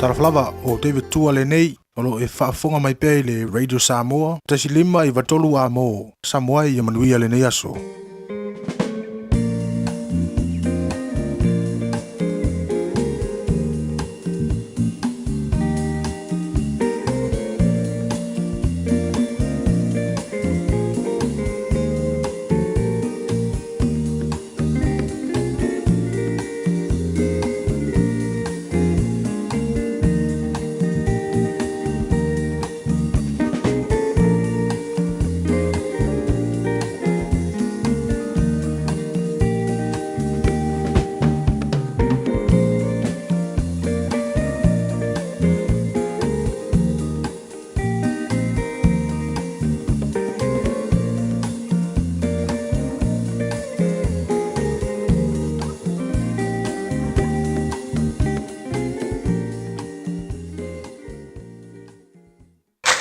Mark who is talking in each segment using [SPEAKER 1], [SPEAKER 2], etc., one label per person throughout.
[SPEAKER 1] Talofa lava, o David Tua lenei, o lo o e faafofoga mai pea i le Radio Samoa, 1.5 93 a mo Samoa ia manuia lenei aso.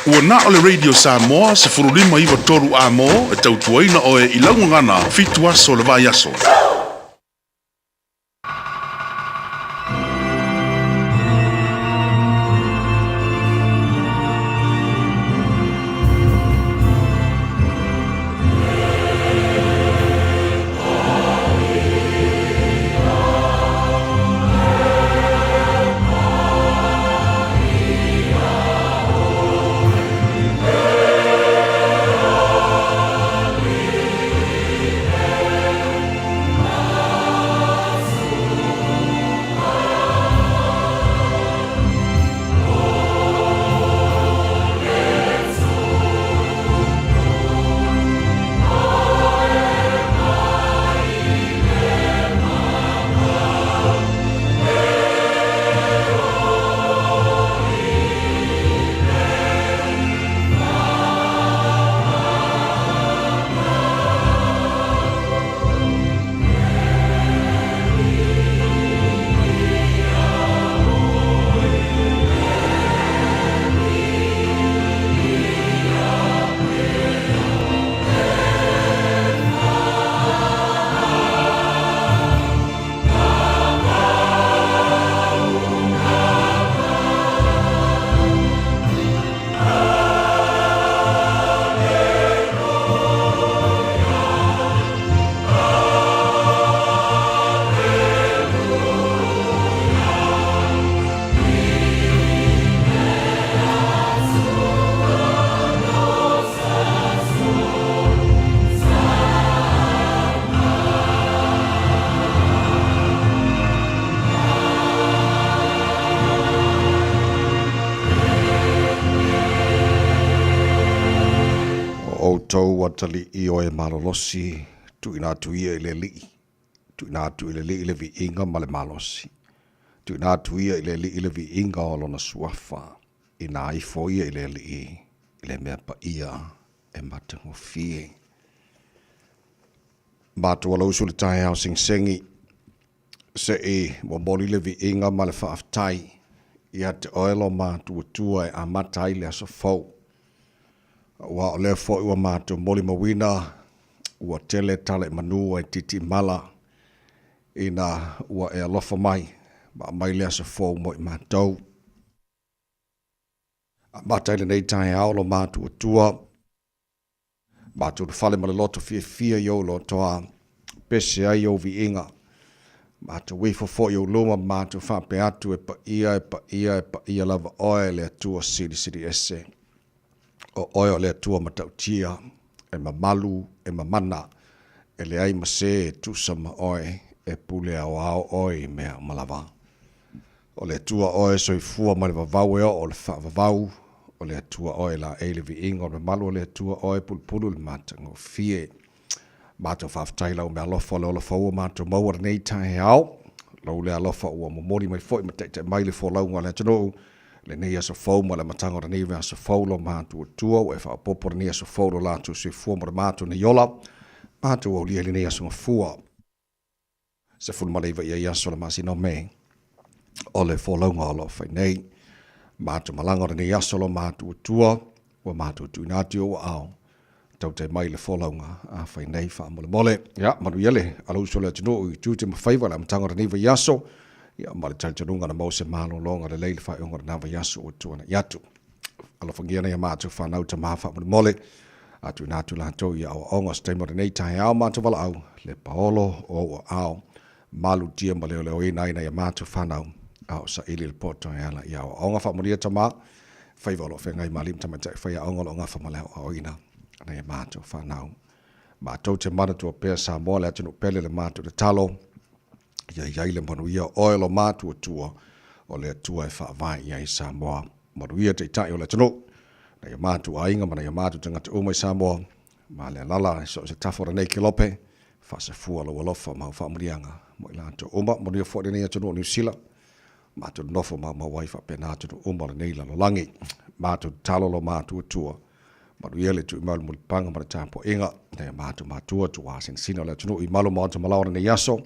[SPEAKER 2] Ua na o le Radio Samoa 15 93 A mo e tautuaina oe i lau gagana fitu aso o le vaiaso.
[SPEAKER 3] O outou atalii o e malolosi, tuuina atu ia i le Alii, tuuina atu i le Alii le viiga ma le malosi. Tuuina atu ia i le Alii le viiga o lona suafa, ina ifo ia i le Alii i le mea paia e matagofie. Matou alausu le taeao segisegi, se i momoli le viiga ma le faafetai ia te oe lo matou Atua e amata ai le aso fou. Aua o lea foi ua matou molimauina ua tele tala i manu ae titimala ina ua e alofa mai ma aumai le aso fou mo i matou. Amata ai lenei taeao lo matou Atua, matou fale ma le loto fiafia i ou lotoa, pese ai ou viiga. Matou ifo foi i ou luma ma matou faapea atu, e paia, e paia, e paia lava oe le Atua Silisili Ese. O oe o le Atua matautia, e mamalu, e mamana, e leai ma se e tusa ma oe, e pule aoao oe i mea uma lava. O le Atua oe soifua mai le vavau e oo le faavavau, o le Atua oe laei le viiga o le mamalu, o le Atua oe pulupulu le matagofie. Matou faafetai lau meaalofa o le ola fou ua matou maua lenei taeao. Lou le alofa ua momoli mai foi ma taitai mai le folauga a le atunuu lenei aso fou ma le amataga o lenei aso fou lo matou Atua ua e faaopoopo lenei aso fou lo latou soifua ma le matou nei ola. Matou aulia i lenei aso gafua. 19 ia i aso o le masina o Me, o le folauga o lo o fai nei. Matou malaga o lenei aso lo matou Atua, ua matou tuuina atu i ou aao, tautai mai le folauga a fai nei faamolemole. Ia, manuia le alausu o le atunuu i tiute ma faiva i le amataga o lenei vaiaso. Ia, ma le talitonuga na maua se malologa lelei i le faaiuga o lena vaiaso ua tuanai atu. Alofagia nai a matou fanau tama faamolemole, a tuuina atu latou i aoaoga o se taimi o lenei taeao matou valaau, le paolo o ou aao, malutia ma leoleoina ai nai a matou fanau, a o saili le poto e ala i aoaoga. Faamanuia tama, faiva o lo o feagai ma alii ma tamaitai faiaoga o lo o gafa ma le aoaoina nai a matou fanau. Matou te manatua pea Samoa le atunuu pele le matou tatalo, ia i ai le manuia o oe lo matuatua o le Atua e faavae i ai Samoa. Manuia Taitai o le atunuu, nai o matou aiga ma nai o matou tagata uma i Samoa, ma le alala i so o se tafa o lenei kelope, faasafua lou alofa ma au faamanuiaga mo i latou uma. Manuia foi lenei atunuu o Niu Sila, matou nonofo maumau ai faapena atunuu uma o lenei lalolagi. Matou tatalo lo matuatua, manuia le tuimau i le mulipapaga ma le tapuaiga nai o matou matua tuuasinasina o le atunuu i malu maota malao o lenei aso,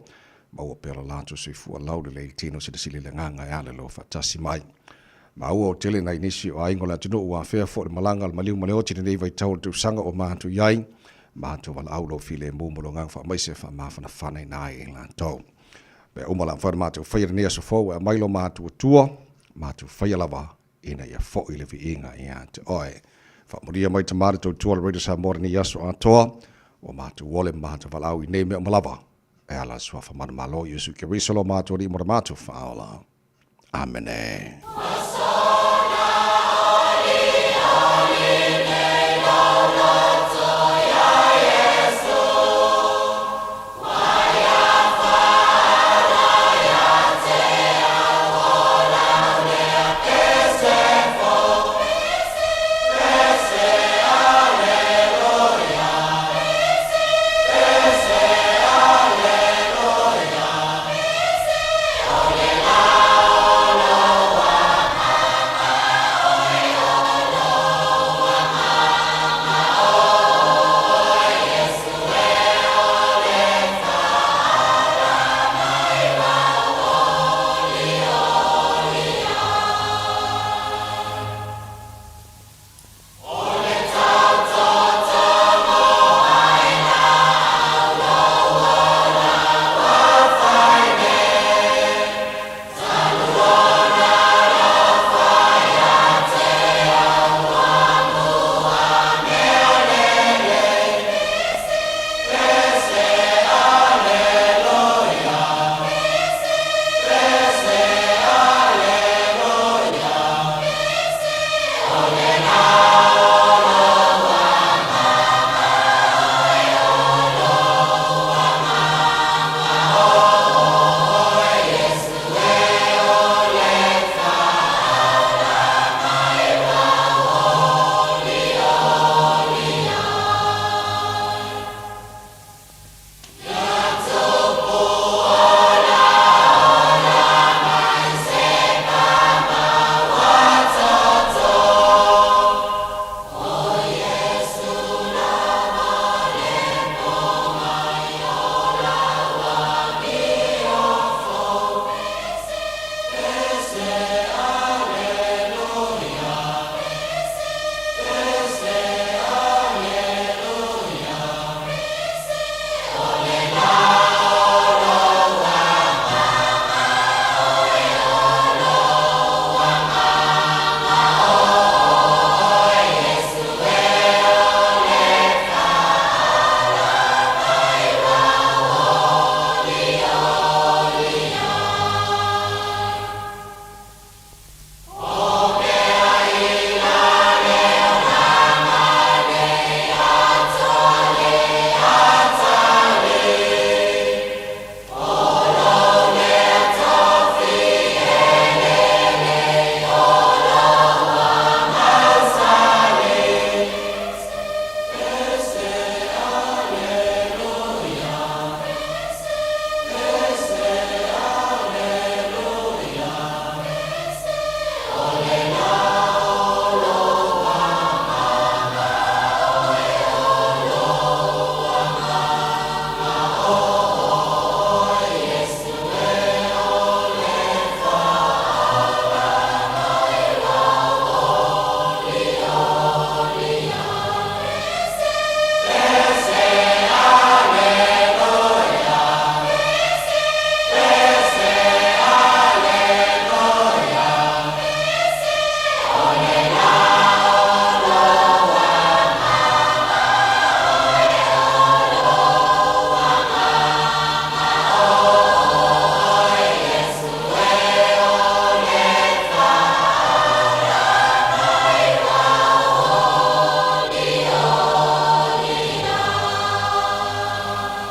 [SPEAKER 3] maua pea lo latou soifua laulelei i tino silisili i le agaga e ala i lo faatasi mai. Maua o tele nai nisi o aiga o le atunuu ua afea foi le malaga a le maliu ma le oti i lenei vaitau o le tausaga ua matou i ai, matou valaau lou filemu ma lo agaga faamaise e faamafanafanaina ai i latou. Mea uma la mafai ona matou faia i lenei aso fou e aumai lo matou Atua, matou faia lava ina ia foi le viiga ia te oe. Faamanuia mai Tama le tautua le Radio Samoa lenei aso atoa, ua matou ole ma matou valaau i nei mea uma lava, e ala le suafa manumalo o Iesu Keriso lo matou Alii mo le matou faaola. Amene.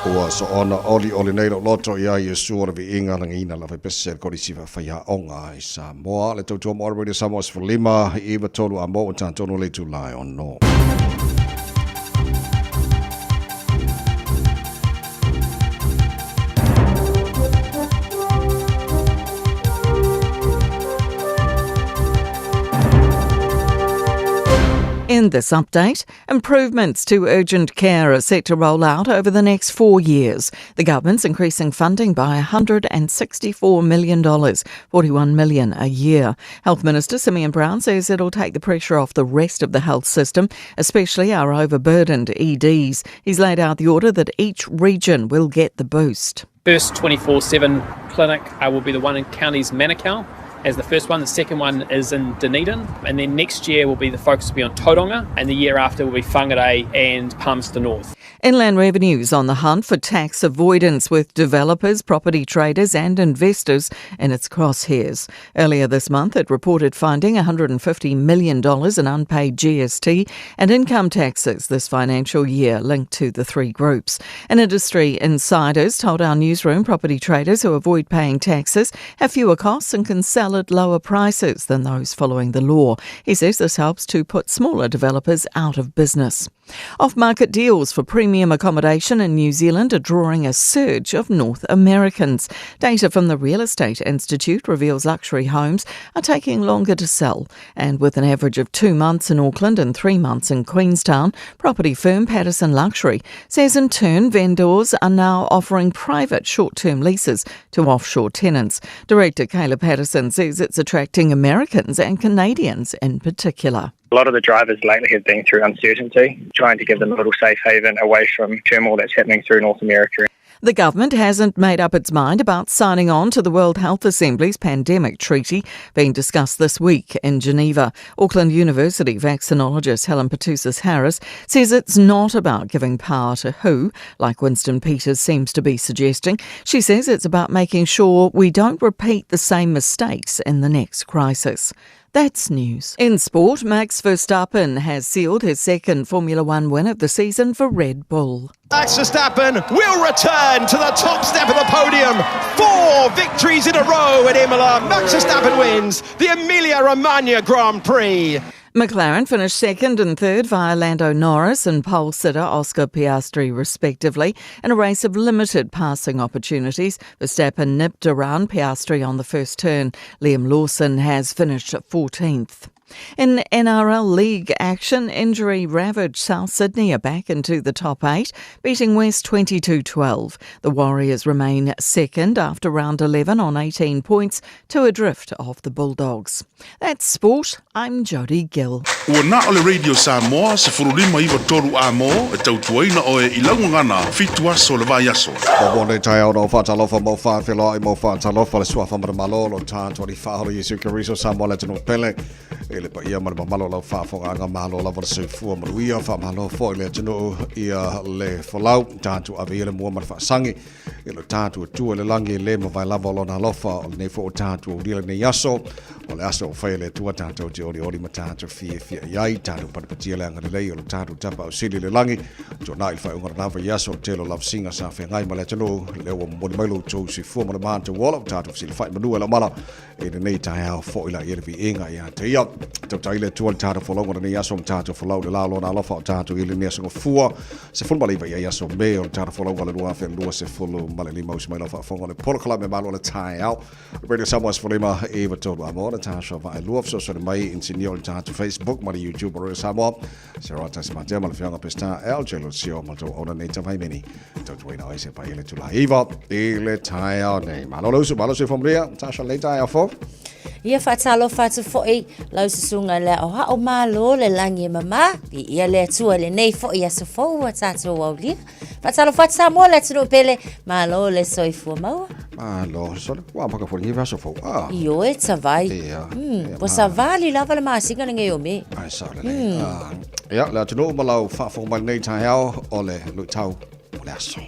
[SPEAKER 3] Ua soona oli oli nei lo loto ia Iesu o le viiga lagiina lava i pese le Kolisi Faafaiaoga i Samoa. Le tautua mo Radio Samoa 15 93 a mo ua tatonu le itula e 6.
[SPEAKER 4] In this update, improvements to urgent care are set to roll out over the next 4 years. The government's increasing funding by $164 million, $41 million a year. Health Minister Simeon Brown says it'll take the pressure off the rest of the health system, especially our overburdened EDs. He's laid out the order that each region will get the boost.
[SPEAKER 5] First 24/7 clinic will be the one in Counties Manukau as the first one. The second one is in Dunedin. And then next year will be the focus will be on Tauranga, and the year after will be Whangarei and Palmerston North.
[SPEAKER 4] Inland Revenue's on the hunt for tax avoidance with developers, property traders and investors in its crosshairs. Earlier this month, it reported finding $150 million in unpaid GST and income taxes this financial year linked to the three groups. An industry insiders told our newsroom property traders who avoid paying taxes have fewer costs and can sell at lower prices than those following the law. He says this helps to put smaller developers out of business. Off-market deals for premium accommodation in New Zealand are drawing a surge of North Americans. Data from the Real Estate Institute reveals luxury homes are taking longer to sell. And with an average of 2 months in Auckland and 3 months in Queenstown, property firm Patterson Luxury says in turn vendors are now offering private short-term leases to offshore tenants. Director Kayla Patterson says it's attracting Americans and Canadians in particular.
[SPEAKER 6] A lot of the drivers lately have been through uncertainty, trying to give them a little safe haven away from turmoil that's happening through North America.
[SPEAKER 4] The government hasn't made up its mind about signing on to the World Health Assembly's pandemic treaty being discussed this week in Geneva. Auckland University vaccinologist Helen Petousis-Harris says it's not about giving power to WHO, like Winston Peters seems to be suggesting. She says it's about making sure we don't repeat the same mistakes in the next crisis. That's news. In sport, Max Verstappen has sealed his second Formula One win of the season for Red Bull.
[SPEAKER 7] Max Verstappen will return to the top step of the podium. 4 victories in a row at Imola. Max Verstappen wins the Emilia-Romagna Grand Prix.
[SPEAKER 4] McLaren finished second and third via Lando Norris and pole sitter Oscar Piastri, respectively, in a race of limited passing opportunities. Verstappen nipped around Piastri on the first turn. Liam Lawson has finished 14th. In NRL League action, injury-ravaged South Sydney are back into the top 8, beating West 22-12. The Warriors remain second after round 11 on 18 points, 2 adrift of the Bulldogs. That's sport. I'm Jodie Gill.
[SPEAKER 2] Ua na o le Radio Samoa, 1593 a mo, e tautuaina oe i laugagana, 7 aso le vai aso.
[SPEAKER 3] Mo nei tai au no whātalofa, mo whāwheloa i mo whātalofa, le suafa ma le malo, lo tātua ni whāholo Iesu Keriso Samoa le tunu pele. E le paia ma le mamalo lau whaafonga malo lava le soifua manuia whaamalo fo i le atunuu ia le folau tātu ave ia le mua ma le whaasangi i lo tātu atua le langi le mawai lava o lona alofa o lenei fo o tātu o ria lenei aso o le aso o whai le atua tātou te ori ori ma tātu fia fia iai tātu patapatia le anga lelei o lo tātu tapa o sili le langi tō nā i le whai unga ranawa i aso te lo lavsinga sa whengai ma le atunuu le ua momoli mai lo tō soifua ma le mātou ola o tātu sili whai manua la mala e lenei taeao fo i la ia le viiga ia te ia tautai le atua le tātou folauga lenei aso ma tātou folau le la lona alofa o tātou i lenei aso gafua 19 ia aso me o le tātou folauga le 2025 usi mai lau faafofoga le polokalame malo le taeao Radio Samoa 15 93 a mo le tāsua vaelua fesoasoani mai insinia o le tātou Facebook ma le YouTube o Radio Samoa Serata se matea ma le fioga Pesta LJ Lucio ma le tou auna nei tavaimeni tautuaina oe se paia le tulaiva i le taeao nei. Malo le usu, malo soifua manuia, Tasha lenei taeao fou.
[SPEAKER 8] Ia faatalofa atu foʻi lau susuga le aoao malo le lagi e mamā i ia le Atua lenei foʻi aso fou ua tatou aulia. Faatalofa atu Samoa le atunuu pele, malo le soifua maua.
[SPEAKER 3] Malo, sole ua maka fo ni aso fou. Ah.
[SPEAKER 8] Ioe savai.
[SPEAKER 3] Ia.
[SPEAKER 8] Ua savali lava le masina lenei o Me.
[SPEAKER 3] Ai sa le. Ah. Ia, le atunuu ma lau faafofoga mai lenei taeao o le luitau o le aso.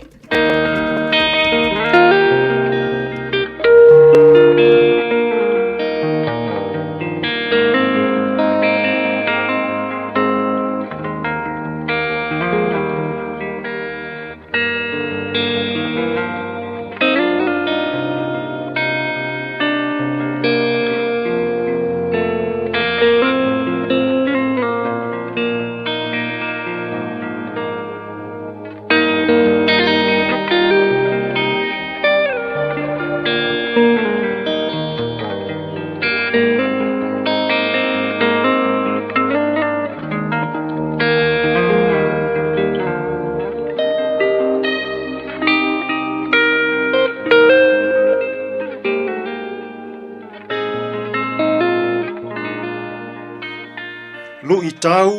[SPEAKER 9] Tau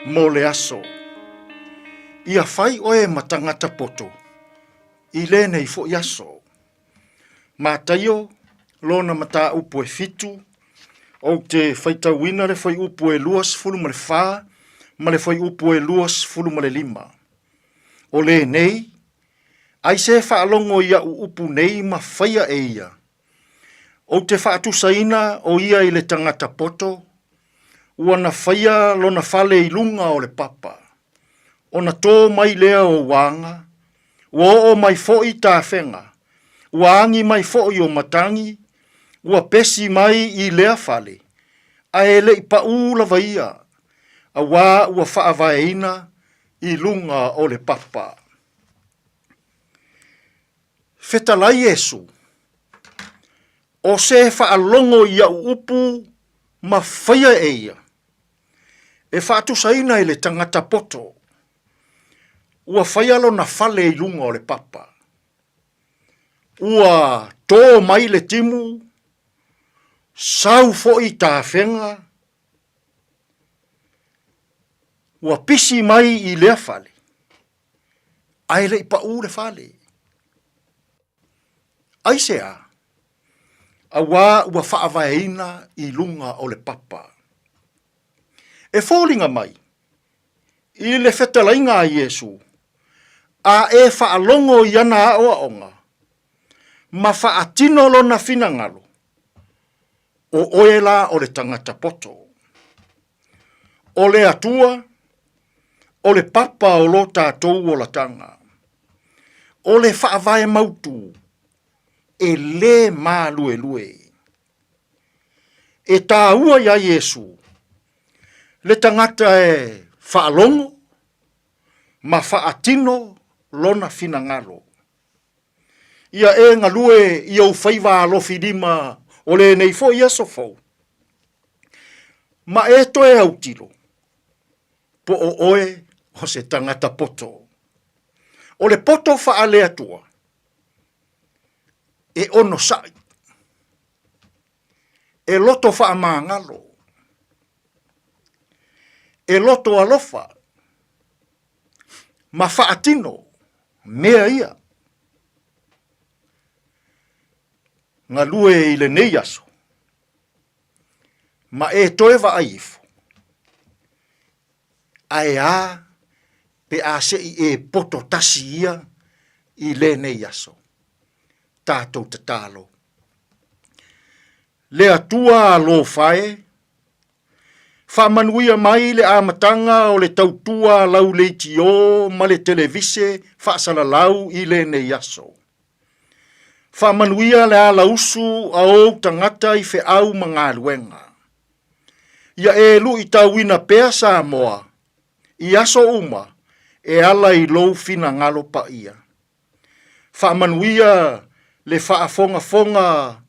[SPEAKER 9] mo le aso. Ia fai oe ma tagata poto i lenei foi aso. Mataio, lona mataupu e fitu, ou te faitauina le fuaiupu e 24 ma le fuaiupu e 25. O lenei, ai se faalogo i au upu nei ma faia e ia, Ou te faatusaina o ia i le tagata poto, ua na faia lona fale i luga o le papa. Ona tō mai lea o uaga, ua oo mai foi tafega, ua agi mai foi o matagi, ua pesi mai i lea fale, ae e le i paʻū lava ia, auā ua faavaeina i luga o le papa. Fetalai Iesu, O se faalogo i au upu ma faia e ia, e faatusaina i le tagata poto, ua faia lona fale i luga o le papa. Ua tō mai le timu, sau foi tafega, ua pisi mai i lea fale, ae le i paʻū le fale. Aisea? Auā ua faavaeina i luga o le papa. E foliga mai, i le fetalaiga a Iesu, a e faalogo i ana aoaoga, ma faatino lona finagalo, o oe la o le tagata poto. O le Atua, o le papa o lo tatou olataga. O le faavae mautu e lē maluelue. E tāua iā Iesu le tagata e faalogo ma faatino lona finagalo. Ia e galue i ou faiva alofi lima o lenei foi aso fou, ma e toe autilo, po o oe o se tagata poto. O le poto faale-Atua, e onosai, e loto faamagalo, e loto alofa, ma faatino mea ia. Galue i lenei aso, ma e toe vaai ifo, ae a pe a se i e poto tasi ia i lenei aso. Tatou tatalo. Le Atua alofa e, Faamanuia mai le amataga o le tautua lau leitio ma le televise faasalalau i lenei aso. Faamanuia le alausu a ou tagata i feau ma galuega. Ia e luitauina pea Samoa i aso uma e ala i lou finagalo paia. Faamanuia le faafogafoga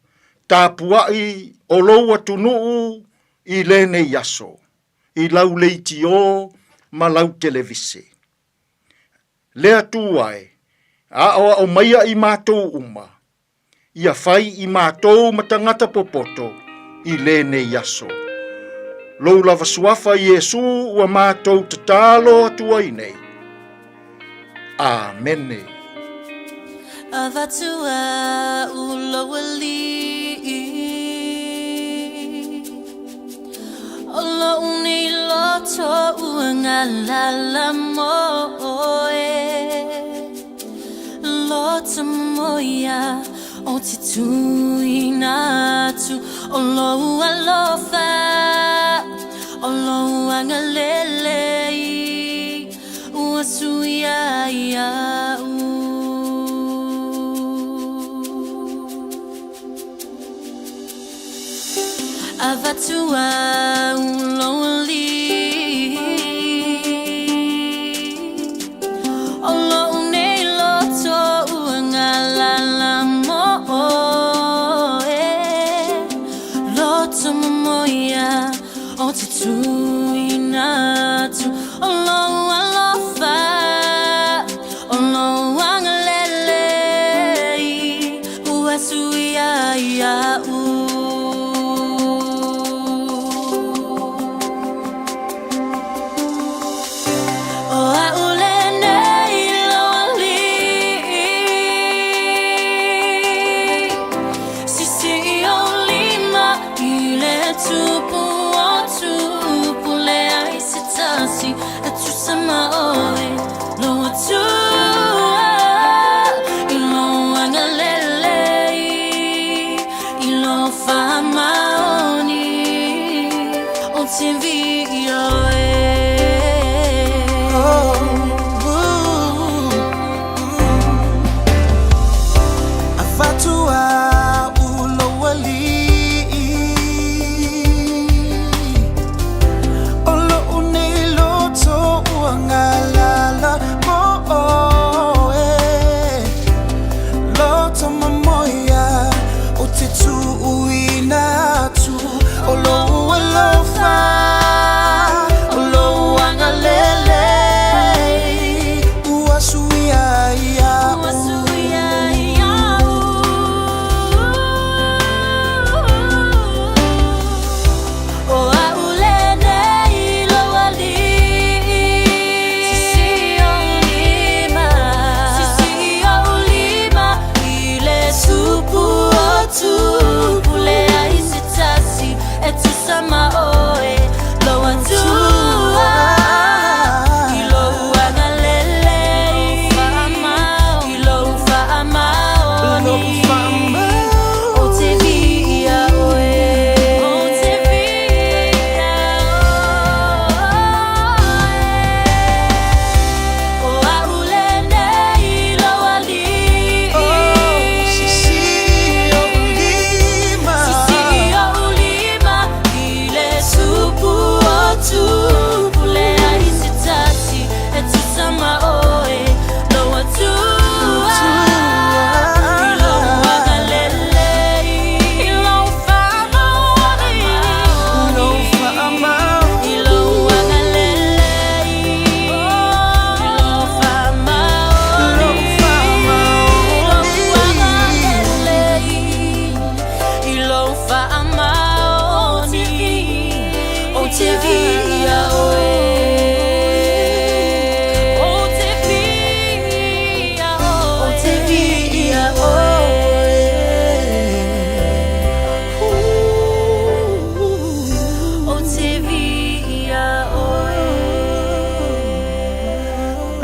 [SPEAKER 9] tapuai o lou atunuu i lenei aso, i lau leitio ma lau televise. Le Atua e, aoao maia i matou uma, ia fai i matou ma tagata popoto i lenei aso. Lou lava suafa Iesu ua matou tatalo atu ai nei. Amene.
[SPEAKER 10] Avatu au lou alii O lou nei loto ua galala mo oe Loto moia o te tuina atu O lou alofa O lou agalelei Ua suia ia'u. Avatu au lou alii O lou nei loto ua galala mo oe Loto momoia O te tuina atu O lou alofa O lou agalelei Ua suia ia'u.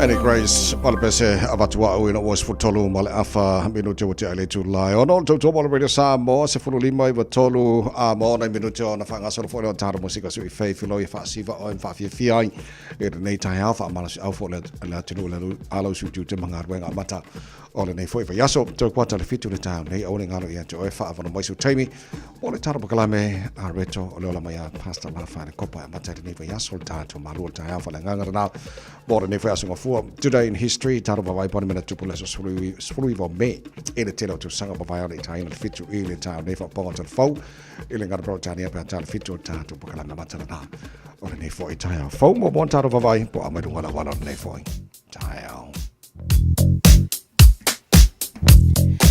[SPEAKER 3] Annie Grace, o le pese avatu au ina ua 13 ma le afa minute ua tea i le itula e ono o le tautua mo le Radio Samoa, 15 i 3 a ma ona i minute ona faagasolo foi lea o talo musika sui fei filoi e faasiva oe ma faafiafia ai i lenei taeao faamalosiau foi le le atunuu le alau sui tiute ma galuega amata o lenei foi vaiaso. Toe kuata le 7 le taeao nei, aua ne i galo ia te oe faaavanoa mai sou taimi mo le talo pakalame a Reto o le ola mai a Pastor Lafa le kopa e amata i lenei vaiaso le tatou malu o le taeao faaleagaga lena mo lenei foi aso gafua. Today in history, talo vavai pone mena tupu le aso 19 o Me i le tele o tausaga mavae o le itaina le 7 i le taeao nei faapaoga o talafou i le gana Peretania pe a talo 7 o le tatou pakalame amata lena o lenei foi taeao fou mo mo talo vavai po a mai lunga la wala o lenei foi taeao.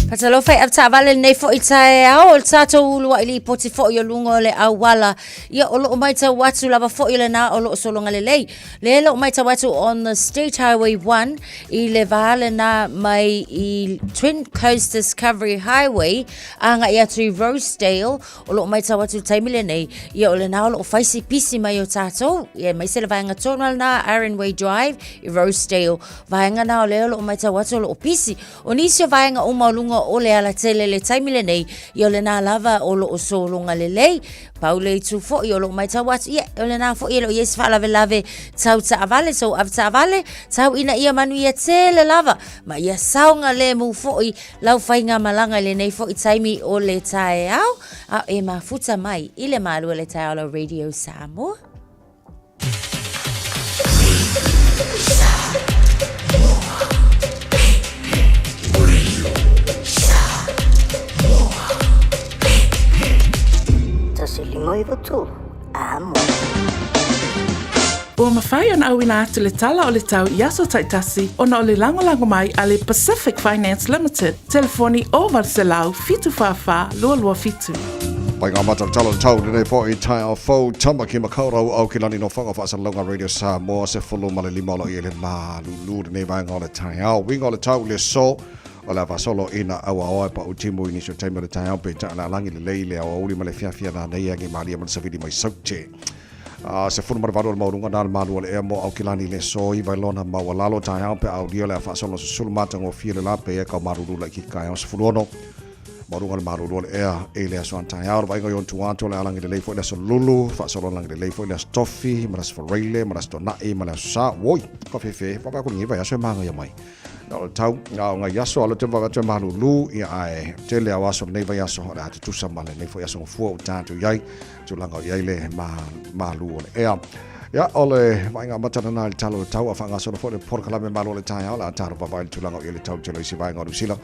[SPEAKER 8] Faatalofa i avetaavale lenei foi taeao o le tatou uluai lipoti foi o luga o le auala. Ia o loo maitau atu lava foi lena o loo sologa lelei. Le loo maitau atu on the State Highway 1 i le va lena mai i Twin Coast Discovery Highway agai atu i Rosedale o loo maitau atu i le taimi lenei. Ia o lena o loo fai si pisi mai o tatou. Ia aemaise le vaega tonu lena Ironway Drive i Rosedale. Vaega na o lea o loo maitau atu o loo pisi. O nisi o vaega uma o luga o le alatele le taimi lenei, ia o lena lava o loo sologa lelei. Pau le itu foi o loo maitau atu, ia o lena foi e le o i ai se faalavelave tau taavale, so avetaavale, tau ina ia manuia tele lava, ma ia saogalemu foi lau faigamalaga i lenei foi taimi o le taeao, a e mafuta mai i le malu o le taeao la Radio Samoa.
[SPEAKER 11] 153 amo.
[SPEAKER 12] Ua mafai ona auina atu le tala o le tau i aso taitasi ona o le lagolago mai a le Pacific Finance Limited, telefoni 0800 744 227.
[SPEAKER 3] Pai ngā mata talo tau lenei foi taeao fou Tamaki Makaurau au ki lani no whanga whaasalonga Radio Samoa se fulu ma le lima o lo i le malulu lenei vaenga o le taeao. Winga o le tau le so o le avasolo ina aua oe pa utimu i nisi o taimi o le taeao pe taa le alangi le lei le awauli ma le fiafia nā nei angi malia ma le savili mai saute. Se 18 o le maualuga na le malu o le ea mo Aukilani le so i vailona maualalo taeao pe aulia le a faasolo susulu matagofie le la pe e kau malulu la ki kaeao 16 maualuga le malulu o le ea i le aso taeao le vaaiga i ona tua atu o le alagi lelei foi le aso lulu faasolo alagi lelei foi le aso tofi ma le aso faraile ma le aso tona'i ma le aso sa oi ka fefe vaavaai aku lenei vaiaso e magaia mai na o le tau na o ngai aso alo te vaavaai atu e malulu ia ae tele au aso lenei vaiaso o le a tutusa ma lenei foi aso gafua ua tatou i ai tulaga o i ai le malu o le ea. Ia, o le vaaiga amata lena i le tala o le tau a faagasolo foi le polokalame malo o le taeao o le a talo vaavaai i le tulaga o i ai le tau tele o isi vaega o Niu Sila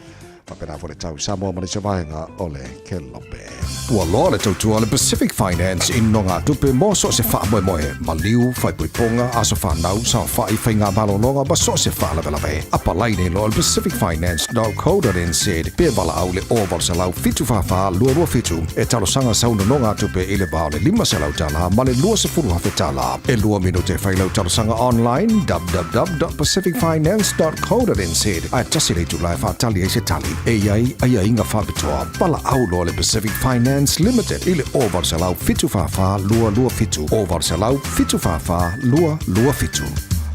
[SPEAKER 3] faapena foi le tau i Samoa ma nisi vaega o le Kelope.
[SPEAKER 13] Ua loa le tautua a le Pacific Finance i nogatupe mo so o se faamoemoe, maliu, faaipoipoga, aso fanau, saofai, faigamalologa ma so o se faalavelave. Apalai nei loa i le pacificfinance.co.nz pe valaau i le 0800 744 227 e talosaga sau nonogatupe i le va o le $500 ma le $20,000. E 2 minute e fai lau talosaga online www.pacificfinance.co.nz ae tasi le itula e faatali ai se tali e i ai aiaiga faapitoa. Valaau loa le Pacific Finance Limited i le 0800 744 227 0800 744 227.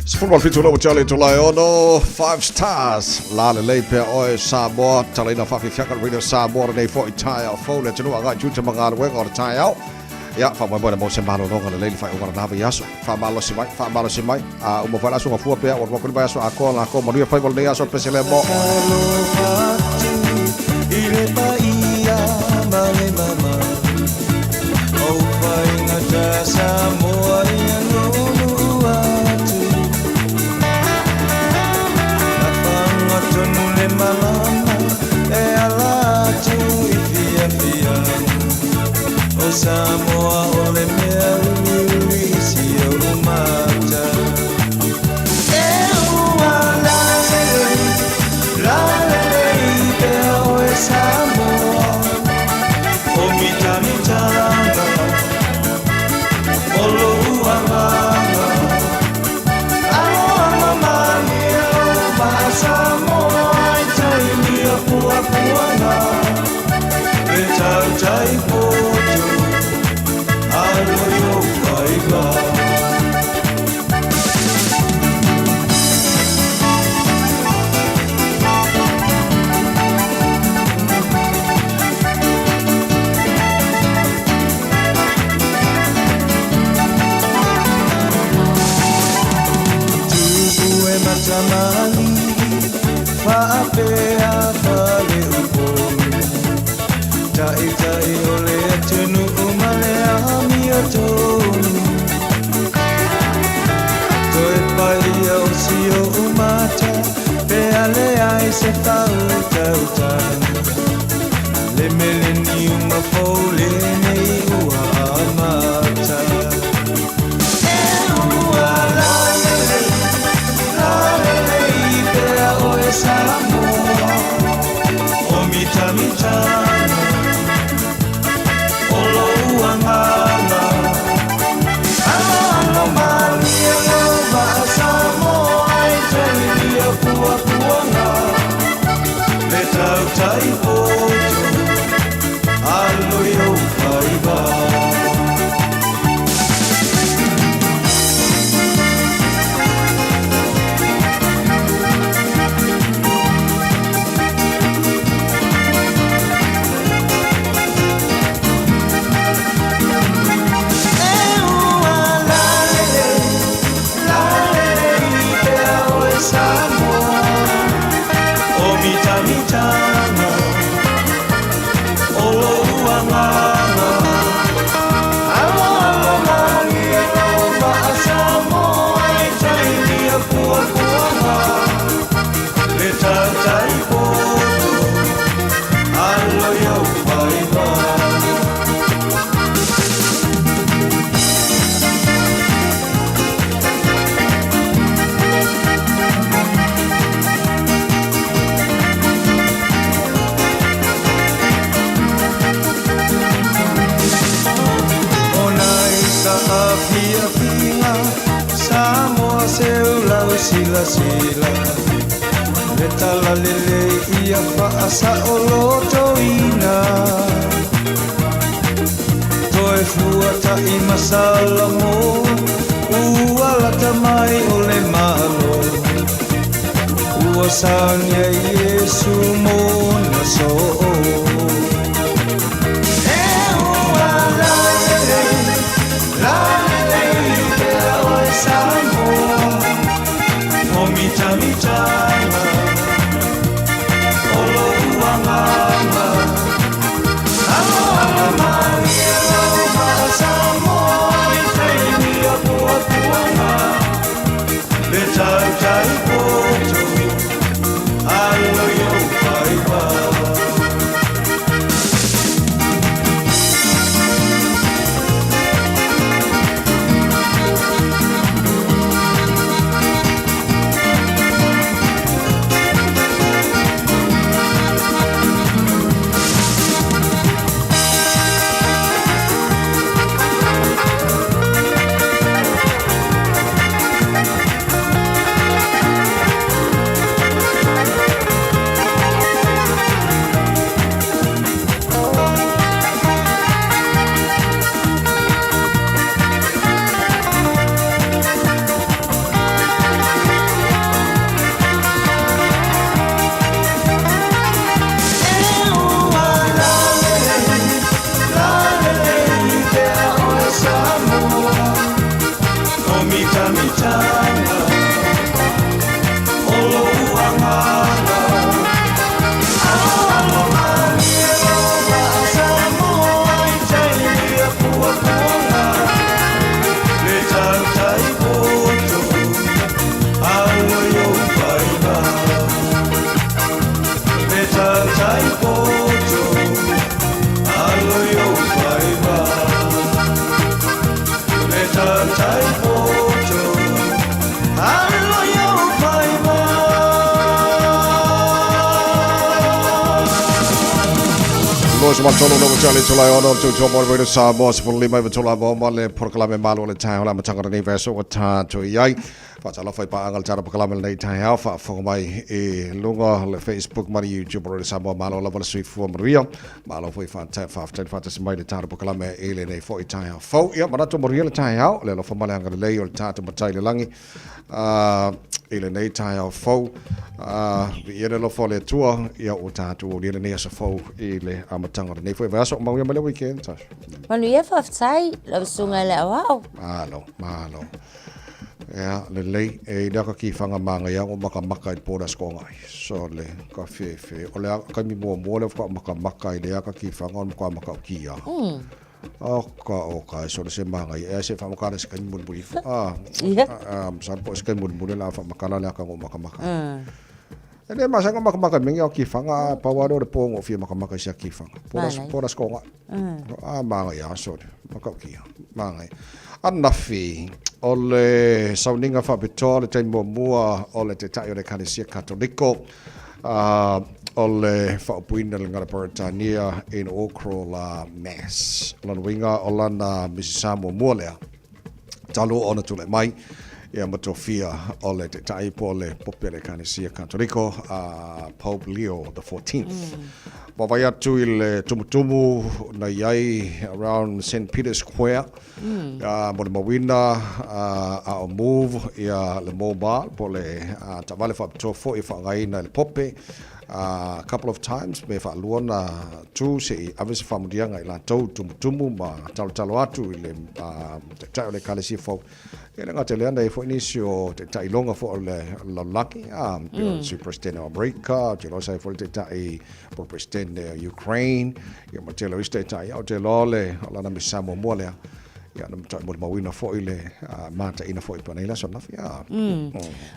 [SPEAKER 3] 17 lau tale tolai ono 5 stars la lelei pea oe Samoa talaina faafiafiaga le Radio Samoa lenei foi taeao fou le atunuu agai tiute ma galuega o le taeao. Ia faamoemoe le mo se malologa lelei le faaiuga o lena vaiaso. Faamalosi mai, faamalosi mai. A uma foi le aso gafua pea ua lua kuli vaiaso atoa latou manuia faiva o lenei aso le pese lea mo.
[SPEAKER 14] I le paia ma le mamalu o faigata Samoa ia nunu atu Na fagatonu le malama e ala atu i fiafiaga O Samoa o le mea uliuli si ou mata E ua lalelei, lalelei pea. pea fale upolu Ta'ita'i o le atunuu ma le amiotonu Toe paia o si o'u mata Pe a leai se faautautaga Le meleniuma fou lenei ua amata E ua lalelei, lalelei pea oe Samoa O mitamitaga o lou agaga Aloalo malie lou vaa Samoa i tailia puapuaga Le tautai poto alo i ou faiva. E ua lalelei, lalelei pea oe Samoa O mitamitaga o lou agaga Aloalo malie lou vaa Samoa i tai lia puapuaga Le tautai poto alo i ou faiva. O nai saafiafiga Samoa seu lau silasila Le talalelei ia faasaolotoina Toe fuata'i ma Salamo Ua lata mai o le Malo Ua saunia Iesu mo na soo E ua lalelei, lalelei pea oe Samoa O mitamitaga o lou agaga Aloalo malie lou vaa Samoa i taimi o puapuaga Le tautai poto alo i ou faiva. E ua lalelei, lalelei pea oe Samoa O mitamitaga o lou agaga Aloalo malie lou vaa Samoa i tai lia puapuaga Le tautai poto alo i ou faiva Le tautai poto alo i ou faiva Le tautai poto alo i ou faiva.
[SPEAKER 3] 23 no Charlie Tulai ono tu tu mo Radio Samoa 15 i tula mo ma le polokalame malo o le taeao le amataga o lenei vaiaso ua tatou i ai. Faatalofa i paaga le tala polokalame lenei taeao faafofoga mai i luga o le Facebook ma le YouTube o Radio Samoa malo lava le soifua manuia. Malo foi faafetai le faatasi mai i le tala polokalame i lenei foi taeao fou. Ia manatu manuia le taeao le alofa ma le agalelei o le tatou Matai i le lagi i lenei taeao fou. Viia le alofa o le Atua, ia ua tatou aulia lenei aso fou i le amataga o lenei foi vaiaso. Manuia mai le weekend, Tasha.
[SPEAKER 8] Manuia, faafetai lau susuga i le aoao.
[SPEAKER 3] Malo, malo. Ia, lelei, e i le aka kifaga magaia ua makamaka i le po o le Aso Toonai. So le ka fefe, o le taimi muamua lea faatoa makamaka i le aka kifaga o le matua matautia. Oka oka, e sole se magaia, ea se faamatala se taimi mulimuli ifo. Ah, ah, masalo po o se taimi mulimuli o le a faamatala le aka na ou makamaka ai. E le masani ona makamaka i mea nei o kifaga, pau lava lea o le po na ou fia makamaka i se aka kifaga. Po o le Aso Toonai. A manaia aso lea, matautia, manaia. Ananafi, o le sauniga faapitoa o le taimi muamua o le Taitai o le Ekalesia Katoliko, a o le faaupuina i le gagana Peretania Inaugural Mass. O lona uiga o lana Misisa muamua lea talu ona tulai mai ia ma tofia o le Taitai po o le Pope o le Ekalesia Katoliko a Pope Leo the 14th. Vaavaai atu i le tumutumu na i ai around St. Peter's Square molimauina a o move ia le mobile po o le taavale faapitoa foi e faaaogaina e le Pope a couple of times pe faalua ona tu se i ave se faamanuiaga i latou tumutumu ma talotalo atu i le Taitai o le Ekalesia fou. E le gata i lea, na i ai foi nisi o taitai iloga foi o le lalolagi, pei o le Sui Peresetene o Amerika, ou te iloa sa i ai foi le taitai po o le Peresetene o Ukraine, ia ma le tele o isi taitai. Ou te iloa o le o lana Misasa muamua lea, ia na matuai molimauina foi le mataina foi pei ona i ai le aso ananafi.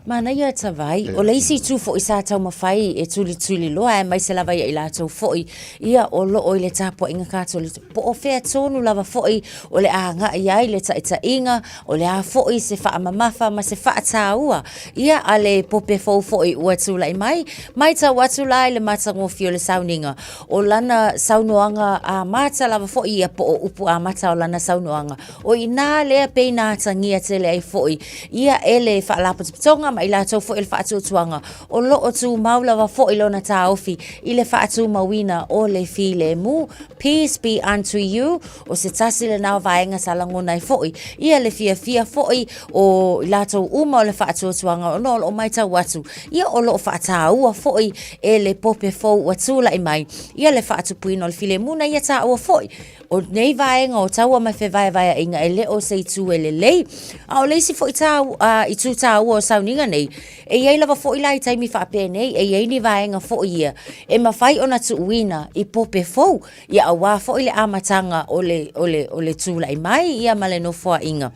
[SPEAKER 8] Manaia Tavai, o le isi itu foi sa taumafai e tulituliloa aemaise lava ia i latou foi ia o loo i le tapuaiga Katoliko, po o fea tonu lava foi o le a agai ai le taitaiga, o le a foi se faamamafa ma se faataua ia a le Pope fou foi ua tulai mai. Maitau atu la i le matagofie o le sauniga o lana saunoaga amata lava foi ia po o upu amata o lana saunoaga, O i inā lea pei na atagia tele ai foi ia e le Faalapotopotoga ma i latou foi o le Faatuatuaga o lo o tumau lava foi lona taofi i le faatumauina o le filemu, Peace be unto you, o se tasi lena o vaega sa lagona ai foi ia le fiafia foi o i latou uma o le Faatuatuaga ona o lo o matau atu ia o lo o faataua foi e le Pope fou ua tulai mai ia le faatupuina o le filemu na ia taua foi O nei vaega o taua ma fevaevaeaiga e le o se itu e lelei. A o le isi foi tau, itu taua o sauniga nei, e i ai lava foi la i taimi faapenei, e i ai ni vaega foi ia e mafai ona tuuina i pope fou, ia aua foi le amataga o le, o le, o le tulai mai ia ma le nofoaiga.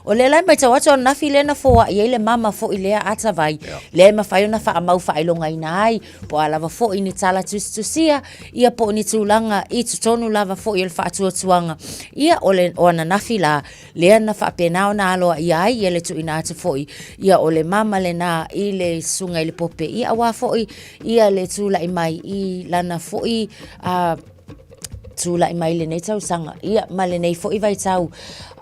[SPEAKER 8] O lea la e matau atu ananafi lea na foai ai le mama foi lea a Tavai, lea e mafai ona faamau faailogaina ai, po o a lava foi ni tala tusitusia, ia po o ni tulaga i totonu lava foi o le faatuatuaga. Ia, o le, o ananafi la, lea na faapena ona aloaia ai ia le tuuina atu foi, ia o le mama lena i le susuga i le Pope, ia aua foi ia le tulai mai i lana foi tulai mai i lenei tausaga, ia ma lenei foi vaitau.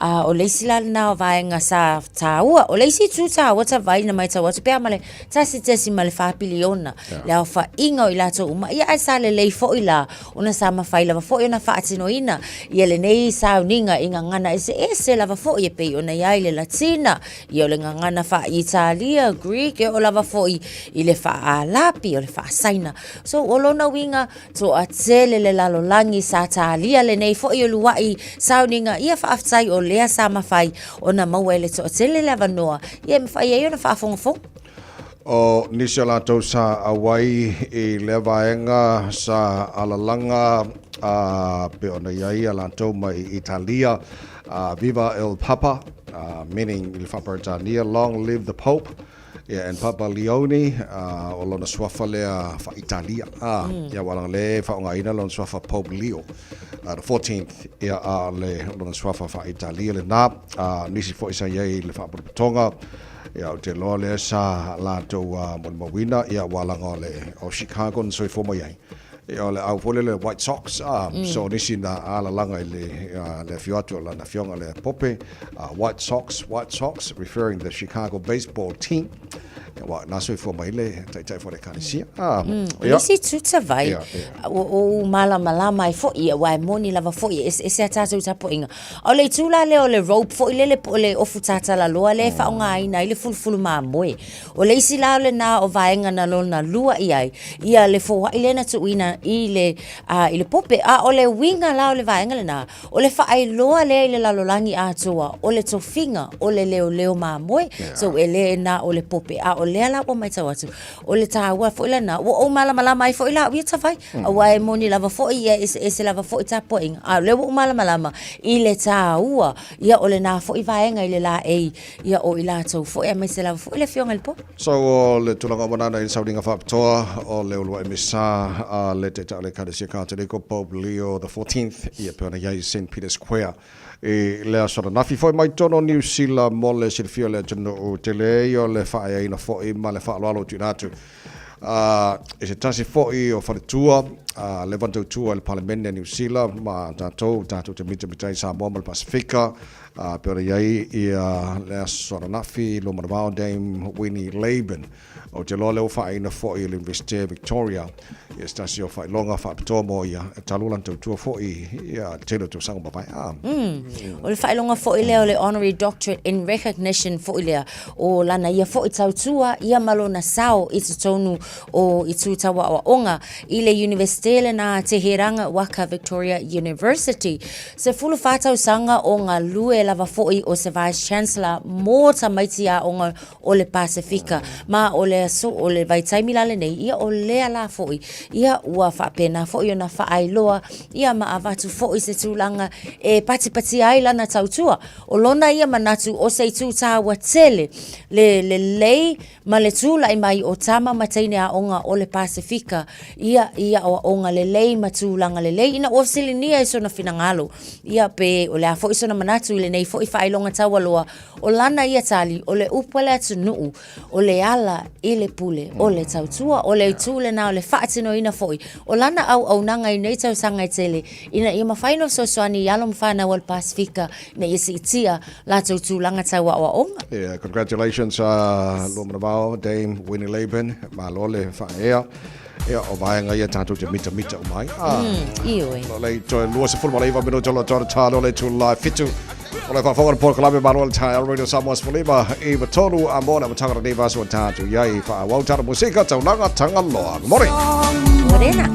[SPEAKER 8] A o le isi la lena o vaega sa taua, o le isi itu taua Tavai na matau atu pe a ma le 1.4 piliona le aofaiga o i latou uma, ia ae sa lelei foi la ona sa mafai lava foi ona faatinoina ia lenei sauniga i gagana eseese lava foi e pei ona i ai le Latina, ia o le gagana faa-Italia, Greek, e oo lava foi i le faa-Alapi, o le faa-Saina. So, o lona uiga, Toatele le lalolagi sa talia lenei foi uluai sauniga ia faafetai o lea sa mafai ona maua e le toatele le avanoa ia e mafai ai ona faafogafoga.
[SPEAKER 3] O nisi o latou sa auai i lea vaega sa alalaga a pei ona i ai a latou mai Italia, Viva il Papa, meaning i le faa-Peretania, Long live the Pope. Ia, and Papa Leone, o lona suafa lea faa-Italia. Ia, aua leaga o lea e faaaogaina lona suafa Pope Leo the 14th, ia, a o le lona suafa faa-Italia lena. Nisi foi sa i ai i le faapotopotoga, ia, ou te iloa lea sa latou molimauina, ia, aua leaga o le, o Chicago na soifua mai ai. Ia, o le au foi lele White Sox, so nisi na alalaga i le, le afio atu o lana afioga le Pope, White Sox, White Sox, referring the Chicago baseball team. Ua na soifua mai le taitai fo le ekalesia. Ah,
[SPEAKER 8] O le isi itu tavai, ua ou malamalama ai foi, aua e moni lava foi e eseese a tatou tapuaiga. A o le itu la lea o le rope foi lele po o le ofu tatalaloa lea e faaaogaina ai le fulufulu mamoe. O le isi la lena o vaega na lona lua i ai, ia le foai lea na tuuina i le, i le pope. A o le uiga la o le vaega lena, O le faailoa lea i le lalolagi atoa, o le tofiga o le leoleo mamoe. Yeah. So e le na o le pope, a o lea la ua matau atu, o le tāua foi lena, ua ou malamalama ai foi la au ia tawhai. Aua e moni lava foi ia eseese lava foi tapuaiga. A o lea ua ou malamalama i le tāua, ia o lena foi vaega i le laei, ia o i latou foi, aemaise lava foi le afioga i le pope.
[SPEAKER 3] So o le tulaga o manana i le sauniga faapitoa o le uluai misa a le Taitai o le Ekalesia Katoliko Pope Leo the 14th ia pei ona i ai i St Peter's Square i le aso ananafi foi mai totonu o Niu Sila mo le silafia o le atunuu tele ia o le faaeaina foi ma le faaaloalo tuuina atu i se tasi foi o faletua a leva ona tautua i le Palemene a Niu Sila ma tatou tatou te mitamita ai Samoa ma le Pasefika A pei ona i ai ia le aso ananafi lua manavao Dame Winnie Laban. Ou te iloa lea ua faaeaina foi e le Iunivesite Victoria ia se tasi o faailoga faapitoa mo ia e talu lana tautua foi ia le tele o tausaga ua mavae. A.
[SPEAKER 8] O le faailoga foi lea o le Honorary Doctorate in Recognition foi lea o lana ia foi tautua ia ma lona sao i totonu o itu tau aoaoga i le Iunivesite lena Teheranga Waka Victoria University. 14 tausaga o galue lava foi o se Vice Chancellor mo tamaiti aoga o le Pasefika. Ma o le aso, o le vaitaimi la lenei, ia o lea la foi, ia ua faapena foi ona faailoa, ia ma avatu foi se tulaga e patipatia ai lana tautua. O lona ia manatu o se itu tāua tele le lelei ma le tulai mai o tama ma teine aoga o le Pasefika ia i aoaoga lelei ma tulaga lelei ina ua fesiligia i sona finagalo ia pe o le a foi sona manatu i lenei foi faailoga taualoa. O lana ia tali, o le upu a le atunuu, o le ala i le pule, o le tautua, o le itu lena o le faatinoina foi o lana auaunaga i nei tausaga e tele ina ia mafai ona fesoasoani i alo ma fanau a le Pasefika ina ia siitia latou tulaga tau aoaoga.
[SPEAKER 3] Yeah, congratulations lua manavao Dame Winnie Laban, malo le faaea. Ia, o vaega ia tatou te mitamita uma ai. Ah,
[SPEAKER 8] ioe.
[SPEAKER 3] Lo lei toe 29 minuta lo tōna tāno le tū live fitu. O le faafofoga le polokalame malo le taeao Radio Samoa 15 i tolu a mona matanga nei vaso tātou iai whaawau tana musika taulanga tanga loa. Good morning.
[SPEAKER 8] Morena.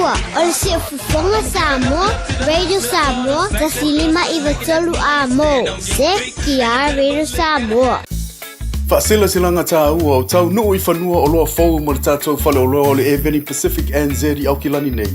[SPEAKER 11] Atua, o le siufofoga Samoa, Radio Samoa, 1593 A mo, CTR Radio Samoa.
[SPEAKER 2] Faaselasilaga tāua o taunuu i fanua oloa fou mo le tatou faleoloa o le Airveni Pacific NZ i Aukilani nei.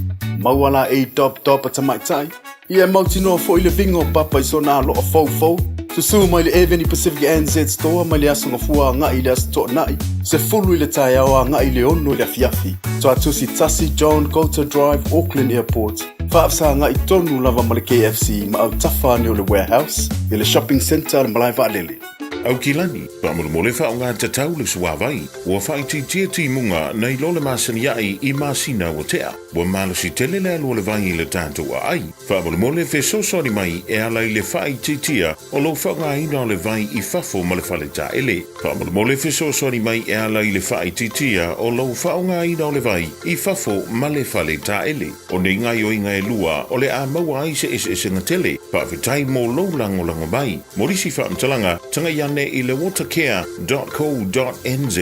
[SPEAKER 2] Maua la ei dop dop a tamaitai, ia e mautinoa foi le viga o papa i sona aloa foufou. Susū mai le Airveni Pacific NZ Store mai le Aso Gafua agai i le Aso Toonai, 10 i le taeao agai i le 6 i le afiafi. Tuatusi 1 John Goulter Drive, Auckland Airport. Faafesagai tonu lava ma le KFC ma autafa ane o le Warehouse i le Shopping Centre a le Malae Vaalele.
[SPEAKER 15] Aukilani, faamolemole faaaoga tatau le suavai, ua faaitiitia timuga nai lo le masani aʻe i masina ua tea. Ua malosi tele le alu o le vai i le tatou aai. Faamolemole fesoasoani mai e ala i le faaitiitia o lou faaaogaina o le vai i fafo ma le fale taele. Faamolemole fesoasoani mai e ala i le faaitiitia o lou faaaogaina o le vai i fafo ma le fale taele. O nei gaoioiga e lua o le a maua ai se eseesega tele. Faafetai mo lou lagolago mai. Mo nisi faamatalaga, tagai ane i le watercare.co.nz.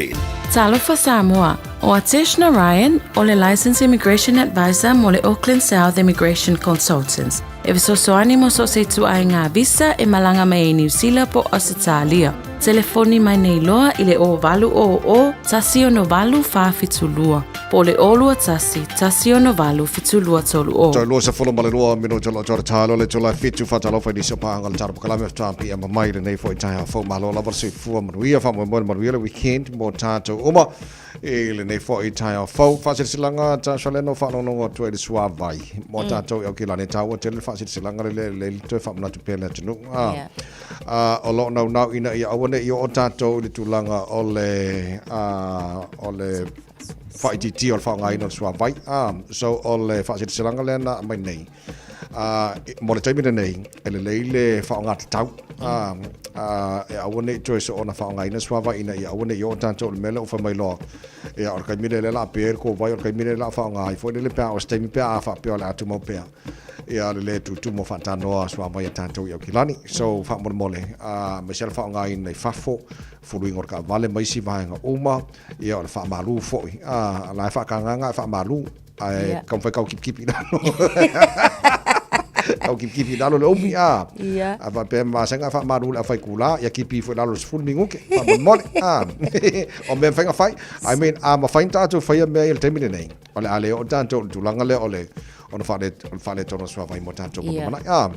[SPEAKER 12] Talofa Samoa, ʻO Atesh Narayan, ʻo le Licensed Immigration Advisor mo le Auckland South Immigration Consultants, e fesoasoani mo so o se ituaiga visa e malaga mai ai Niu Sila po o Ausetalia. Telefoni mai nei loa i le 0800 168 472 po o le 021 168 7230.
[SPEAKER 3] Toe lua sefulu ma le lua minute o lo o talo le tula fitu whatalofa i nisi o pāanga le taro pakalame o whata pm mai lenei foi taeao fou malo lava le soifua manuia faamoemoe le manuia le weekend mo tātou uma i lenei foi taeao fou faasilasilaga tasaleno faalogologo atu ai le suavai mo tātou i Aukilani taua tele le faasilasilaga le le le toe faamanatu pea le atunuu a o lo o naunau ina ia aua ne i oo tātou i le tulaga o le o le faaitiitia o le faaaogaina o le suavai so o le faasilasilaga lea na aumai nei mo le taimi lenei, e lelei le faaaoga tatau e aua ne i toe soona faaaogaina suavai ina ia aua ne i oo tatou i le mea lea ua fai mai loa, ia o le taimi lea o lea o le a pe le kou vai, o le taimi lea o le a faaaoga ai foi lele pe a o se taimi pe a faapea o le a tumau pea ia le lē tutumu o faatanoa suavai a tatou i Aukilani. So faamolemole, aemaise lava le faaaogaina i fafo, fuluiga o le taavale ma isi vaega uma, ia o le faamalu foi, o la e faakagaga ae faamalu. Ae yeah. taumafai tau kipikipi i lalo. Tau kipikipi i lalo le umi, a.
[SPEAKER 8] Yeah.
[SPEAKER 3] A faapea ma vasega faamalu le awhai kula, ia kipi ifo i lalo le 10 minute, faamolemole. A. O mea mafai ona fai. I mean, a mafai ona tatou faia mea ia i le taimi lenei, o le a le oo tatou i le tulaga lea o le ona faale, o le faaletonu o le suavai mo tatou mo
[SPEAKER 8] Yeah.
[SPEAKER 3] lumanai. A.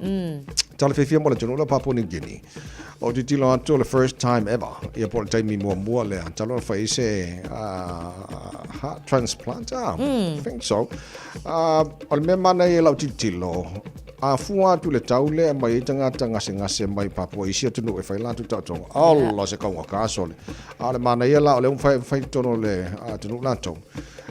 [SPEAKER 3] Tala fiafia mo le atunuu lea o Papua New Guinea. Ou te tilo atu o le first time ever, ia po o le taimi muamua lea, talu ona fai se heart transplant, ah, I think so. O le mea manaia i lau tilotilo, a fua atu le tau lea e aumai ai tagata gasegase mai Papua i isi atunuu e fai latou taotoga, ola se kaugata sole. A o le manaia la o lea ua mafai ona fai i totonu o le atunuu latou.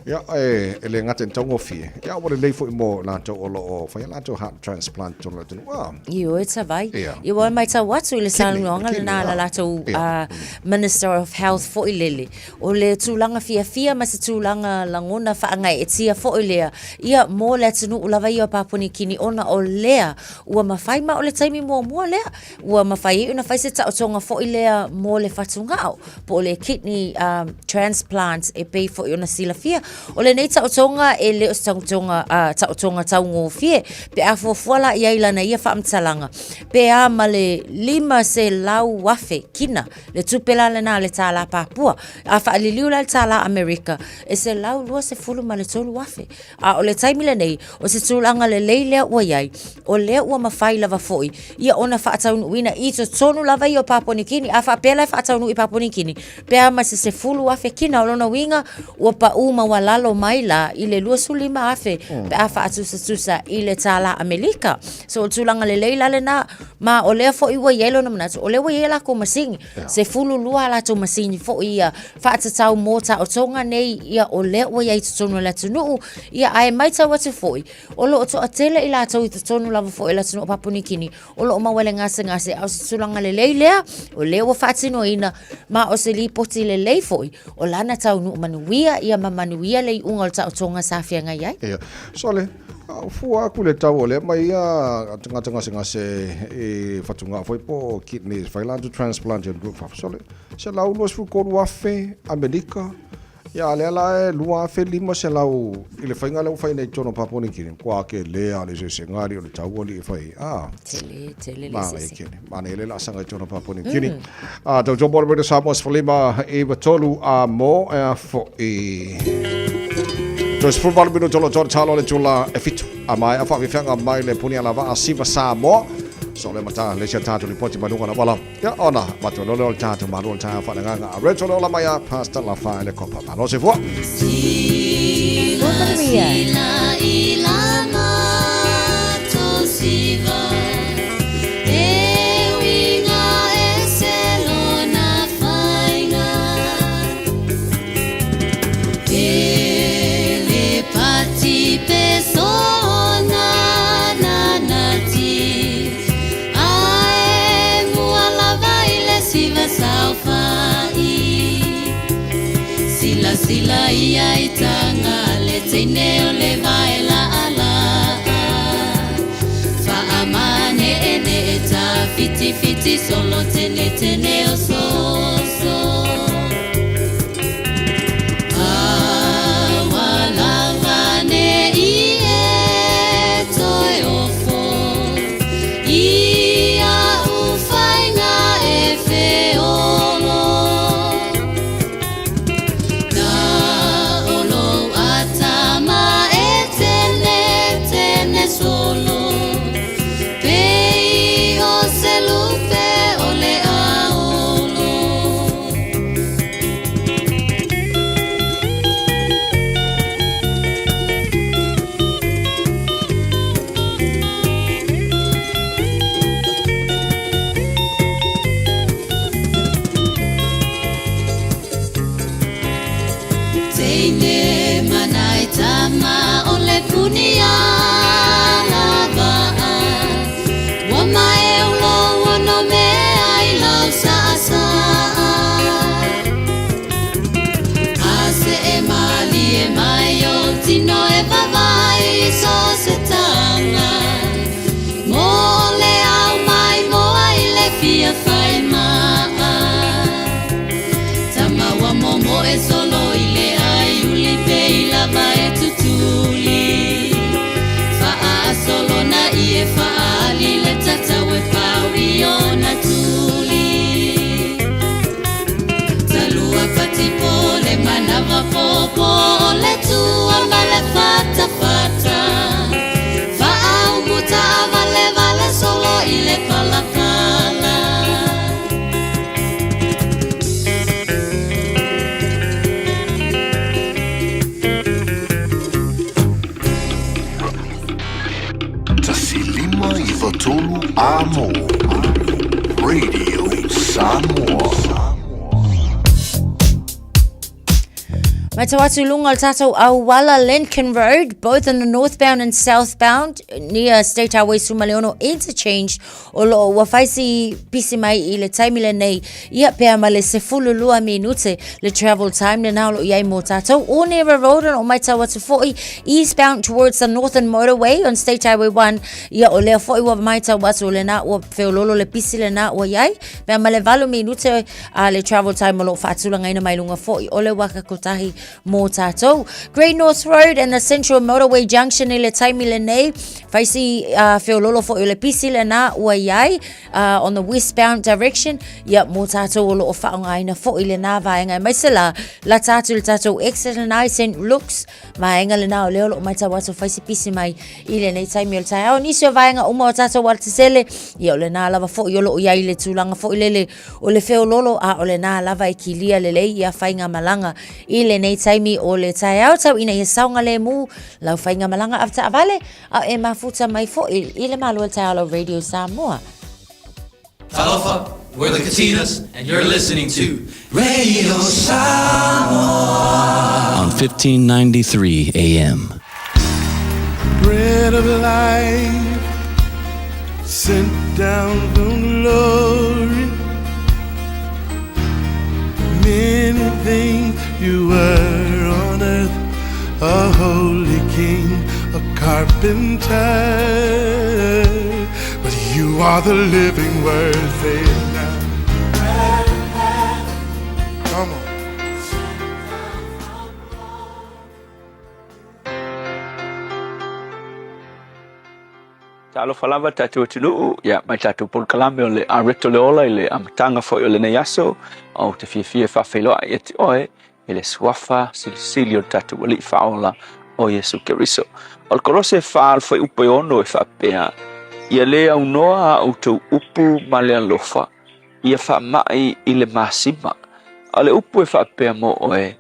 [SPEAKER 3] Ia, e, e le gata i le taugofie, ia ua lelei foi mo latou o lo o fai a latou heart transplant i totonu o le atunuu. Ah.
[SPEAKER 8] Ioe tavai.
[SPEAKER 3] Ia.
[SPEAKER 8] Ia ua matau atu i le
[SPEAKER 3] Kidney,
[SPEAKER 8] saunoaga
[SPEAKER 3] kidney,
[SPEAKER 8] lena a le
[SPEAKER 3] ah.
[SPEAKER 8] latou
[SPEAKER 3] Ia.
[SPEAKER 8] Minister of Health foi lele. O le tulaga fiafia ma se tulaga lagona faagaeetia foi lea, ia mo le atunuu lava ia o Papua Nikini ona o lea ua mafai ma o le taimi muamua lea ua mafai ai ona fai se taotoga foi lea mo le fatugao po o le kidney transplant e pei foi ona silafia. O lenei taotoga e le o se taotoga, taotoga taugofie pe a fuafua la i ai lana ia faamatalaga, pe a ma le 500,000 kina, le tupe la lena a le tālā Papua. A faaliliu la i le tālā Amerika, e 123,000. A o le taimi lenei, o se tulaga lelei lea ua i ai, o lea ua mafai lava foi ia ona faataunuuina i totonu lava ia o Papua Nikini. A faapea la e faataunuu i Papua Nikini, pe a ma se 10,000 kina, o lona uiga ua pau maualalo mai la i le 25,000 pe a faatusatusa i le tālā Amelika. So o le tulaga lelei la lena, ma o lea foi ua i ai lona manatu, o lea ua i ai a lakou masini, 12 a latou masini foi ia faatatau mo taotoga nei, ia o lea ua i ai i totonu o le atunuu, ia ae matau atu foi, o lo o toatele i latou i totonu lava foi o le atunuu o Papua Niu Kini, o lo o maua i le gasegase, a o se tulaga lelei lea, o lea ua faatinoina, ma o se lipoti lelei foi, o lana taunuu manuia, ia ma manuia le iuga o le taotoga sa feagai ai.
[SPEAKER 3] Ia, sole, fua atu le tau o lea mai ia tagata gasegase i fatugao foi po o kidneys, fai latou transplant i atunuu i fafo, sole, 123,000 Amerika. Ia, a lea la e 2,500 i le faiga lea ua fai nei i totonu o Papua Niu Kini, matua tele lava le eseesega alii o le tau alii e fai ai. A.
[SPEAKER 8] Tele, tele le
[SPEAKER 3] Manaia
[SPEAKER 8] eseesega.
[SPEAKER 3] tele. Manaia le laasaga i totonu o Papua Niu Kini. A, tautua mo le Radio Samoa 15 93 a mo e a fo'i. Toe 18 minute o lo o talo le tula e fitu. A mai a whaawhiwhianga mai le puni ala waa siva Samoa. So le mata le sia tātou lipoti mai lunga na wala. Ia ona, matua lole o le tātou malu o le tātou whananganga. A reto le ola mai a Pastor Lafa le kopa. Malo se fua.
[SPEAKER 10] Sila ila mato siva E uiga e se lona faiga E le pati pe sona nanati Ae mua lava i le siva saofai Silasila ia i taga le teine o le vae laalaa Faamaneenee tafitifiti solo tenetene o soso Aua lava ne i e toe ofo I a'u faiga e feolo Na o lou atama e tenetene solo Pei o se lupe o le aolo. Teine manai tama o le puni ala vaa Ua mae o lou ono mea i lau saasaa A see malie mai ou tino e vavai so se taga Mo le au mai moa i le fia fai maa Tama ua momoe solo i le ai uli pe i lava e tutuli Faasolo na ie faali le tatau e pau i ona tuli Talua patipo le manava popo o le tua ma le fatafata Faaumuta vale vale solo i le palapala.
[SPEAKER 16] 153 Amo. Radio Samoa.
[SPEAKER 8] Matau atu i luga o le tātou auala Lincoln Road, both in the northbound and southbound, near State Highway Sumaleono Interchange, o loo ua fai si pisi mai i le taimi lenei, ia pea ma le 12 minute le travel time lena o loo iai mo tātou. Onera Road o matau atu foi, eastbound towards the northern motorway on State Highway 1, ia o lea foi ua matau atu o lena ua feololo le pisi lena ua iai, pea ma le 8 minute a le travel time o loo faatulagaina mai luga foi o le waka kotahi mō tātou. Great North Road and the Central Motorway Junction i le taimi lenei, whaisi feololo foi o le pisi lena ua iai on the westbound direction, ia mō tātou o loo whaongaina foi lena vaenga. E mai se la, la tātou le tātou exit lena i St. Luke's, vaenga lena o lea o loo matau atu whaisi pisi mai i lenei taimi o le taeao. Nisi o vaenga uma o tātou alatetele, ia o lena lava foi o loo iai le tulaga foi lele o le feololo a o lena lava e kilia lelei ia faigamalaga i lenei taimi o le taeao tau ina ia saogalemu lau faigamalaga avetaavale a e mafuta mai foi i le malo o le taeao lau Radio Samoa.
[SPEAKER 17] Talofa, we're the Katinas, and you're listening to Radio Samoa on 1593 AM.
[SPEAKER 14] Bread of life sent down from glory. Many things you were on earth, a holy king, a carpenter. But you are the living word, say it now. Come on.
[SPEAKER 18] Talofa lava tatou atunuu, ia mai tatou polokalame o le Areto le Ola i le amataga foi o lenei aso, ou te fiafia e faafeiloai ia te oe i le suafa silisili o le tatou Alii Faaola o Iesu Keriso. O le Kolose 4 le fuaiupu e 6 e faapea, Ia le aunoa a outou upu ma le alofa, ia faamai i le masima. O le upu e faapea mo oe,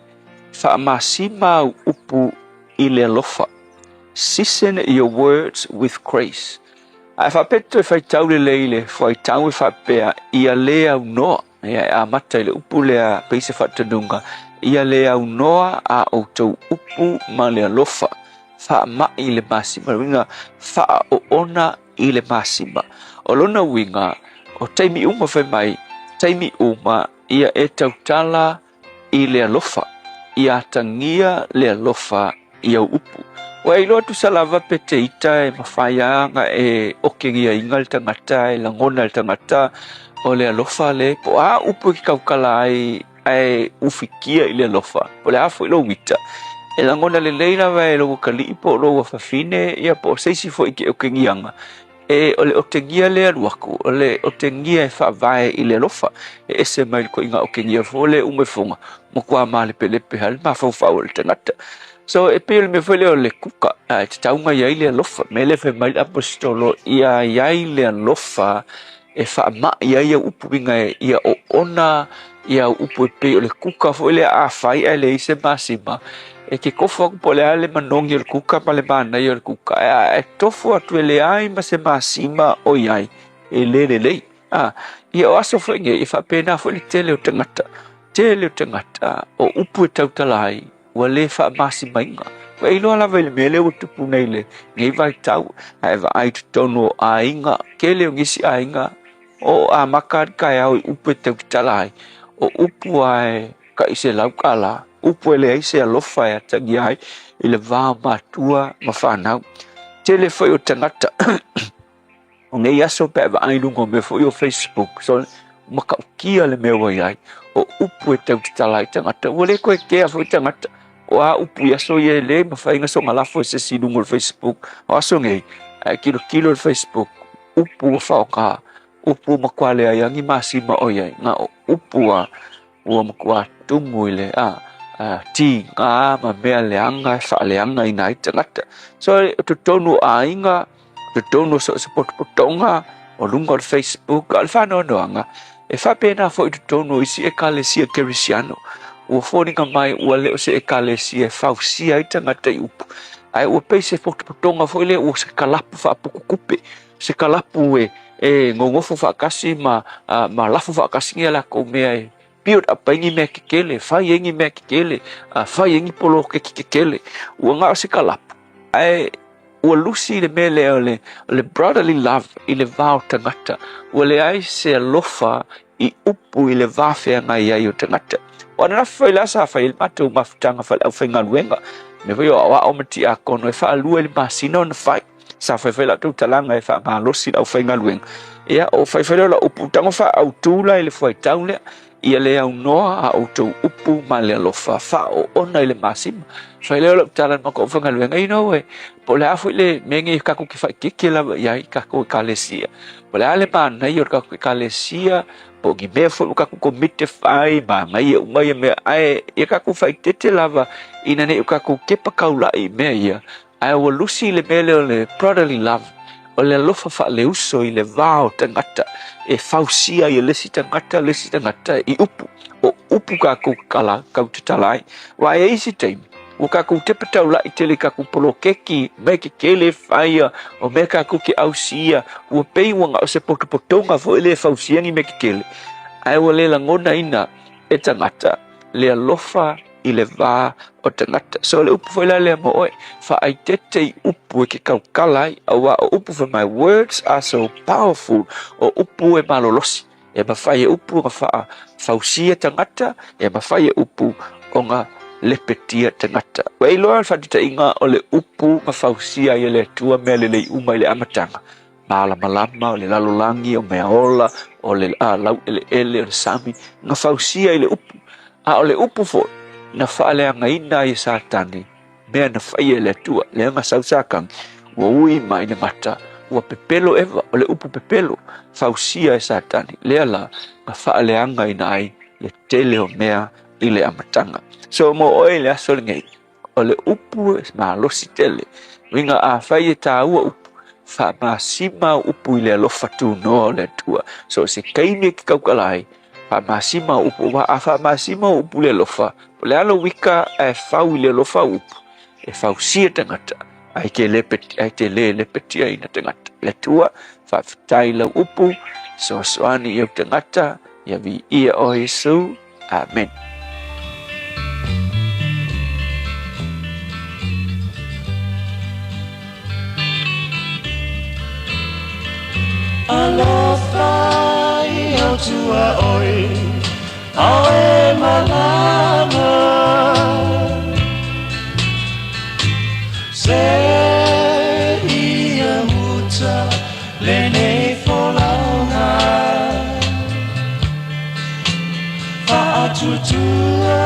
[SPEAKER 18] faamasima au upu i le alofa. Season your words with grace. A e faapea toe faitau lelei le fuaitau e faapea, ia le aunoa. Ia e amata i le upu lea pei se faatanuga, ia le aunoa a outou upu ma le alofa, faamai i le masima, le uiga faaoona i le masima. O lona uiga, o taimi uma fai mai, taimi uma ia e tautala i le alofa, ia atagia le alofa i au upu. Ua e iloa tusa lava pe te ita e mafai a ona e okegiaina le tagata, e lagona e le tagata o le alofa le, po o a upu e te tautala ai ae ufitia i le alofa, po o le a foi lou ita, e lagona lelei lava e lou atalii po o lou afafine, ia po o se isi foi i te okegiaga, E, o le otegia lea alu atu, o le otegia e faavae i le alofa, e ese mai le koiga otegia fo le ume fonga, matua malepelepe lava le mafaufau o le tagata. So, e pei o le mea foi lea o le kuka, a e tatau ona i ai le alofa. Mea lea fai mai le Aposetolo, ia i ai le alofa e faamai ai au upu uiga e ia oona ia au upu e pei o le kuka foi lea a fai ae leai se masima, e te tofu atu po o le a le manogi o le kuka ma le manaia o le kuka, ae a e tofu atu e leai ma se masima o i ai, e le lelei. A, ia o aso foi nei, e faapena foi le tele o tagata, tele o tagata o upu e tautala ai, ua le faamasimaina. Ua e iloa lava i le mea lea ua tupu nei i lenei vaitau, a e vaai i totonu o aiga, tele o nisi aiga, o amata le taeao i upu e tautala ai, o upu lava e tai $100, upu e leai se alofa e atagia ai i le va o matua ma fanau. Tele foi o tagata o nei aso pe a vaai i luga o mea foi o Facebook, so matautia le mea ua i ai, o upu e tautatala ai tagata, ua le toe kea foi tagata. O a upu i aso ia e le mafai ona soona lafo e se isi i luga o le Facebook. O aso nei, a e tilotilo i le Facebook, upu ua faaaoga, upu ua matua leai lava ni masima o i ai, na o upu lava ua matua tumu i le a, tiga ma mea leaga e faaleagaina ai tagata. So, o totonu o aiga, totonu o so o se potopotoga, o luga o le Facebook, a o le faanoanoaga, e faapena foi i totonu o isi ekalesia kerisiano. Ua foliga mai ua le o se ekalesia e fausia ai tagata i upu, ae ua pei se potopotoga foi lea ua se kalapu faapututupe, se kalapu e e nonofo faatasi ma ma lafo faatasi ni a latou mea e build up ai ni mea kekele, fai ai ni mea kekele, fai ai ni poloketi kekele. Ua na o se kalapu, ae ua lusi le mea lea o le, o le brotherly love i le va o tagata. Ua leai se alofa i upu i le va feagai ai o tagata. O ananafi foi la sa fai ai le matou mafutaga faale-aufaigaluega, mea foi o aoao ma tiakono e faalua i le masina ona fai. Sa fai foi latou talaga e faamalosi le aufaigaluega. Ia, o fai foi lea o lau upu, tago faaautu la i le fuaitau lea, ia le aunoa a outou upu ma le alofa faaoona i le masima. Fai lea o lau tala i le matou aufaigaluega, you know, e, po o le a foi le mea nei tatou te faaeteete lava i ai tatou ekalesia, po o le a le manaia o le tatou ekalesia, po o ni mea foi ua tatou komiti e fai, manaia uma ia mea, ae ia tatou faaeteete lava ina ne i o tatou tepa taulai i mea ia, Ae ua lusi le mea lea o le brotherly love, o le alofa faaleuso i le va o tagata e fausia ai e le isi tagata le isi tagata i upu. O upu tatou kala, kau tatala ai. Aua e i ai isi taimi, ua tatou tepa taulai tele i tatou poloketi, mea kekele e faia, o mea tatou te ausia, ua pei ua na o se potopotoga foi lea e fausia ni mea kekele, ae ua le lagonaina e tagata le alofa i le va o tagata. So le upu foi la lea mo oe, faaeteete i upu e ke kaukala ai, aua o upu for my words are so powerful, o upu e malolosi. E mafai e upu ona faafausia tagata, e mafai e upu ona lepetia tagata. Ua e iloa le faataitaiga o le upu na fausia ai e le Atua mea lelei uma i le amataga, malamalama, o le lalolagi, o mea ola, o le laueleele, o le sami, na fausia i le upu. A o le upu foi, na faaleagaina ai e Satani mea na faia e le Atua. Lea na sau Satani, ua ui mai le gata, ua pepelo Eva, o le upu pepelo, fausia e Satani, lea la na faaleagaina ai le tele o mea i le amataga. So mo oe i le aso lenei, o le upu e malosi tele. Uiga afai e taua upu, faamasima au upu i le alofa tunoa o le Atua. So o se taimi e te tautala ai, faamasima au upu, aua a faamasima au upu i le alofa, o le a lou ita ae fau i le alofa au upu, e fausia tagata, ae te le ae te le lepetiaina tagata. Le Atua, faafetai i lau upu, fesoasoani i au tagata, ia viia oe Iesu. Amen.
[SPEAKER 14] Alofa i au tua oi, ao e malama. Se ia muta lenei folauga. Faatuatua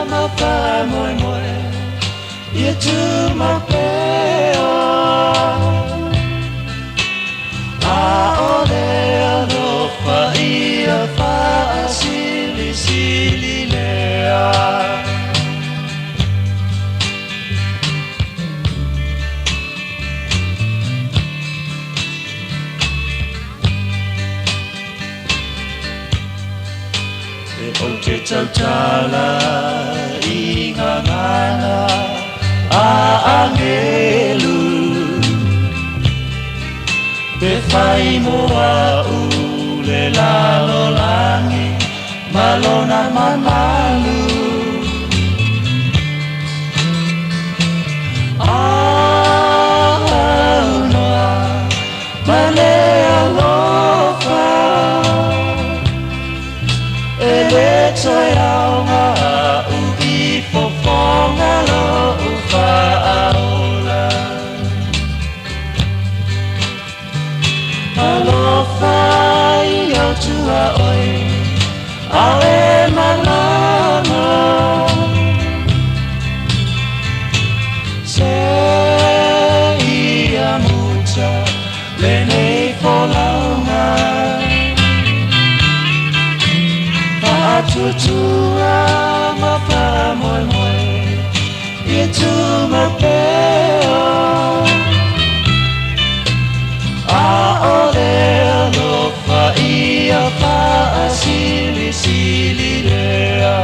[SPEAKER 14] ma faamoemoe ia tumau pea. ʻAʻole alofa ia faasilisili lea. E ou te tautala i ngā ngana a angelu Pe whai mo au le lalolagi ma lona mamalu Aunoa ma le alofa E le toe aoga a'u i fofoga lo'u faaola Alofa i au tuaoi ao e malama Se ia muta lenei folauga Faatuatua ma faamoemoe ia tumau pea ʻAʻole alofa ia faasilisili lea.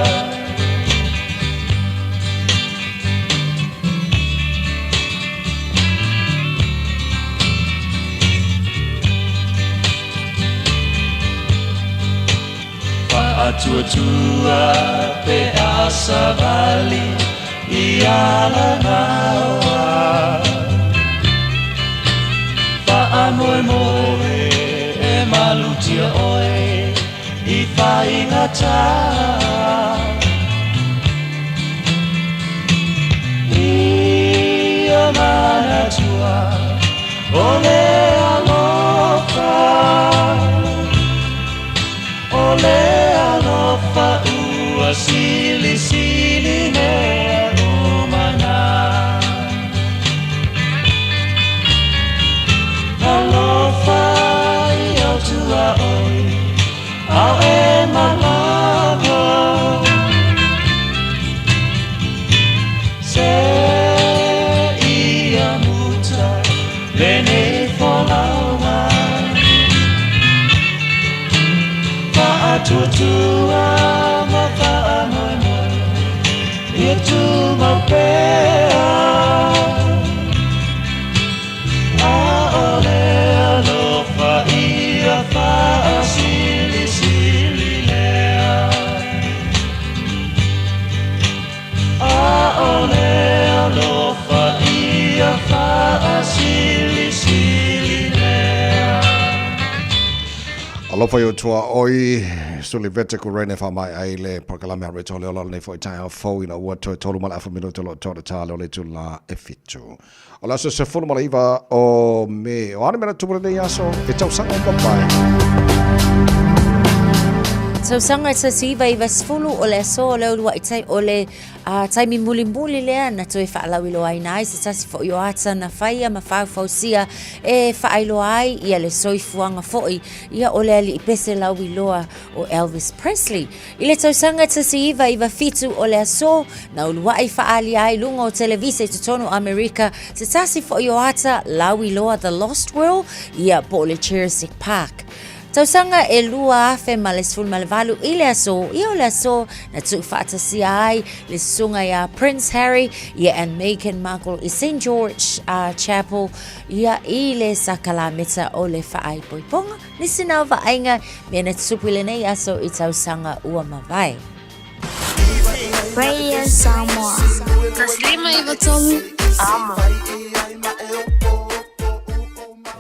[SPEAKER 14] Faatuatua pe a savali i Alamaoa Faamoemoe e malutia oe i faigata Ia manatua o le alofa O le alofa ua silisili mea uma na Alofa i au tuaoi ao e malama Se ia muta lenei folauga Faatuatua ma faamoemoe ia tumau pea ʻAʻole alofa ia faasilisili lea ʻAʻole alofa ia faasilisili lea.
[SPEAKER 3] Alofa i ou tuaoi, Suli Vete ku Rene whaamai ai le polokalame a Rachel Leola lenei foi taeao fou ina ua toe 3 ma le afa minuta o lo o toa le tale o le itula e 7. O le aso 19 o Me. O a ni mea na tupu lenei aso, e tausaga o papae.
[SPEAKER 8] Tausaga 1990 o le aso o le ulua'i tai o le a, taimi mulimuli lea na toe faalauiloaina ai se tasi fo'i o ata na faia ma faufausia e faailoa ai ia le soifuaga fo'i ia o le ali'i pese lauiloa o Elvis Presley. I le tausaga 1997 o le aso na ulua'i faaalia ai luga o televise i totonu o Amerika se tasi fo'i o ata lauiloa The Lost World ia po o le Jurassic Park. Tausaga e 2018 i le aso, ia o le aso na tuufaatasia ai le susuga iā Prince Harry ia and Meghan Markle i St George Chapel ia i le sakalameta o le faaipoipoga. Nisi na o vaaiga mea na tutupu i lenei aso i tausaga ua mavae.
[SPEAKER 11] Radio Samoa. 153 Amo.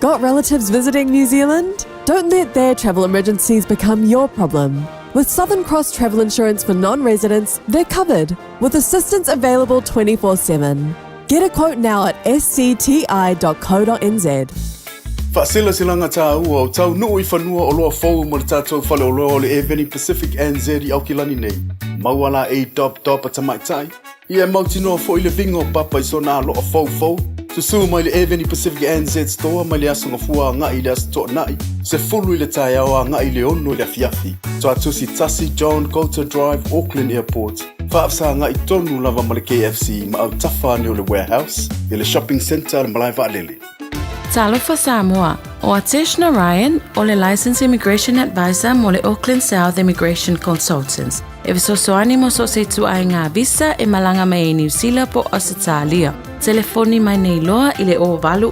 [SPEAKER 19] Got relatives visiting New Zealand? Don't let their travel emergencies become your problem. With Southern Cross Travel Insurance for non residents, they're covered with assistance available 24 7. Get a quote now at scti.co.nz.
[SPEAKER 2] Faaselaselaga tāua o taunuu i fanua oloa fou mo le tatou faleoloa o le Air Pacific NZ i Aukilani nei. Maua la e dop dop a tamaitai. Ia e mautinoa foi le viga o Papa i sona aloa foufou. Susū mai le Air Pacific NZ Store mai le aso Gafua agai i le aso Toonai, 10 i le taeao agai i le 6 i le afiafi. Tuatusi 1 John Coulter Drive, Auckland Airport. Faafesagai tonu lava ma le KFC ma autafa ane o le Warehouse i le Shopping Centre a le Malae Vaalele.
[SPEAKER 12] Talofa Samoa, o Atesh Narayan o le Licensed Immigration Advisor mo le Auckland South Immigration Consultants. E fesoasoani mo so o se ituaiga visa e malaga mai ai Niu Sila po o Ausetalia. Telefoni mai nei loa i le 0800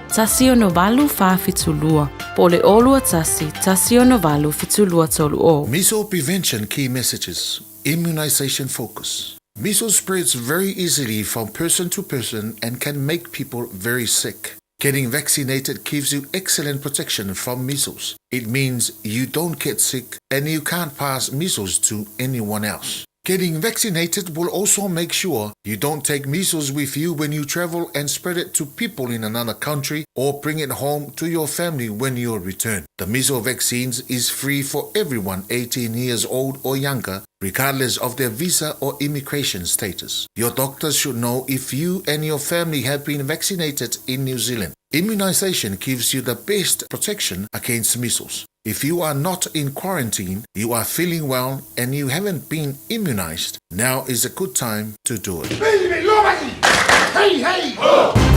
[SPEAKER 12] 168 472 po o le 021 168 7230.
[SPEAKER 15] Measles prevention key messages, immunization focus. Measles spreads very easily from person to person and can make people very sick. Getting vaccinated gives you excellent protection from measles. It means you don't get sick and you can't pass measles to anyone else. Getting vaccinated will also make sure you don't take measles with you when you travel and spread it to people in another country or bring it home to your family when you return. The measles vaccines is free for everyone 18 years old or younger, regardless of their visa or immigration status. Your doctor should know if you and your family have been vaccinated in New Zealand. Immunization gives you the best protection against measles. If you are not in quarantine, you are feeling well, and you haven't been immunized, now is a good time to do it.
[SPEAKER 16] Hey, hey! Oh!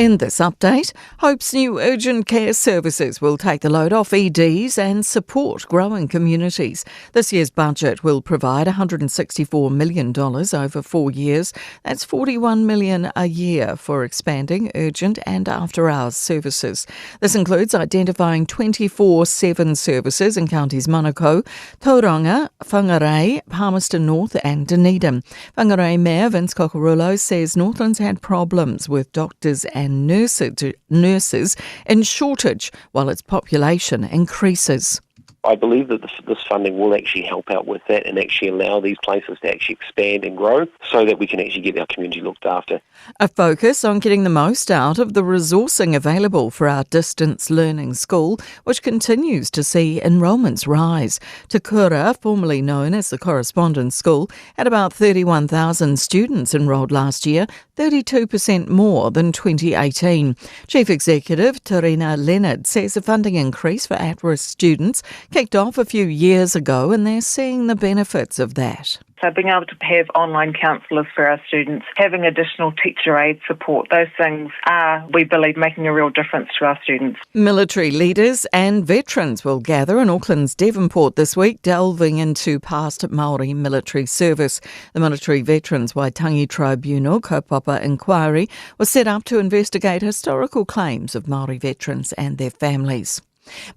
[SPEAKER 4] In this update, Hope's new urgent care services will take the load off EDs and support growing communities. This year's budget will provide $164 million over four years. That's $41 million a year for expanding urgent and after hours services. This includes identifying 24 7 services in counties Manukau, Tauranga, Whangarei, Palmerston North, and Dunedin. Whangarei Mayor Vince Cocurullo says Northland's had problems with doctors and nurses, nurses in shortage while its population increases.
[SPEAKER 20] I believe that this, this funding will actually help out with that and actually allow these places to actually expand and grow so that we can actually get our community looked after.
[SPEAKER 4] A focus on getting the most out of the resourcing available for our distance learning school, which continues to see enrolments rise. Te Kura, formerly known as the Correspondence School, had about 31,000 students enrolled last year, 32% more than 2018. Chief Executive Tarina Leonard says the funding increase for at risk students kicked off a few years ago and they're seeing the benefits of that.
[SPEAKER 21] So being able to have online counsellors for our students, having additional teacher aid support, those things are, we believe, making a real difference to our students.
[SPEAKER 4] Military leaders and veterans will gather in Auckland's Devonport this week, delving into past Maori military service. The Military Veterans Waitangi Tribunal Kaupapa Inquiry was set up to investigate historical claims of Maori veterans and their families.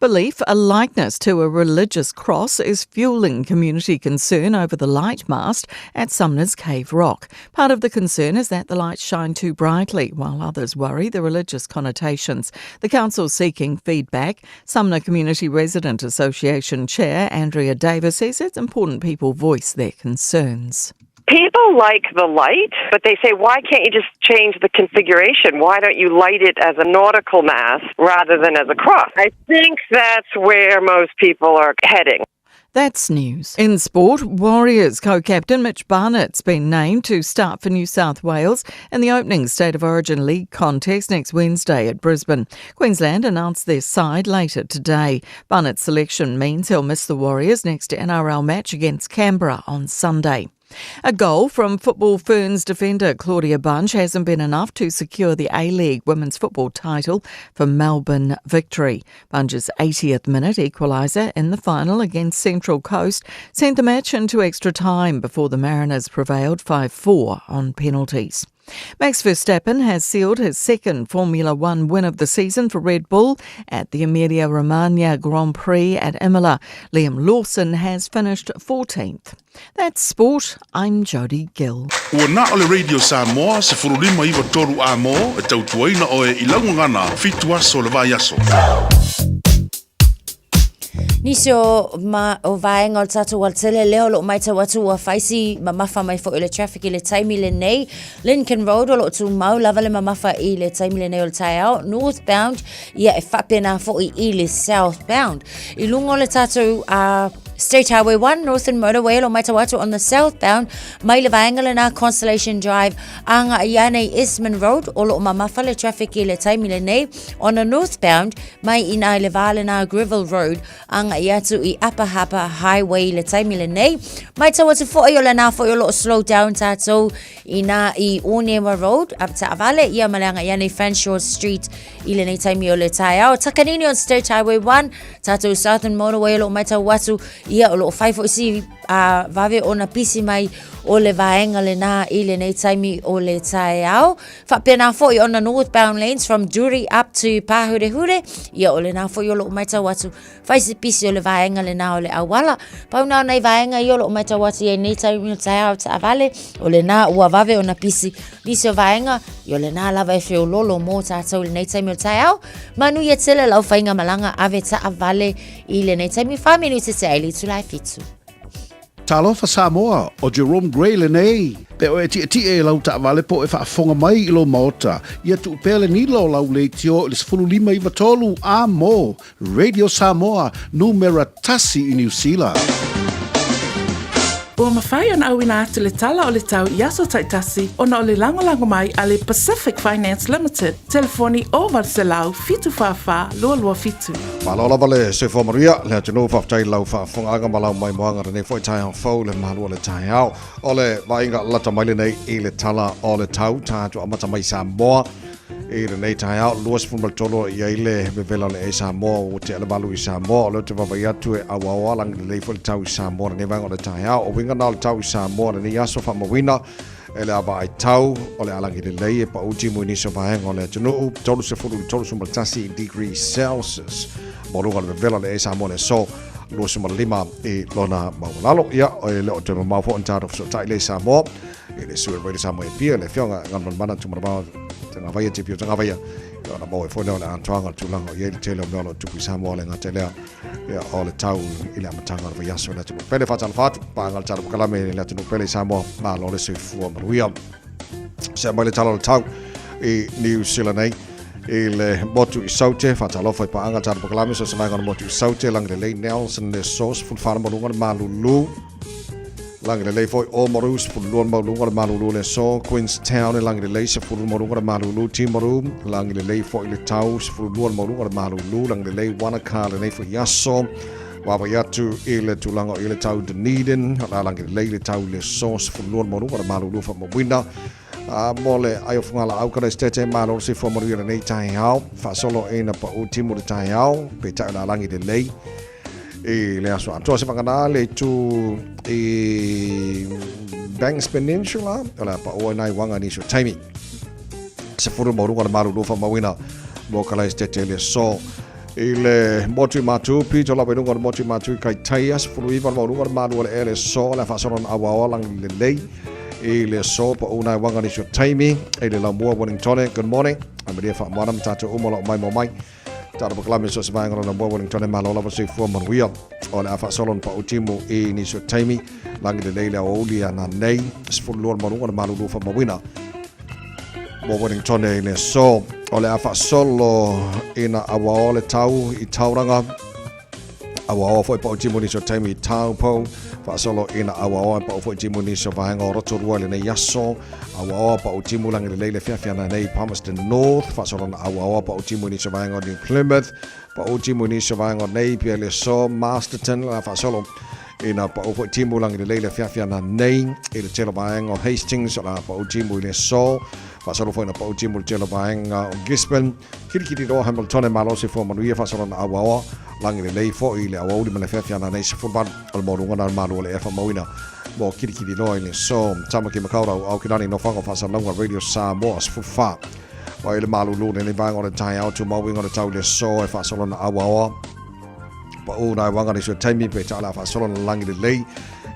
[SPEAKER 4] Belief a likeness to a religious cross is fueling community concern over the light mast at Sumner's Cave Rock. Part of the concern is that the lights shine too brightly, while others worry the religious connotations. The council seeking feedback. Sumner Community Resident Association Chair Andrea Davis says it's important people voice their concerns.
[SPEAKER 1] People like the light, but they say, why can't you just change the configuration? Why don't you light it as a nautical mast rather than as a cross? I think that's where most people are heading.
[SPEAKER 4] That's news. In sport, Warriors co-captain Mitch Barnett's been named to start for New South Wales in the opening State of Origin League contest next Wednesday at Brisbane. Queensland announced their side later today. Barnett's selection means he'll miss the Warriors' next NRL match against Canberra on Sunday. A goal from Football Ferns defender Claudia Bunge hasn't been enough to secure the A-League women's football title for Melbourne Victory. Bunge's 80th minute equaliser in the final against Central Coast sent the match into extra time before the Mariners prevailed 5-4 on penalties. Max Verstappen has sealed his second Formula One win of the season for Red Bull at the Emilia-Romagna Grand Prix at Imola. Liam Lawson has finished 14th. That's sport. I'm Jodie Gill.
[SPEAKER 15] Ua na o le Radio Samoa, 1593 a mō, e tautuaina oe i lau gagana, fitu aso le vaiaso.
[SPEAKER 8] Nisi o, ma, o vaega o le tatou alatele lea o loo maitau atu ua faisi mamafa mai foi o le traffic i le taimi lenei. Lincoln Road o loo tumau lava le mamafa i le taimi lenei o le taeao. Northbound, ia e faapena foi i le southbound. I luga o le tatou uh, State Highway 1, Northern Motorway, o loo maitau atu on the southbound, mai le vaega lena Constellation Drive, aga i anei Esmond Road, o loo mamafa le traffic i le taimi lenei. On the northbound, Mai i nā i le vā lenā Greville Road, agai atu i Upper Harbour Highway i le taimi lenei. Matau atu foi o lenā foi o loo slow down tātou i nā i Onewa Road, a taavale ia ma le agai ane Fanshawe Street i lenei taimi o le taeao. Takanini on State Highway 1, tātou Southern Motorway o loo matau atu ia o loo whai foi si a vave ona pisi mai o le vaenga lenā i lenei taimi o le taeao. Faapena foi ona northbound lanes from Duri up to Pahurehure, ia o lenā foi o loo maitau atu, whai se pisi o le vaenga lenā o le auala. Pau nā nei vaenga i o loo maitau atu i nei taimi o taeao taavale, o lenā ua vave ona pisi nisi o vaenga, i o lenā lava e feololo mō tātou i lenei taimi o taeao. Manuia tele lau whainga malanga ave taavale i lenei taimi wha minute te aili itula e fitu.
[SPEAKER 22] Talofa Samoa, ʻo Jerome Gray lenei. Pe oe e tiʻetiʻe i lau taʻawale po o e faafofoga mai i lou maota, ia tuu pea le nila o lau leitio i le 15 93 a mo Radio Samoa, numera tasi i Niu Sila.
[SPEAKER 12] Ua mafai ona auina atu le tala o le tau i aso taitasi ona o le lagolago mai a le Pacific Finance Limited, telefoni 0800 744 227.
[SPEAKER 3] Malo lava le soifua manuia, le atunuu faafetai i lau faafofogaaga ma lau maimoaga lenei foi taeao fou le malu o le taeao. O le vaaiga lata mai lenei i le tala o le tau tatou amata mai Samoa i lenei taeao 23 i ai le vevela o le e Samoa ua tea le valu i Samoa o lea ou te vaavaai atu e auaoa lagi lelei foi le tau i Samoa lenei vaega o le taeao. O uiga na o le tau i Samoa lenei aso faamauina E le a vaai tau o le alagi lelei e pau timu i nisi o vaega o le atunuu, 30 i le 31 degree Celsius. Mo luga o le vevela o le e Samoa le aso 25 i lona maualalo. Ia, e le o toe mamao foi ona tatou fesootai lea i Samoa i le sui o le Radio Samoa e Apia, le afioga i Galumalemana Tumanavao Tagavaia, Tipio Tagavaia, ia ona maua ai foi lea o le atoaga o le tulaga o i ai le tele o mea o lo o tupu i Samoa le gata i lea Ia, o le tau i le amataga o le vaiaso i le atunuu pele. Faatalofa atu, paga le tala pakalame i le atunuu pele i Samoa, malo le soifua manuia. Se mai le tala o le tau i New Zealand nei i le motu i Saute, faatalofa i paaga le tala pakalame, so se vaega o le motu i Saute, lagi lelei Nelson le so, 14 le maluga le malulu. Lagi lelei foi Oamaru, 12 le maualuga le malulu le aso. Queenstown e lagi lelei, 10 le maualuga le malulu. Timaru, lagi lelei foi le tau, 12 le maualuga le malulu. Lagi lelei Wanaka lenei foi aso. Vaavaai atu i le tulaga o i le tau Dunedin, o le a lagi lelei le tau i le aso, 12 le maualuga le malulu faamauina. A mo le ai o Fugalaau ka Esetete, malo le soifua manuia lenei taeao. Faasolo e na pau timu le taeao, peitai o le a lagi lelei i le aso atoa. Se vagana le itu i Banks Peninsula, o le a pau ai nai uaga nisi o taimi. 10 maualuga le malulu faamauina mo Kalaesetete le aso. I le motu i Matu, pito lava i luga o le motu i Matu i Kaitaia, 19 le maualuga o le malu o le ea i le aso, o le a faasolo ona auaoa lagi lelei i le aso pa una e waga nisi o taimi i le laumua Wellingtone. Good morning. Amelia Faamoana ma tatou uma o lo o mai mo mai. Tala pakalame so se vaega o le laumua Wellingtone malo lava soifua manuia. O le a faasolo ona pau timu i nisi o taimi lagi lelei le aoauli ana nei 12 le maualuga o le malulu faamauina. Mo Wellington i le aso. O le a faasolo ina auaoa le tau i Tauranga. Auaoa foi pau timu nisi o taimi i Taupo. Faasolo ina auaoa pau foi timu nisi o vaega o Rotorua i lenei aso. Auaoa pau timu langi lelei le fiafiana nei i Palmerston North. Faasolo na auaoa pau timu nisi o vaega o New Plymouth. Pau timu nisi o vaega o Napier i le aso. Masterton la faasolo Ina pau foi timu langi lelei le fiafiana nei i le tele o vaega o Hastings, o la pau timu i le aso. Faasolo foi na pau timu i le tele o vaega o Gisborne. Kirikiri roa Hamilton e malosi fua manuia faasolo na auaoa. Langi lelei foi i le aoauli ma le fiafiana nei 18 o le maualuga na o le malu o le ea faamauina mo Kirikiri roa i le aso. Tamaki Makaurau, Aukilani, Nofaga o Faasalalauga, Radio Samoa, 14. Wai le malulu lenei vaega o le taeao, tumau inga o le tau i le aso e faasolo na auaoa. Pau nai wanga ni sua taimi pe ta ala whaasolo na langi le lei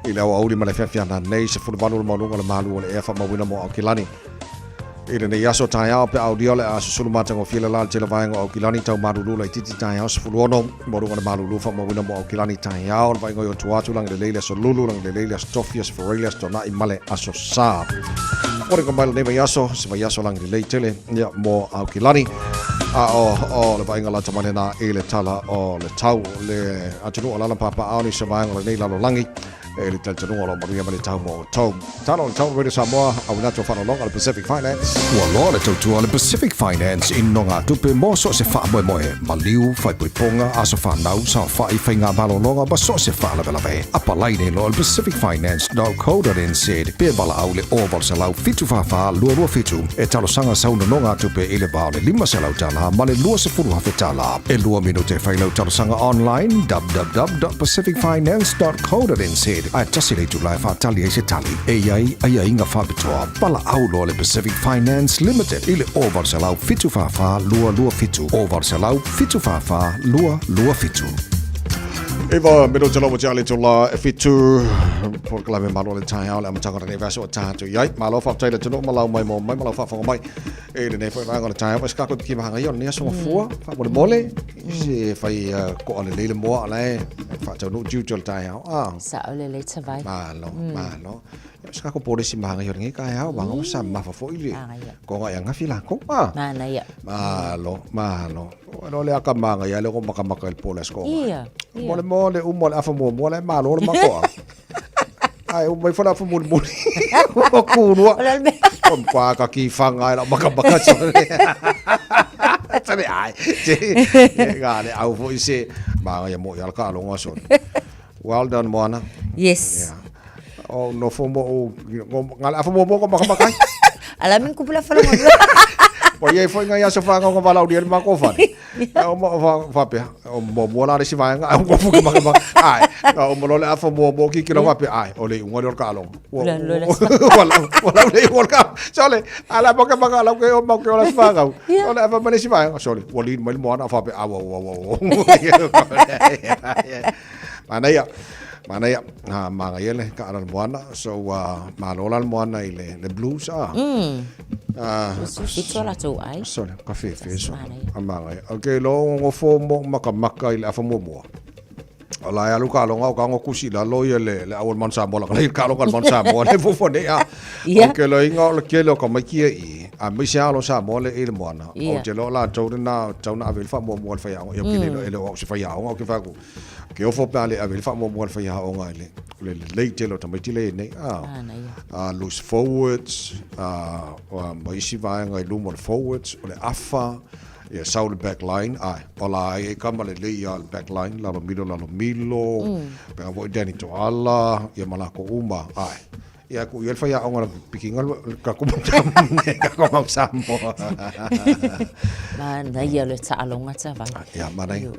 [SPEAKER 3] i le aoauli ma le fiafiana nei 18 le maualuga o le malu o le ea faamauina mo Aukilani. I lenei aso taeao pe aulia o le a susulu matagofie le la le tele vaega o Aukilani tau malulu laititi taeao 16 maualuga le malulu faamauina mo Aukilani taeao le vaaiga i o tua atu langi lelei le aso Lulu langi lelei le aso Tofi aso Fureili aso Tona'i ma le aso Sa. Foliga mai lenei vaiaso se vaiaso langi lelei tele ia mo Aukilani. A o, o le vaaiga lata mai lena i le tala o le tau le atunuu o lala papaao ni se vaega o lenei lalolagi e le talitonuga o lo o manuia ma le tau mo outou. Tala o le tau Radio Samoa, auina atu o faalologa le Pacific Finance.
[SPEAKER 13] Ua loa le tautua a le Pacific Finance i nogatupe mo so o se faamoemoe, maliu, faaipoipoga, aso fanau, saofai, faiga malologa ma so o se faalavelave. Apalai nei loa le pacificfinance.co.nz pe valaau le 0800 744 227 e talosaga sau nonogatupe i le va o le $500 ma le $20,000. E lua minute e fai lau talosaga online www.pacificfinance.co.nz ae tasi le itula e faatali ai se tali e i ai aiaiga faapitoa. Valaau loa le Pacific Finance Limited i le 0800 744 227 0800 744 227.
[SPEAKER 3] Iva minute lava te ale tula e fitu polokalame malo le taeao le amataga o lenei vaiaso o tātou i ai. Malo faafetai le atunuu ma lau mai mo mai ma lau faafofoga mai i lenei foi vaega o le taeao. Mai se kako ki mahanga ia o lenei aso mafua faamolemole se fai koa lelei le moa o la e faataunuu tiute o le taeao. Ah.
[SPEAKER 8] Sao lelei tavai.
[SPEAKER 3] Malo, malo. Se kako polesi mahanga ia o lenei taeao, wanga o sa mafa foi le konga ia ngafi lākou. Ah.
[SPEAKER 8] Manaia.
[SPEAKER 3] Malo, malo. Ua le aka manga ia le ko makamaka i le pole sko.
[SPEAKER 8] Ia.
[SPEAKER 3] Mo le mo le umo le afa muamua le malo le makoa. Ai o mai fala afa mulimuli. O kurua. O kwa ka ki whanga e la makamaka sole. Sole ai. Se nga le au fo i se manga ia mo i ala ka alonga sole. Well done Moana.
[SPEAKER 8] Yes.
[SPEAKER 3] Yeah. O no fo mo o nga le afa muamua ko makamaka.
[SPEAKER 8] Ala min kupula fala mo.
[SPEAKER 3] Wa ia foi ngai aso whanga o wala uri ma ko whare. O mo fa whapea. O mo mo la resi whaenga. O mo fuka maka maka. Ai. O mo lole afa mo mo ki kilo whapea. Ai. O le unga le ka alonga.
[SPEAKER 8] Wala
[SPEAKER 3] wala le unga ka. Sole. Ala maka maka ala ke o mo ke ola whanga. O le afa mane si whaenga. Sole. Wa li mai moana whapea. Awa wa wa wa. Manaia. Manaia. Ha manaia le ka ala le moana. So uh, malo la le moana i le, le blues ah.
[SPEAKER 8] Ah, Fito la tou ai.
[SPEAKER 3] Sole, ka fefe so. A manaia. Okay, lo ngofo mo makamaka i le afa muamua. O la e alu ka alonga o ka ngo kusi la lo ia le le awal man Samoa la ka le ka alonga le man Samoa le fofo nei a.
[SPEAKER 8] Ia.
[SPEAKER 3] O ke lo inga o le kele o ka maiki e i. A mai se alo Samoa le i le moana.
[SPEAKER 8] Ia.
[SPEAKER 3] O te lo la tau na tau na ave le faamuamua le faiaoga. Ia ke le lo e le o au se faiaoga o ke whaku. Ke ofo pe a le ave le faamuamua le faiaoga i le le lelei tele o tamaiti le nei.
[SPEAKER 8] Ah, na ia.
[SPEAKER 3] A loose forwards, a ma isi vaega i luma o le forwards, o le afa, ia sau le back line, ai, o la ai e kama lelei ia le back line, lalo milo, lalo milo, pe a foi Danny Toala, ia ma lako uma, ai. Ia ku ia le faiaoga le pikiga le ka ku ka ku mau Samoa.
[SPEAKER 8] Manaia le taaloga tavai.
[SPEAKER 3] Ia manaia.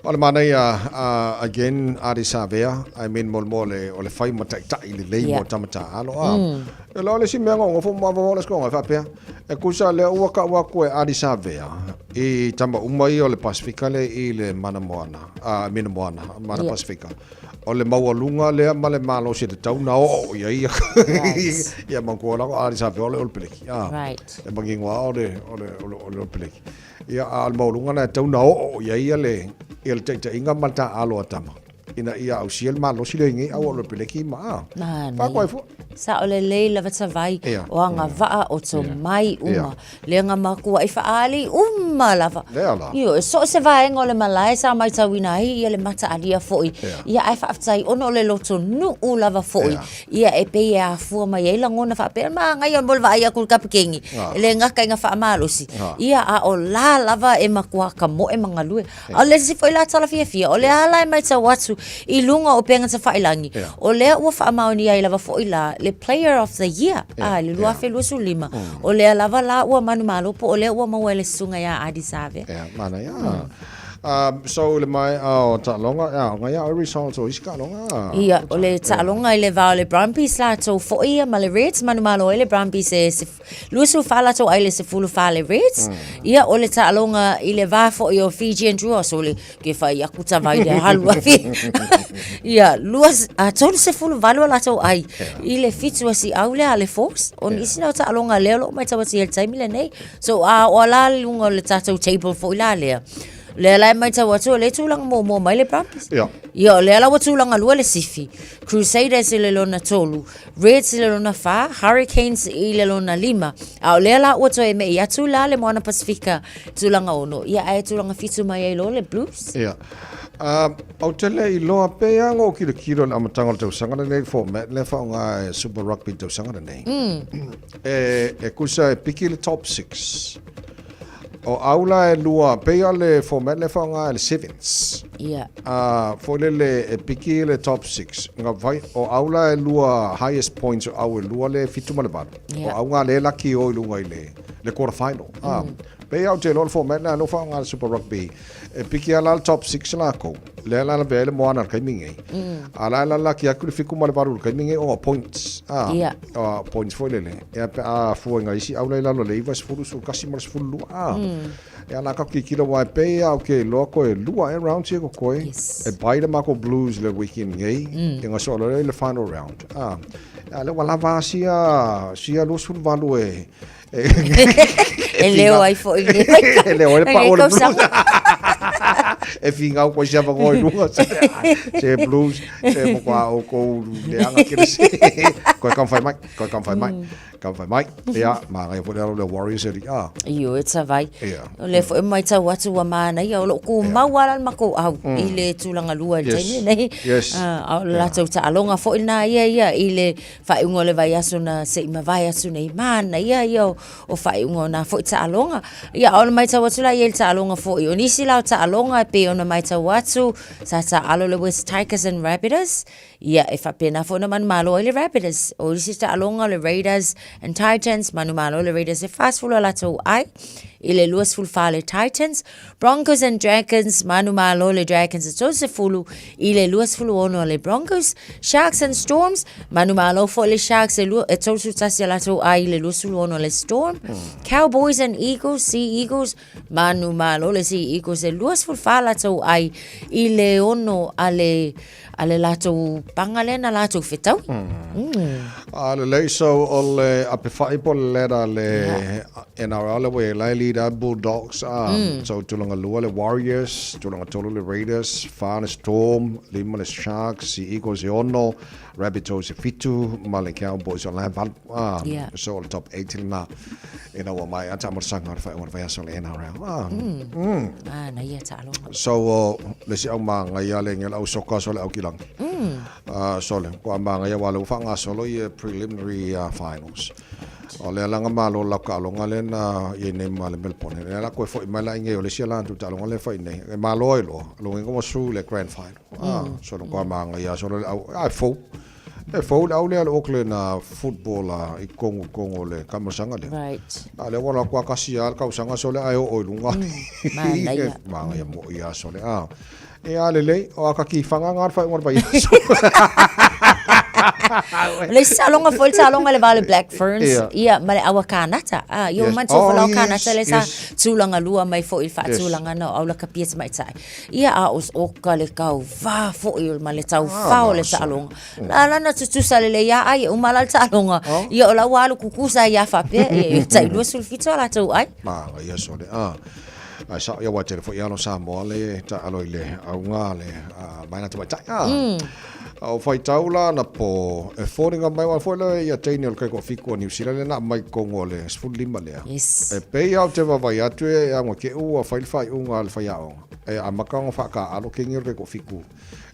[SPEAKER 3] O le manaia again Ardie Savea, I mean mo mo le o le fai ma taitai lelei mo tama taalo a. E la o le isi mea gogofo mo avavao le skonga e faapea. E kusa lea ua kau atu e Ardie Savea i tama uma ia o le Pasifika le i le mana moana, I mean moana, mana Pasifika. O le maualuga lea ma le malosi e tatau na oo i ai ia. Ia manatua la o Ardie Savea o le Olopeleki. E manino lava o le o le o le Olopeleki. Ia, a o le maualuga lena e tatau ona oo i ai le, ia le taitaiga ma le taaalo a tama, ina ia ausia le malosi lea i nei au o le peleki ma, a,
[SPEAKER 8] faakoa ai fua. Sao lelei lava tavai, o agavaa o tomai uma, lea na makuaʻi faaali uma lava.
[SPEAKER 3] Lea la.
[SPEAKER 8] Ioe, so o se vaega o le malae sa maitauina ai ia le mataalia foi, ia ae faafetai ona o le loto nuu lava foi, Ia e pei e afua mai ai lagona faapea, manaia mo le vaai atu i le kapikeni, e le gata ina faamalosi, ia a o la lava e matua kamoe ma galue. A o le isi foi la tala fiafia, o lea la e matau atu i luga o upega tafailagi, o lea ua faamaonia ai lava foi la le Player of the Year, a i le 2025, o lea lava la ua manumalo po o lea ua maua e le susuga ia Ardie Savea.
[SPEAKER 3] Ia, manaia. So i le maea o taaloga, ia, o ngai a results o isi taaloga.
[SPEAKER 8] Ia, o le taaloga i le va o le Brumbies latou foi ia ma le Reds, manumalo ai le Brumbies e 24 latou ai le 14 le Reds. Ia, o le taaloga i le va foi o Fiji and Drua, so le ke fai aku tavai le halu a fi. Ia, lua, a 38 latou ai i le fitu a si au le a le Force. O nisi na o taaloga lea o loo matau atu i le taimi lenei. So a o la i luga o le tatou table foi la lea. Lea la e matau atu o lea e tulaga muamua mai le Brumbies.
[SPEAKER 3] Ia.
[SPEAKER 8] Ia o lea la ua tulaga lua le Sifi. Crusaders i le lona tolu, Reds i le lona whā, Hurricanes i le lona lima. A o lea la ua toe mei atu la le Moana Pasifika tulaga ono. Ia ae tulaga fitu mai ai loa le Blues.
[SPEAKER 3] Ia. Ou te le iloa pei lava ona ou kilokilo i le amataga o le tausaga lenei le format lea e faaaoga e Super Rugby i le tausaga lenei. E tusa e piki le top 6. O au la e lua, pei o le format lea e faaaoga e le sevens.
[SPEAKER 8] Ia.
[SPEAKER 3] Foi lele e piki le top 6. Nga fai, o au la e lua highest points o au e lua le fitu ma le valu.
[SPEAKER 8] Ia.
[SPEAKER 3] O au nga le laki o i lunga i le quarter final. Pei au te iloa le format lea lea ua faaaoga e le Super Rugby. E piki lava la le top 6 lakou. Lea la lavea ai le moana i le taimi nei. A la e lalaki atu le fitu ma le valu i le taimi nei ona o points.
[SPEAKER 8] Ia.
[SPEAKER 3] O points foi lele. Ia pe a fua i nga isi au la i lalo o le 9, 10, 11 ma le 12. Ia la ka kikilo aua e pei lava ou te iloa toe lua ea rounds ia totoe.
[SPEAKER 8] Yes.
[SPEAKER 3] E pai le matou Blues i le weekend nei. Ia na soo loa lea i le final round. Ia lea ua lava sia 28 e
[SPEAKER 8] E leo ai foi i lenei
[SPEAKER 3] vaitau. E leo ai le pau o le Blues. E finau koe si avanoa i luga. Se Blues, se matua outou leaga tele se. Koe taumafai mai, koe taumafai mai, taumafai mai. Ia, manaia foi le alo o le Warriors e alii. Ah.
[SPEAKER 8] Ioe tavai.
[SPEAKER 3] Ia.
[SPEAKER 8] O lea foi e matau atu ua manaia, o lo o tumau lava la le matou au i le tulaga lua i le taimi lenei.
[SPEAKER 3] Yes.
[SPEAKER 8] A o le latou taaloga foi lena ia ia i le faaiuga o le vaiaso na se i mavae atu nei, manaia ia o, o faaiuga o nā foi taaloga. Ia, a o le matau atu la i ai i le taaloga foi, o nisi la o taaloga e pei ona matau atu, sa taaalo le West Tigers and Rabbitohs, ia, e faapena foi ona manumalo ai le Rabbitohs. O isi taaloga o le Raiders and Titans, manumalo le Raiders e 40 a latou ai, i le 24 le Titans. Broncos and Dragons, manumalo le Dragons e 30 i le 26 a le Broncos. Sharks and Storms, manumalo foi le Sharks e 31 a latou ai i le 26 a le Storm. Cowboys and Eagles, Sea Eagles, manumalo le Sea Eagles e 24 latou ai i le 6 a le a le latou paga lea na latou fetaui.
[SPEAKER 3] A lelei, so o le apefa'i po o le ladder le NRL lea ua i ai la e lead ai Bulldogs a. So tulaga lua le Warriors, tulaga tolu le Raiders, fa le Storm, lima le Sharks, Sea Eagles e ono, Rabbitohs e fitu ma le Cowboys o la e valu a. So o le top 8 lena ina ua maea taamolosaga o le faaiuga o le vaiaso o le NRL a.
[SPEAKER 8] Manaia taaloga.
[SPEAKER 3] So o le isi aumagaia le le au soka so le au kilagi. So le kua magaia aua o lea ua faagasolo ia preliminary finals. O lea la na malo lau taaloga lea na i ai nei ma le Melbourne. Lea la toe foi mai la i inei o le isi ala atu taaloga lea e fai nei. E malo ai loa, lona uiga ua sue i le grand final. So le kua magaia so le au, a e fou. E fou le au lea le Auckland football i totonu totonu o le taamilosaga lea.
[SPEAKER 8] Right.
[SPEAKER 3] A lea ua alu atu a tasi lava le tausaga sole ae oo i luga.
[SPEAKER 8] Manaia.
[SPEAKER 3] Manaia moi lava sole. A. E a lelei, o a kaki whanga ngā whai ngā whai aso.
[SPEAKER 8] Le isi taaloga foi le taaloga i le va o le Black Ferns
[SPEAKER 3] Ia.
[SPEAKER 8] ia ma le Aua Kanata. Ah, ia ua
[SPEAKER 3] Yes.
[SPEAKER 8] manatua foi
[SPEAKER 3] Oh,
[SPEAKER 8] la o
[SPEAKER 3] yes,
[SPEAKER 8] Kanata le sa
[SPEAKER 3] yes.
[SPEAKER 8] tulaga lua mai foi i le
[SPEAKER 3] Yes.
[SPEAKER 8] faatulaga na o aulakapia tamaitai. Ia a o o ka le tauvā foi o- ma le taufā
[SPEAKER 3] Ah,
[SPEAKER 8] o le
[SPEAKER 3] maso.
[SPEAKER 8] taaloga. La la na tutusa lelei lava ai e uma la le taaloga.
[SPEAKER 3] Oh.
[SPEAKER 8] Ia o la ua alu kukusa ai lava faapea ia e tai 27 a latou ai.
[SPEAKER 3] Ma, ia sole. Ah. Ai sa ia wa tele foi alo Samoa le ta alo i le auga le a mai na tamaitai. Ah. A o faitau la na po e fōringa mai wa foi le ia teine o le kaikoafiku o Niu Sila le na mai kongo o le 15 lea.
[SPEAKER 8] Yes.
[SPEAKER 3] E pei au te vavai atu e anga ke ua fai le whaiunga a le whaiaonga. E a maka o whaka alo kengi o le kaikoafiku.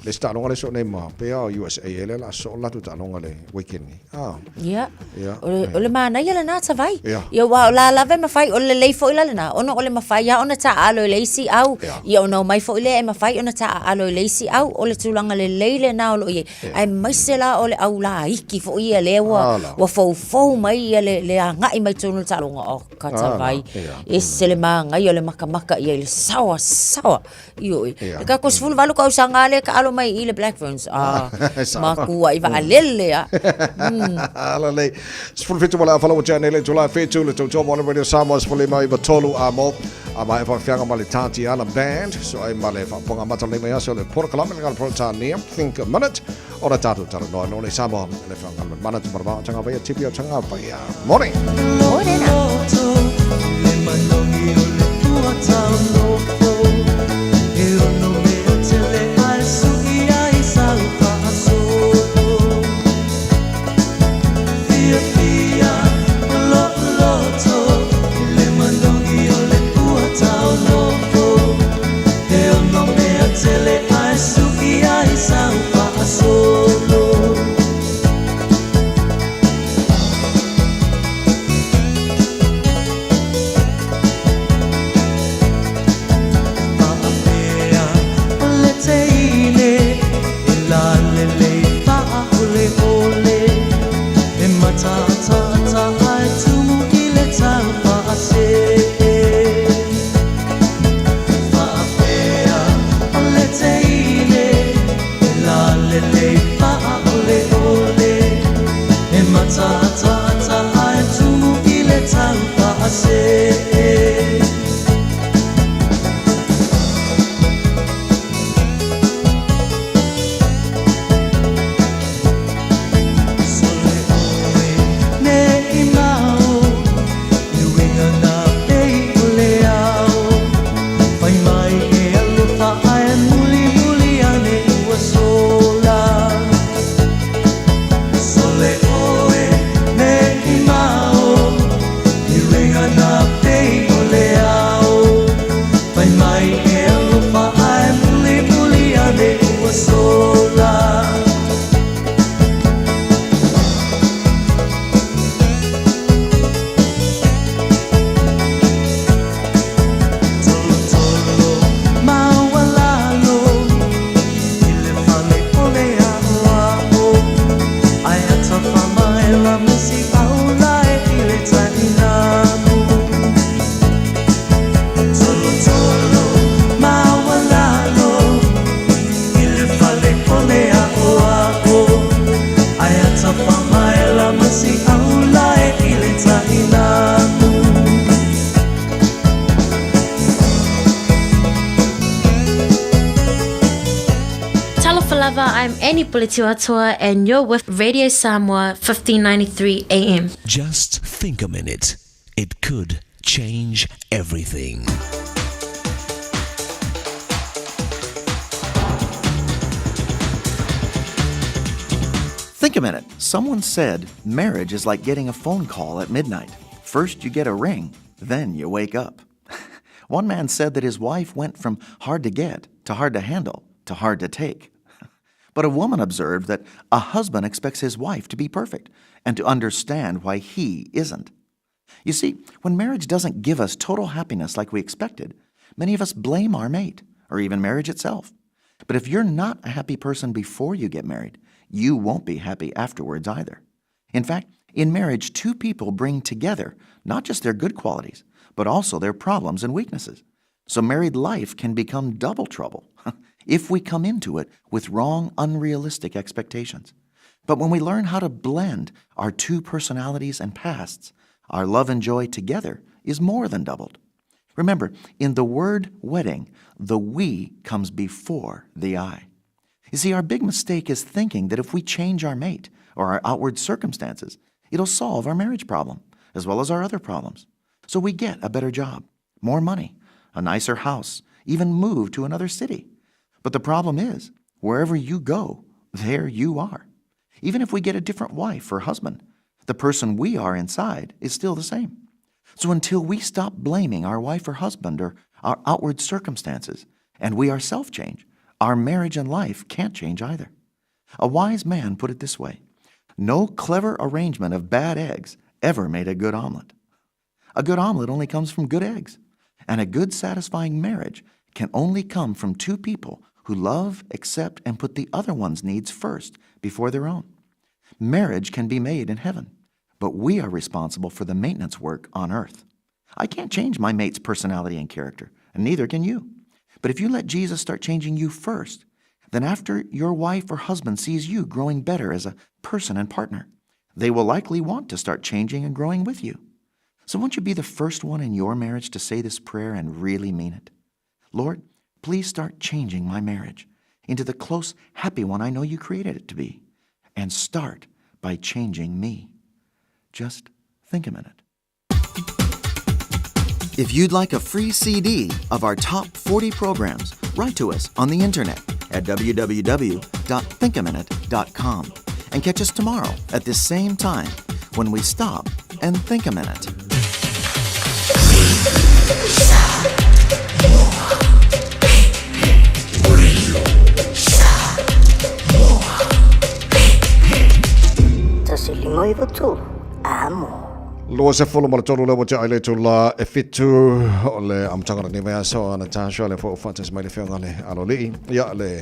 [SPEAKER 3] Le isi taaloga le so nei ma pei a o USA e le la so la tu taaloga le weekend ni. Ah.
[SPEAKER 8] Ia.
[SPEAKER 3] Ia.
[SPEAKER 8] O le, o le manaia lena tavai.
[SPEAKER 3] Ia.
[SPEAKER 8] Ia aua o la lava e mafai, o le lelei foi la lena, ona o le mafai lava ona taaalo i le isi au, ia ona omai foi lea e mafai ona taaalo i le isi au, o le tulaga lelei lena o lo o i ai. Aemaise la o le au laiti foi ia lea ua, ua foufou mai ia le, le agai mai totonu o le taaloga. Oh, ka tavai. Ese le manaia o le makamaka i ai i le saoasaoa. Ioe.
[SPEAKER 3] Ia.
[SPEAKER 8] E kako 18 kausaga lea taalo mai i le Black Ferns. Ah,
[SPEAKER 3] Sa.
[SPEAKER 8] makuai vaalele a.
[SPEAKER 3] Ala lei. 17 wala afala o tēnei le tula whetū le tautoa mo le Radio Samoa 15 i tolu a mo. A mai whawhianga ma le Tāti Ana Band. So ai ma le whaponga mata le mai aso le Pora Kalame le ngala Pora Tānia. Think a minute. Ora tātou tara noa no le Samoa. Le whanga mana te marama o tanga vaia tipi o tanga vaia. Morning.
[SPEAKER 8] Morena.
[SPEAKER 5] Le manogi o le pua taunofo E ono mea tele ae sui ai sau faasolo Fiafia o lou loto I le manogi o le pua taunofo E ono mea tele ae sui ai sau faasolo Faapea o le teine e lalelei faaoleole E mataataata ae tumu i le tau faasee Faapea o le teine e lalelei faaoleole E mataataata ae tumu i le tau faasee Sole oe nei mao I uiga na pei o le ao Fai mai e alofa ae mulimuli ane ua sola Sole oe nei mao I uiga na pei o le ao Fai mai e alofa ae mulimuli ane ua sola Tolotolo maualalo I le fale o le aoao Ae atafamaela ma si aulae i le tainamu Tolotolo maualalo I le fale o le aoao Ae atafamaela ma si aulae i le tainamu
[SPEAKER 12] Talofa lava, I'm Annie Puletiwatoa and you're with Radio Samoa 1593 AM.
[SPEAKER 6] Just think a minute. It could change everything.
[SPEAKER 23] Think a minute. Someone said marriage is like getting a phone call at midnight. First you get a ring, then you wake up. One man said that his wife went from hard to get to hard to handle to hard to take. But a woman observed that a husband expects his wife to be perfect and to understand why he isn't. You see, when marriage doesn't give us total happiness like we expected, many of us blame our mate or even marriage itself. But if you're not a happy person before you get married, you won't be happy afterwards either. In fact, in marriage, two people bring together not just their good qualities, but also their problems and weaknesses. So married life can become double trouble. if we come into it with wrong, unrealistic expectations. But when we learn how to blend our two personalities and pasts, our love and joy together is more than doubled. Remember, in the word wedding, the we comes before the I. You see, our big mistake is thinking that if we change our mate or our outward circumstances, it'll solve our marriage problem, as well as our other problems. So we get a better job, more money, a nicer house, even move to another city. But the problem is, wherever you go, there you are. Even if we get a different wife or husband, the person we are inside is still the same. So until we stop blaming our wife or husband or our outward circumstances, and we ourselves change, our marriage and life can't change either. A wise man put it this way No clever arrangement of bad eggs ever made a good omelet. A good omelet only comes from good eggs, and a good, satisfying marriage can only come from two people who love, accept, and put the other one's needs first before their own. Marriage can be made in heaven, but we are responsible for the maintenance work on earth. I can't change my mate's personality and character, and neither can you. But if you let Jesus start changing you first, then after your wife or husband sees you growing better as a person and partner, they will likely want to start changing and growing with you. So won't you be the first one in your marriage to say this prayer and really mean it? Lord, please start changing my marriage into the close, happy one I know you created it to be. And start by changing me. Just think a minute. If you'd like a free CD of our top 40 programs, write to us on the internet at www.thinkaminute.com and catch us tomorrow at this same time when we stop and think a minute.
[SPEAKER 7] Tasi lima iwa tolu. Amo.
[SPEAKER 3] 23 le ua tea i le itula e fitu o le amataga o lenei vaiaso a Natasha le foi ua faatasi mai le afioga i le Aloalii ia le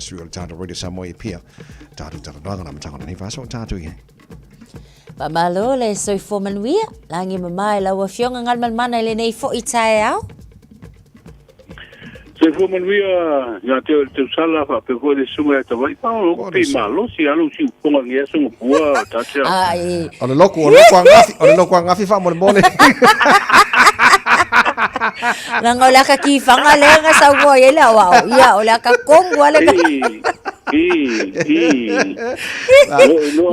[SPEAKER 3] sui o le tatou Radio Samoa i Apia tatou talanoaga le amataga o lenei vaiaso o tatou i ai.
[SPEAKER 8] Faamalo le soifua manuia, lagi mama i lau Afioga Galumalemana i lenei foi taeao.
[SPEAKER 9] Soifua manuia ia te oe le tausala faapea foi le susuga ia Tava'i. Pao loku pei malosi a lou siufofoga i aso gapua tatea.
[SPEAKER 8] Ai.
[SPEAKER 3] O le loku, o le loku angafi, o le loku angafi faamolemole.
[SPEAKER 8] Leaga o le aka kifaga lea na saunoa i ai le aoao. Ia, o le aka kongu a le
[SPEAKER 9] I, i, i.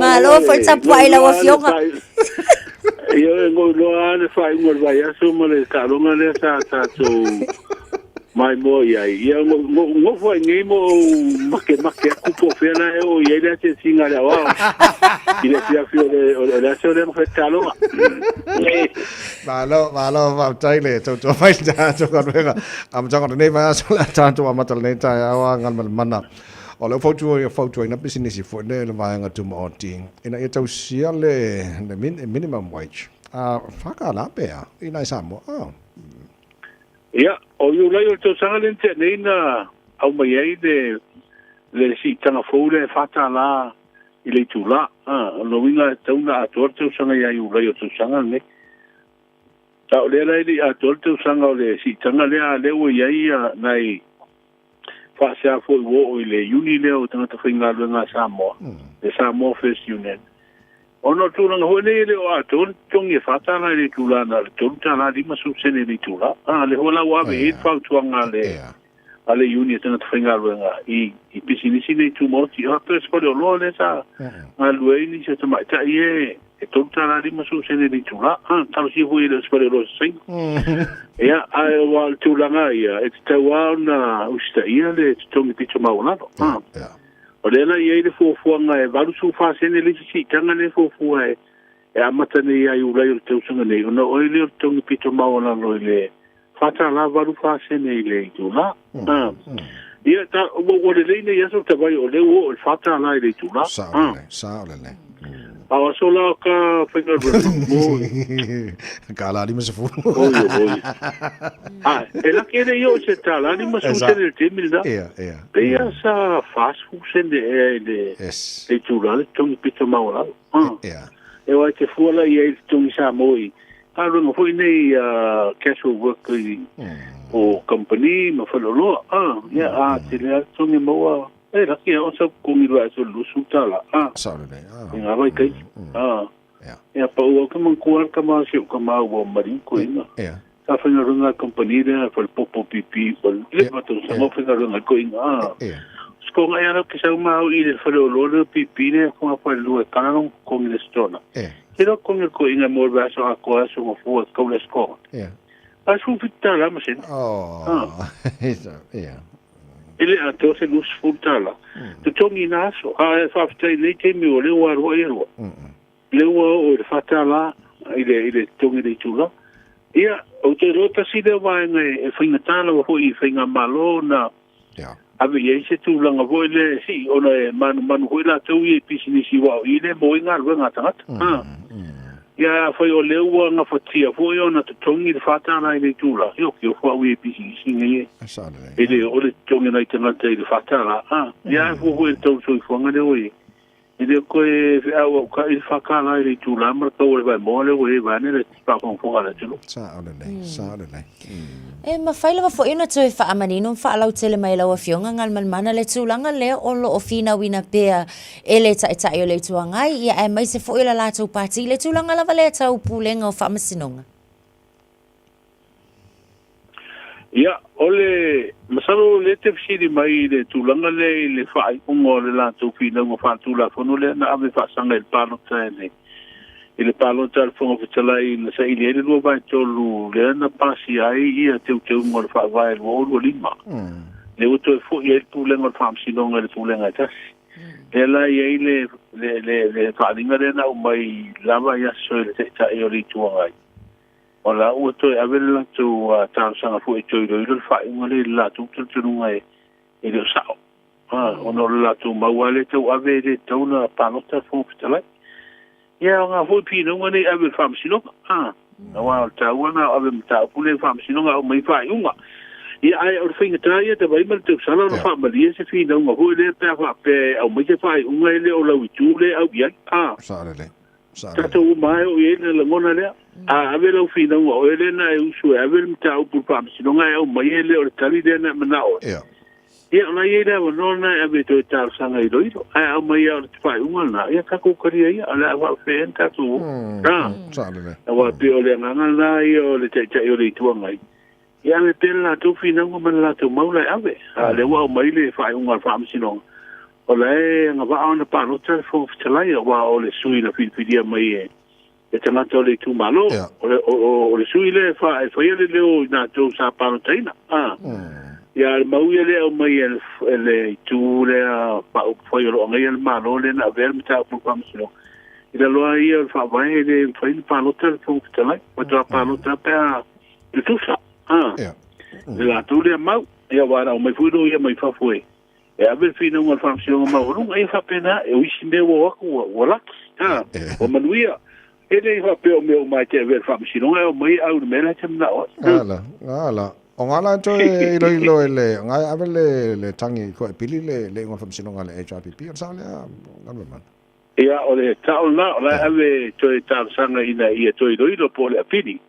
[SPEAKER 8] Malo foi tapuai lau afioga.
[SPEAKER 9] Ia, e ngoi loa le faaiuga o le vaiaso ma le taaloga lea sa tatou maimoa i ai. Ia, nofo ai nei ma ou makemake atu po o fea la e oo i ai le asiasiga a le aoao i le afiafi o le aso lea na fai taaloga.
[SPEAKER 3] Malo, malo, faafetai le tautua mai i le tatou galuega. Amataga o lenei vaiaso o le a tatou amata lenei taeao a Galumalemana. O lea ua fautua, fautuaina pisinisi foi le le vaega tumaoti ina ia tausia le le minimum wage. A whakala pea i nai Samoa. Oh.
[SPEAKER 9] Ia, o Iulai o le tausaga lea na tea nei na aumai ai le le siitaga fou lea e $4 i le itulā. O lona uiga e tatau ona atoa le tausaga ia Iulai o le tausaga lenei. A o lea la e le i atoa le tausaga o le siitaga lea, a o lea ua i ai nai faasea foi ua oo i le iuni lea o tagata faigaluega a Samoa, le Samoa First Union. Ona o le tulaga foi lenei e le o atoa le totogi e $4 i le itula na o le $3.50 i le itula. A, lea foi la ua ave i ai le fautuaga a le a le iuni a tagata faigaluega i i pisinisi nei tumaoti. O faapea se faleoloa lea sa galulue ai nisi o tamaitai e e $3.50 i le itula. A, talosia foi e le o se faleoloa se saina. Ia, ae aua o le tulaga ia, e tatau lava ona usitaia le totogi pito maualalo. A. O lea la e i ai le fuafuaga e 84 sene le isi siitaga lea e fuafua e e amata nei ia Iulai o le tausaga nei, ona oo ai lea o le totogi pito maualalo i le $4.84 i le itula. Ia, ta, ua, ua lelei nei aso talu ai o lea ua oo i le $4 i le itula.
[SPEAKER 3] Sao lelei, sao lelei.
[SPEAKER 9] A o aso la o ka faigaluega mo.
[SPEAKER 3] Ka la 50.
[SPEAKER 9] Oi, oi. A, e laki e le i oo i se tala 50 sene i le taimi lena.
[SPEAKER 3] Ia, ia.
[SPEAKER 9] Pei lava sa 40 sene ea i le
[SPEAKER 3] Yes.
[SPEAKER 9] le itula le totogi pito maualalo.
[SPEAKER 3] Ia.
[SPEAKER 9] E aua e te fua la i ai i le totogi Samoa i galuega foi nei casual work i O kamupani ma faleoloa, a, ia, a tele lava le totogi e maua, e laki lava o sau totogi i le vaiaso i le $20, a.
[SPEAKER 3] Sao lelei, a.
[SPEAKER 9] I ngā vaitaimi, a. Ia, pau au ke manatua lava le tama a si ou tama ua maliu toeaina. Sa faigaluega i le kamupani lea, falepopo pipi, le lima tausaga o faigaluega ai toeaina, a. Sikoga ia lau ke sau ma au i le faleoloa lea o pipi lea, fogafalelua e kala lona totogi i le Aso Toonai. Ke iloa totogi o le toeaina mo le vaiaso atoa, aso gafua e tatau le Aso Toonai. $47 ma sene. E le atoa se $20. Totogi i na aso. A e faafetai i lenei taimi o lea ua alu ai alua. Lea ua oo i le $4 i le i le totogi i le itula. Ia, ou te iloa tasi lea vaega e faigata lava foi i faigamalo ona ave i ai se tulaga foi lea e sii ona e manumanu foi latou ia i pisinisi aua o i lea e maua ai galuega a tagata. Ia afai o lea ua gafatia foi ona totogi le $4 i le itula, ia ou te ofo au ia i pisinisi nei e le oo le totogi a nai tagata i le $4. Ia ae fua foi i le tau o le soifuaga lea ua i ai. E le toe feauautai le $4 i le itula ma le tau o le vaemoa lea ua i ai vaeane le faafogafoga a le atunuu.
[SPEAKER 3] Sao lelei, sao lelei.
[SPEAKER 8] E mafai lava foi ona toe faamanino ma faalautele mai e lau Afioga Galumalemana le tulaga lea o lo o finauina pea e le Taitai o le Itu Agai, ia aemaise foi o le latou Pati i le tulaga lava lea tau Pulega o Faamasinoga.
[SPEAKER 9] Ia, o le, masalo o lea e te fesili mai i le tulaga lea i le faaiuga o le latou finauga faaletulafono lea na ave faasaga i le palota e le, i le palota a le Fofoga Fetalai na saili ai le 2/3 lea na pasia ai ia teuteuga o le Faavae 2025. Lea ua toe foi ai le Pulega o le Faamasinoga i le Pulega e tasi. Lea la e i ai le, le, le, le faaaliga lea na aumai lava i aso e le Taitai o le Itu Agai. O la ua toe ave le latou talosaga foi e toe iloilo le faaiuga lea i le latou talitonuga e le o sao. Ona o le latou mau lava lea e tau ave e le tatau ona palota le Fofoga Fetalai. Ia e aoga foi finauga nei e ave i le Faamasinoga. Aua o le taua lena o ave mataupu lea i le Faamasinoga aumai faaiuga. Ia ae o le faigata ia Tavaima ma le tausala ona faamalie se finauga foi lea pe a faapea e aumai se faaiuga e le o lau itu lea e au i ai.
[SPEAKER 3] Sao lelei.
[SPEAKER 9] Tatou uma lava e oo i ai le lagona lea. A ave lau finauga, o oe lea na e usu e ave le mataupu i le faamasinoga e aumai e le o le tali lea na e manao ai. Ia, o la e i ai le avanoa lena e ave e toe talosaga iloilo. Ae a aumai lava o le faaiuga lena, ia tatou talia ia, o le a faapefea ona tatou o. Aua e pei o le agaga lena ia o le Taitai o le Itu Agai, ia ave pea le latou finauga ma le latou mau la e ave. A o lea ua aumai le faaiuga a le Faamasinoga, o la e agavaa ona palota le Fofoga Fetalai, aua o le sui na filifilia mai e le tagata o le itumalo. O le sui lea e faia le leo o i latou sa palotaina. Ia, a o le mau ia lea e aumai e le itu lea faaupufai o lo o agaia le Malo lea na avea le mataupu i le Faamasinoga, i lalo lava ia o le Faavae e le mafai ona palota le Fofoga Fetalai. Faatoa palota pe a tutusa le latou lea mau. Ia, aua na aumai foi loia mai fafo e e ave le finauga a le Faamasinoga Maualuga, ia faapena, o isi mea ua o atu ua laki, ua manuia. E le faapea o mea uma e te avea i le Faamasinoga e omai e au i le mea la e te manao ai.
[SPEAKER 3] Ala, ala. O ngā la toe iloilo e le, ngā e ave le, le tangi i koe pili le, le iuga o le Faamasinoga a le HRPP, o le sao lea, Galumalemana?
[SPEAKER 9] Ia, o le sao lena, o la e ave toe talosaga ina ia toe iloilo po o le apili.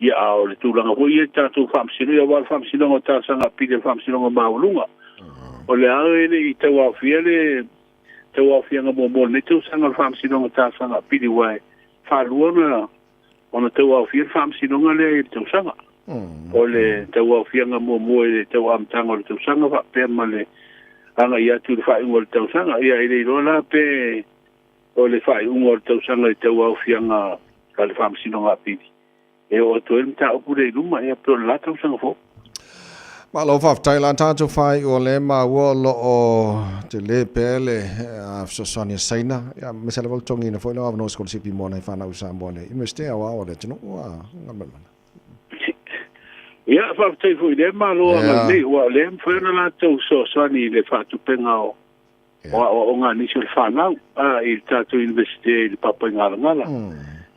[SPEAKER 9] Ia, a o le tulaga foi ia i le tatou Faamasinoga, ia aua o le Faamasinoga o Talosaga Apili a le Faamasinoga Maualuga, o le a e le i tauaofia le tauaofiaga muamua o lenei tausaga o le Faamasinoga o Talosaga Apili, aua e faalua ona ona tauaofia le Faamasinoga lea i le tausaga. O le tauaofiaga muamua i le tau amataga o le tausaga faapea ma le agai atu i le faaiuga o le tausaga. Ia, e le iloa la pe o le faaiuga o le tausaga i tauaofiaga a le Faamasinoga Apili e oo atu ai le mataupu lea i luma, ia pei o le la tausaga fou.
[SPEAKER 3] Malo faafetai la tatou faaiu o lea maua o lo o tele pea le fesoasoani a Saina ia aemaise lava le totogiina foi lea o avanoa sikolasipi mo nai fanau i Samoa nei Iunivesite Aoao a le atunuu a Galumalemana.
[SPEAKER 9] Ia faafetai foi i lea Malo agalelei aua o lea e mafai ona latou fesoasoani i le faatupega o o aoaoga a nisi o le fanau i le tatou Iunivesite i le Papaigalagala.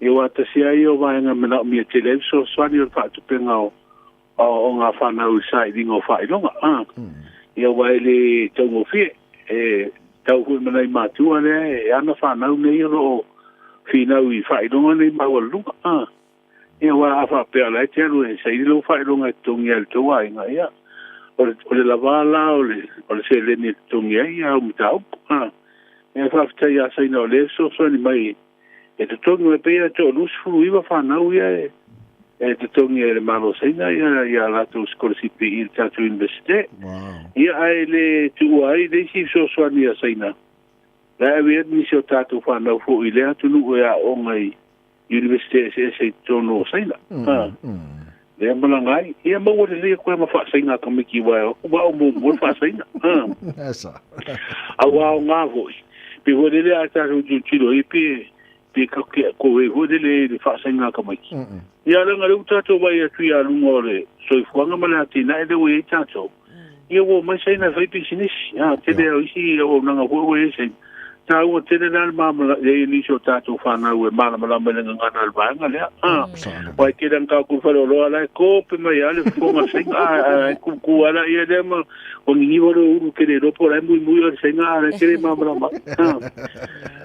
[SPEAKER 9] Ia aua tasi lava ia o vaega e manaomia tele ai le fesoasoani o le faatupega o aoaoga a fanau i le sailiga o faailoga. Ia aua e le taugofie, e tau foi ma nai matua lea e ana fanau nei o lo o finau i faailoga nei maualuluga. Ia, aua a faapea o la e te alu e saili lou faailoga e totogi ai e le tou aiga, ia, o le, o le lava la o le, o le seleni e totogi ai au mataupu. A, ia, faafetai ia Saina o lea e fesoasoani mai e totogi mai pei e toa-29 fanau ia e, e totogi e le Malo o Saina ia, ia latou sikolasipi i le tatou Iunivesite.
[SPEAKER 3] Wow.
[SPEAKER 9] Ia, ae le tuua ai le isi fesoasoani a Saina, la e ave ai nisi o tatou fanau foi i lea atunuu e aooga i Iunivesite eseese i totonu o Saina. Ha. Lea malaga ai. Ia maua lelei atu ai ma faasaina a tamaiti aua e o atu vao muamua le faasaina. Ha.
[SPEAKER 3] Esa.
[SPEAKER 9] Aua o ngā foi. Pe foi lele a tatou tilotilo ai pe pe ka ke ko e foi lele i le faasaina a tamaiti. Ia leaga lea ua tatou vaai atu ia luga o le soifuaga ma le atinae lea ua i ai tatou. Ia ua omai Saina e fai pisinisi. A, tele o isi auaunaga foi ua i ai Saina. Taua tele la le māmala, i ai nisi o tatou fanau e malamalama i le gagana o le vaega lea. A, aua e tele ana tatou faleoloa la e kope mai lava le fofoga o le Saina, a, e kūkū lava la ia lea ma ua niniva le ulu tele iloa po o la e muimui o le Saina, a o la e tele malamalama. A,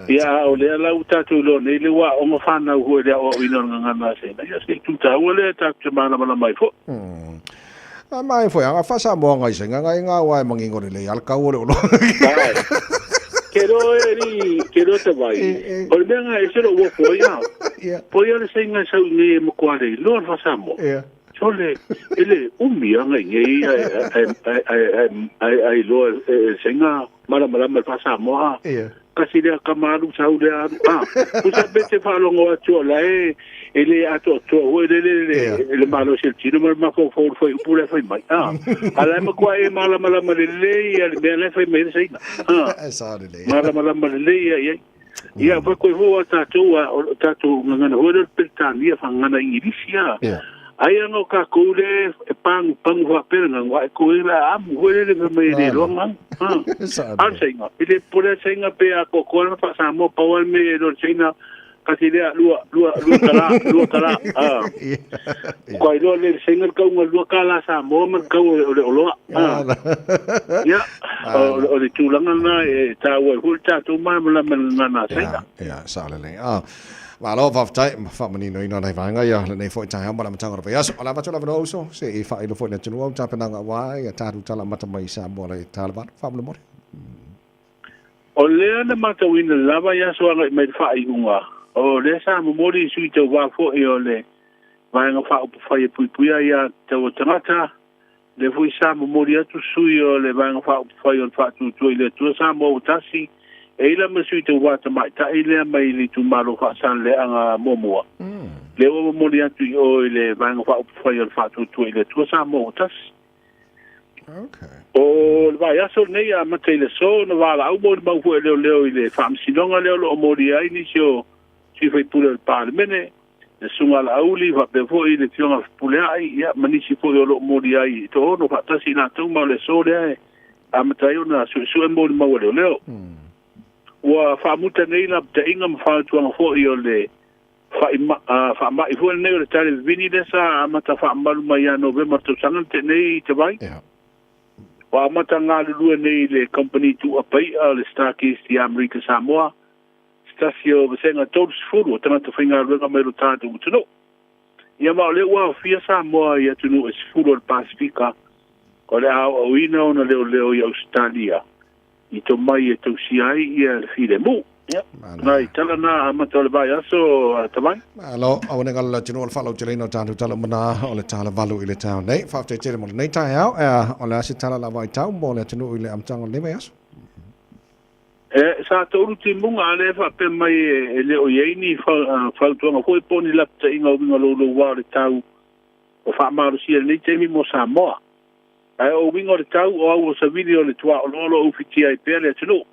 [SPEAKER 9] ia, a o lea la ua tatou iloa nei le ua aoga fanau foi i le aoaoina o le gagana a Saina. Ia, se itu taua lea tatou te malamalama ai foi.
[SPEAKER 3] A mai foi anga fa Samoa ngai se nga ngai nga wa e mangingo le le al kau o le olo.
[SPEAKER 9] Ai. Ke ro e ri, ke ro te vai. O le mea nga e se ro ua poi a. Poi a le se nga sau nge e makoa le iloa le fa Samoa. So le, e le umi a ngai nge i ai, ai, ai, ai, ai, ai loa e se nga malamalama le fa Samoa a. Kasi lea kama alu sau lea alu a. Pusa pe te faalogo atu o la e e le atoatoa foi le le le le malosi o le tino ma le mafaufau o le fuaiupu la e fai mai a. A la e matua e malamalama lelei ia le mea la e fai mai ai le Saina a.
[SPEAKER 3] E sao lelei.
[SPEAKER 9] Malamalama lelei ia i ai. Ia fai koe foi a tatou a o tatou gagana foi lea o le Peretania fagagana Igilisi a. Ai ana o tatou le e pagupagu faapea le gaga, ae koe la amu foi lele fai mai e le iloa gaga. A o le Saina, e le popole a le Saina pe atoatoa lana faa-Samoa, pau lava le mea e iloa e le Saina, kasi lea, lua, lua, lua tala, lua tala, a. Matua iloa lea e le Saina le tauga o le lua tala Samoa ma le tau o le oloa. Ia, o le tulaga lena e taua ai foi le tatou malamalama i le gagana a Saina.
[SPEAKER 3] Ia, sao lelei. Malo, faafetai ma faamaninoina nai vaega ia lenei foi taeao ma le amataga o le vaiaso. O le a avatu le avanoa uso se i faailo foi i le atunuu au tapenaga aua ia tatou tala amata mai i Samoa le tala valu. Faamolemole.
[SPEAKER 9] O lea na matauina lava i aso agai mai le faaiuga, o lea sa momoli i sui tauva foi o le Vaega Faaupufai e Puipuia Aia Tatau a Tagata, lea foi sa momoli atu sui o le Vaega Faaupufai o le Faatuatua i le Atua Samoa ua Tasi, e i la ma sui tauva tamaitai lea mai le itumalo Faasaleleaga muamua, lea ua momoli atu i o i le Vaega Faaupufai o le Faatuatua i le Atua Samoa ua Tasi. O le vaiaso lenei e amata i le aso na valaau molimau foi a leoleo i le faamasinoga lea o lo o molia ai nisi o sui faipule o le Palemene, le Susuga a Laauli faapea foi le Afioga Fepuleai, ia, ma nisi foi o lo o molia ai i Tohono faatasi i latou, ma o le aso lea e amata ai ona suesue molimau a leoleo. Ua faamuta nei lapataiga ma fautuaga foi o le faamai foi lenei o le tale vivini lea sa amata faamalu mai ia Novema tausaga na tea nei i te vai. Ua amata galulue nei le kamupani tuuapai'a o le Starkist i Amerika Samoa, se tasi o vasega 30 o tagata faigaluega mai lo tatou atunuu. Ia ma o lea ua aofia Samoa i atunuu e 10 o le Pasefika o le a aoaoina ona leoleo i Ausetalia i tomai e tausia ai ia le filemu. Ia, nai tala na amata o le vaiaso a Tavai.
[SPEAKER 3] Malo, aua ne galo le atunuu o le faalauteleina o tatou tala uma na o le tala valu i le taeao nei. Faafetai tele mo lenei taeao, o le a se tala lava i tau mo le atunuu i le amataga o lenei vaiaso?
[SPEAKER 9] E, sa toulu timuga a lea e faapea mai e le o i ai ni fautuaga foi po o ni lapataiga o uiga louloua o le tau o faamalosia i lenei taimi mo Samoa. Ae o uiga o le tau o au o savili o le tuaoloa o lo o ufitia ai pea le atunuu.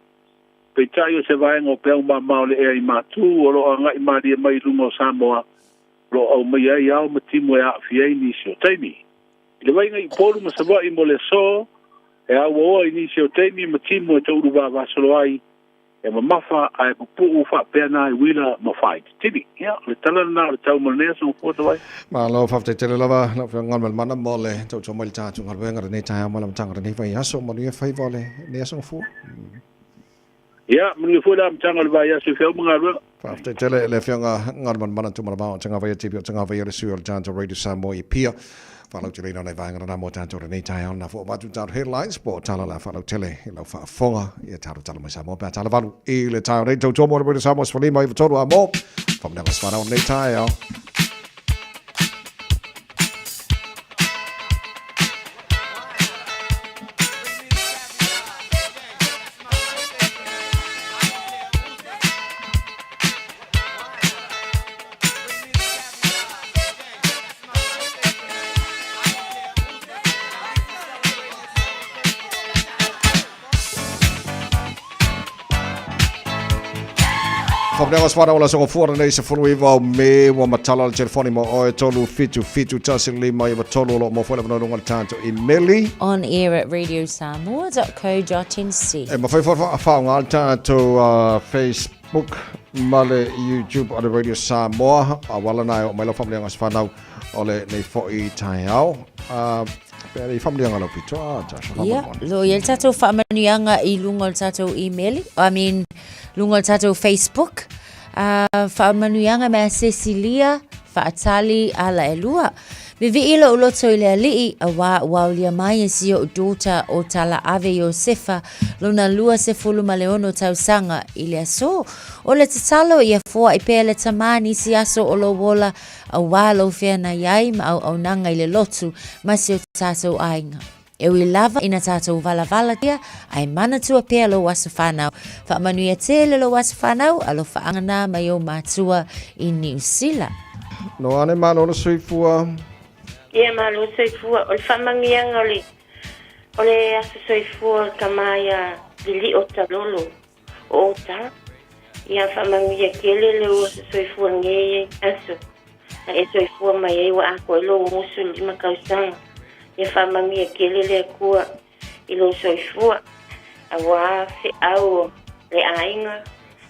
[SPEAKER 9] Peitai o se vaega o peau mama o le ea i Matu o lo o agai malie mai i luga o Samoa o lo o aumaia ai ao ma timu e aafia ai nisi o taimi. I le vaiga i Upolu ma Savaii mo le aso, e auaoa i nisi o taimi ma timu e toulu vavasolo ai, e mamafa ae pupuu faapea na e uila ma faaititili. Ia, o le tala lena o le tau mo lenei aso Gafua Tawai.
[SPEAKER 3] Malo, faafetai tele lava lau Afioga Galumalemana mo le tautua mai i le tatou galuega lenei taeao ma le amataga o lenei vaiaso. Manuia faiva o lenei aso Gafua.
[SPEAKER 9] Ia, manuia foi le amataga o le vaiaso i feau ma galuega.
[SPEAKER 3] Faafetai tele i le Afioga Galumalemana Tumalavao o Tagavaia TV o Tagavaia le sui o le tatou Radio Samoa i Apia. Faalauteleina o nai vaega lena mo tatou lenei taeao lena fua avatu tatou headlines po o tala la faalautele i lau faafofoga ia tatou tala mai Samoa pe a tala valu i le taeao nei tautua mo le Radio Samoa 15 93 a mo Famuliaga Sefana o lenei taeao. Faapea se whanau la songo fuara nei se fulu iwa o me ua matala le telefoni mo oe tolu fitu fitu tasi lima iwa tolu o lo mo fuela vanoa lunga le tātou imeli.
[SPEAKER 8] On air at radiosamoa.co.nz.
[SPEAKER 3] E mawhai wha whaonga le tātou Facebook ma le YouTube o le Radio Samoa. A wala nai o mai lau whamlianga se whanau o le nei fo'i taeao. Pe le whamlianga lau pito a Tasha
[SPEAKER 8] Ia, lo ia le tātou whaamanuianga i lunga o le tātou email, I mean, lunga o le tātou Facebook. Whaamanuianga mea Cecilia, whaatali ala e lua. Me vii lou loto i le alii, a wā ua aulia mai e si o'u daughter o Tala Ave Iosefa, lona 26 ma le ono tausaga i le aso. O le tatalo ia foa'i pea le tamā nisi aso o lou ola, auā lou feanai ai ma auaunaga i le lotu ma si o tātou aiga. E ui lava ina tātou valavalatia, ae manatua pea lou aso whanau. Whaamanuia tele lou aso whanau, alofa nā mai o mātua i Niu Sila.
[SPEAKER 3] No ane malo le soifua.
[SPEAKER 7] Ia malo soifua o le faamanuiaga o le o le aso soifua o le tama ia Lili'o Talolo o Ota. Ia faamanuia tele le u aso soifua lenei aso na e soifua mai ai ua atoa ai lou 65 tausaga. Ia faamanuia tele le Atua i lou soifua auā feau o le aiga,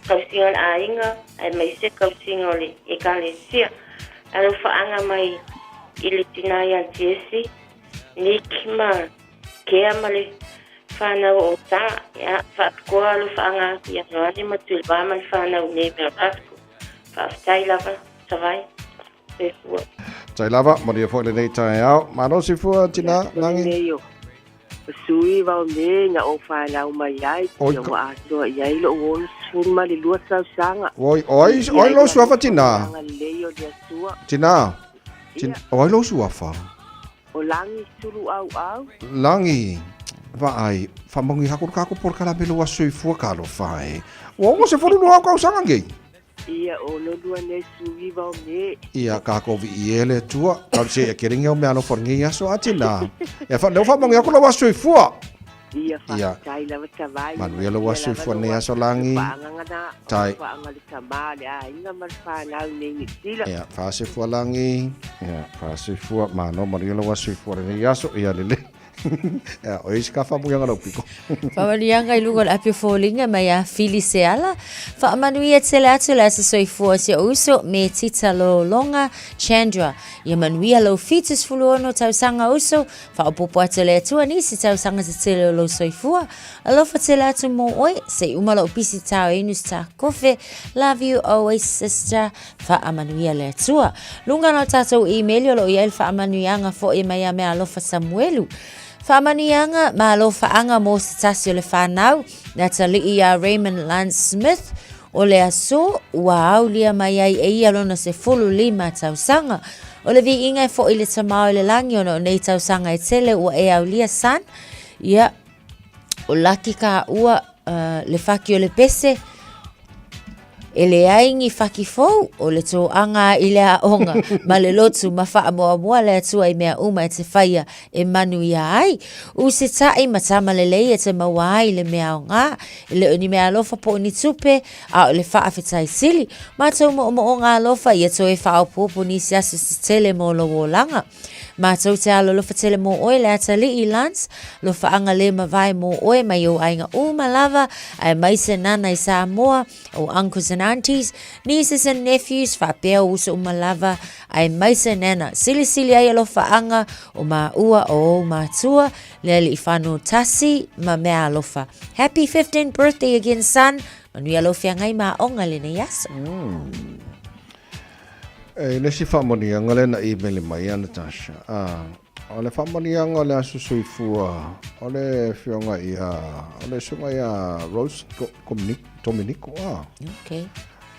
[SPEAKER 7] tausiga o le aiga aemaise tausiga o le Ekalesia. Alofaaga mai i le tinā ia Jesse, Nick ma Kea ma le whanau o Ta, ia, whaapikoa alofaaga atu ia Noane ma Tuileva ma le whanau nei mea Rasko. Faafetai lava, Savai. Soifua.
[SPEAKER 3] Tai lava, manuia foi lenei taeao. Malo soifua, tina, Langi.
[SPEAKER 10] Nei o sui vao me na o whanau mai ai,
[SPEAKER 3] Oi,
[SPEAKER 10] ia ua atoa i ai lou 62 tausaga.
[SPEAKER 3] Oi, oi, oi lou suafa tina.
[SPEAKER 10] Lelei o le Atua.
[SPEAKER 3] Tina, tina, oi lou suafa.
[SPEAKER 10] O Langi sulu auau.
[SPEAKER 3] Langi, vaai, whamangi hako kako por kala melo wa soifua ka alofa e. Ua ongo se folu lua au kausaga ngei.
[SPEAKER 10] Ia o lo lua nei sui vao me.
[SPEAKER 3] Ia kako vi i ele tua. Kau se ia keringi au mea alofa ngei aso a tina. Ia wha, leo whamangi hako lau soifua.
[SPEAKER 10] Ia whakatai lava tawai.
[SPEAKER 3] Manuia lau soifua nei aso Langi.
[SPEAKER 10] Whaanganga na.
[SPEAKER 3] Tai.
[SPEAKER 10] Whaanga le tama le aiga ma le whanau nei Niu Sila.
[SPEAKER 3] Ia, whaasefua Langi. Ia, whaasefua, mano, manuia lau soifua nei aso. Ia lele. Ia, o isi ka whamuianga lau piko.
[SPEAKER 8] Faamanuiaga i luga o le api o foliga mai ia Fili Seala. Faamanuia tele atu le aso soifua o si o'u uso me Tita Lolonga Chandra. Ia manuia lou 76 tausaga uso, faaopoopo atu le Atua nisi tausaga tetele o lou soifua. Alofa tele atu mo oe, se i uma lou pisi tao e inu se tā kofe. Love you always sister. Faamanuia le Atua. Luga na o tātou email o lo o i ai le faamanuiaga fo'i mai ia Meaalofa Samuelu. Faamanuiaga ma alofaaga mo se tasi o le whanau, le atalii iā Raymond Lance Smith, o le aso ua aulia mai ai e ia lona 15 tausaga. O le viiga e fo'i le tamao i le lagi ona o nei tausaga e tele ua e aulia son, ia, o laki ka ua le faki o le pese, E leai ni faki fou, o le toaga i le aoga ma le lotu ma faamoamoa le Atua i mea uma e te whaia e manuia ai. U se ta'i ma tama lelei e te maua ai le mea aoga, e le o ni mea alofa po o ni tupe, a o le faafetai sili. Matou moomooga alofa ia toe faaopoopo nisi aso se tele mo lou olaga. Matou te alolofa tele mō oe le atalii Lance, lofaaga le mavae mō oe mai ou aiga uma lava aemaise nana i Samoa, ou uncles and aunties, nieces and nephews faapea ou uso uma lava aemaise nana. Silisili ai alofaaga o maua o ou matua le alii whano tasi ma mea alofa. Happy 15th birthday again son, manuia lou feagai ma aoga lenei aso.
[SPEAKER 3] E le isi faamanuiaga lea na email mai ia Natasha, a, o le faamanuiaga o le aso soifua o le afioga ia, o le susuga ia Rose Dominico, a.
[SPEAKER 8] Okay.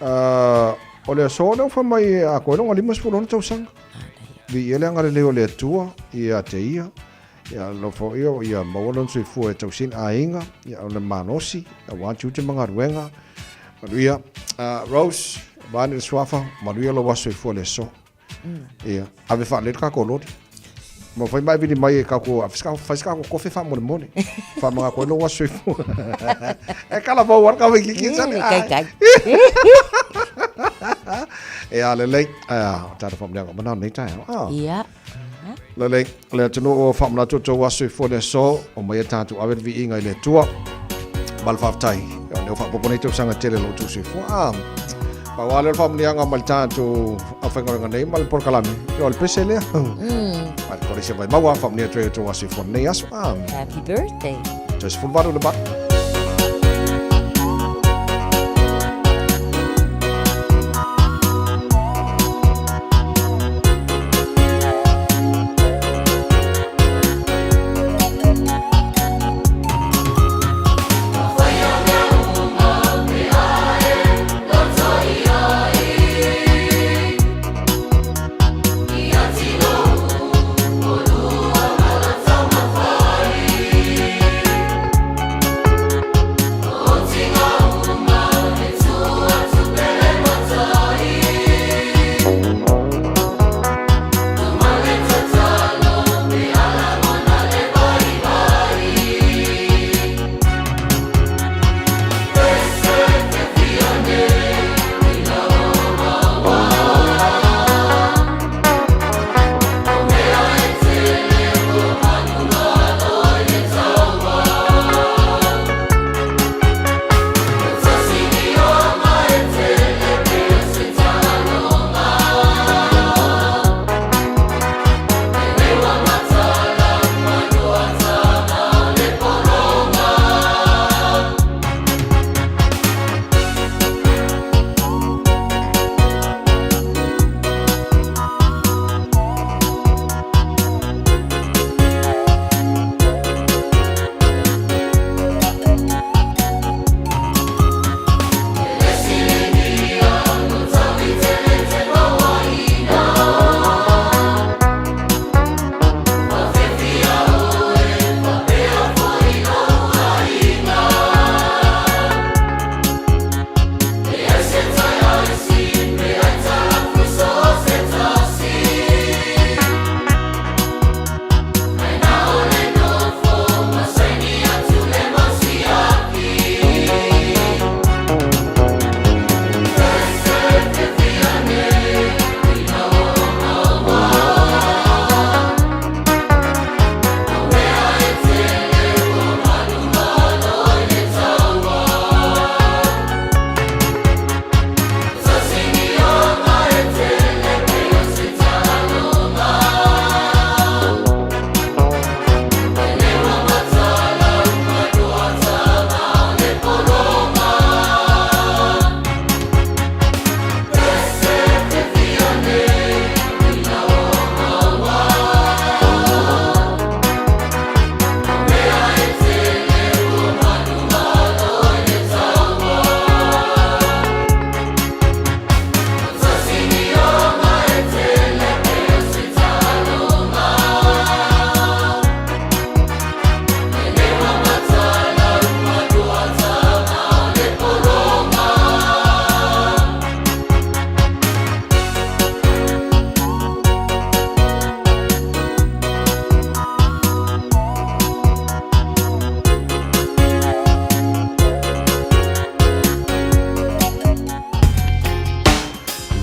[SPEAKER 3] A, o le aso lea ua fai mai e atoa ai lona 56 tausaga. Viia le agalelei o le Atua ia te ia. Ia alofa ia, ia maua lona soifua e tausi ai aiga, ia o le malosi, aua tiute ma galuega. Manuia. Rose, vaeane le suafa, manuia lou aso soifua i le aso. Ia, ave faalelei le tatou loli. Ma fai ma e vili mai e tatou, fai se tatou kofe faamolemole. Faamagalo ai lou aso soifua. E kala fou lava le Waikiki, sale.
[SPEAKER 8] Kai kai.
[SPEAKER 3] Ia, lelei. O tatou faamanuiaga uma na o lenei taeao.
[SPEAKER 8] Ia.
[SPEAKER 3] Lelei, le atunuu o faamanatu outou aso soifua i le aso, omai e tatou ave le viiga i le Atua. Ma le faafetai, o lea ua faaopoopo nei tausaga tele lo outou soifua. Ah, pau lava lea o le faamanuiaga mai le tatou aufaigaluega nei ma le polokalame, o le pese lea. Ma le Kolisi o Vaimauga, faamanuia atu ai outou aso soifua i lenei aso.
[SPEAKER 8] Ah. Happy birthday.
[SPEAKER 3] Toe 18 le valo.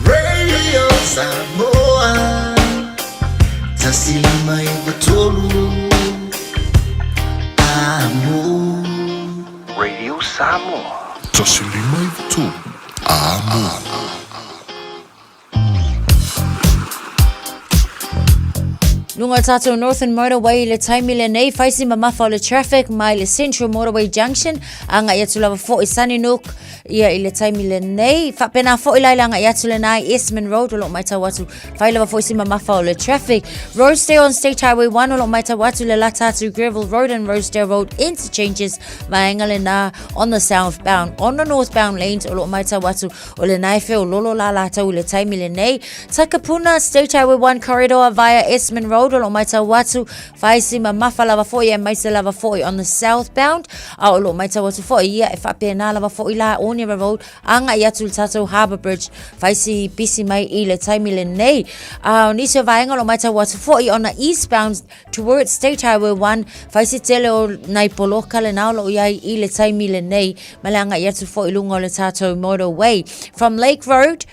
[SPEAKER 14] Radio Samoa.
[SPEAKER 5] 1 5 9 3 Amo.
[SPEAKER 6] Radio Samoa.
[SPEAKER 15] 1 5 9 3 Amo.
[SPEAKER 8] Luga o le tatou Northern Motorway i le taimi lenei, whai si mamafa o le traffic mai le Central Motorway Junction, agai atu lava fo'i Sunnynook, ia i le taimi lenei. Faapena fo'i la i le agai atu lena i Esmond Road o lo o matau atu, whai lava fo'i si mamafa o le traffic. Rosedale on State Highway 1 o lo o matau atu le lata atu Greville Road and Rosedale Road interchanges, vaega lena on the southbound. On the northbound lanes o lo o matau atu O lena e feololo la latou i le taimi lenei. Takapuna, State Highway 1 corridor via Esmond Road o lo o matau atu, whaisi mamafa lava foi aemaise lava foi on the southbound, a o lo o matau atu foi ia e faapena lava foi la Onera Road agai atu i le tatou Harbour Bridge, whaisi pisi mai i le taimi lenei. A o nisi o vaega o lo o matau atu foi on the eastbound towards State Highway 1, whaisi tele o nai poloka lena o lo o iai i le taimi lenei, ma le agai atu foi i luga o le tatou motorway. From Lake Road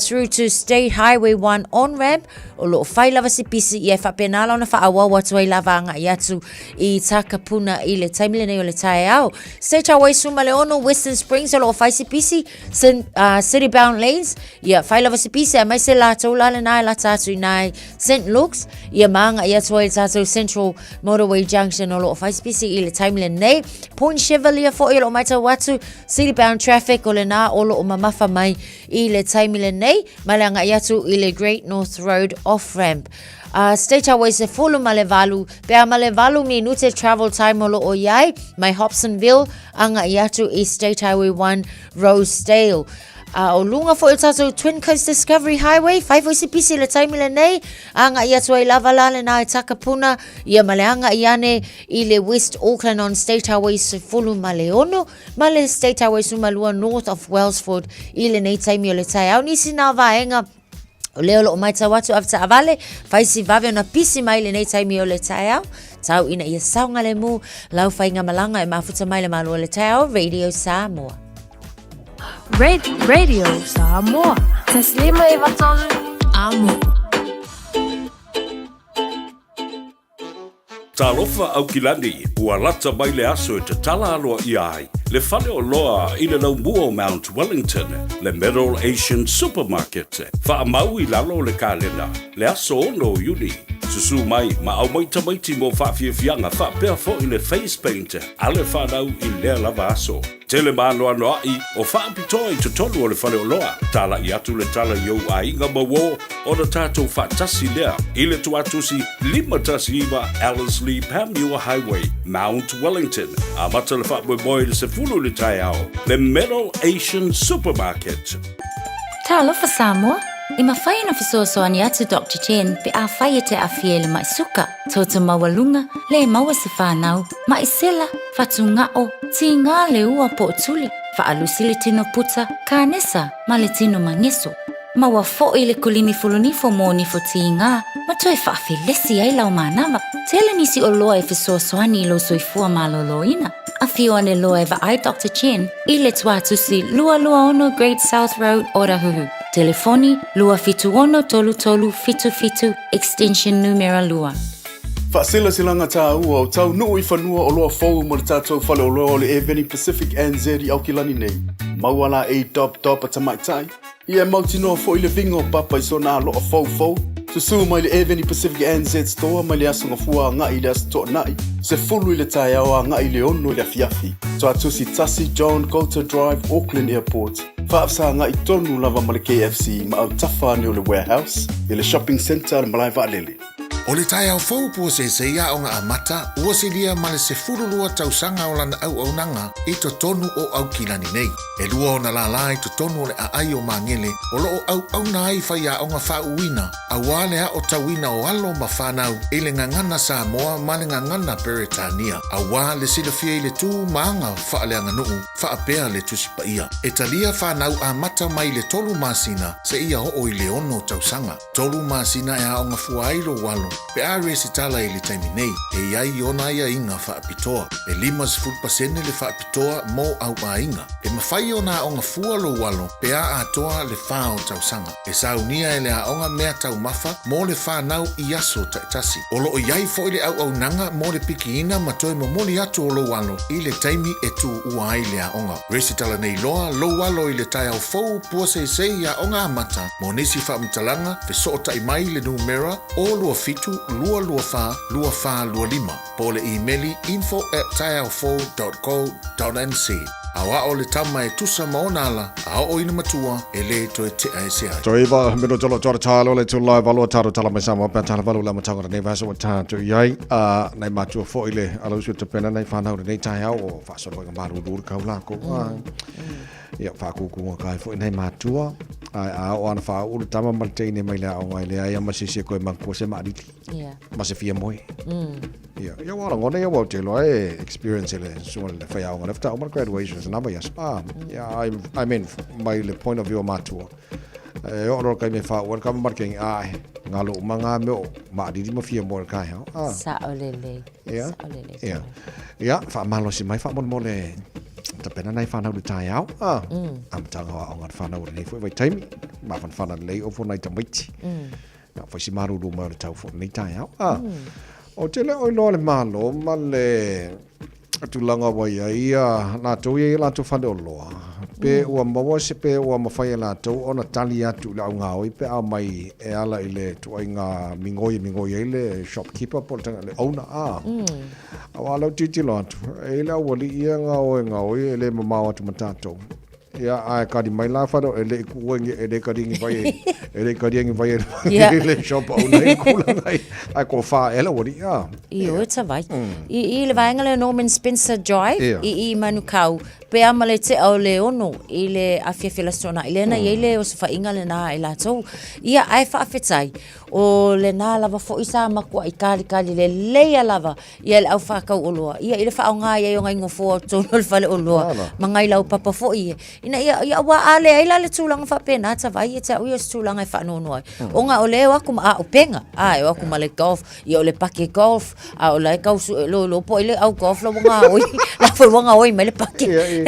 [SPEAKER 8] through to State Highway 1 on-ramp, o lo o whai lava se pisi ia e faapena la ona faaauau atu ai lava agai atu i Takapuna i le taimi lenei o le taeao. State Highway 16, Western Springs o lo o whai se pisi, City Bound Lanes, ia whai lava se pisi aemaise latou la lena e lata atu i nai St Luke's, ia ma agai atu ai i le tatou Central Motorway Junction o lo o whai se pisi i le taimi lenei. Point Chevalier fo'i o lo o matau atu, city bound traffic o lena o lo o mamafa mai i le taimi lenei, ma le agai atu i le Great North Road off ramp. State Highway 18, pe a ma le 8 minute travel time o lo o iai, mai Hobsonville agai atu i State Highway 1 Rosedale. A o luga foi o tatou Twin Coast Discovery Highway, fai foi se pisi i le taimi lenei, agai atu ai lava la lena i Takapuna, ia ma le agai ane i le West Auckland on State Highway 16, ma le State Highway 12 North of Wellsford i lenei taimi o le taeao. Nisi nā vaega o lea o lo o matau atu avetaavale, fai si vave ona pisi mai lenei taimi o le taeao, tau ina ia saogalemu lau faigamalaga e mafuta mai le Malo o le Taeao, Radio Samoa.
[SPEAKER 12] Radio Samoa. 1 5 9 3 Amo.
[SPEAKER 15] Talofa Aukilani, ua lata mai le aso e tatala aloaia ai le faleoloa i le laumua o Mount Wellington, le Middle Asian Supermarket. Faamau i lalo o le kalena, le aso 6 o Iuni. Susu mai ma aumai tamaiti mo faafiafiaga faapea foi le face paint a le fanau i lea lava aso. Tele maanoanoaʻi o faapitoa i totonu o le faleoloa. Talaʻi atu le tala i ou aiga ma uō ona tatou faatasi lea i le tuatusi 519 Ellerslie Panmure Highway, Mount Wellington. Amata le faamoemoe i le 10 i le taeao, le Middle Asian Supermarket.
[SPEAKER 8] Talofa Samoa! E mafai ona fesoasoani atu Doctor Chen pe afai e te aafia i le maʻi suka, toto maualuga, le maua se fanau, maʻi sela, fatugao, tigā le ua po o tuli, faalusi le tino puta, kanesa ma le tino mageso. Maua foʻi le kulimi fulunifo mo nifo tigā ma toe faafelesi ai lau manava. Tele nisi oloa e fesoasoani i lou soifua malōlōina. Afio ane loa e vaai Doctor Chen i le tuatusi 226 Great South Road, Otahuhu. Telefoni, 276 3377, extension numera 2.
[SPEAKER 2] Faaselaselaga tāua o taunuu i fanua oloa fou mo le tatou faleoloa o le Airveni Pacific NZ i Aukilani nei. Maua la e dop dop a tamaitai, ia e mautinoa foi le viga o papa i sona aloa foufou. Susū mai le Airveni Pacific NZ Store mai le aso Gafua agai i le aso Toonai, 10 i le taeao agai i le 6 i le afiafi. Tuatusi 1 John Goulter Drive, Auckland Airport. Faafesagai tonu lava ma le KFC ma autafa ane o le Warehouse i le Shopping Centre a le Malae Vaalele.
[SPEAKER 15] O le taeao fou puaseisei aoga amata ua silia ma le 12 tausaga o lana auaunaga i totonu o Aukilani nei. E lua ona lālā i totonu o le aai o Magele o lo o auauna ai faiaoga faauuina auā le aotauina o alo ma fanau i le gagana Samoa ma le gagana Peretania auā le silafia i le tū ma aga faaleaganuu faapea le Tusi Paia. E talia fanau amata mai le tolu masina seia oo i le ono tausaga. Tolu masina e aoga fua ai lou alo. Pe a resitala i le taimi nei, e i ai ona aiaiga faapitoa. E 50% le faapitoa mo au aiga. E mafai ona aoga fua lou alo pe a atoa le fa o tausaga. E saunia e le aoga mea taumafa mo le whanau i aso taitasi. O loo i ai foi le auaunaga mo le pikiina ma toe momoli atu o lou alo i le taimi e tuua ai le aoga. Resitala nei loa lou alo i le taeao fou puaseisei i aoga amata mo nisi faamatalaga fesootai mai i le numera o 27 224 2425 po o le imeli info@taeaofou.co.nz. Aoao le tama e tusa ma ona ala a oo ina matua e lē toe tea ese ai.
[SPEAKER 3] Toe iwa mino tolo tolo talo le tula valo talo tala mai sama pa tala valo la matanga nei vaso wa tatou i ai a nai matua foi le alausi o tapena nai whanau nei taeao o faasolo i malulu le kau lako ia whakūkūnga kai foi nei matua ai a o ana whaulu tama ma le teine mai le aoga i le ai ama sisi e koe makua se maarili ma se fia moe. Ia, ia wala ngone ia wau te loa e experience le sunga le whai aoga le whata o graduation sa napa ia ah, ia, I mean, mai le point of view o matua. E o ro kai me wha ua ka marke ngi ai ngalo uma ngā me o maariri ma fia moe kai hao.
[SPEAKER 8] Ah. Sa o lelei.
[SPEAKER 3] Ia. Sa o lelei. Ia. Ia, wha malo si mai wha mo le tapena nei whanau le taeao. Ah. Amataga o aoga le whanau o lenei foi vai taimi. Mafanafana lelei o fo nai tamaiti. Ia, fai si malulu mai o le tau fo lenei taeao. Ah. O te le o iloa le malo ma le tulaga ua i ai ia latou ia i latou faleoloa. Pe ua maua se pe ua mafai e latou ona tali atu i le augaoi pe a omai e ala i le tuaiga migoi e migoi ai le shopkeeper po o le tagata le owner a. Aua lea ou tilotilo atu, e i ai le aualii ia e gaoi gaoi e le mamao atu ma tatou. Ia, ae kali mai la fale e le i kuua ngi e le kali ngi vai e le kali ngi vai e le shop owner i kula ngai ai ko fa e la wali a.
[SPEAKER 8] I o ta vai. I i le vaenga le Norman Spencer Drive i i Manukau pe a ma le tea o le ono i le afiafi o le Aso Toonai lea na i ai le osofaiga lena e latou. Ia ae faafetai o lena lava foi sa matuai kalikali lelei a lava ia le au whakau oloa, ia i le whaonga ia i o ngai ngofoa o tonu o le whale oloa, ma ngai lau papa foi e. Ina ia, ia ua a le ai la le tūlanga whapena, ta vai e te au ia o se tūlanga e whaanono ai. O ngā o le o aku ma a o penga, a e o aku ma le golf, ia o le pake golf, a o la e kau su, lo, lo po i le au golf la wanga oi, la foi wanga oi mai le pake.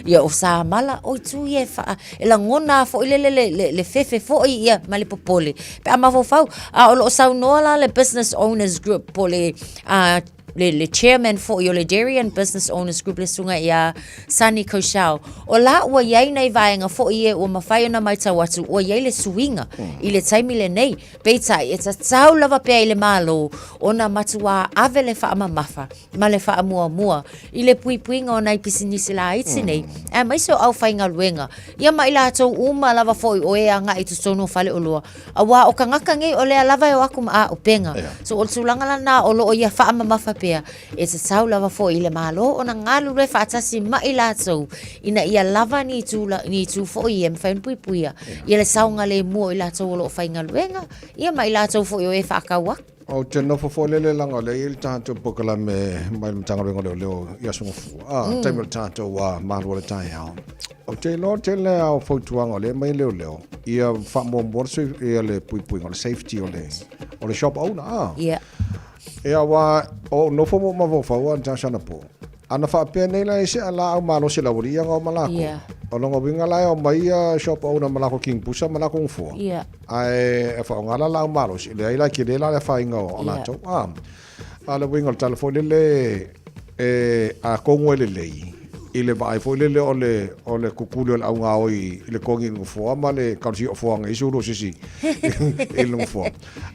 [SPEAKER 8] Ia o sa mala, oi tū ia e wha, e langona a foi le le le le, le fefe foi ia ma le popole. Pe a mafaufau, a o lo o saunoa la le Business Owners Group po le, uh, le, le chairman foi o le Darien Business Owners Group le susuga ia Sunny Kaushal. O la ua i ai nei vaega foi e ua mafai ona maitau atu ua i ai le suiga i le taimi lenei. Peitai, e tatau lava pea i le Malo ona matuā ave le faamamafa ma le faamuamua i le puipuiga o nai pisinisi laiti nei, aemaise o aufaigaluega, ia ma i latou uma lava foi o e agai i totonu o faleoloa, auā o tagata nei o lea lava e o atu ma auupega. So o le tulaga lena o lo o ia faamamafa pea, e tatau lava foi i le Malo ona galulue faatasi ma i latou ina ia lava ni itu, ni itu foi e mafai ona puipuia ia le saogalemu o i latou o lo o faigaluega, ia ma i latou foi o e faatau atu.
[SPEAKER 3] Ou te nofo foi lele leaga o lea e i ai le tatou polokalame mai le Matagaluega o Leoleo i Aso Gafua, a, taimi o le tatou malu o le taeao. Ou te iloa tele lava o fautuaga o lea e aumai e leoleo, ia faamuamua le ia le puipuiga, o le safety o le, o le shop owner, a.
[SPEAKER 8] Ia.
[SPEAKER 3] Ia, aua o ou nofo ma ou mafaufau lava i le tausaga anapo, Ana faapea nei la e se a laau malosi le aualii ia ngao ma lakou.
[SPEAKER 8] Yeah.
[SPEAKER 3] O lona uiga la e omai ia shop owner ma lakou king pusa ma lakou nofoa.
[SPEAKER 8] Yeah.
[SPEAKER 3] Ae e faaaoga la laau malosi, leai la e tele la le afaina o
[SPEAKER 8] Yeah.
[SPEAKER 3] latou. A, a o le uiga o le tala foi lele e atonu e lelei i le vaai foi lele o le o le kukuli o le augaoi i le kogi i le nofoa ma le kausi o foaga i sulu o sisi i le nofoa.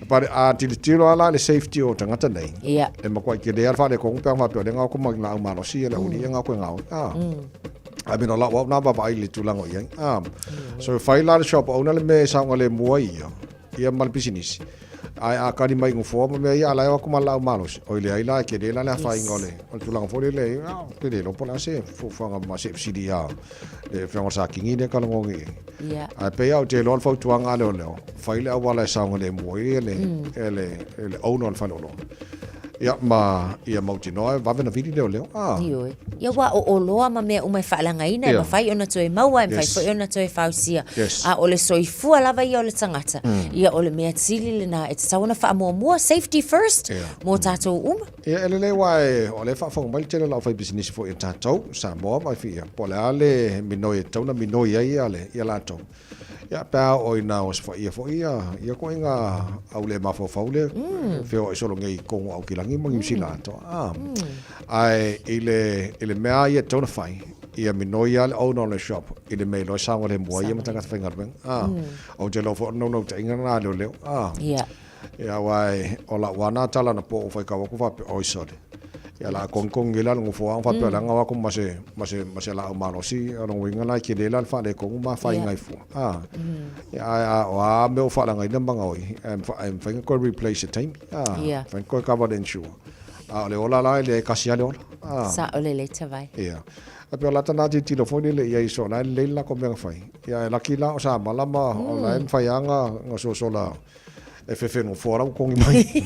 [SPEAKER 3] But a tilotilo lava la i le safety o tagata nei,
[SPEAKER 8] Ia.
[SPEAKER 3] e matuai tele lava le faaletonu pe ana faapea o lea e gao ma laau malosi ia le aualii ia gao koe gaoi. Ah. I mean, o lau au na vaavaai i le tulaga o i ai. Ah. So e fai la le shop owner le mea e saogalemu ai ia, ia ma le pisinisi. Ae a kali mai i nofoa ma mea ia, a la e o atu ma le laau malosi. Oi leai la, e tele la le afaina o le, o le tulaga foi lele, ah, ou te le iloa po o le a se fuafuaga ma se fesili ia le Afioga i le Sā Kingi lea e talanoa nei.
[SPEAKER 8] Ia.
[SPEAKER 3] Ae pei lava ou te iloa le fautuaga a leoleo, fai le auala e saogalemu ai le, e le, e le owner o le faleoloa. Ia, ma ia mautinoa e vave na vili leoleo. Ah.
[SPEAKER 8] Ioe. Ia ua o oloa ma mea uma e faaleagaina e mafai ona toe maua, e mafai foi ona toe fausia.
[SPEAKER 3] Yes.
[SPEAKER 8] A o le soifua lava ia o le tagata, ia o le mea sili lena e tatau ona faamuamua, safety first, mo tatou uma.
[SPEAKER 3] Ia, e lelei aua e, o lea e faafofoga mai le tele o le aufaipisinisi foi a tatou, Samoa ma ia, po o le a le minoi e tatau ona minoi ai ia le, ia latou. Ia, pe a oo ina osofaia foi ia, ia ituaiga au le mafaufau lea, feoai solo nei i totonu o Aukilani ma Niu Sila atoa. A, ae i le, i le mea lava ia e tatau ona fai, ia minoi lava le owner o le shop i le mea e iloa e saogalemu ai ia ma tagata faigaluega. A, ou te iloa foi o le naunautaiga lena a leoleo. A, Ia aua e, o lau lava na tala anapo ou faitau atu faapea, oi sole, ia o le a togitogi la le nofoaga faapea leaga o atu ma se, ma se, ma se laau malosi, o lona uiga la e tele la le faaletonu ma afaina ai fua. A, ia ae a, o a mea o faaleagaina ma gaoi, e mafai ona toe replace i se taimi, a, mafai ona toe cover le insure. A o le ola la e leai e tasi lava le ola.
[SPEAKER 8] A. Sao lelei Tavai.
[SPEAKER 3] Ia. Ae pei o lata na tilotilo foi lele i ai so la e lelei le latou mea na fai. Ia ae laki la o Samala ma o la e mafai lava ona sosola E fefe nofoa la ua togi mai.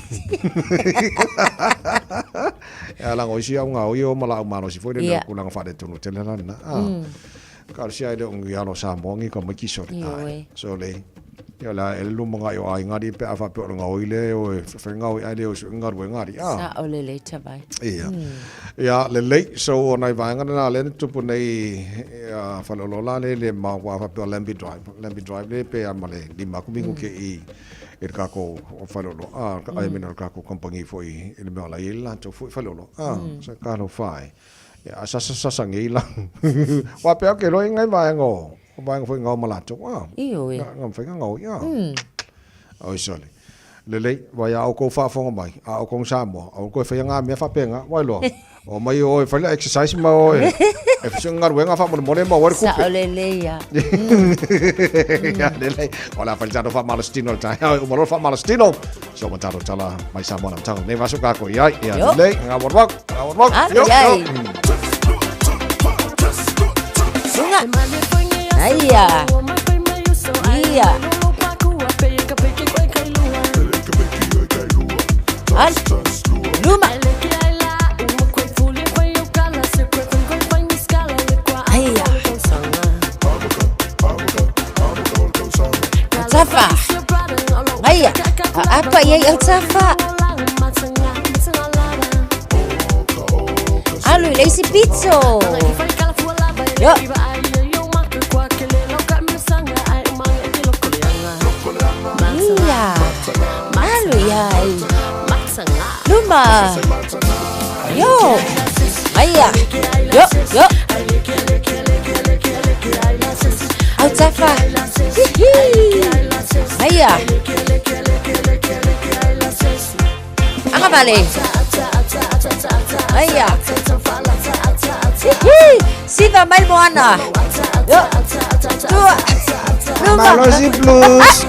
[SPEAKER 3] Ia leaga o isi au gaoi e o ma laau malosi foi lele o tulaga faaletonu tele la lena. Talosia e le o ni alo Samoa ni tamaiti sole.
[SPEAKER 8] Ioe.
[SPEAKER 3] Sole. Ia o le a ea le lumanai o aiga alii pe a faapea o le gaoi lea e o e fai gaoi ae le o e sue galuega alii.
[SPEAKER 8] Sao lelei Tavai.
[SPEAKER 3] Ia. Ia lelei, so o nai vaega na lea na tupu nei ia Faleolo la lea le ma ua faapea o Lambie Drive. Lambie Drive lea pe a ma le lima atu minute i i le tatou faleoloa. Ah, I mean o le tatou kamupani foi i le mea o la e i ai le latou foi faleoloa. Ah, sa talofa e. Ia a sasa sasa nei la. Aua pea ou te iloa e i ai nai vaega o vaega foi gao ma latou. Ah.
[SPEAKER 8] Ioe.
[SPEAKER 3] Na mafai ona gaoi. Ah. Oi sole. Lelei, wai a oukou faafofoga mai, a oukou na Samoa, aua le toe faia ngā mea faapena, wai loa, omai o e fai la exercise ma o e, e fai galuega faamolemole ma maua ai le tupe.
[SPEAKER 8] Sao lelei a.
[SPEAKER 3] Ia, lelei. O le a fai le tatou faamalositino i le taeao, e uma loa le faamalositino, so ma tatou tala mai Samoa na amataga o lenei vaiaso kākou i ai. Ia, lelei, ngā waru aku, ngā waru aku.
[SPEAKER 8] Alu
[SPEAKER 3] Yo,
[SPEAKER 8] i ai.
[SPEAKER 3] yo.
[SPEAKER 8] Sunga. Aia. Ia. Al. Luma. Aia. Tafa. Aia. Apa ia i au tafa. Alu i le isi pito. Yo. Ia. Alu iai. Luma. Yo. Aia. Yo, yo. Au tafa. Hihi. Aia. Agavale. Aia. Hihi. Siva mai le moana. Yo. Tua. Luma.
[SPEAKER 3] Malosi Blues.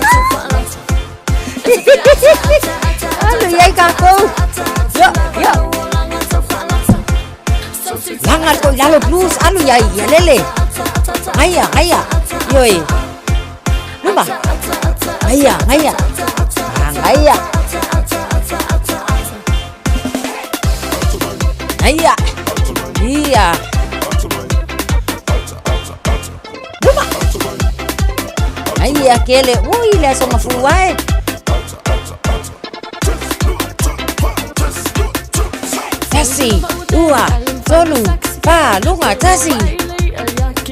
[SPEAKER 8] Alu i ai kākou. Yo, yo. Laga le koʻi lalo blues alu i ai ia lele. Gaia, gaia. Ioe. Luma. Gaia, gaia. Ah, gaia. Gaia. Ia. Luma. Gaia kele. Ui, le aso mafua e. Tasi, ua, tolu, fa, luga, tasi.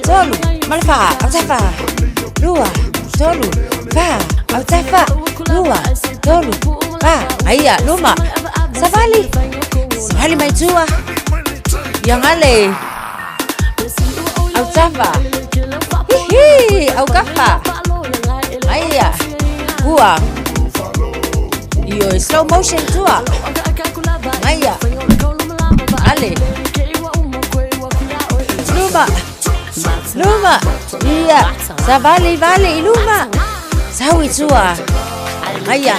[SPEAKER 8] Tolu, ma le fa, autafa. Lua, tolu, fa, autafa. Lua, tolu, fa. Aia, luma. Savali. Savali mai tua. Ia gale. Autafa. Hihi, aukafa. Aia. Ua. Io slow motion tua. Aia. Ale. Luma. Luma. Ia. Savali vale i luma. Sau i tua. Aia.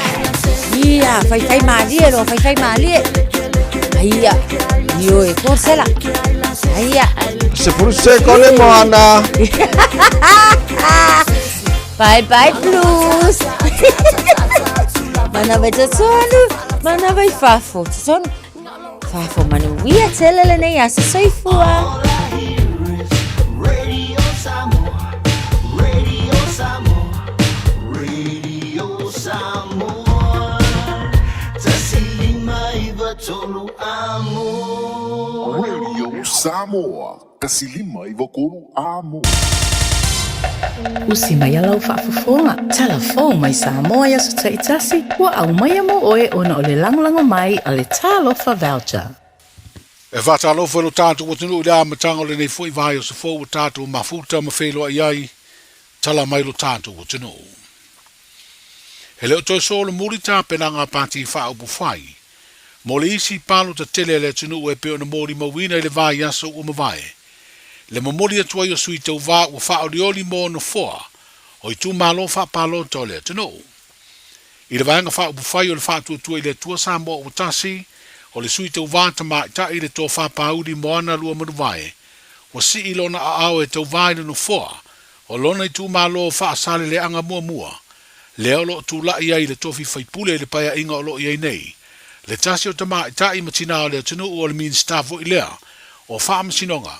[SPEAKER 8] Ia, faifai malie loa, faifai malie. Aia. Ioe, korsela. Aia.
[SPEAKER 3] Sefulu sekone moana.
[SPEAKER 8] Bye bye blues. Manava i totonu, manava i fafo. Totonu. Fafo manuia tele lenei aso soifua.
[SPEAKER 5] Radio Samoa, Radio Samoa, Radio Samoa. 1593 amo.
[SPEAKER 15] Radio Samoa, 1593 amo.
[SPEAKER 12] Usi mai lau faafofoga, talafou mai Samoa i aso taitasi, ua aumaia mo oe ona o le lagolago mai a le Talofa Voucher.
[SPEAKER 22] E faatalofa i lo tatou atunuu i le amataga o lenei foi vaiaso fou ua tatou mafuta ma feiloai ai, tala mai lo tatou atunuu. E le o toe solomuli tapenaga a Pati Faaupufai mo le isi palota tele a le atunuu e pei ona molimauina i le vaiaso ua mavae, le momoli atu ai o sui tauva ua faaolioli mo nofoa o itumalo faapalota o le atunuu. I le Vaega Faaupufai o le Faatuatua i le Atua Samoa ua tasi, o le sui tauva tamaitai le Tofa Pāuli Moana Luamanuvae, ua sii lona aao e tauva i le nofoa o lona itumalo Faasaleleaga muamua, lea o lo o tulai ai i le tofi faipule i le paeaiga o lo o i ai nei, le tasi o tamaitai ma tinā o le atunuu o le Minisita foi lea o Faamasinoga,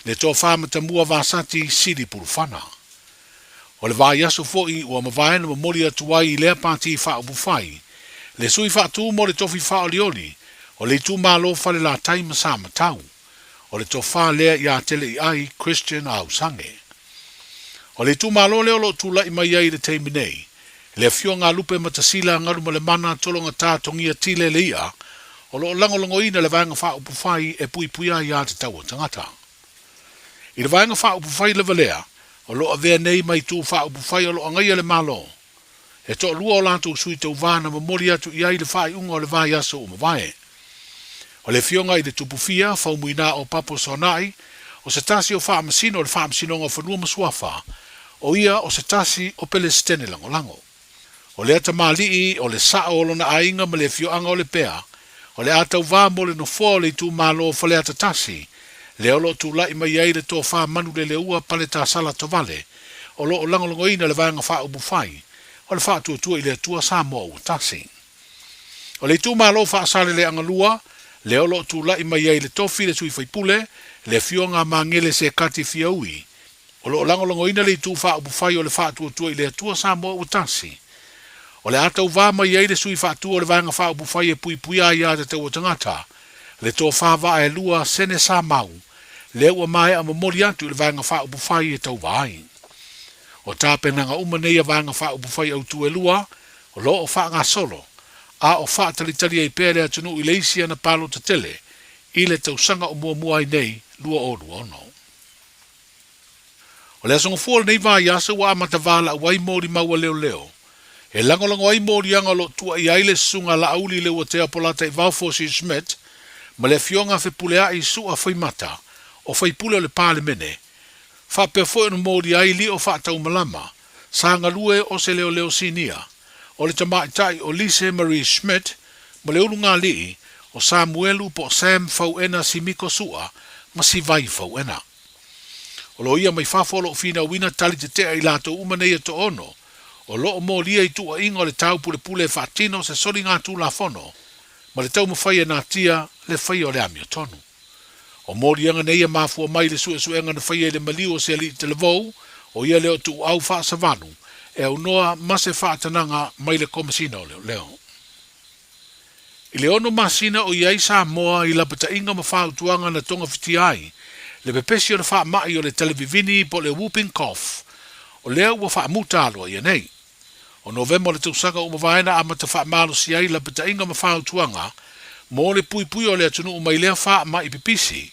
[SPEAKER 22] le Tofa Matamua Vasati Sili Pulufana. O le vaiaso foi ua mavae na momoli atu ai i lea Pati Faaupufai le sui faatu mo le tofi faaolioli o le itumalo Falelatai ma Samatau, o le tofa lea ia Teleiai Christian Ausange. O le itumalo lea o lo o tulai mai ai i le taimi nei, le Afioga a Lupe Matasila Galumalemana Tologata Togia Tile le i'a o lo o lagolagoina le Vaega Faaupufai e puipuia ai aiatatau a tagata. I le Vaega Faaupufai lava lea, o lo o avea nei ma itu faaupufai o lo o agaia le Malo. E toalua o latou sui tauva na momoli atu i ai le faaiuga o le vaiaso ua mavae. O le Afioga i le Tupufia, Faumuina o Papo Soanai, o se tasi o Faamasino o le Faamasinoga o Fanua ma Suafa, o ia o se tasi o Pelesitene Lagolago. O lea tamalii, o le sao o lona aiga ma le afioaga o Lepea, o le a tauvā mo le nofoa o le itumalo o Faleata Tasi, lea o lo o tulai mai ai le tofa Manuleleua Paletasala Tovale, o lo o lagolagoina le Vaega Faaupufai o le Faatuatua i le Atua Samoa ua Tasi. O le itumalo Faasaleleaga 2, lea o lo o tulai mai ai le tofi le sui faipule, le afioga a Magele Sekati Fiaui, O lo o lagolagoina le itu faaupufai o le Faatuatua i le Atua Samoa ua tasi. O le a tauvā mai ai le sui faatu o le Vaega Faaupufai e puipuia aiatatau a tagata, le tofa Vaaelua Sene Samau, lea ua maea momoli atu i le Vaega Faaupufai e tauva ai. O tapenaga uma nei a Vaega Faaupufai Autu e lua, o lo o faagasolo, a o faatalitali ai pea le atunuu i le isi ana palota tele i le tausaga o muamua ai nei 2026. O le aso gafua o lenei vaiaso ua amata valaau ai molimau a leoleo e lagolago ai moliaga o lo o tuuaia ai le susuga a Laauli Leuatea Polataivao Fosi Schmidt ma le Afioga a Fepuleai Su'a Faimata o faipule o le Palemene faapea foi ona molia ai lio faataumalama sa galue o se leoleo sinia o le tamaitai o Lise Marie Schmidt ma le ulugalii o Samuelu po o Sam Fauena Simiko Su'a ma Sivai Fauena. O lo ia mai fafo o lo o finauina tali tete'a i latou uma nei e toono, o lo o molia i tuuaiga o le taupulepule e faatino se soligatulafono ma le taumafai e natia le faia o le amiotonu. O moliaga nei e mafua mai i le suesuega na faia i le maliu o se alii talavou, o ia lea o Tuuau Faasavalu, e aunoa ma se faatanaga mai le Komesina o Leoleo. I le ono masina o i ai Samoa i lapataiga ma fautuaga na togafitia ai le pepesi o le faamai o le talevivini po o le whooping cough, o lea ua faamuta aloaia nei. O Novema o le tausaga ua mavae na amata faamalosi ai lapataiga ma fautuaga mo le puipuia o le atunuu mai lea faamai pipisi,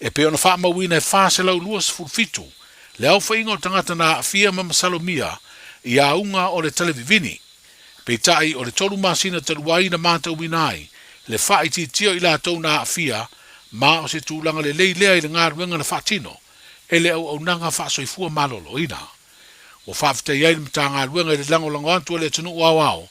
[SPEAKER 22] e pei ona faamauina e 427 le aofaiga o tagata na aafia ma masalomia i auga o le talevivini. Peitai, o le tolu masina talu ai na matauina ai le faaitiitia o i latou na aafia, ma o se tulaga lelei lea i le galuega na faatino e le auaunaga faasoifua maloloina. Ua faafetai ai le Matagaluega i le lagolago atu a le atunuu aoao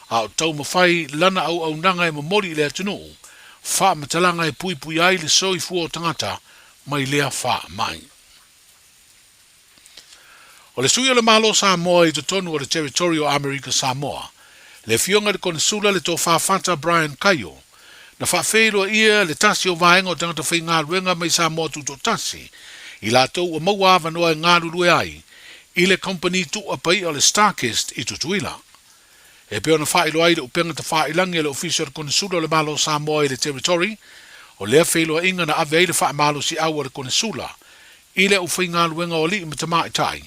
[SPEAKER 22] a o taumafai lana auaunaga e momoli i le atunuu faamatalaga e puipuia ai le soifua o tagata mai lea faamai. O le sui o le Malo Samoa i totonu o le Territory o Amerika Samoa, le Afioga i le Konesula le Tofa Fata Brian Kaio,
[SPEAKER 14] Na faafeiloaia le tasi o vaega o tagata faigaluega mai Samoa Tutoatasi, i latou ua maua avanoa e galulue ai i le kamupani tuuapai'a o le StarKist i Tutuila. E pei ona faailoa ai le upega tafailagi a le Ofisa o le Konesula o le Malo o Samoa i le Territory, o lea feiloaiga na ave ai le faamalosiau a le Konesula i le aufaigaluega o alii ma tamaitai,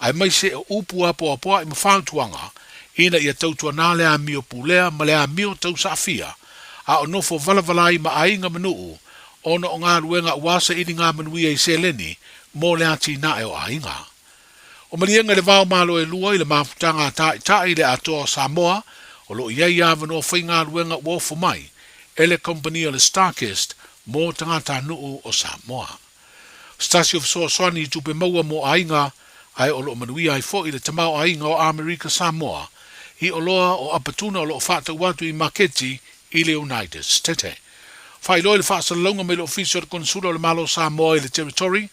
[SPEAKER 14] aemaise o upu apoapoai ma fautuaga ina ia tautuana le amio pulea ma le amio tausaafia a o nofo valavala ai ma aiga ma nuu ona o galuega aua sailiga manuia i seleni mo le atinae o aiga. O maliega i le va o Malo e lua i le mafutaga a Taitai i le Atoa o Samoa o lo o i ai avanoa faigaluega ua ofo mai e le kamupani o le StarKist mo tagatanuu o Samoa. Se tasi o fesoasoani i tupe maua mo aiga, ae o lo o manuia ai foi le tamaoaiga o Amerika Samoa i oloa o apatuna o lo o faatau atu i maketi i le United Stete. Faailoa i le faasalalauga mai le Ofisa o le Konesula o le Malo o Samoa i le Territory,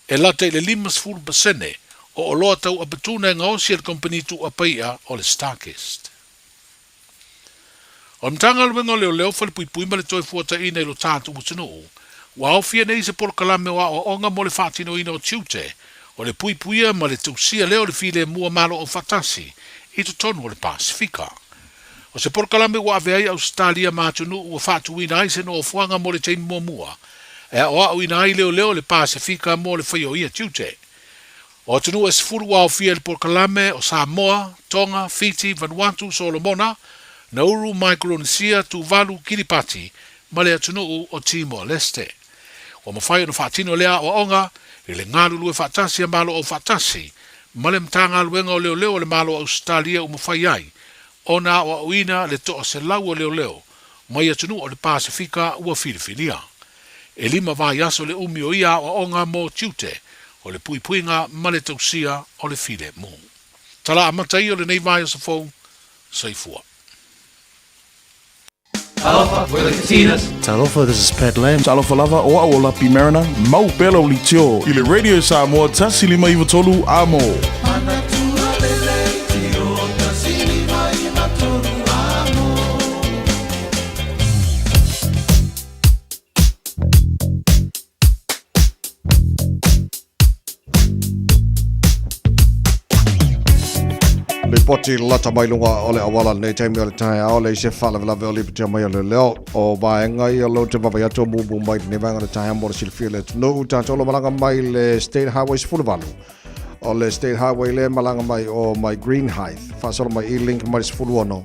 [SPEAKER 14] e lata i le 50% o oloa tau apatuna e gaosi e le kamupani tuuapai'a o le StarKist. O le Matagaluega o Leoleo, Falepuipui ma le Toefuataiina i lo tatou atunuu, ua aofia nei se polokalame o aoaoga mo le faatinoina o tiute o le puipuia ma le tausia lea o le filemu a Malo Aufaatasi i totonu o le Pasefika. O se polokalame ua ave ai Ausetalia ma atunuu ua faatuina ai se nofoaga mo le taimi muamua e aoaoina ai leoleo o le Pasefika mo le faia o ia tiute. O atunuu e 10 ua aofia i le polokalame, o Samoa, Tonga, Fiti, Vanuatu, Solomona, Nauru, Maikoronisia, Tuvalu, Kiripati ma le atunuu o Timor-Leste. Ua mafai ona faatino lea aoaoga i le galulue faatasi a Malo Aufaatasi ma le Matagaluega o Leoleo a le Malo o Ausetalia ua mafai ai ona aoaoina le 100 o leoleo mai atunuu o le Pasefika ua filifilia. E lima vaiaso le umi o ia aoaoga mo tiute o le puipuiga ma le tausia o le filemu. Tala amata ia o lenei vaiaso fou, soifua.
[SPEAKER 17] Talofa, we're the Katinas.
[SPEAKER 18] Talofa, this is Pat Lam.
[SPEAKER 2] Talofa lava, o au o Lapi Mariner, mau pea lau leitio i le Radio Samoa 153 Amo.
[SPEAKER 3] Lipoti lata mai luga o le auala lenei taimi o le taeao leai se faalavelave o lipotia mai o le leo o vaega ia lou te vaavaai atu o mumu mai lenei vaega o le taeao mo le silafia le atunuu tatou lo malaga mai le State Highway 18 o le State Highway le malaga mai o mai Greenhithe faasolo mai i link mai le 16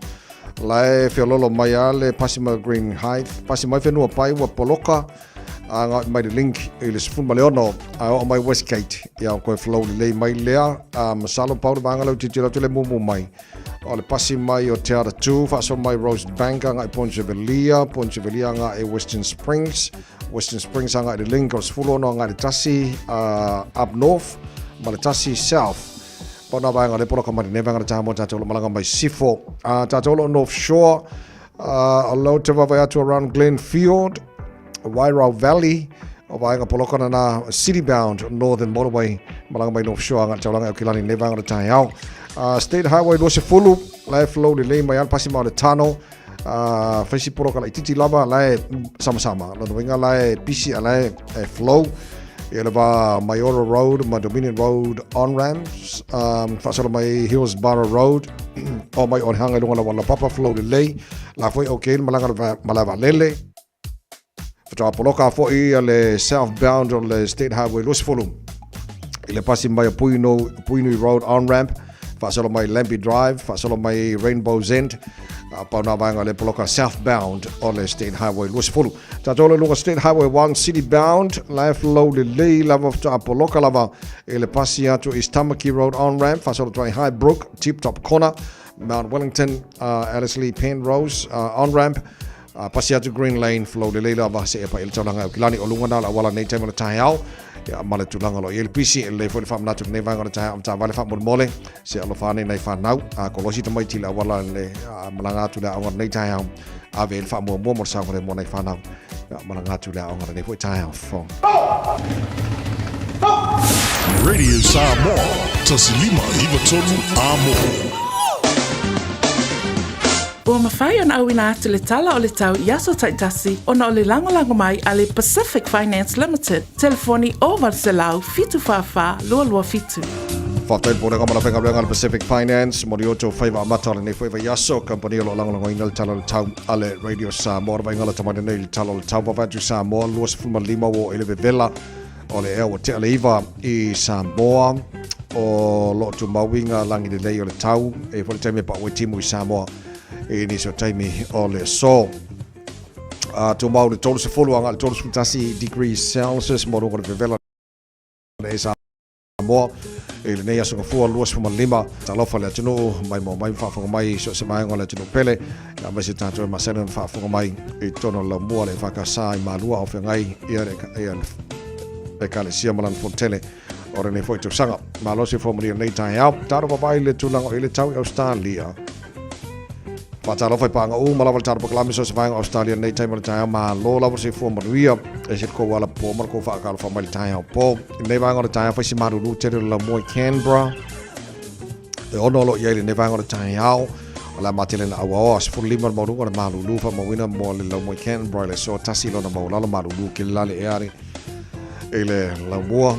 [SPEAKER 3] la e feololo mai a le pasi mai Greenhithe pasi mai whenua pai ua poloka agai mai le link i le 16 a oo mai Westgate ia o koe flow lelei mai lea a masalo pau le vaega lea ua tilotilo atu le mumu mai o le pasi mai o Te Ara 2 faasolo mai Rosebank agai Pontevelia Pontevelia agai Western Springs Western Springs agai le link o le 16 agai le tasi up north ma le tasi south pau na vaega le poloka mai lenei vaega le taha mo tātou lo malaga mai Sifo tātou lo North Shore o lea ou te vaavaai atu around Glenfield, Wairau Valley, o vaega poloka na City Bound Northern Motorway, malaga mai North Shore, agai taulaga e Aukilani, nei vaega o le taeao. State Highway 20, la e flow lelei mai ana pasi ma o le tunnel, faisi poloka laitiiti lava, la e samasama, lona uiga la e busy a la e flow. Ia le va Maiora Road ma Dominion Road on-ramps, faasolo mai Hillsborough Road, o mai Onehanga i luga o le auala papa, flow lelei, la foi okay le malaga le malae vaalele. Faatoa poloka foi ia le southbound o le State Highway 20 i le pasi mai o Puinui Road on-ramp, faasolo mai Lambie Drive, faasolo mai Rainbow's End, pau nā vaega o le poloka southbound o le State Highway 20. Tatou le luga State Highway 1 city bound, la e flow lelei lava faatoa poloka lava i le pasi atu East Tamaki Road on ramp, faasolo atu ai Highbrook, Tip Top Corner, Mount Wellington, Ellerslie Penrose on ramp, pasi atu Green Lane, flow lelei lava seia paia le taulaga e Aukilani o luga na o le auala nei taimi o le taeao. Ia, ma le tulaga o lo o i ai le pisi, e lelei foi le faamanatu i lenei vaega o le taeao taavale faamolemole, se alofa ane nai fanau, a kolosi tamaiti i le auala le malaga atu le aoga lenei taeao, ave i le faamuamua mo le saogalemu o nai fanau, ia, malaga atu le aoga lenei foi taeao fou.
[SPEAKER 15] Radio Samoa, 153 Amo.
[SPEAKER 12] Ua mafai ona auina atu le Tala o le Tau i aso taitasi ona o le lagolago mai a le Pacific Finance Limited, telefoni 0800 744 227.
[SPEAKER 3] Faafetai le Pulega ma le Aufaigaluega a le Pacific Finance mo ni outou faiva amata o lenei foi vaiaso. Kamupani o lo o lagolagoina le Tala o le Tau a le Radio Samoa. Le vaaiga lata mai lenei i le Tala o le Tau vaavaai atu i Samoa 25 ua oo i le vevela o le ea ua tea le iva i Samoa o lo o tumauiga lagi lelei o le tau e foi le taimi e pau ai timu i Samoa i nisi o taimi o le aso. A tumau le 30 agai le 31 degrees Celsius mo luga o le vevela le Samoa i lenei aso gafua 25. Talofa le atunuu mai mo mai faafofoga mai so o se vaega o le atunuu pele aemaise tatou e masani ona faafofoga mai i totonu o le laumua le EFKS i Malua o feagai ia le Ekalesia ma lana fonotele o lenei foi tausaga. Malo se fua malia lenei taeao. Talo vavai le tulaga o i le tau i Australia. Faatalofa i paaga uma lava le tatou polokalame so o se vaega o Australia lenei taimi o le taeao. Malo lava le soifua manuia. E se kou ala po ma le kou faakalofa mai le taeao po. I lenei vaega o le taeao fai si malulu tele o le laumua i Canberra. E ono o lo o i ai lenei vaega o le taeao. O le a matele na auaoa 15 le maualuga o le malulu faamauina mo le laumua i Canberra i le aso tasi lona maualalo malulu kele la le ea i le laumua.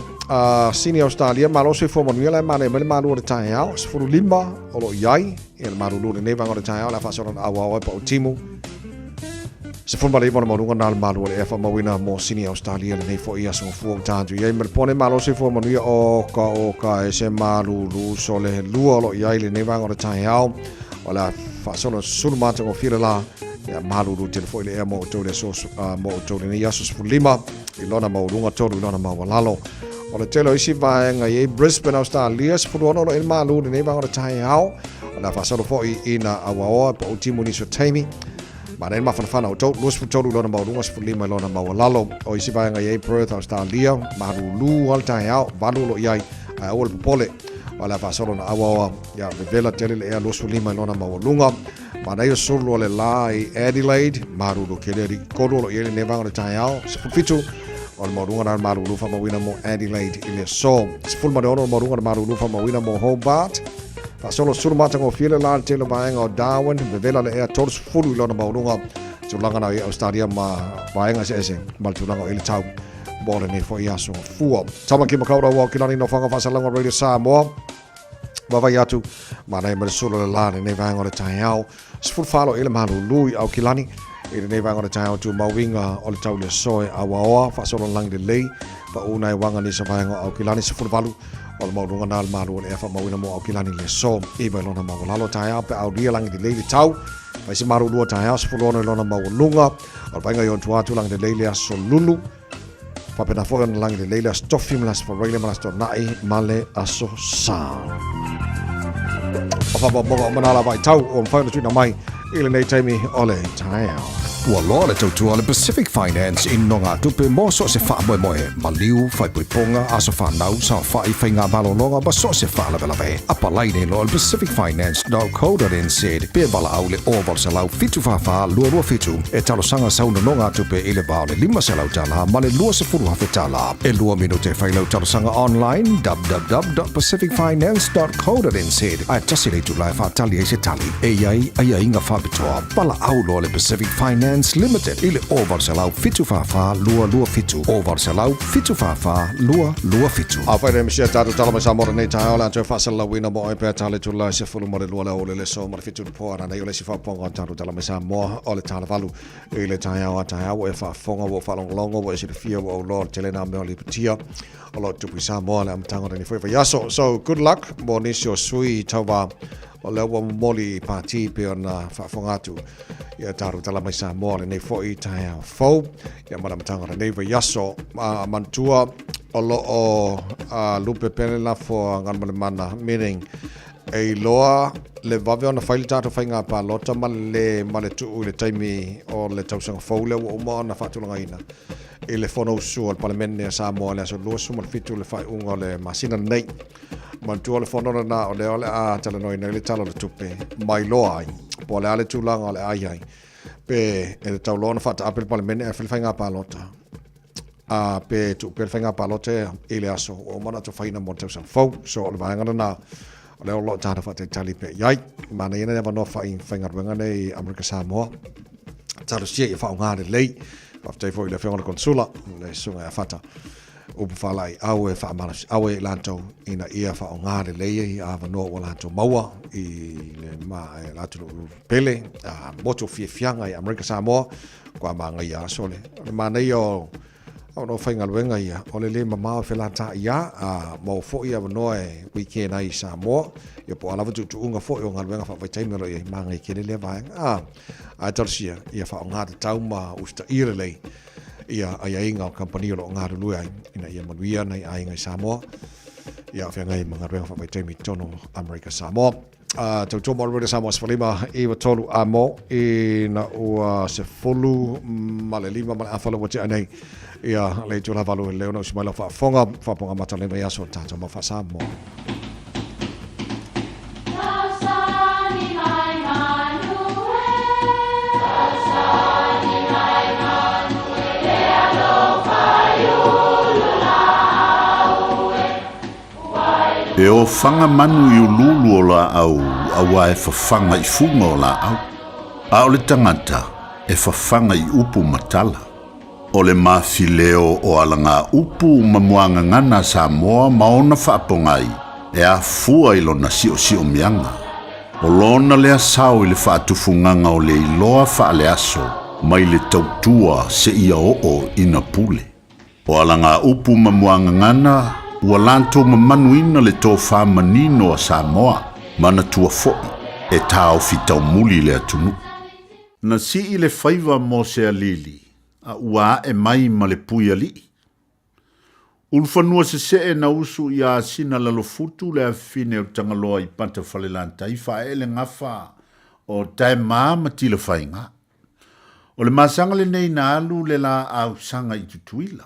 [SPEAKER 3] Sini Australia, malo soifua manuia la e manaia mai le malu o le taeao. 15 o lo o i ai ia le malulu lenei vaega o le taeao, o le a faasolo na auaoa e pau timu. 19 o le maualuga na le malu o le ea faamauina mo Sini Australia lenei foi aso gafua ua ta atu i ai ma le pone malo soifua manuia o ka o ka e se malulu sole lua o lo o i ai lenei vaega o le taeao. O le a faasolo sulu matagofie le la ia malulu tele foi le ea mo outou le aso mo outou lenei aso 15 i lona maualuga tolu i lona maualalo. O le tele o isi vaega i ai Brisbane, Australia, 16 o lo o i le malu lenei vaega o le taeao. O le a faasolo foi ina auaoa po o timu nisi o taimi. Manaia le mafanafana o outou, 23 i lona maualuga, 15 i lona maualalo. O isi vaega i ai Perth, Australia, malulu lava le taeao, 8 o lo o i ai, ae aua le popole. O le a faasolo na auaoa ia vevela tele le ea 25 i lona maualuga. Manaia sulu o le la i Adelaide, malulu kele alii tolu o lo o i ai lenei vaega o le taeao, 17 o le maualuga na le malulu faamauina mo Adelaide i le aso. 16 o le maualuga le malulu faamauina mo Hobart. Faasolo sulu matagofie le la i le tele o vaega o Darwin, vevela le ea 30 i lona maualuga, tulaga na i Australia ma vaega eseese ma le tulaga o i le tau mo lenei foi aso fua. Tamaki Makaurau o Aukilani no Whanga Whasalanga Radio Samoa. Vavai atu, manaia ma le sulu o le la lenei vaega o le taeao. 14 i le malulu i Aukilani i lenei vaega o le taeao tumauiga o le tau le aso e auaoa faasolo lagi lelei pau nai waga nisa vaega o Aukilani 18 o le maualuga na le malu o le ea faamauina mo Aukilani le aso 9 i lona maualalo taeao pe aulia lagi lelei le tau fai se malulu o taeao 16 i lona maualuga o le vaaiga i ona tua atu lagi lelei le aso lulu Faapena foi ona lagi lelei le Aso Tofi ma le Aso Faraile ma le Aso Toonai ma le Aso Sa. O faamaumauga uma nā lava i tau ua mafai ona tuuina mai i lenei taimi o le taeao.
[SPEAKER 13] Ua loa le tautua a le Pacific Finance i nogatupe mo so o se faamoemoe, maliu, faaipoipoga, aso fanau, saofai, faigamalologa ma so o se faalavelave. Apalai nei loa i le pacificfinance.co.nz pe valaau i le 0800 744 227 e talosaga sau nonogatupe i le va o le $500 ma le $20,000. E lua minute e fai lau talosaga online www.pacificfinance.co.nz ae tasi le itula e faatali ai se tali. E i ai aiaiga faapitoa. Valaau loa le Pacific Finance Limited i le 0800 744 227, 0800 744 227.
[SPEAKER 3] Afai le misia tatou tala mai Samoa lenei taeao le a toe faasalalauina mo oe pea tale tula e 12 le aoauli le aso ma le 7 le po ana nei o le isi faaopooga o tatou tala mai Samoa o le tala valu i le taeao a taeao ua e faafofoga ua faalogologo ua e silafia ua ou loa o le tele nā mea o lipotia o lo o tupu i Samoa le amataga o lenei foi vaiaso. So good luck mo nisi o sui tauva o lea ua momoli i pāti pe ona faafofoga atu ia tatou tala mai Samoa lenei foi taeao fou ia ma le amataga o lenei vaiaso. Manatua o lo o lupe pea le lafo a Galumalemana meaning E iloa le vave ona fai le tatou faiga palota ma le ma le tuu i le taimi o le tausaga fou lea ua uma ona faatulagaina i le Fonousu a le Palemene a Samoa i le aso 27 le faaiuga o le masina lenei. Manatua o le fono lena o lea o le a talanoaina ai le Tala o le Tupe ma iloa ai po o le a le tulaga o le a i ai pe e tatau loa ona faataape le Palemene ae fai le faiga palota. A pe tuu pea le faiga palota i le aso ua uma ona atofaina mo le tausaga fou. So o le vaega lena. O lea o lo o tatou faatalitali pea i ai. Manaia nei avanoa faigaluega nei i Amerika Samoa. Talosia ia faaaoga lelei. Faafetai foi i le Afioga i le Konsula, le Susuga ia Fata. Upu faala'i au e faamalosiau ai i latou ina ia faaaoga lelei ai avanoa ua latou maua i le ma e le atunuu pele a motu fiafiaga i Amerika Samoa kua magaia aso le o le manaia o avanoa faigaluega ia o le le mamao e felata'i a a maua fo'i avanoa e weekend ai i Samoa ia po o a lava tuutuuga fo'i o galuega faavaitaimi o lo o i ai magaia tele lea vaega a ae talosia ia faaaoga tatau ma usitaia lelei ia aiaiga o kamupani o lo o galulue ai ina ia manuia nai aiga i Samoa ia o feagai ma galuega faavaitaimi i totonu o Amerika Samoa. Tautua mo Radio Samoa 15 i tolu a mo i na ua 15 ma le afa le ua tea nei ia le itula valu le ona usi mai lau faafofoga faafofoga mata le mai aso tatou mau faa-Samoa.
[SPEAKER 11] E ofaga manu i uluulu o laau auā e fafaga i fuga o laau, a o le tagata e fafaga i upu ma tala. O le mafileo o alagaupu ma muagagana a Samoa ma ona faapogai e afua i lona siosiomiaga. O lona lea sao i le faatufugaga o le iloa faaleaso mai le tautua seia oo ina pule. O alagaupu ma muagagana ua latou mamanuina le tofa manino a Samoa, manatua foi e taofi taumuli le atunuu. Na sii le faiva mo se alili, a ua ae mai ma le pui alii. Ulufanua sesee na usu i Asina Lalofutu le afifine o Tagaloa i Pata Falelatai faaee le gafa o Taemaa ma Tilafaiga. O le masaga lenei na alu le laausaga i Tutuila.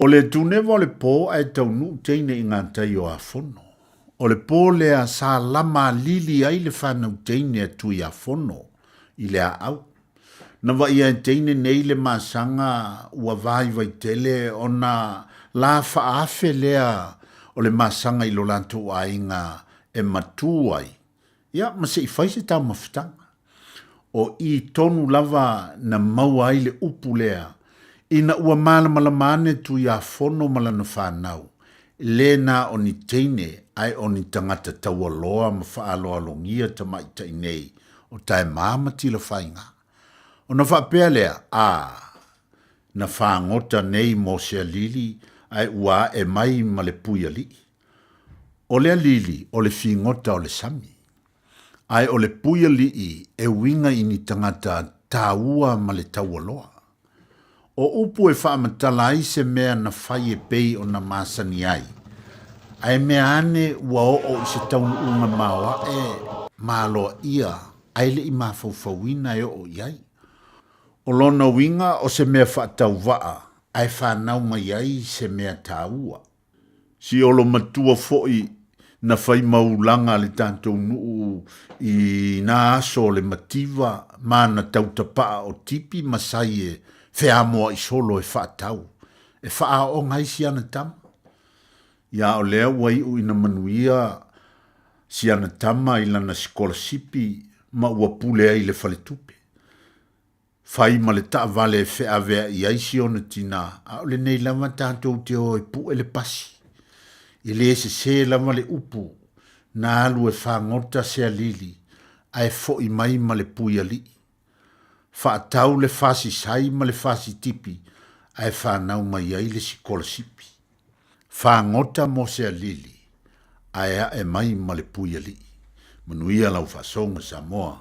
[SPEAKER 11] O le tuneva o le po ae taunuu teine i gatai o Afono. O le po lea sa lama alili ai le fanau teine a Tuiafono i le aau. Na vaia e teine nei le masaga ua vaivai tele ona la faaafe lea o le masaga i lo latou aiga e matū ai, ia ma se i fai se taumafataga. O i tonu lava na maua ai le upu lea, ina ua malamalama ane Tuiafono ma lana fanau, le na o ni teine ae o ni tagata taualoa ma faaaloalogia tamaitai nei o Taemaa ma Tilafaiga. Ona faapea lea, A, na fagota nei mo se alili ae ua ae mai ma le pui alii. O le alili o le figota o le sami. Ae o le pui alii e uiga i ni tagata taua ma le taualoa. O upu e faamatala ai se mea na fai e pei ona masani ai, ae mea ane ua oo i se taunuuga maoae ma aloaia ae le i mafaufauina e oo i ai. O lona uiga o se mea faatauvaa ae fanau mai ai se mea taua. Si olo matua foi na fai maulaga a le tatou nuu i na aso o le mativa ma na tautapaa o tipi ma sai e feamoa'i solo e faatau, e faaaooga ai si ana tama. Ia o lea ua iu ina manuia si ana tama i lana sikolasipi ma ua pule ai i le faletupe. Fai ma le taavale e feavea'i ai si ona tinā, a o lenei lava tatou te o e pu'e le pasi. E lē sesē lava le upu, na alu e fagota se alili, ae fo'i mai ma le pui ali'i. Faatau le fasi sai ma le fasi tipi, ae fanau mai ai le sikolasipi. Fagota mo se alili, ae ae mai ma le pui alii. Manuia lau faasoga Samoa.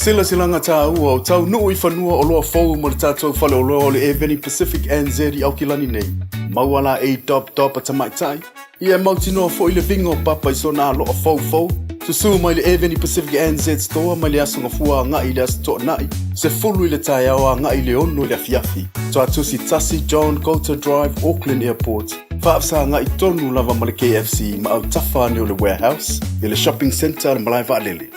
[SPEAKER 2] Faasilasilaga tāua o taunuu i fanua oloa fou mo le tatou faleoloa o le Airveni Pacific NZ i Aukilani nei. Maua la ei dop dop a tamaitai. Ia e mautinoa foi le viga o papa i sona aloa foufou. Susū mai le Airveni Pacific NZ Store mai le aso Gafua agai i le aso Toonai, 10 i le taeao agai i le 6 i le afiafi. Tuatusi 1 John Goulter Drive, Auckland Airport. Faafesagaai tonu lava ma le KFC ma autafa ane o le Warehouse i le Shopping Centre a le Malae Vaalele.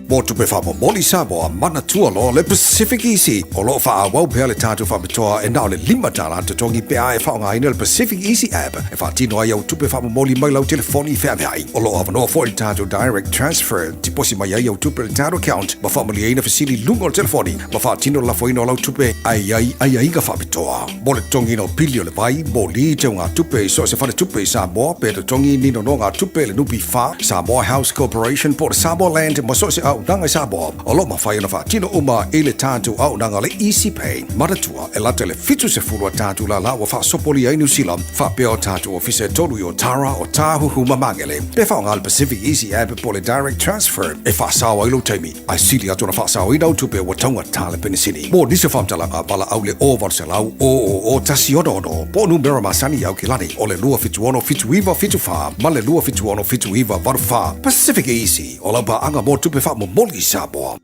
[SPEAKER 13] Mo tupe faamomoli Samoa, manatua loa le Pacific Easy. O loo faaauau pea le tatou faapitoa e na o le $5 totogi pe a e faaaogaina le Pacific Easy app e faatino ai au tupe faamomoli mai lau telefoni feaveai. O loo avanoa foi le tatou Direct Transfer, tiposi mai ai au tupe i le tatou account ma faamalieina fesili i luga o le telefoni ma faatino le lafoina o lau tupe ae i ai aiaiga faapitoa. Mo le totogiina o pili o le vai, moli, teugatupe i so o se faletupe i Samoa pe totogi ni nonogatupe i le NPF, Samoa House Corporation po o le Samoa Land ma so o se auaunaga i Samoa, o lo o mafai ona faatino uma i le tatou auaunaga le Easy Pay. Manatua, e lata i le 70 a tatou lala ua faasopolia ai Niu Sila, faapea o tatou ofisa e tolu i Otara, Otāhuhu ma Magele. Pe faaaoga le Pacific Easy App po o le Direct Transfer e faasao ai lou taimi, ae sili atu ona faasaoina au tupe ua taugata le penisini. Mo nisi o faamatalaga, valaau le 0800 000 166 po o numera masani i Aukilani o le 276 7974 ma le 276 7984. Pacific Easy, o lau paaga mo tupe faamomoli i Samoa.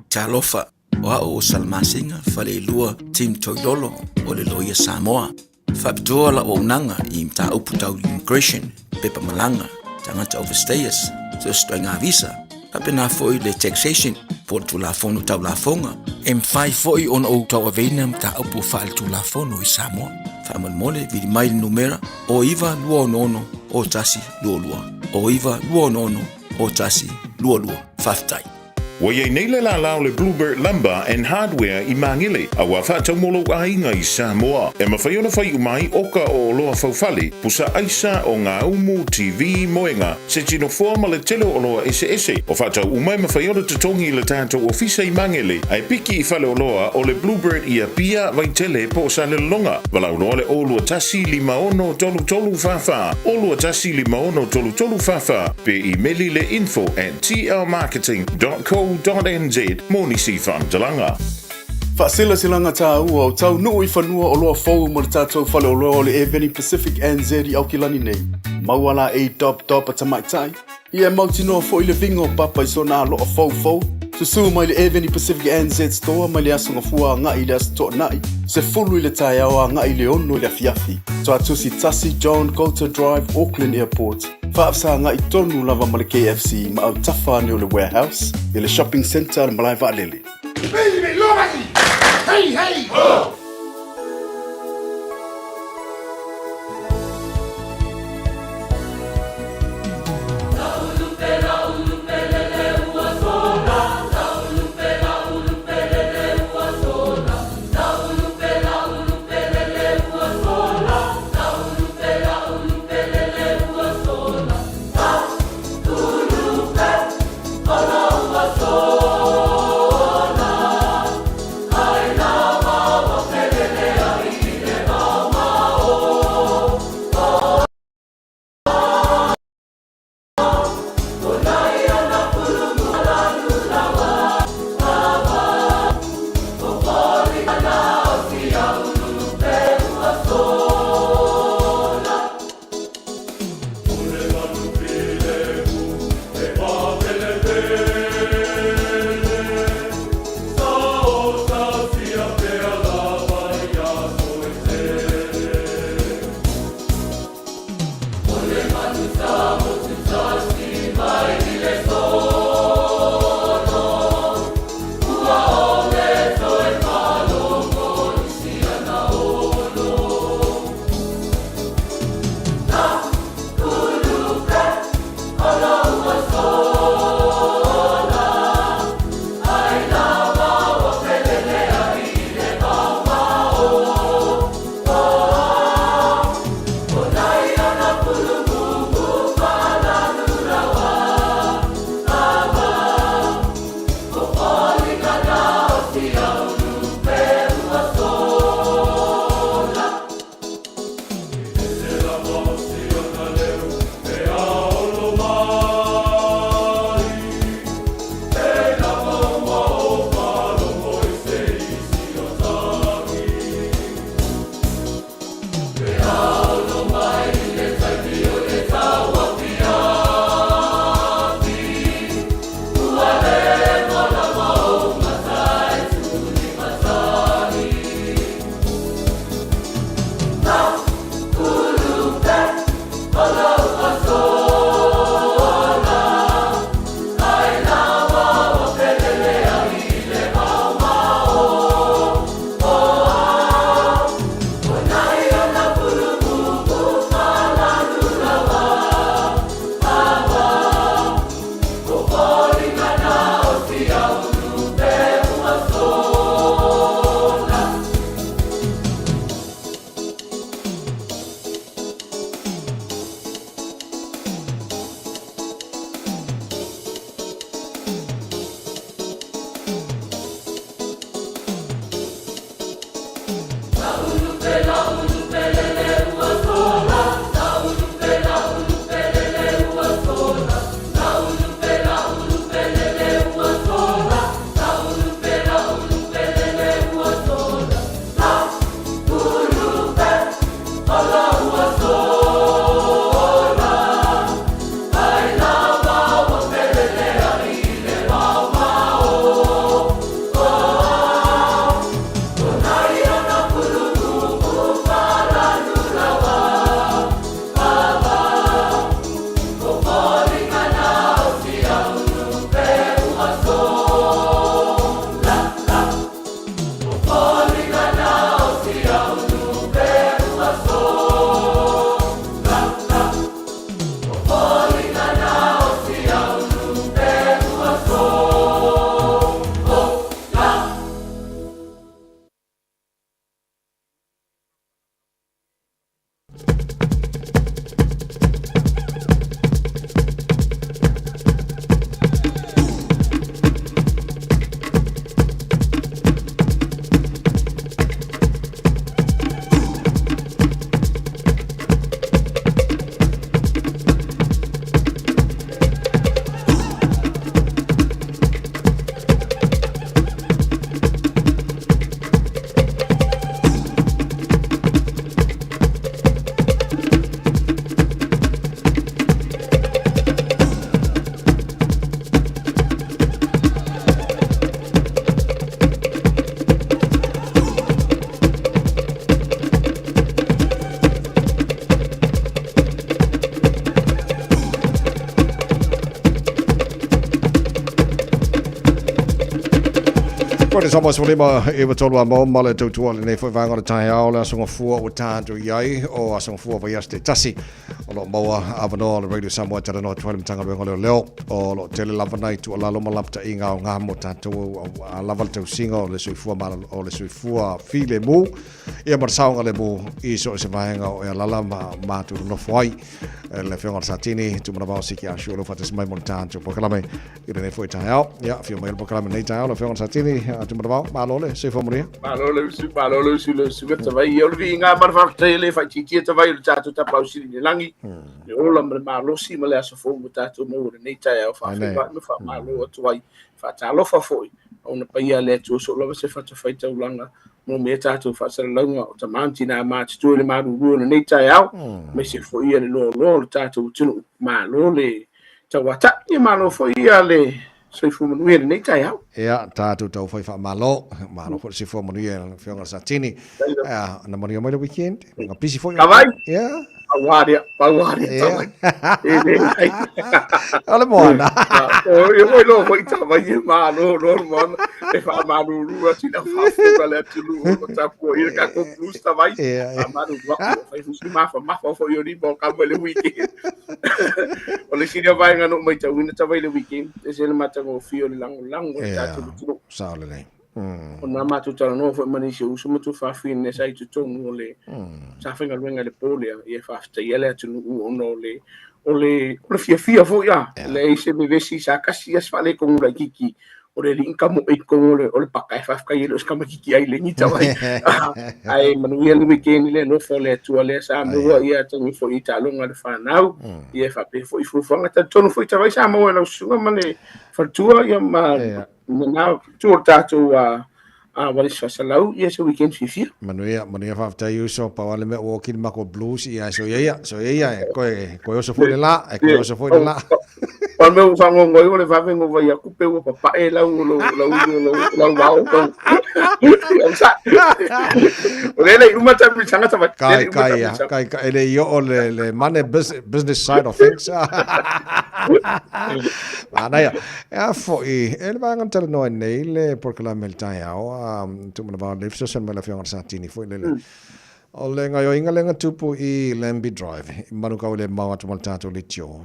[SPEAKER 16] Talofa, o au o Salamasina Faleilua Tim Toilolo o le Loia Samoa. Faapitoa lau auaunaga i mataupu tau immigration, pepa malaga, tagata overstayers, so o se ituaiga visa, faapena foi le taxation po o le Tulafono Tau Lafoga. E mafai foi ona ou tauaveina mataupu faaletulafono i Samoa. Faamolemole, vili mai le numera 0926 0122, 0926 0122. Faafetai.
[SPEAKER 15] Ua i ai nei le lālā o le Bluebird Lumber and Hardware i Magele, a ua faatau mo lou aiga i Samoa. E mafai ona fai uma ai oka o oloa faufale, pusa aisa, ogaumu, TV, moega, se tinofoa ma le tele o oloa eseese. O faatau uma e mafai ona totogi i le tatou ofisa i Magele, ae piki i faleoloa o le Bluebird i Apia, Vaitele po o Salelologa. Valaau loa le 021 56 33 44, 021 56 33 44, pe imeli le info at tlmarketing.co.nz mo nisi faamatalaga.
[SPEAKER 2] Faasilasilaga tāua o taunuu i fanua oloa fou mo le tatou faleoloa o le Airveni Pacific NZ i Aukilani nei. Maua la ei dop dop a tamaitai, ia e mautinoa foi le viga o papa i sona aloa foufou. Susū mai le Airveni Pacific NZ Store mai le Aso Gafua agai i le Aso Toonai, 10 i le taeao agai i le 6 i le afiafi. Tuatusi 1 John Goulter Drive, Auckland Airport. Faafesagai tonu lava ma le KFC ma autafa ane o le Warehouse i le Shopping Centre a le Malae Vaalele.
[SPEAKER 18] Hey, hey, ho!
[SPEAKER 3] le sama solima e wa tolu a mo ma le tautua lenei foi vaega o le taeao le aso gafua ua tatou i ai o aso gafua vaiaso te tasi o lo o maua avanoa o le Radio Samoa e talanoa atu ai le Matagaluega o Leoleo o lo o tele lava nai tuualalo ma lapataiga aoga mo tatou a lava le tausiga o le soifua malolo o le soifua filemu ia ma le saogalemu i so o se vaega o e alala ma matou nonofo ai. Le Afioga i le Satini, Tumanavao Siki Ashu o lo o faatasi mai mo le tatou polokalame i lenei foi taeao. Ia, afio mai le polokalame lenei taeao, le Afioga i le Satini, Tumanavao, malo le soifua manuia.
[SPEAKER 18] Malo le usu, malo le usu, le usu tavai. Ia o le viiga ma le faafetai e le faaitiitia tavai o le tatou Tapaau Sili i le lagi, le ola ma le malosi ma le aso fou ua tatou maua i lenei taeao. Faafeiloai ma faamalo atu ai, faatalofa foi ona paia a le Atua soo lava se fatafaitaulaga mo mea tatou faasalalauga o tama ma tinā matutua i le malulu o lenei taeao, aemaise foi ia le loaloa o le tatou atunuu. Malo le tauata'i, ia malo foi ia le soifua manuia i lenei taeao.
[SPEAKER 3] Ia, tatou taufai faamalo, malo foi le soifua manuia i le Afioga i le Satini. Ia, na manuia mai le weekend, na pisi foi.
[SPEAKER 18] Tavai! Ia. Pau lava lea, pau lava lea, tavai. E le ai.
[SPEAKER 3] O le moana.
[SPEAKER 18] O ia foi lo foi tavai e malo lo le moana. E faamalulu atu i lau faafofoga le atunuu o lo o tapuaia le tatou blues tavai. Faamalulu atu, o fai foi si mafamafa foi o lima o kama i le weekend. O le isi lea vaega na ou matauina tavai i le weekend, e ese le matagofie o le lagolago o le tatou atunuu.
[SPEAKER 3] Sao lelei.
[SPEAKER 18] Ona matou talanoa foi ma nisi o uso ma tuafafine sa i totonu o le sa faigaluega i le po lea, ia e faafetaia le atunuu ona o le o le o le fiafia foi a leai se vevesi sa tasi a se faaletonu laitiiti o le alii na tamoe i totonu o le o le paka e faafetai ai e le o se tamaitiiti ai le tavai ae manuia le weekend le alofa o le Atua lea sa maua ia taimi foi i taaloga a le fanau ia e faapea foi fuafuaga talitonu foi tavai sa maua e lau susuga ma le faletua ia ma Lena itu o le tatou 800 ia se weekend fiafia.
[SPEAKER 3] Manuia, manuia faafetai uso, pau lava le mea ua oki le makou blues ia so ia ia, so ia ia e koe koe oso foi le la, e koe oso foi le la.
[SPEAKER 18] O le mea ua fagogo ai o le vave ona vai atu pe ua papae lau lau lau lau lau vao lau. O le le uma taamilosaga tavai.
[SPEAKER 3] Kai kai ia, kai kai e le i oo le le money business side of things. Manaia. E a foi, e le vaega na talanoa ai nei le polokalame i le taeao, a Tumanavao le fesoasoani mai le Afioga i le Satini foi lele. O le gaoioiga lea na tupu i Lambie Drive, i Manukau i le mau atu ma le tatou leitio.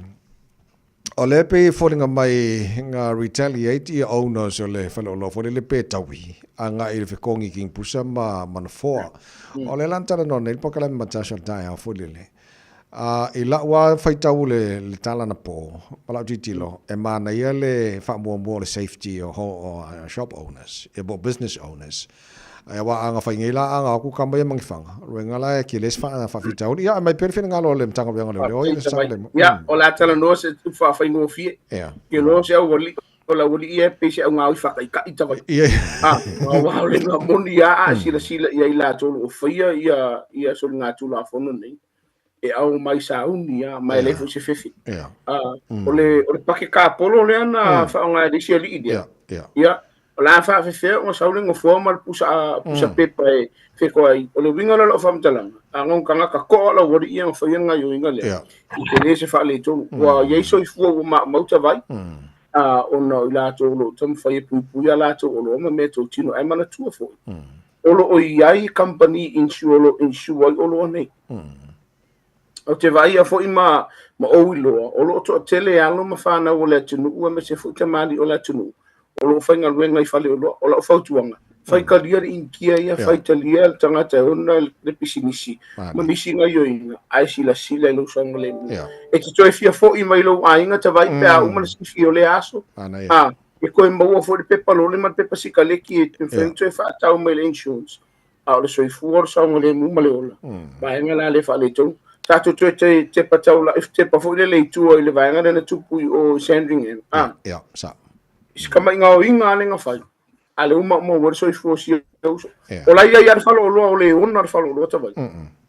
[SPEAKER 3] O lea pei e foliga mai na retaliate ia owners o le faleoloa foi lele pe taui agai i le fekogi i King Pusa ma Manofoa. O lea la na talanoa nei le polokalame ma Tasha i le taeao foi lele. A i la'u lava faitau le le tala anapo ma la'u tilotilo, e manaia le faamuamua o le safety o shop owners ia po o business owners. Ae aua a na fai nei la a na o atu kama ia ma ni fana, luega la e tele se faafitauli. Ia aumai pea le finagalo o le Matagaluega o Leoleo ia le saogalemu.
[SPEAKER 18] Ia, o le a talanoa se upu faafaigofie.
[SPEAKER 3] Ia.
[SPEAKER 18] Ke loa se aualii o le aualii ia e pei se augāoi faataitai tavai.
[SPEAKER 3] Ia.
[SPEAKER 18] A, aua o le mea moni lava a e silasila i ai latou o lo o faia ia, ia soligatulafono nei, e ao mai sauni lava, ma e leai foi se fefe.
[SPEAKER 3] Ia.
[SPEAKER 18] A, o le, o le pakekapolo lea na faaaoga e le isi alii lea.
[SPEAKER 3] Ia, ia.
[SPEAKER 18] Ia, o le a faafefea ona sau le nofoa ma le pusa, pusa pepa e feko ai. O le uiga lea o lau faamatalaga, a na o tagata toa lau alii ia na faia le gaoioiga lea, i tele se faaletonu. Ua i ai soifua ua maumau tavai, a, ona o i latou o lo o taumafai e puipui a latou oloa ma meatotino. Ae manatua foi, o lo o i ai kamupani insure o lo o insure ai oloa nei. Ou te vaaia foi ma, ma ou iloa, o lo o toatele alo ma fanau o le atunuu aemaise foi tamalii o le atunuu o lo o faigaluega i faleoloa. O lau fautuaga, fai talia le inikia ia, fai talia le tagata e ona le pisinisi ma nisi gaoioiga, ae silasila i lou saogalemu. E te toe fia foi mai lou aiga tavai pe a uma le sifi o lea aso. A, e toe maua foi le pepa lole ma le pepa sikaleki e mafai ona toe faatau mai le insurance. A o le soifua o le saogalemu ma le ola, vaega la lea e faaletonu. Tatou toe te tepa taulai, tepa foi lele i tua i le vaega lea na tupu i o i Sandringham. A,
[SPEAKER 3] Ia, sa.
[SPEAKER 18] I se kamaigaoiga lava lea na fai, a lea ua maumau ai le soifua o si uso. O la e i ai lava le faleoloa o le ona le faleoloa tavai.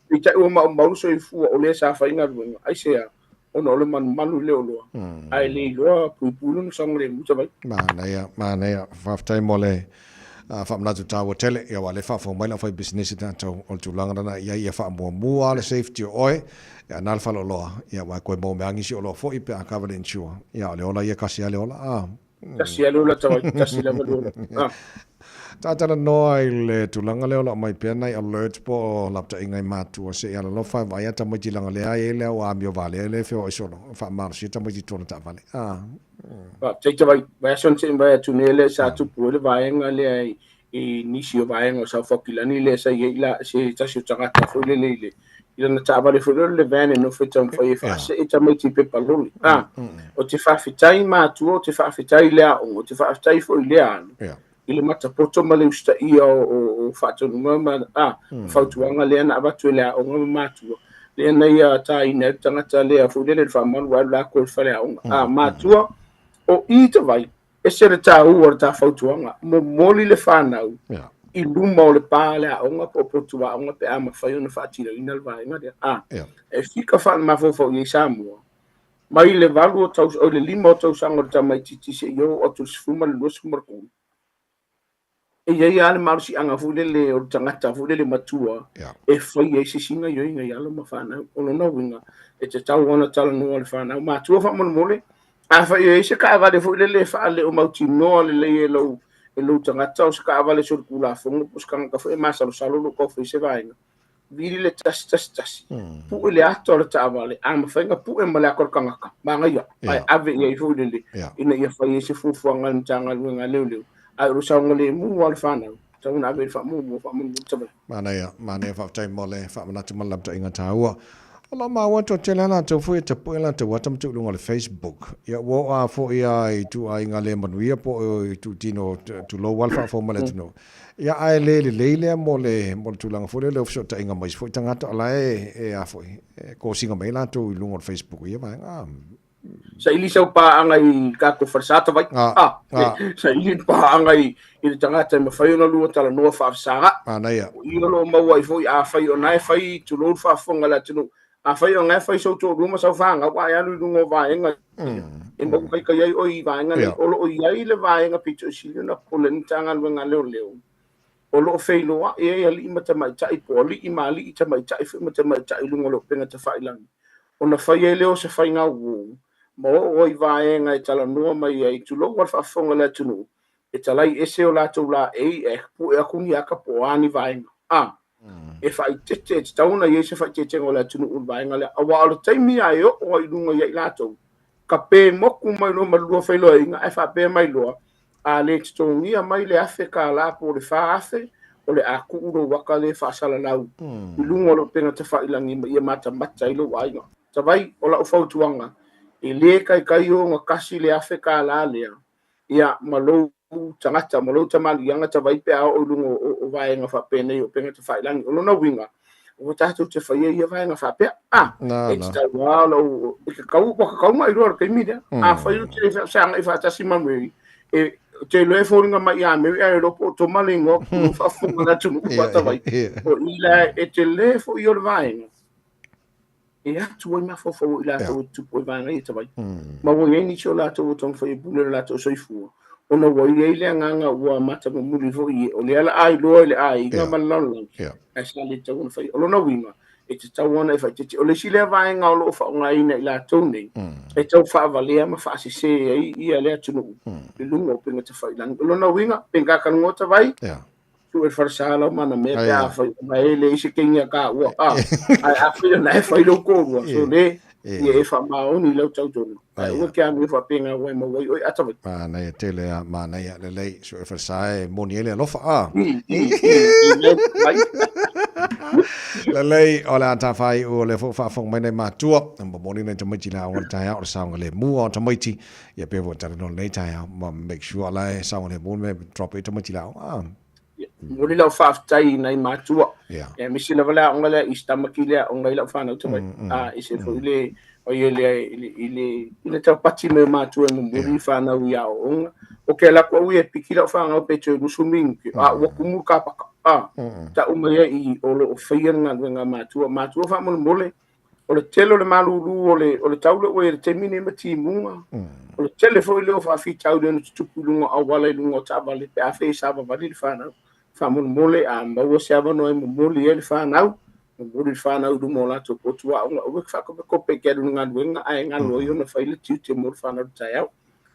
[SPEAKER 18] Peitai ua maumau le soifua o lea sa fai galuega, aisea? Ona o le manumanu i le oloa, ae le iloa puipui lona saogalemu tavai.
[SPEAKER 3] Manaia, manaia. Faafetai mo le faamanatu taua tele. Ia aua o lea e faafofoga mai le aufaipisinisi tatou, o le tulaga lena i ai ia faamuamua le safety o oe, ia na le faleoloa, ia aua e toe maua mai lava nisi oloa foi pe a cover le insure. Ia o le ola ia e tasi lava le ola.
[SPEAKER 18] Tasi lava le ola tavai, tasi lava le ola.
[SPEAKER 3] Talanoa i le tulaga lea o lo o aumai pea nai alerts po o lapataiga i matua se i alolofa e vaai a tamaiti leaga lea e i ai le au amio valea lea e feoai solo e faamalosia tamaiti i tona taavale. Ah.
[SPEAKER 18] Faafetai Tavai, vaiaso na sei mai atu nei lea sa tupu ai le vaega lea i nisi o vaega o South Aukilani lea sa i ai la se tasi o tagata foi lele i le i lana taavale foi lele le van e nofo e taumafai e faasee tamaiti i pepa loli. Ah, ou te faafetai matua, ou te faafetai i le aoga, ou te faafetai foi i le alo i le matapoto ma le usitaia o faatonuga ma fautuaga lea na avatu e le aoga ma matua lea na ia taina ai le tagata lea foi lele le faamalu alu lakou i le faleaoga. A matua, o i tavai, ese le taua o le ta fautuaga, momoli le fanau i luma o le pa a le aoga po o potu aoga pe a mafai ona faatinoina le vaega lea. A e fika faalemafaufau i ai Samoa, mai le 8 o tausaga, oi le 5 o tausaga o le tamaitiiti seia oo atu i le 12, 13, e i ai lava le malosiaga foi lele o le tagata foi lele matua e fai ai se isi gaoioiga i alo ma fanau. O lona uiga, e tatau ona talanoa le fanau. Matua faamolemole, afai e i ai se taavale foi lele e faaleo mautinoa lelei e lou e lou tagata o se taavale solitulafono po o se tagata foi e masalosalo o lo o tau fai se vaega, vili le 111, pue le ata o le taavale, a mafai ona pue ma le ata o le tagata, manaia, ae ave i ai foi lele, ina ia fai ai se fuafuaga a le Matagaluega a Leoleo, ae o le saogalemu lava o le fanau, tatau ona ave i le faamuamua faamolemole tavai.
[SPEAKER 3] Manaia, manaia faafetai mo le faamanatu ma le lapataiga taua. O lo o maua atu tele a latou foi e tapue latou ata ma tuu i luga o le Facebook. Ia ua oo a foi a i ituaiga le manuia po o itutino tulou lava le faafofoga mai le atunuu. Ia ae le lelei lea mo le mo le tulaga foi lea o fesootaiga ma isi foi tagata o la e e a foi e kosiga mai latou i luga o le Facebook i ia vaega.
[SPEAKER 18] Saili sau paaga i tatou falesa tavai. Ah, saili le paaga i i le tagata e mafai ona lua talanoa faafesaga.
[SPEAKER 3] Manaia.
[SPEAKER 18] O i o lo o maua ai foi afai o na e fai tulou le faafofoga a le atunuu. Afai o na e fai sou toalua ma sau fanau ae alu i luga o vaega e maua kaikai ai oe i vaega nei. O lo o i ai le vaega pito i sili ona pole le Matagaluega a Leoleo o lo o feiloai ai alii ma tamaitai po o alii ma alii, tamaitai foi ma tamaitai i luga o le upega tafailagi, ona fai ai lea o se faiga uo ma oo ai vaega e talanoa mai ai, tulou a le faafofoga a le atunuu, e talai ese o latou laei ae pue atu ni ata po o a ni vaega. A e faaeteete, e tatau ona i ai se faaeteetega o le atunuu i le vaega lea, aua o le taimi lava e oo ai i luga ia i latou, ka pe moku mai loa ma le lua feiloaiga ae faapea mai loa, A le totogia mai le $1,000 po o le $4,000, o le a tuu lou ata lea faasalalau i luga o le upega tafailagi ma ia matamata ai lou aiga. Tavai, o lau fautuaga, e le taitai ona tasi le $1,000 lea, ia, ma lou tagata, ma lou tamaliiaga tavai pe a oo i luga o vaega faapenei o upega tafailagi. O lona uiga, ua tatou te faia ia vaega faapea. A, e tatau lava lou, e tatau, ua tatau ona iloa i le taimi lea. Afai ou te fesagai faatasi ma Mary, e, ou te iloa e foliga mai ia Mary, ae iloa po o Toma le igoa, o faafofoga le atunuu faatavai. O i la e tele foi o le vaega, e atu ai mafaufau o i latou e tutupu ai vaega ia tavai. Ma ua i ai nisi o latou ua taumafai e pule lo latou soifua, ona ua i ai le agaga ua matamamuli foi e, o lea la a iloa i le aiga ma le lalolagi, ae sa le tatau ona faia. O lona uiga, e tatau ona e faaeteete. O le isi lea vaega o lo o faaaogaina i latou nei, e tau faavalea ma faasese ai ia le atunuu i luga o upega tafailagi. O lona uiga, pe gakalogoa tavai, Sue le falesa lau mana mea pe afai ona e leai se keini a taua a ae afai ona e fai lou toalua so le ia e faamaoni i lau tautoga ae aua ke amio faapena ua e maua ai oe ata vai.
[SPEAKER 3] Manaia tele a manaia lelei sue le falesa e moni ai le alofa a. Lelei o le a tafai o le fo faafofoga mai nai matua momoli nai tamaiti le aoga le taeao o le saogalemu o tamaiti Ia pei foi talanoa lenei taeao ma make sure la e saogalemu le mea e drop ai tamaiti i le aoga. Ah.
[SPEAKER 18] Momoli lau faafetai i nai matua. Yeah. E misi lava le aoga lea i Stamaki le aoga i lau fanau tamai. Ah, e se foi le o ia le i le i le i le taupati mai o matua e momoli i fanau i aoaoga. O ke ala aku au ia e piki lau fanau pe toe 20 minute. A ua kumu le kapaka. Ah, tau mai ai i o lo o faia le galuega a matua. Matua faamolemole, o le tele o le malūlū o le, o le tau lea ua i ai i le taimi nei ma timuga, o le tele foi lea o faafitauli ona tutupu i luga o auala i luga o taavale pe afai e savavali le fanau. Faamolemole, a maua se avanoa e momoli ai le fanau, momoli le fanau i luma o latou potu aoga, aua e te faakopekope e te alu i le galuega ae galo ai ona fai le tiute mo le fanau i le taeao.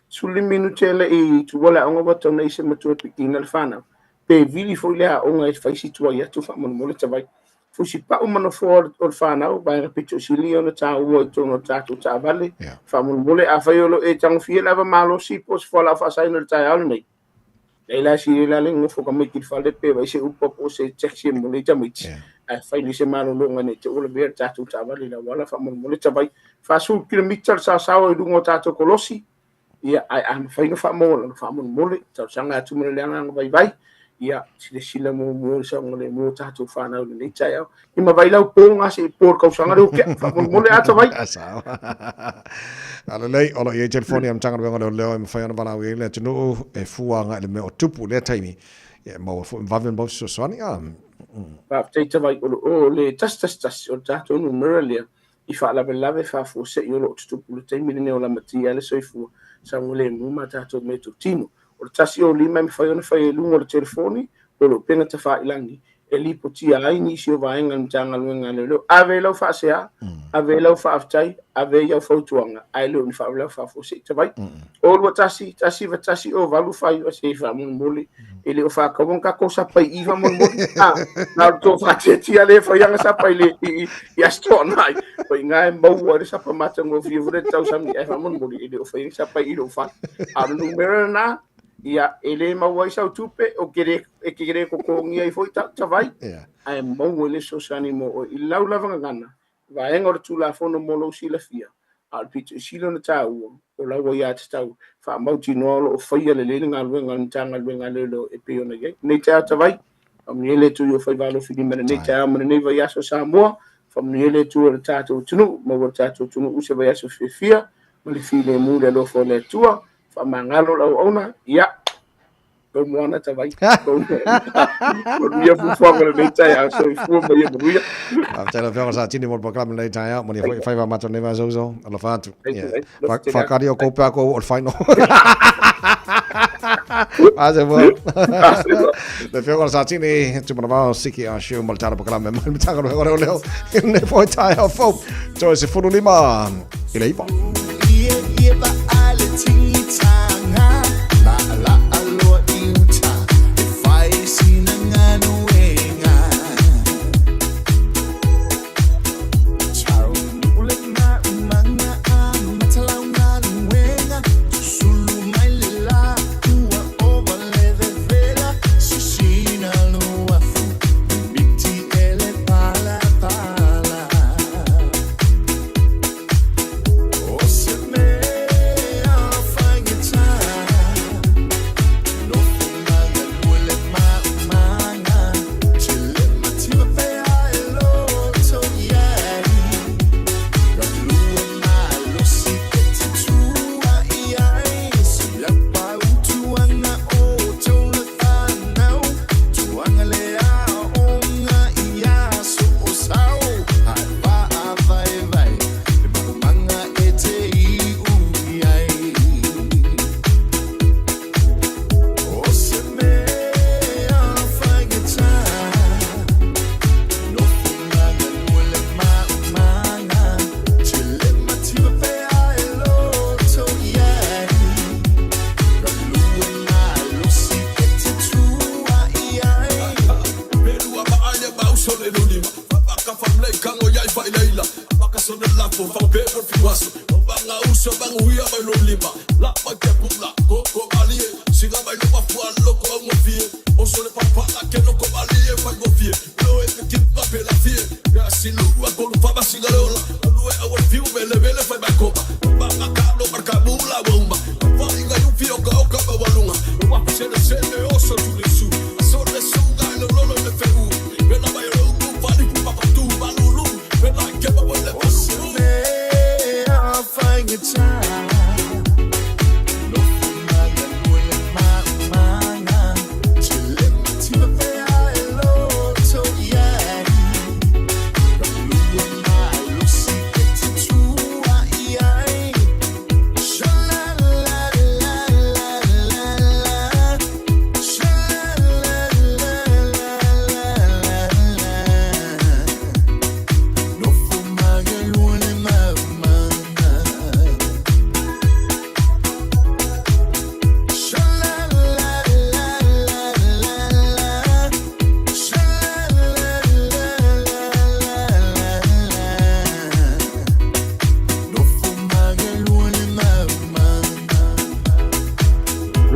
[SPEAKER 18] 15 minute e le i tuua le aoga ua tatau ona i se matua e pikiina le fanau. Pe vili foi le aoga e fai si tuai atu faamolemole tavai. Fusipau ma nofoa o le fanau, vaega pito sili ona taua i totonu o le tatou taavale. Faamolemole, afai o lo o e tagofia le ava malosi po o se fualaau faasaina i le taeao lenei, leai la sili la le nofo tamaiti i le fale pe vaai se Uber po o se taxi e momoli ai tamaiti, ae fai lelei se malologa ne i te i ua lavea le tatou taavale i le auala. Faamolemole tavai, 40 kilomita le saosao i luga o tatou kolosi, Ia, ae a mafai ona faamaualalo, faamolemole, talosaga atu ma le agaga vaivai, ia, silasila muamua i le saogalemu o tatou fanau i lenei taeao. Ia ma vai lau po ngā se i po le kausaga leo kia, faamolemole ata vai.
[SPEAKER 3] Sao. Alelei, o lo o i ai telefoni a Matagaluega o Leoleo e mafai ona valaau i ai le atunuu e fua agai i le mea o tupu i lea taimi, ia e maua foi ma vave ona maua se fesoasoani. Ah.
[SPEAKER 18] Faafetai Tavai, o le 111 o le tatou numera lea, i faalavelave faafuasei o lo o tutupu i le taimi lenei o lamatia ai le soifua saogalemu ma tatou meatotino. O le 105 e mafai ona fai ai i luga o le telefoni po o le upega tafailagi e lipotia ai nisi o vaega a le Matagaluega a Leoleo. Ave ai lau faasea, ave ai lau faafetai, ave ai au fautuaga, ae le o ni faalavelave faafuasei. Tavai, o 21 191 o 8 fai se faamolemole e le o faataua ni tatou sapa i i faamolemole. A, na o le tou faatiatia lea e fai ana sapa i le i i Aso Toonai. O i ina e maua ai le sapa matagofie foi lea e tausami ae faamolemole e le o faia ni sapa i i lou fale. A o le numera lena, ia, e le maua ai sau tupe, o ke le, e ke le totogia ai foi tau tavai, ae maua ai le fesoasoani mo oe i lau lava gagana, vaega o le Tulafono mo lou silafia, a o le pito i sili ona taua, o lau aiatatau faamautinoa o lo o faia lelei le galuega a le Matagaluega a Leoleo e pei ona i ai. Lenei taeao tavai, faamanuia le Atua i ou faiva alofilima i lenei taeao ma lenei vaiaso Samoa, faamanuia le Atua i le tatou atunuu, maua le tatou atunuu se vaiaso fiafia ma le filemu i le alofa o le Atua, faamagalo le auauna, ia, Go moana tavai. Go manuia fuafuaga o lenei taeao. Soifua ma ia manuia.
[SPEAKER 3] Faafetai lau Afioga Satini mo le polokalame i lenei taeao. Manuia foi faiva a matou nei vaiaso. Alofa atu. Whakari o koupe ako o le whaino. Ase mo. Le Afioga Satini, Tumanavao, Siki a Shiu mo le tala polokalame mai le Matagaluega o Leoleo. I lenei foi taeao fou. Toe 15 i le 9.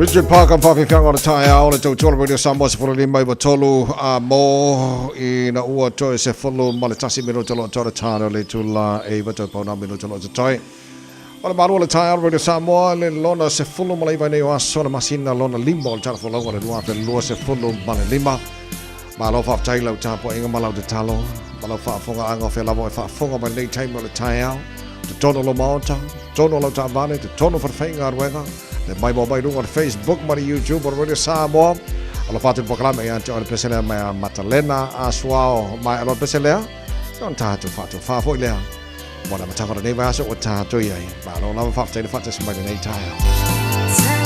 [SPEAKER 3] Richard Parker whawhiwhianga o le taeao le tautua le Radio Samoa se folo lima i tolu a mo i na ua toe se folo ma le tasi minuta lo tore tāna le tula e iwa tau pauna minuta lo te tai. O le malu o le taeao le Radio Samoa le lona se folo ma le iwa nei o aso le masina lona lima o le tala folauga le 2025 ma le lima. Malo whaatai lau tāpo inga ma lau te talo. Ma lau whaafonga anga o whelavo e whaafonga mai nei taimi o le taeao. Te tono lo maota, tono lau tāvale, te tono wharwhainga arwenga. Le mai mo mai runga o le Facebook ma le YouTube o le Radio Samoa. Alo whātu pakalame ia te o le peselea mai a Matalena a suao mai alo peselea. Se on tātou whātu whāfo i lea. Mo na matanga o nei vaiaso o tātou iai. Malo lava whaatai le whātasi mai le nei taeao.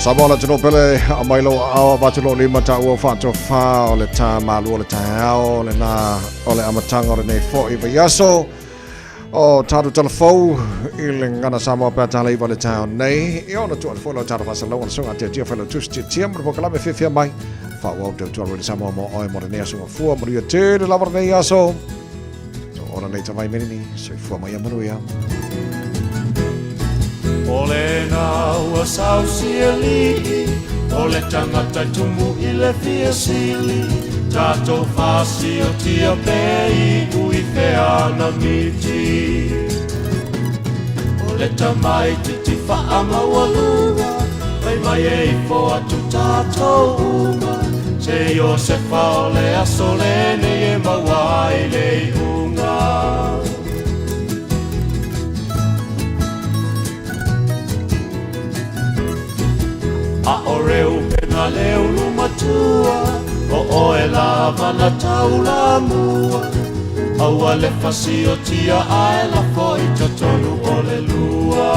[SPEAKER 3] Samoa le atunuu pele, aumai lou aao avatu lou lima taua faatofa o le ta malua o le taeao lena o le amataga o lenei fo'i vaiaso o tatou talafou i le Gagana Samoa pe a tala iva le taeao nei ia ona tuu atu foi lau tatou faasalalauga le susuga Tiatia Failautusi Tiatia ma le polokalame fiafia mai faaauau tautua Radio Samoa mo oe mo lenei aso gafua manuia tele lava lenei aso Ola nei tamai menini, soifua ma ia manuia.
[SPEAKER 5] O le ua sausi alii, o le tagata i tumu i le fia sili, tatou fasiotia pe iu i fea ana miti. O le tamaititi faamaualuga, fai mai e ifo atu tatou uma, se Iosefa o le aso lenei e maua ai le iuga. A o Reupena le ulu matua, o oe lava na taulamua, aua le fasiotia ae lafo i totonu o le lua.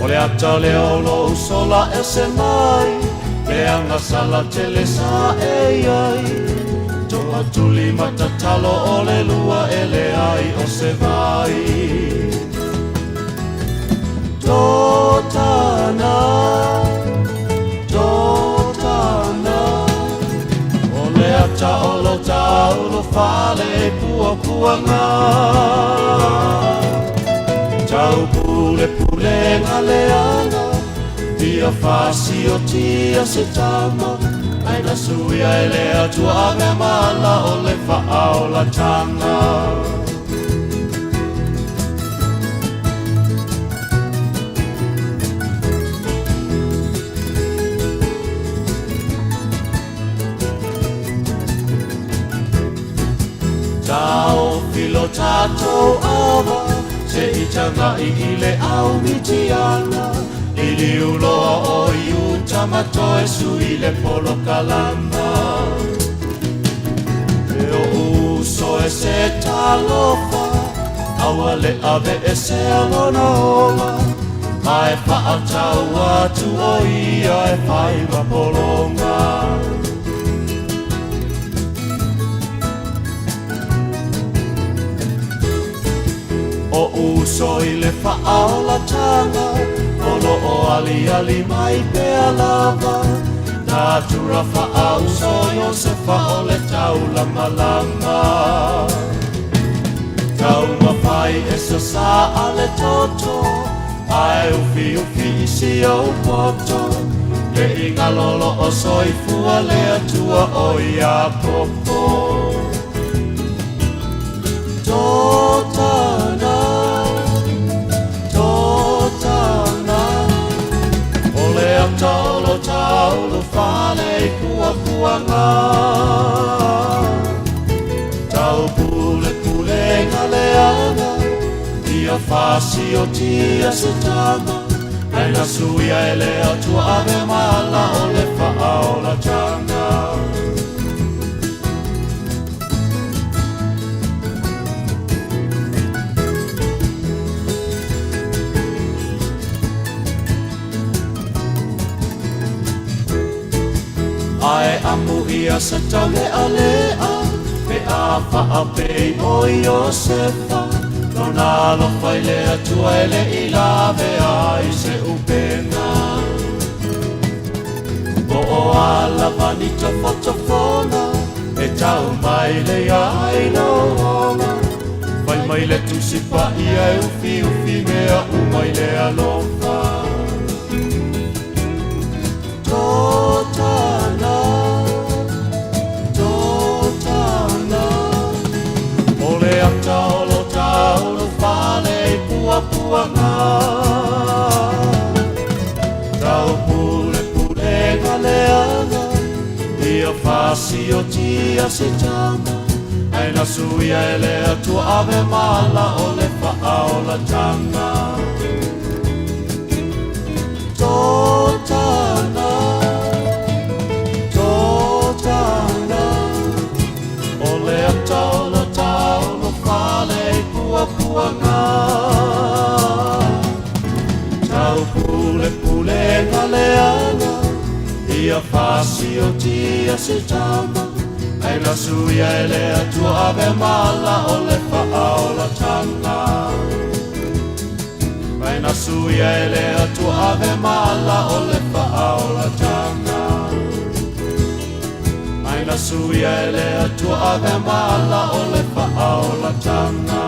[SPEAKER 5] O le ata lea o lou sola ese mai, leaga sala tele sa e i ai. Toatuli ma tatalo o le lua e leai o se vai. Totana, totana, o le ata o lo taulo fale i puapuaga. Tau pule pulega leaga, ia fasiotia se tama, ai na suia e le Atua avea ma ala o le faaolataga. Taofi lo tatou ava, se i tagai i le au Mitiana, i liuloa o Iuta ma toe sui le polokalama. E o'u uso e se talofa, aua le aveesea lona ola, ae faatau atu o ia e fai ma pologa. O uso i le faaolataga, o loo aliali mai pea lava, natura faauso Iosefa o le taulamalama. Taumafai e sasaa le toto, ae ufiufi i si ou poto, le i galo o soifua le Atua o Iakopo. Totana, totana, o le ata o lo taulo fale i puapuaga. Tau pule pulega leaga, ia fasiotia se tama, ai na suia e le Atua avea ma ala o le faaolataga. Ae amu ia se taulealea, pe a faapei o Iosefa, lona alofa i le Atua e le i lavea ai se upega. Po o a lava ni tofotofoga, e tau mai le ai lou ola, fai mai le Tusi Paia e ufiufi mea uma i le alofa. Totana, totana, o le ata o lo taulo fale i puapuaga. Tau pule pulega leaga, ia fasiotia se tama, ai na suia e le Atua ave ma ala o le faaolataga. Totana, totana, o le ata o lo taulo fale i puapuaga. Tau pule pulega oti a se tama ai la suia e le atua ave mala o le faaolatanga ai na suia e le atua ave mala o le faaolatanga ai na suia e le atua ave mala o le faaolatanga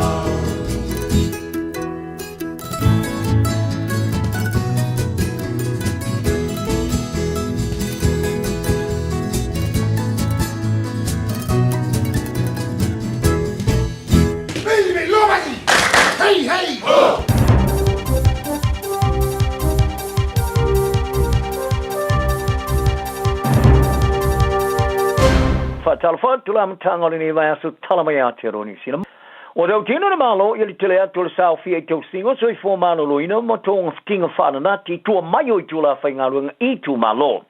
[SPEAKER 18] Hey, hey! Oh!
[SPEAKER 19] Faatalofa atu le amataga o lenei vaiaso tala mai Aotearoa Niu Sila. Ua tautino le Malo ia le tele atu o le saofia i tausiga o soifua maloloina ma togafitiga faananati i tua mai o itulā faigaluega i itumalo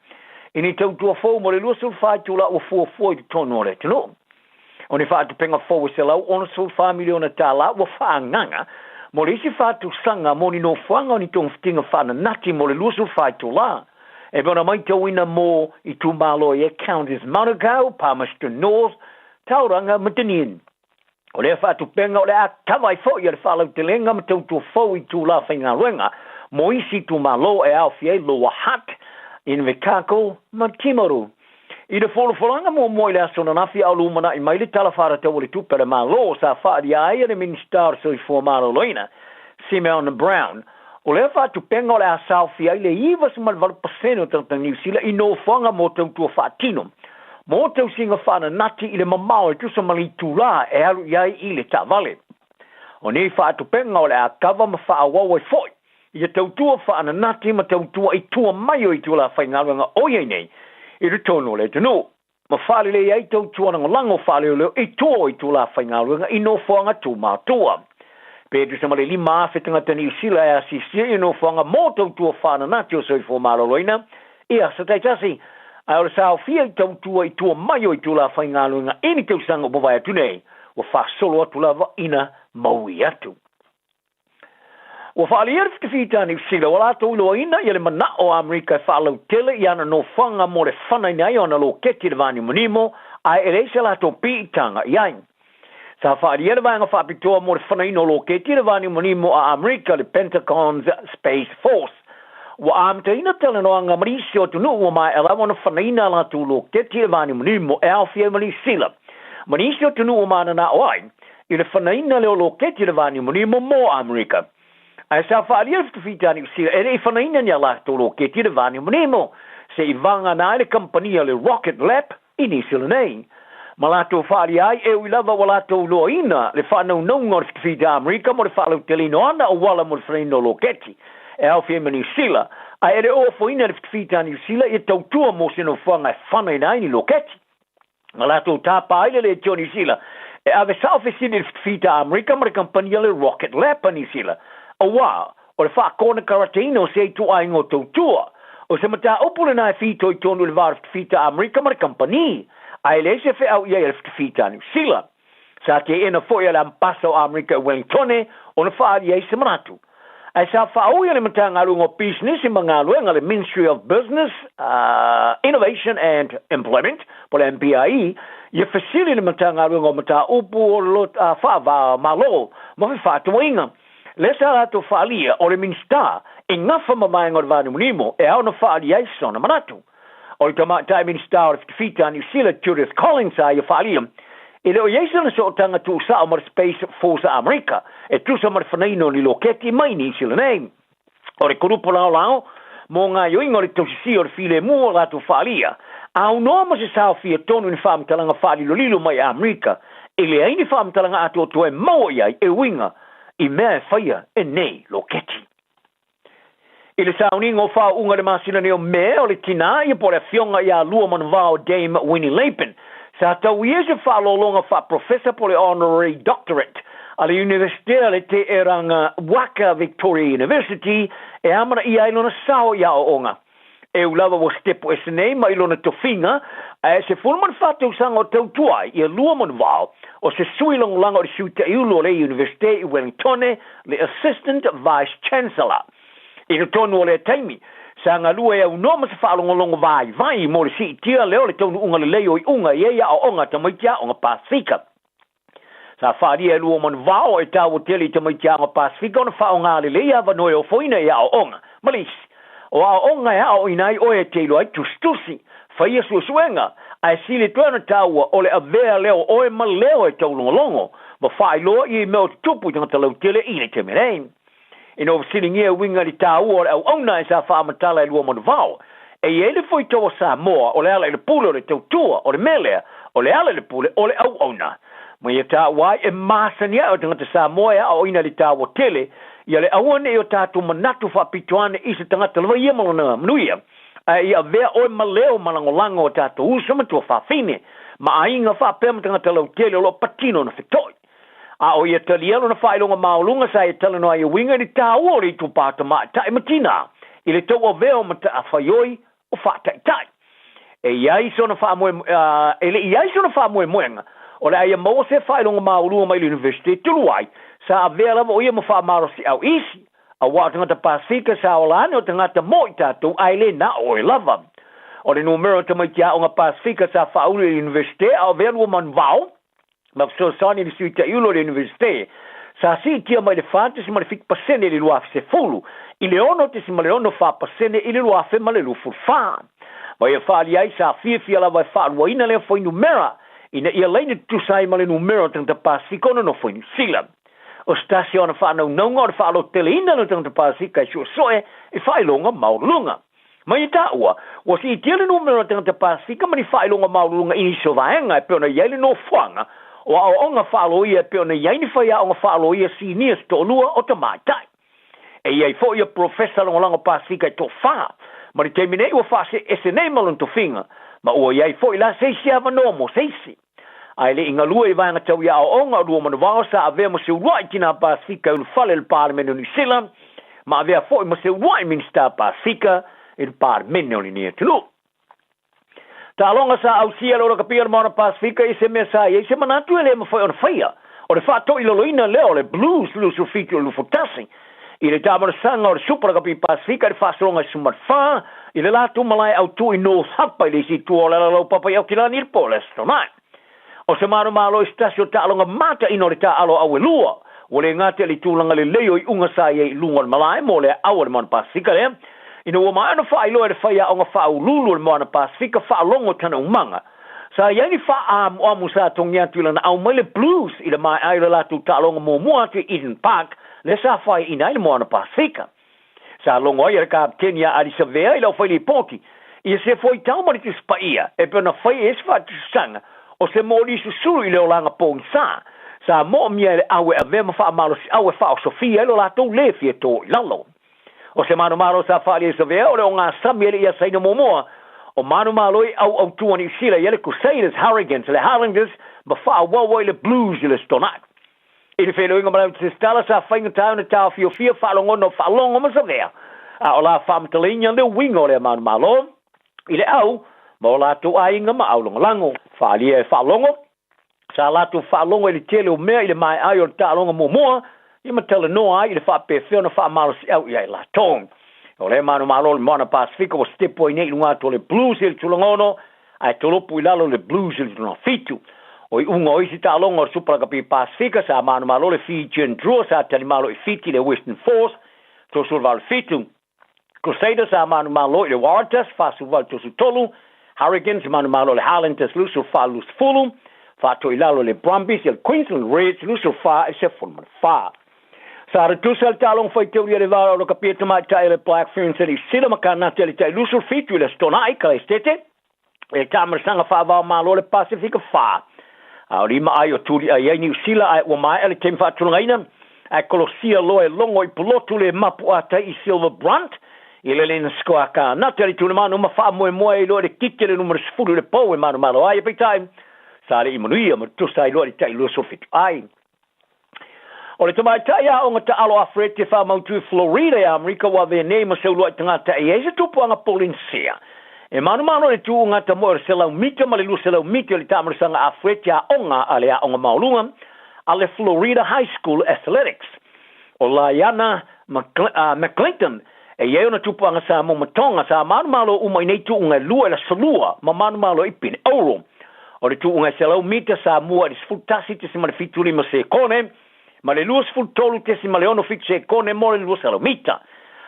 [SPEAKER 19] i ni tautua fou mo le 24 itulā ua fuafua i totonu o le atunuu. O ni faatupega fou e $164 miliona tālā ua faaagaga mo le isi faatusaga mo ni nofoaga o ni togafitiga faananati mo le 24 itulā e pei ona matauina mo itumalo e Counties Manukau, Palmerston North, Tauranga ma Dunedin. O lea faatupenga o le a kava ai foi le faalautelega ma tautua fou i itulā faigaluega mo isi itumalo e aofia ai Lower Hutt, Invercargill ma Timaru. I le folafolaga muamua i le aso ananafi a o lumanai mai le Tala Faatatau o le Tupe a le Malo sa faaalia ai e le Minisita o le Soifua Maloloina, Simeon Brown, o lea faatupenga o le a saofia ai le 98% o tagata Niu Sila i nofoaga mo tautua faatino mo tausiga faananati i le mamao e tusa ma le itulā e alu i ai i le taavale. O nei faatupenga o le a kava ma faaauau ai foi ia tautua faananati ma tautua i tua mai o itulā faigaluega o i ai nei i totonu o le atunuu, ma faalelei ai tautua lagolago faaleoleo i tua o itulā faigaluega i nofoaga tumatua. Pe tusa ma le 5,000 tagata Niu Sila e asiasia i nofoaga mo tautua faananati o soifua maloloina i aso taitasi, ae o le saofia i tautua i tua mai o itulā faigaluega i ni tausaga ua mavae atu nei, ua faasolo atu lava ina maui atu. Ua faaalia le fitafita a Niu Sila ua latou iloaina ia le manao o Amerika e faalautele i ana nofoaga mo le fanaina ai o ana loketi i le vanimonimo, ae e leai se latou piitaga i ai. Sa faaalia le vaega faapitoa mo le fanaina o loketi i le vanimonimo a Amerika, le Pentagon's Space Force. Ua amataina talanoaga ma nisi o atunuu ua maea lava ona fanaina a latou loketi i le vanimonimo e aofia ai ma Niu Sila ma nisi o atunuu ua mananao ai i le fanaina lea o loketi i le vanimonimo mo Amerika. Ae sa faaalia le fitafita a Niu Sila e le i fanaina ni a latou loketi i le vanimonimo se i vagana ai le kamupani a le Rocket Lab i Niu Sila nei. Ma latou faaalia ai e ui lava ua latou iloaina le faanaunauga o le fitafita a Amerika mo le faalauteleina o ana auala mo le fanaina o loketi e aofia ai ma Niu Sila, ae e le o ofoina e le fitafita a Niu Sila ia tautua mo se nofoaga e fanaina ai ni loketi. Na latou tāpā ai le leitio a Niu Sila e ave sao fesili i le fitafita a Amerika ma le kamupani a le Rocket Lab a Niu Sila, auā o le faakōnekarateina o se ituaiga o tautua. O se mataupu lenā e fitoitonu i le va o le fitafita a Amerika ma le kamupani, ae e leai se feau i ai a le fitafita a Niu Sila. Sa teena foi a le Ambasa o Amerika i Wellingtone ona faaali ai se manatu. Ae sa faaui a le Matagaluega o Pisinisi ma Galuega, le Ministry of Business, Innovation and Employment, po o le MBIE, ia fesili i le Matagaluega o Mataupu o lo Faava-o-Malo ma Fefaatauaiga. Lea sa latou faalia o le Minisita e gafa ma vaega o le vanimonimo e ao ona faaali ai sona manatu. O le Tamaitai Minisita o le Fitafita a Niu Sila, Judith Collins, sa ia faalia, e le o i ai sona sootaga tuusao ma le Space Force a Amerika e tusa ma le fanaina o ni loketi mai Niu Sila nei. O le kulupu laolao mo gaoioiga o le tausisia o le filemu o latou faalia, aunoa ma se saofia tonu i ni faamatalaga faalilolilo mai Amerika, e leai ni faamatalaga atoatoa e maua i ai e uiga i mea e faia e nei loketi. I le sauniga o faauuga i le masina nei o Me, o le tinā ia po o le afioga ia Luamanuvao Dame Winnie Lapen, sa tau ia se faaaloaloga faaprofesa po o le Honorary Doctorate a le Iunivesite a le Teeranga Waka Victoria University e amanaia ai lona sao i aoaoga. E u lava ua sitepu ese nei mai lona tofiga, ae 14 tausaga o tautua ai ia Luamanuvao o se sui lagolago i le Sui Taʻiulu o le Iunivesite i Wellingtone, le Assistant Vice Chancellor. I totonu o lea taimi, Sa galue e aunoa ma se faalogologo vaivai mo le siitia lea o le taunuuga lelei o iuga i ai aoaoga a tamaiti aoga Pasefika. Sa faaalia e Luamanuvao e taua tele i tamaiti aoga Pasefika ona faaaoga lelei avanoa e ofoina i aoaoga ma le isi. O aoaoga e aoaoina ai oe e te iloa ai tusitusi, faia suesuega, ae sili toe ona taua o le avea lea o oe ma leo e taulogologo ma faailoa ia i mea o tutupu i tagata lautele i le taimi nei. Ina ua fesiligia e uiga i le taua o le auauna e sa faamatala e Luamanuvao, e i ai le fuaitau a Samoa o le ala i le pule o le tautua, o le mea lea, o le ala i le pule o le auauna. Ma ia taua ai e masani ae o tagata Samoa e aoaoina i le taua tele, ia le aua ne i o tatou manatu faapito ane i se tagata lava ia ma lona manuia, ae ia avea oe ma leo ma lagolago o tatou uso ma tuafafine, ma aiga faapea ma tagata lautele o lo o patino ona feto'i. A o ia talia lona faailoga maoluga sa ia talanoa ai e uiga i le taua o le itupa tamaitai ma tinā i le tauavea o matafaioi o faataitai. E i ai sona faamoe, e le i ai sona faamoemoega o le a ia maua se faailoga maoluga mai le Universite talu ai, sa avea lava o ia ma faamalosiau isi, aua o tagata Pasefika sa ola ane o tagata mo i tatou ae le na o oe lava. O le numera o tamaiti aoga Pasefika sa faaulu i le Universite a o avea Luamanuvao ma fesoasoani i le Sui Taiulu o le Iunivesite, sa siitia mai le 4.7% i le 2010 i le 6.64% i le 2024. Ma ia faaalia ai, sa fiafia lava e faaluaina lea fuainumera ina ia laina tutusa ai ma le numera o tagata Pasefika o nonofo i Niu Sila. O se tasi o ana faanaunauga o le faalototeleina lea o tagata Pasefika e suesue i faailoga maualuluga. Mai e taua, ua siitia le numera o tagata Pasefika ma ni faailoga maualuluga i nisi o vaega e pei ona i ai le nofoaga o aoaoga faaloia e pei ona i ai ni faiaoga faaloia sinia se toalua o tamaitai. E i ai foi ia Polofesa Lagolago Pasefika e toafa, ma le taimi nei ua faasee ese nei ma lona tofiga, ma ua i ai foi la se isi avanoa mo se isi. Ae le i galue i vaega tau i aoaoga o Luamanuvao sa avea ma se uluai tinā Pasefika i ulufale i le Palemene o Niu Sila, ma avea foi ma se uluai Minisita Pasefika i le Palemene o lenei atunuu. Taaloga sa ausia le Olakapia o le Moana Pasefika i se mea sa i ai se manatu e le mafai ona faia, o le faatoilaloina lea o le Blues 27 o le 21 i le taamanasaga o le Supa Lakapi Pasefika i le faasologa i 14 i le latou malae autū i North Hapa i le isi itu o le alalaupapa i Aukilani i le po o le Aso Toonai. O se malomalo i se tasi o taaloga mataina o le taaalo auelua, ua le gata i le tulaga lelei o iuga sa i ai i luga o le malae mo le aau a le Moana Pasefika lea, ina ua maea ona faailoa e le faiaoga faauluulu o le Moana Pasefika faalogo tana umaga. Sa i ai ni faaamuamu sa togi atu i lana au mai le Blues i le maea ai o le latou taaloga muamua atu i Eden Park lea sa faiaina ai le Moana Pasefika. Sa logo ai e le Kapeteni a Adi Savea i lau fai lipoti ia se foitau ma le Tusi Paia e pei ona fai e se faatusasaga o se moli susulu i le olaga pogisa sa moomia e le au e avea ma faamalosiau e faaosofia ai lo latou lē fia tō i lalo. O se manumalo sa faaalia e Savea o le ogasami e le i asaina muamua o manumalo i auautu a Niu Sila i ai le Crusaders, Hurricanes, le Highlanders ma faaauau ai le Blues i le Stonite. I le feiloaiga ma lau Stella sa faigata ona taofiofia faalogona o faalogo ma Savea, a o la faamatalaina le uiga o lea manumalo i le au ma o latou aiga ma aulagolago. Faaalia e faalogo, sa latou faalogo i le tele o mea i le maea ai o le taaloga muamua, ia ma talanoa ai i le faapefea ona faamalosiau i ai latou. O lea manumalo o le Moana Pasefika ua sitepu ai nei i luga atu o le Blues i le tulaga ono, ae tolopu i lalo le Blues i le tulaga 7. O iuga o isi taaloga o le Super Rugby Pasefika sa manumalo le Fijian Drua sa talimalo i Fiti le Western Force 38-7. Crusaders sa manumalo i le Waratahs 48-33. Hurricanes manumalo i le Highlanders 24-20. Faato'i lalo le Brumbies i le Queensland Reds 24-14. Sa tutusa le taaloga faitaulia le va o le kapia tamaitai le Black Ferns e Niu Sila ma Kanata i le tai 27 i le Aso Toonai, Kalaesetete, i le taamanasaga faava-o-Malo le Pasefika 4. A o lima ai o tuli'ai ai Niu Sila ae ua maea le taimi faatulagaina, ae kolosia loa e logo i pulotu le mapu'atai i Silver Brunt i le lena sikoa a Kanata i le tulimanu ma faamoemoe ai loa i le kiki a le numera 10 i le pou e manumalo ai, peitai sa le i manuia ma tutusa ai loa i le tai 27 ai. O le tamaitai aoga taalo afereti e faamautu i Florida i Amerika ua avea nei ma se uluai tagata e i ai se tupuaga Polenisia. E manumalo i le tuugata moe o le 100 mita ma le 200 mita i le taamanasaga afereti aoga a le aoga maualuga a le Florida High School Athletics. O Laiana McClinton E i ai ona tupuaga Samoa ma Tonga sa manumalo uma i nei tuuga e lua i le aso Lua ma manumalo i pine auro. O le tuuga e 100 mita sa mua i le 11.75 sekone ma le 23.67 sekone mo le 200 mita.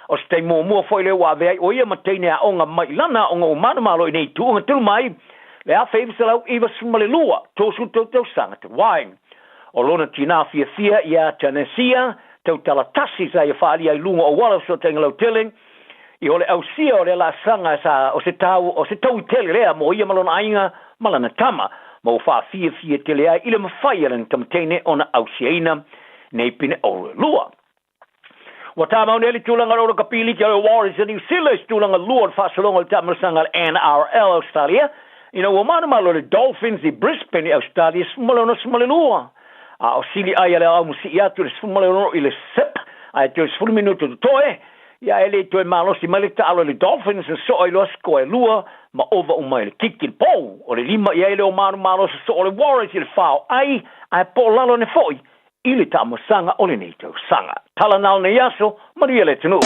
[SPEAKER 19] O se taimi muamua foi lea ua avea ai o ia ma teine aoga mai i lana aoga ua manumalo i nei tuuga talu mai le 1992, 33 tausaga talu ai. O lona tinā fiafia iā Tanesia tautala tasi sa ia faaalia i luga o auala o fesootaiga lautele, i o le ausia o lea laasaga sa o se tau o se taui tele lea mo ia ma lona aiga ma lana tama, ma ua faafiafia tele ai i le mafai a lana tamateine ona ausiaina nei pine auro e lua. Ua tāmau nei le tulaga o le kapiliki o le Warriors a Niu Sila i se tulaga lua o le faasologa o le taamilosaga a le NRL Australia ina ua manumalo le Dolphins i Brisbane i Australia 16-12. A o sili ai a le aumusii atu i le 16 i le sip ae toe 10 minutu totoe, ia e le toe malosi mai le taalo i le Dolphins na soa i loa sikoa e lua ma ova uma i le kiki le pou. O le lima i ai lea o manumalo sosoo le Warriors i le fao ai ae po o lalo ane foi i le taamosaga o lenei tausaga. Tala na o lenei aso, manuia le atunuu.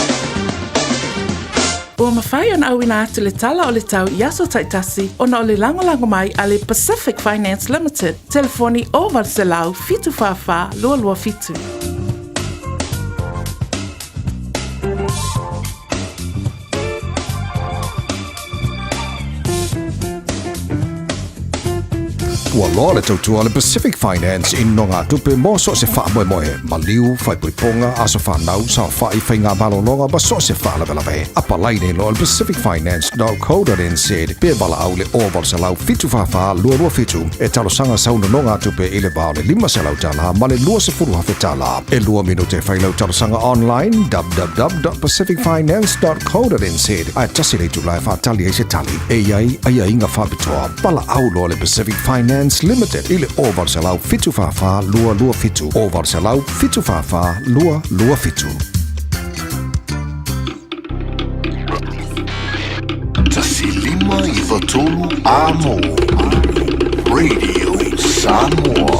[SPEAKER 12] Ua mafai ona auina atu le tala o le tau i aso taitasi ona o le lagolago mai a le Pacific Finance Limited, telefoni 0800 744 227.
[SPEAKER 13] Ua loa le tautua a le Pacific Finance i nogatupe mo so o se faamoemoe, maliu, faaipoipoga, aso fanau, saofai, faiga malologa ma so o se faalavelave. Apalai nei loa le Pacific Finance co.nz pe valaau le 0800 744 227 e talosaga sau nonogatupe i le va o le 500 tala ma le 20,000 tala. E lua minute e fai lau talosaga online www.pacificfinance.co.nz ae tasi le itula e faatali ai se tali e i ai aiaiga faapitoa. Valaau loa le Pacific Finance Limited i le 0800 744 227 0800 744 227.
[SPEAKER 11] 1593 Amo Radio Samoa.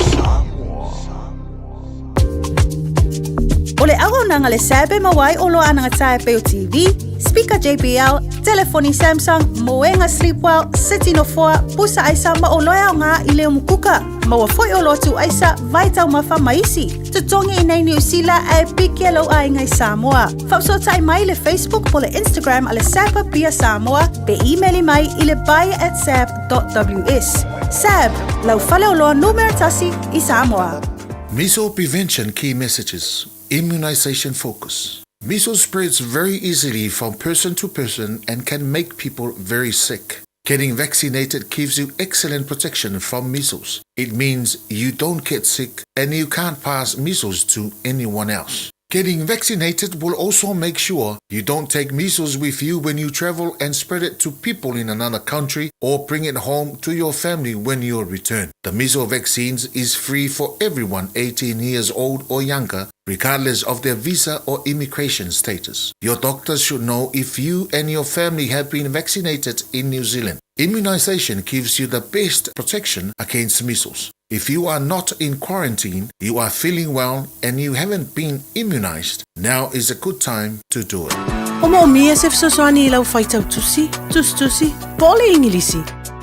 [SPEAKER 1] O le auaunaga le SAB e maua ai oloa anagatia e pei o TV, speaker JBL, telefoni Samsung, moega Sleepwell, seti nofoa, pusa aisa ma oloa e aoga i le umukuka. Maua foi oloa tuu aisa, vai taumafa ma isi. Totogi i nei Niu Sila ae piki e lou aiga i Samoa. Faafesootai mai i le Facebook po le Instagram a le SAB Apia Samoa pe imeli mai i le buy at sab.ws. SAB, lau faleoloa numera tasi i Samoa.
[SPEAKER 14] Measles prevention key messages, immunization focus. Measles spreads very easily from person to person and can make people very sick. Getting vaccinated gives you excellent protection from measles. It means you don't get sick and you can't pass measles to anyone else. Getting vaccinated will also make sure you don't take measles with you when you travel and spread it to people in another country or bring it home to your family when you return. The measles vaccines is free for everyone 18 years old or younger, regardless of their visa or immigration status. Your doctor should know if you and your family have been vaccinated in New Zealand. Immunization gives you the best protection against measles. If you are not in quarantine, you are feeling well, and you haven't been immunized, now is a good time to do it.
[SPEAKER 12] O moomia se fesoasoani i lau faitau tusi, tusitusi, po o le Igilisi.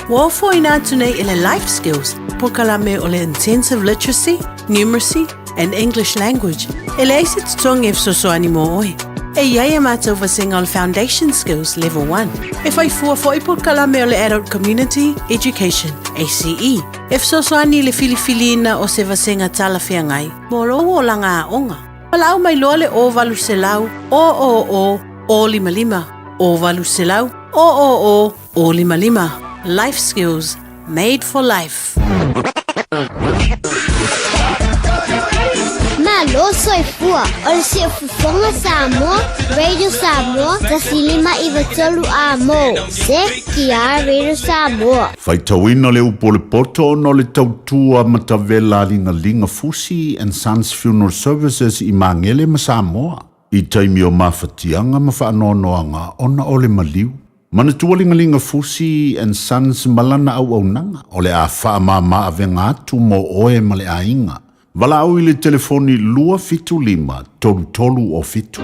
[SPEAKER 12] Ua ofoina atu nei e le Life Skills polokalame o le Intensive Literacy, Numeracy and English Language e leai se totogi e fesoasoani mo oe. E i ai a mātou vasega o le Foundation Skills Level 1. E whai fua foi polokalame o le Adult Community Education, ACE, e fesoasoani i le filifiliina o se vasega talafeagai mo lou olaga aoga. Valaau mai loa le 0800 000 055 0800 000 055. Life Skills Made for Life.
[SPEAKER 20] Malo soifua, o le Siufofoga Samoa, Radio Samoa, 1593 A mo, CKR Radio Samoa.
[SPEAKER 11] Faitauina le upu o le poto ona o le tautua matavela a Ligaliga Fusi and Sons Funeral Services i Magele ma Samoa i taimi o mafatiaga ma faanoanoaga ona o le maliu. Manatua Ligaliga Fusi and Sons ma lana auaunaga o le a faamama avega atu mo oe ma le aiga. Valaau i le telefoni 275 33 o 7.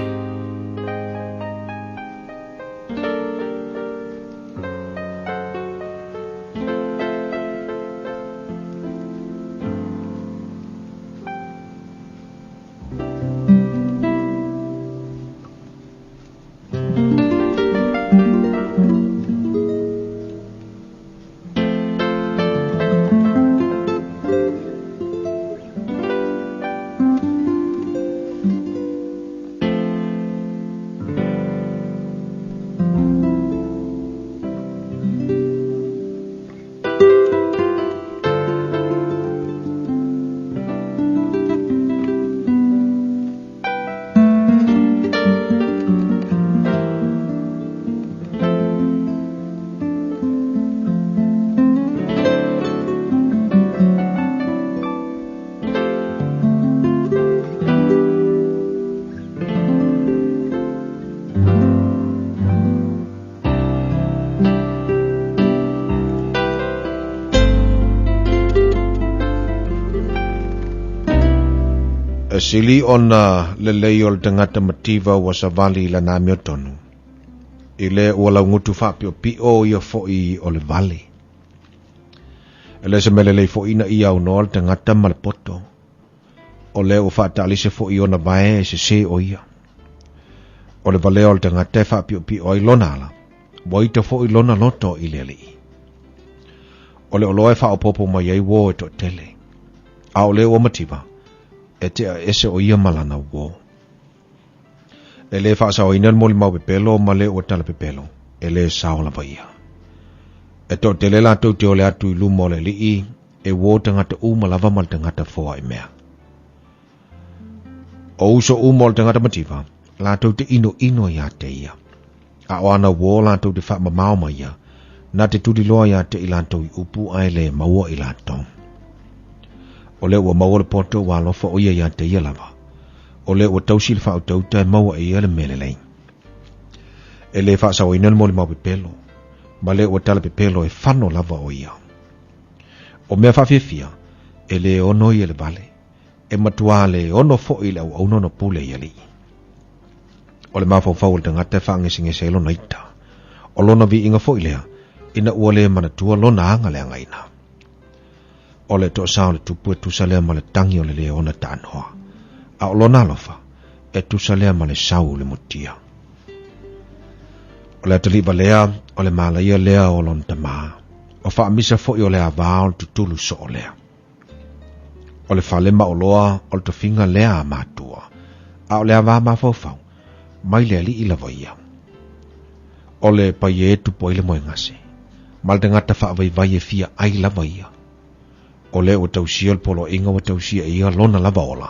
[SPEAKER 3] E sili ona lelei o le tagata mativa ua savali i lana amiotonu, i le ua laugutu faapiopio ia foʻi o le vale. E le se mea lelei foʻi ina ia aunoa le tagata ma le poto, o lea ua faataalise foʻi ona vae e sesē o ia. O le valea o le tagata e faapiopio ai lona ala, ua ita foʻi lona loto i le Alii. O le oloa e faaopoopo mai ai uō e toatele, a o le ua mativa, e tea ese o ia ma lana uō. E lē faasaoina le molimau pepelo ma le ua tala pepelo, e lē sao lava ia. E toatele latou te ole atu i luma o le Alii, e uō tagata uma lava ma le tagata foaʻi mea. O uso uma o le tagata mativa, latou te inoino iā te ia. A o ana uō latou te faamamao ma ia, na te tuliloa iā te i latou i upu ae lē maua i latou. O lea ua maua le poto ua alofa o ia iā te ia lava. O lea ua tausi le faautauta e maua e ia le mea lelei. E lē faasaoina le molimau pepelo, ma lea ua tala pepelo e fano lava o ia. O mea faafiafia, e lē ono ia le vale, e matuā le ono foʻi le auauna ona pule i alii. O le mafaufau o le tagata e faagesegese ai lona ita. O lona viiga foʻi lea, ina ua lē manatua lona aga leagaina. O le toasā o le tupu e tusa lea ma le tagi o le lē ona taanoa. A o lona alofa, e tusa lea ma le sau le mutia. O le atalii valea, o le malaia lea o lona tamā. O faamisa foʻi o le avā o le tutulu soo lea. O le fale maoloa o le tofiga lea a matua, a o le avā mafaufau, mai le Alii lava ia. O le paia e tupu ai le moegase, ma le tagata faavaivai e fia ai lava ia. O lea ua tausia le poloaiga ua tausia e ia lona lava ola,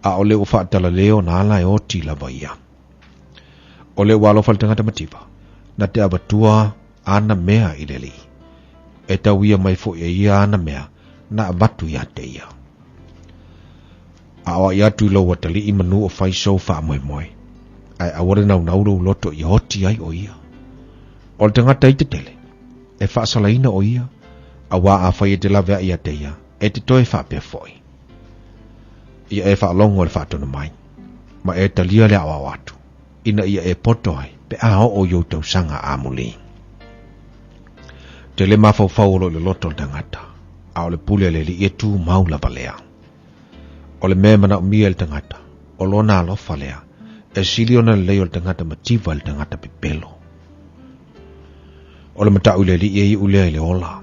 [SPEAKER 3] a o lea ua faatalalē ona ala e oti lava ia. O lea ua alofa le tagata mativa, na te avatua ana mea i le Alii. E tau ia mai foʻi e ia ana mea na avatu iā te ia. A o ai atu i lou atalii manu o fai sou faamoemoe, ae aua le naunau lou loto ia oti ai o ia. O le tagata i tetele, e faasalaina o ia, auā afai e te laveai iā te ia, e te toe faapea foʻi. Ia e faalogo i le faatonu mai, ma e talia le aoao atu, ina ia e poto ai pe a oo i ou tausaga amulī. Tele mafaufau o lo o i le loto o le tagata, a o le pule a le Alii e tumau lava lea. O le mea e manaomia e le tagata, o lona alofa lea, e sili ona lelei o le tagata mativa i le tagata pepelo. O le mataʻu i le Alii e iʻu lea i le ola.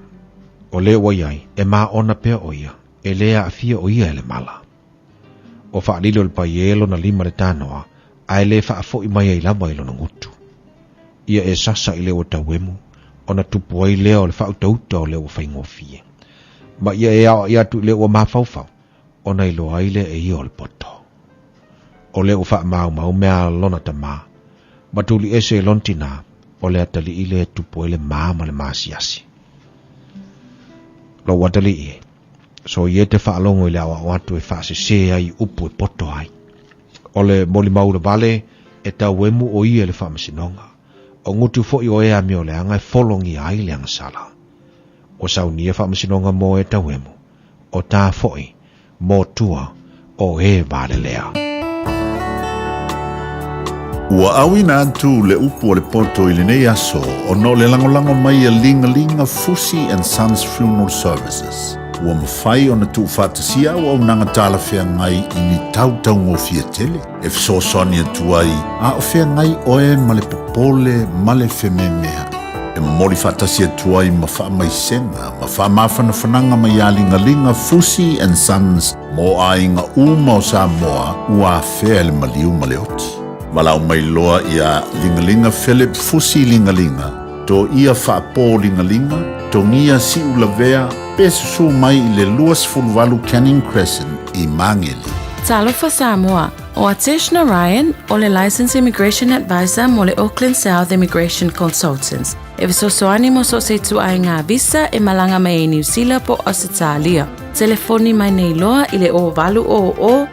[SPEAKER 3] O le ua i ai, e maona pea o ia, e lē aafia o ia e le mala. Ua faalilo e le paie lona lima i le tanoa, ae lē faafoʻi mai ai lava i lona gutu. Ia e sasa i le ua tauemu, ona tupu ai lea o le faautauta o le ua faigofie. Ma ia e aoai atu i le ua mafaufau, ona iloa ai lea e ia o le poto. O lea ua faamaumau mea a lona tamā, ma tuli ese i lona tinā, o le atalii lea e tupu ai le ma ma le maasiasi. Lou atalii e, soia e te faalogo i le aoao atu e faasesē ai i upu e poto ai. O le molimau ula vale e tauemu o ia i le faamasinoga. O gutu foʻi o e amioleaga e fologia ai le agasala. Ua saunia faamasinoga mo e tauemu, o tā foʻi mo tua o e valelea.
[SPEAKER 11] Ua auina atu le upu o le poto i lenei aso ona o le lagolago mai a Ligalinga Fusi and Sons Funeral Services. Ua mafai ona tuufaatasia auaunaga talafeagai i ni tautaugofie tele e fesoasoani atu ai a o feagai oe ma le popole ma le fememeaʻi. E momoli faatasi atu ai ma faamaisega ma faamafanafanaga mai iā Ligaliga Fusi and Sons mo aiga uma o Samoa ua afea e le maliu ma le oti. Valaau mai loa iā Ligaliga Philip Fusi Ligaliga, Toia Faapō Ligaliga, Togia Siulavea, pe susū mai i le 28 Canning Crescent i Magele.
[SPEAKER 12] Talofa Samoa, O Atesh Narayan, o le Licensed Immigration Advisor mo le Auckland South Immigration Consultants, e fesoasoani mo so o se ituaiga visa e malaga mai ai Niu Sila po o Ausetalia. Telefoni mai nei loa i le 0800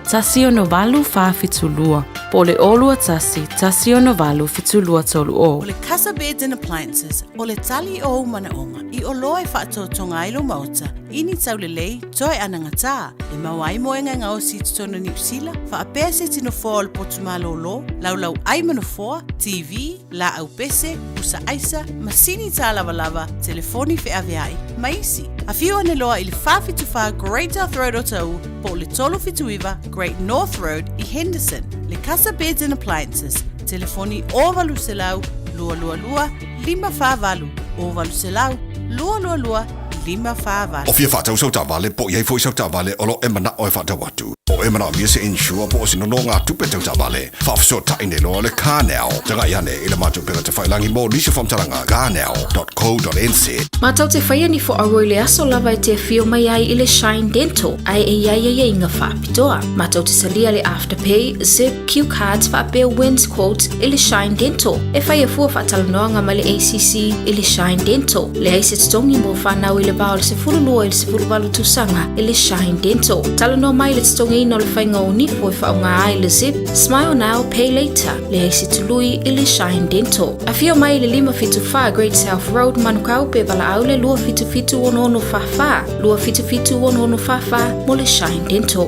[SPEAKER 12] 168 472 po o le 021 168 7230.
[SPEAKER 1] O le Casa Beds and Appliances, o le tali o ou manaoga i oloa e faatotoga ai lou maota i ni taulelei toe anagatā e maua ai moega e gaosi i totonu o Niu Sila, faapea se tino foa o le potu malōlō, laulau ai ma nofoa, TV, laau pese, pusa aisa, masini tālavalava, telefoni feaveai, ma isi. Afio ane loa i le 474 Great South Road Otahuhu po o le 379 Great North Road i Henderson. Le Casa Beds and Appliances, telefoni 0800 222 548, 0800 222 548.
[SPEAKER 13] O fia faatau sau taavale po o i ai foi sau taavale o lo o e manao e faatau atu. Po o e manaomia se insure po o se nonogatupe tau taavale, faafesootai nei loa le CarNow. Tagai ane i le matou upega tafailagi mo nisi o faamatalaga, carnow.co.nz.
[SPEAKER 4] Matou te faia ni fo'auo i le aso lava e te afio mai ai i le Shine Dental ae e i ai aiaiga faapitoa. Matou te talia le Afterpay, Zip, Q Cards faapea Wins Quotes i le Shine Dental. E faia fua faatalanoaga ma le ACC i le Shine Dental. Leai se totogi mo fanau i le va o le 12 i le 18 tausaga i le Shine Dental. Talanoa mai i le totogiina o le faiga o nifo e faaaoga ai le Zip, Smile Now, Pay Later. Leai se tului i le Shine Dental. Afio mai i le 574 Great South Road, Manukau, pe valaau le 277 6644, 277 6644 mo le Shine Dental.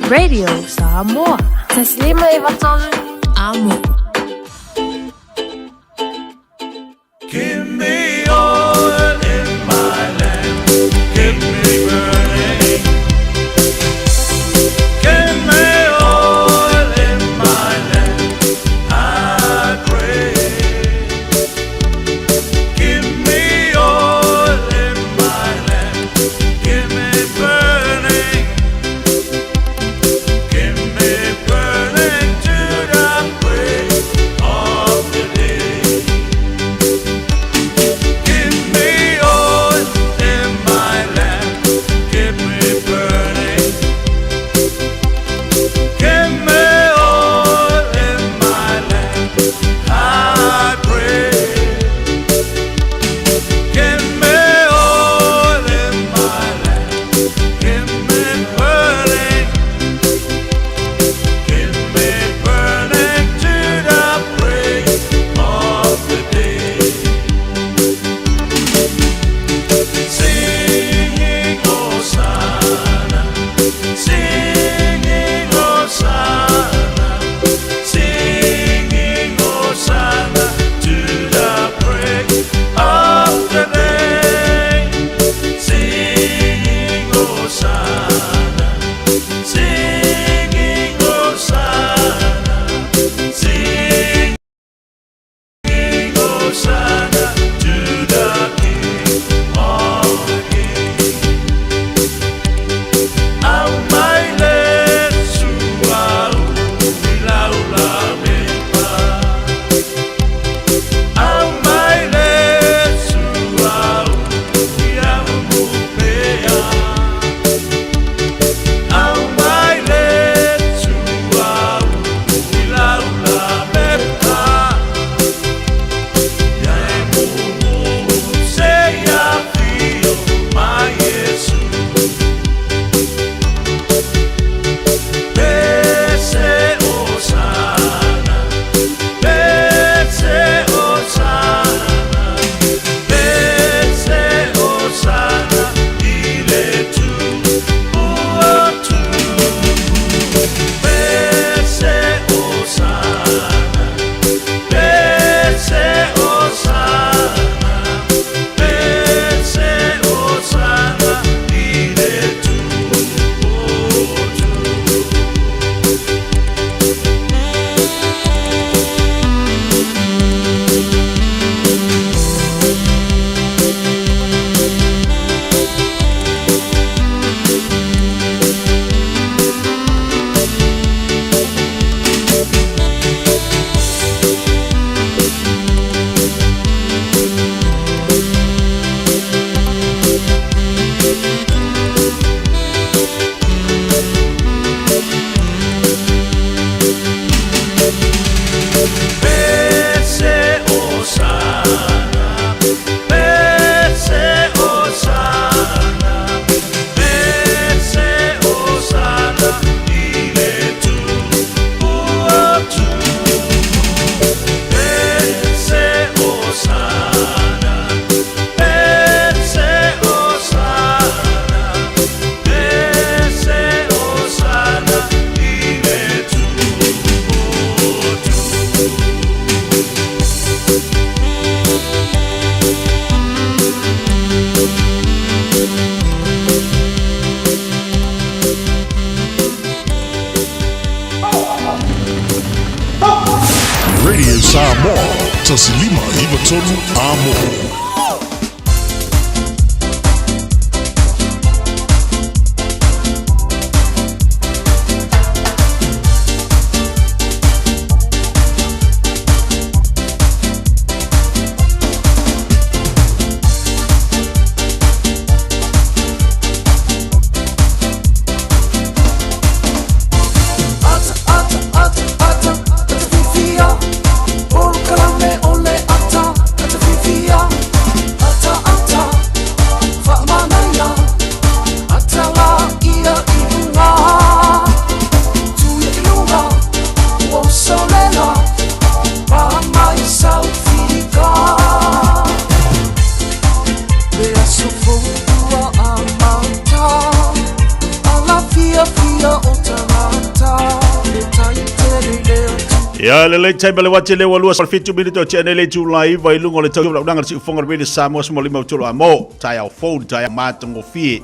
[SPEAKER 12] Radio Samoa. 153 Amo.
[SPEAKER 5] Give me oil in my lamp, keep me burning. Give me oil in my lamp, I pray. Give me oil in my lamp, keep me burning. Keep me burning to the break.
[SPEAKER 15] 1593 Amo.
[SPEAKER 5] Ata, ata, ata, ata, ata fifia. Polokalame o le ata, ata fifia. Ata, ata, faamanaia. Ata la ia i luga. Tuia i luga, ua usolela. Paa mai saufika. Le aso fou ua amata. Ala fiafia o tagata. E tai tele i le atu.
[SPEAKER 9] Ia le lei taimi le wati le walua sa fitu minute o tia nei le tūlai iwa i lunga o le tau launaga le siufoga o le Radio Samoa se mo lima tolo a mo taeao fou le taeao matagofie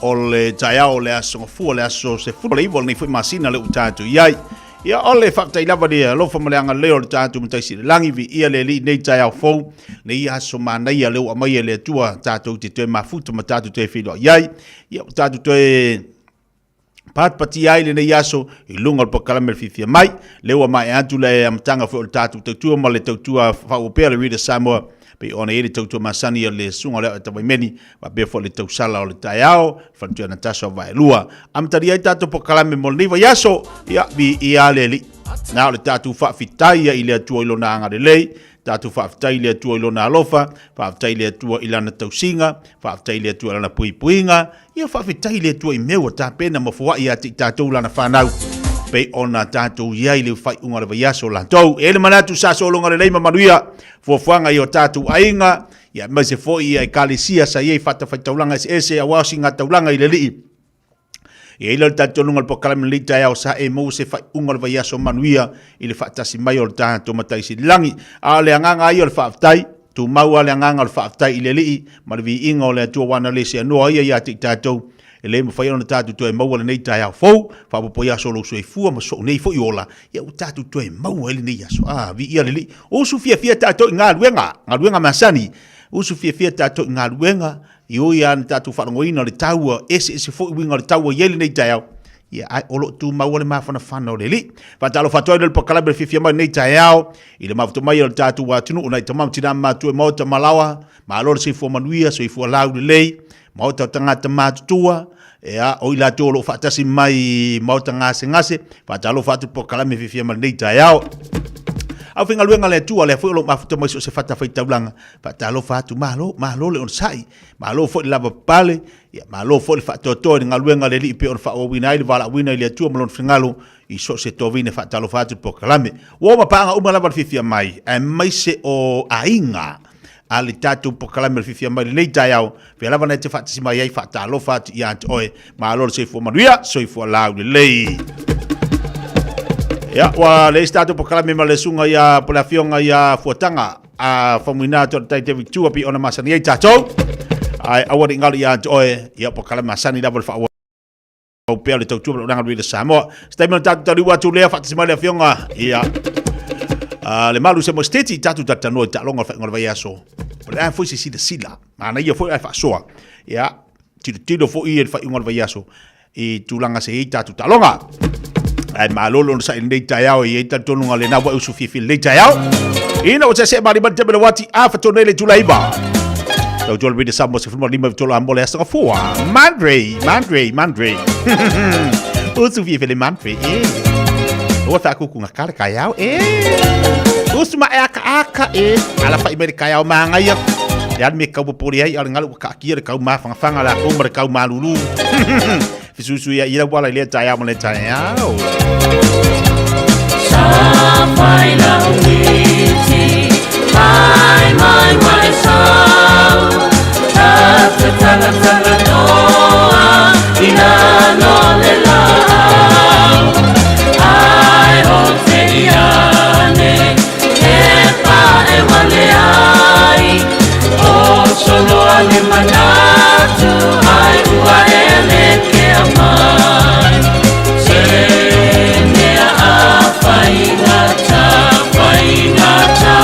[SPEAKER 9] o le taeao o le aso gafua le aso 19 o lenei foi masina le ua tatou i ai. Ia o le faafetai lava le alofa ma le agalelei o le tatou Matai Sili i le Lagi viia le Alii nei taeao fou nei aso manaia lea ua aumaia e le Atua tatou te toe mafuta ma tatou toe feiloai ai. Ia ua tatou toe patpatia ai lenei aso i luga o le polokalame le fiafia mai. Lea ua maea atu le amataga foi o le tatou tautua ma le tautua faaauau pea le Reader Samoa pei ona i ai le tautua masani a le susuga o le Tawaimeni faapea foi le tausala o le taeao faletua Natasha o Vaelua. Amatalia ai tatou polokalame mo lenei vaiaso, ia viia le Alii. Na o le tatou faafetai ia i le Atua i lona agalelei, tatou faafetai i le Atua i lona alofa, faafetai i le Atua i lana tausiga, faafetai i le Atua i lana puipuiga, ia faafetai i le Atua i mea ua tapena ma foai ia te i tatou lana fanau pei ona tatou i ai i le faaiuga o le vaiaso latou. E i ai le manatu sa sologa lelei ma manuia fuafuaga i o tatou aiga, ia aemaise foi ia ekalesia sa i ai fatafaitaulaga eseese aua o sigataulaga i le Alii. E i ai lea o le talitonuga o le polokalame lenei taeao sa e maua se faaiuga o le vaiaso manuia i le faatasi mai o le tatou Matai Sililagi. A o le agaga lava ia o le faafetai, tumau lava le agaga o le faafetai i le Alii ma le viiga o le Atua aua na le seanoa ia ia te i tatou e le mafai ona tatou toe maua lenei taeao fou, faaopoopo i aso o lou soifua ma sou nei foi ola, ia ua tatou toe maua ai lenei aso. A, viia le Alii. Usu fiafia tatou i galuega, galuega masani. Usu fiafia tatou i galuega, i ui lava ina tatou faalogoina o le taua, eseese foi uiga o le taua i ai lenei taeao, ia ae o lo o tumau lava le mafanafana o le Alii. Faatalofa atu ai le polokalame le fiafia mai lenei taeao i le mafuta mai o le tatou atunuu, nai tama ma tina ma matua i maota ma laoa, malo le soifua manuia, soifua laulelei, maota o tagata matutua, ia, o i latou o lo o faatasi mai i maota gasegase, faatalofa atu le polokalame fiafia mai lenei taeao. Aufaigaluega a le Atua, lea foi o lo o mafuta mai so o se fatafaitaulaga, faatalofa atu, malo, malo le onosai, malo foi le lavapapale, ia, malo foi le faatoatoa i le galuega a le Alii pei ona faaauauina ai le valaauina i le Atua ma Lona finagalo i so o se tovine. Faatalofa atu le polokalame. Ua oo mapaaga uma lava le fiafia mai, aemaise o aiga a le tatou polokalame o le fiafia mai lenei taeao, fea lava na e te faatasi mai ai, faatalofa atu ia te oe, malo le soifua manuia, soifua laulelei. Ia, ua leai se tatou polokalame ma le susuga ia po le afioga ia Fuataga a Faumuina atu o le Tai David Tua pei ona masani ai tatou. Ae aua ne i galo ia te oe, ia polokalame masani lava le faaauau pea o le tautua ma le auaunaga a le Samoa. Se taimi ona tatou taliu atu lea faatasi mai le afioga ia le Malu Samoa State i tatou talatalanoa i taaloga o le faaiuga o le vaiaso. O le a foi se silasila, manaia foi ae faasoa. Ia, tilotilo foi i le faaiuga o le vaiaso i tulaga se i ai tatou taaloga. Ae malo le onosai i lenei taeao, e i ai talitonuga lena ua e usu fiafia i lenei taeao. Ina ua seasea malima le taimi o le uati, a fatona i le itula 9. Tautua le Reader Samoa 15 tolo a mo le aso gafua. Mandre, Mandre, Mandre. Usu fiafia le Mandre, e. Ua whaakuku ngā kare kai au, e. Usu ma e aka aka, e. Ala whai mai le kai au maangaia. E ale me kau popori ai, ale ngalu ua kaakia le kau maawhangawhanga la kou ma le kau malulu. Fesuisui ia i lau ala i lea taeao ma lea taeao.
[SPEAKER 5] Sa whai lau miti, mai mai wale sau. Ta te tanga tanga toa, i lalo le lau. Ai o te iane, e pa e wale ai. O soloa le manatu, ai ua ele ke amai. Se mea a whaingata, whaingata.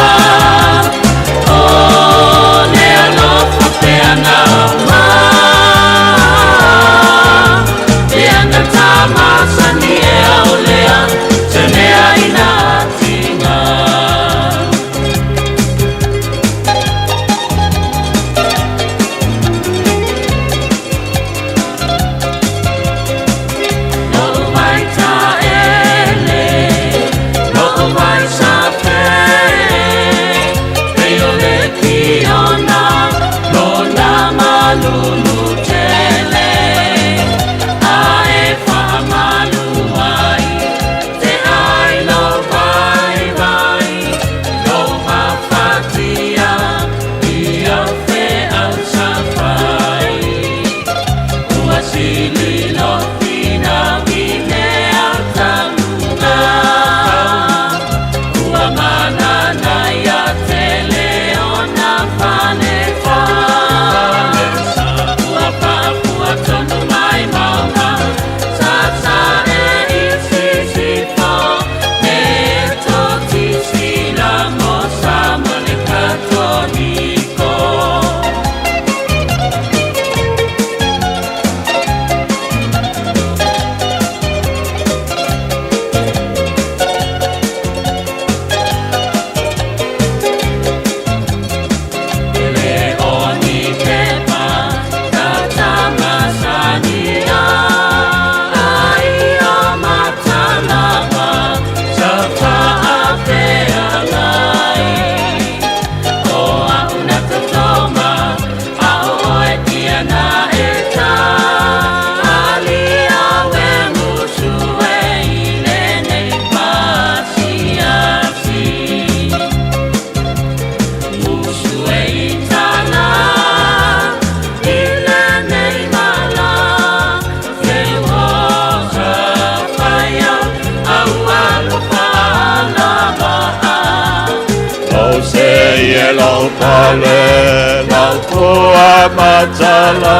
[SPEAKER 7] fale lau pua matala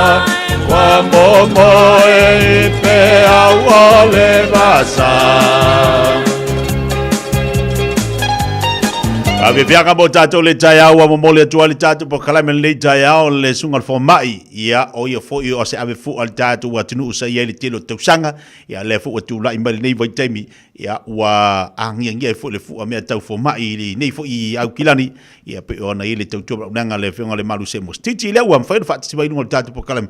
[SPEAKER 7] Ua momoe i peau o le vasa.
[SPEAKER 9] Faafefiaga mo tatou le taeao ua momoli atu ai le tatou polokalame lenei taeao le susuga i le fomai ia o ia foi o se ave fua le tatou atunuu sa i ai le tele o tausaga ia lea foi ua tulai mai lenei vaitaimi ia ua agiagia ai foi le fua mea tau fomai i lenei foi Aukilani ia pei ona i ai le tautua valaaunaga a le afioga i le Malu Semo Stiti lea ua mafai ona faatasi mai i luga o le tatou polokalame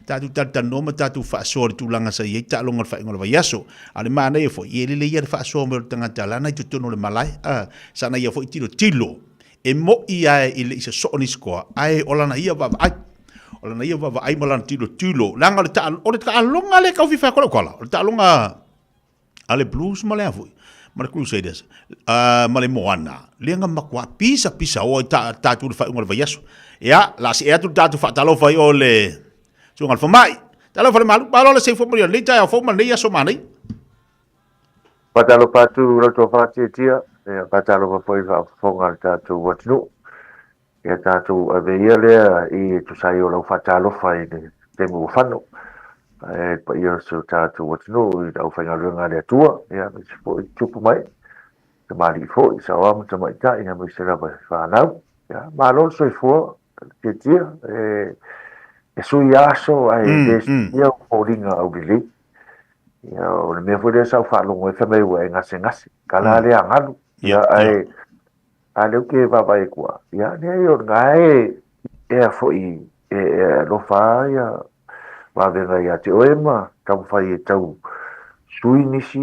[SPEAKER 9] tatou talatalanoa ma tatou faasoa i le tulaga sa i ai taaloga o le faaiuga o le vaiaso. A o le manaia foi, ia e lelei lava le faasoa mai o le tagata lana i totonu o le malae, a, sana ia foi tilotilo, e mo'i lava e le i sosoo nisi koa, ae o lana ia vaavaai. O lana ia vaavaai ma lana tilotilo, leaga o le taa, o le taaloga lea e tau fia fai atu lau tala, o le taaloga a le Blues ma le a foi, ma le Crusaders, ma le Moana, lea na matua pisa pisa oa i ta, tatou i le faaiuga o le vaiaso. Ia, la see atu le tatou faatalofa i o le susuga i le fomai. Talofa le malu, malo le seifua manuia lenei taeao fou ma lenei aso manaia.
[SPEAKER 21] Faatalofa atu lau tofa Tiatia, ia faatalofa foi i le faafofoga a le tatou atunuu. Ia tatou ave ia lea i tusa ai o lau faatalofa i le taimi ua fano. Ae le paia o si o tatou atunuu i le aufaigaluega a le Atua, ia aemaise foi tupu mai, tamalii foi, saoa ma tamaitai, aemaise lava i fanau. Ia, malo le soifua, Tiatia, e sui aso ae le suia foliga aulelei. Ia, o le mea foi lea sa ou faalogo ai fai mai ua e gasegase, kala lea galu. Ia, ae A lea ou te vaavaai atu lava, ia, leai, o lena e, ea foi, e, e alofa lava ia vavega ia te oe ma taumafai e tau sui nisi,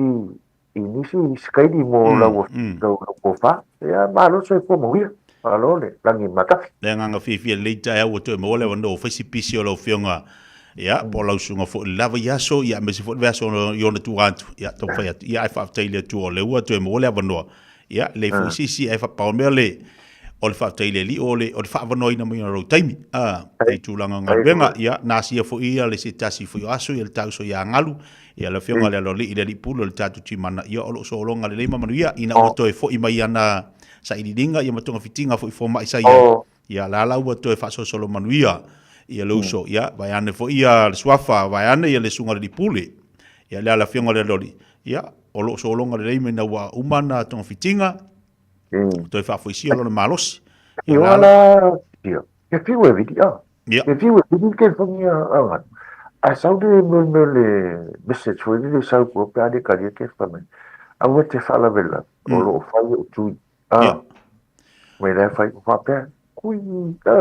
[SPEAKER 21] i nisi sikaili mo lau, lau, lau tofa. Ia, malo le soifua manuia. Malo le lagi matafi.
[SPEAKER 9] Le agaga fiafia lelei taeao ua toe maua le avanoa ua fai si pisi o lau afioga ia po o lau susuga foi i le la vaiaso ia aemaise foi le vaiaso i ona tua atu ia taumafai atu ia ae faafetai i le Atua o lea ua toe maua le avanoa Ia, lei foi se isi ae faapau mea le o le faafetai i le Alii o le o le faaavanoaina mai o lou taimi a i tulaga o galuega. Ia, na asia foi ia le se tasi foi o aso ia le tauso ia Galu, ia le afioga i le Aloalii i le Alii Pule o le tatou Timana, ia o lo o sologa lelei ma manuia ina ua toe foi mai ana sailiiliga ia ma togafitiga foi fomai sa i ai. Ia, la la ua toe faasolosolo manuia ia le uso, ia, vaeane foi ia le suafa, vaeane ia le susuga i le Alii Pule, ia le le afioga i le Aloalii, ia, o lo o sologa lelei mai ina ua uma ana togafitiga, toe faafoisia lona malosi.
[SPEAKER 21] Ia, la la, ia, ke fiu e vili, a. Ia. Ke fiu e vili ke whangi a nganu. A sau le mea mea le message foi le sau kua pe a le karia ke whamai. Aua te whaalavela, o lo o whai o tui. A.
[SPEAKER 9] Ia.
[SPEAKER 21] Mai la whai o whapea, kui, a.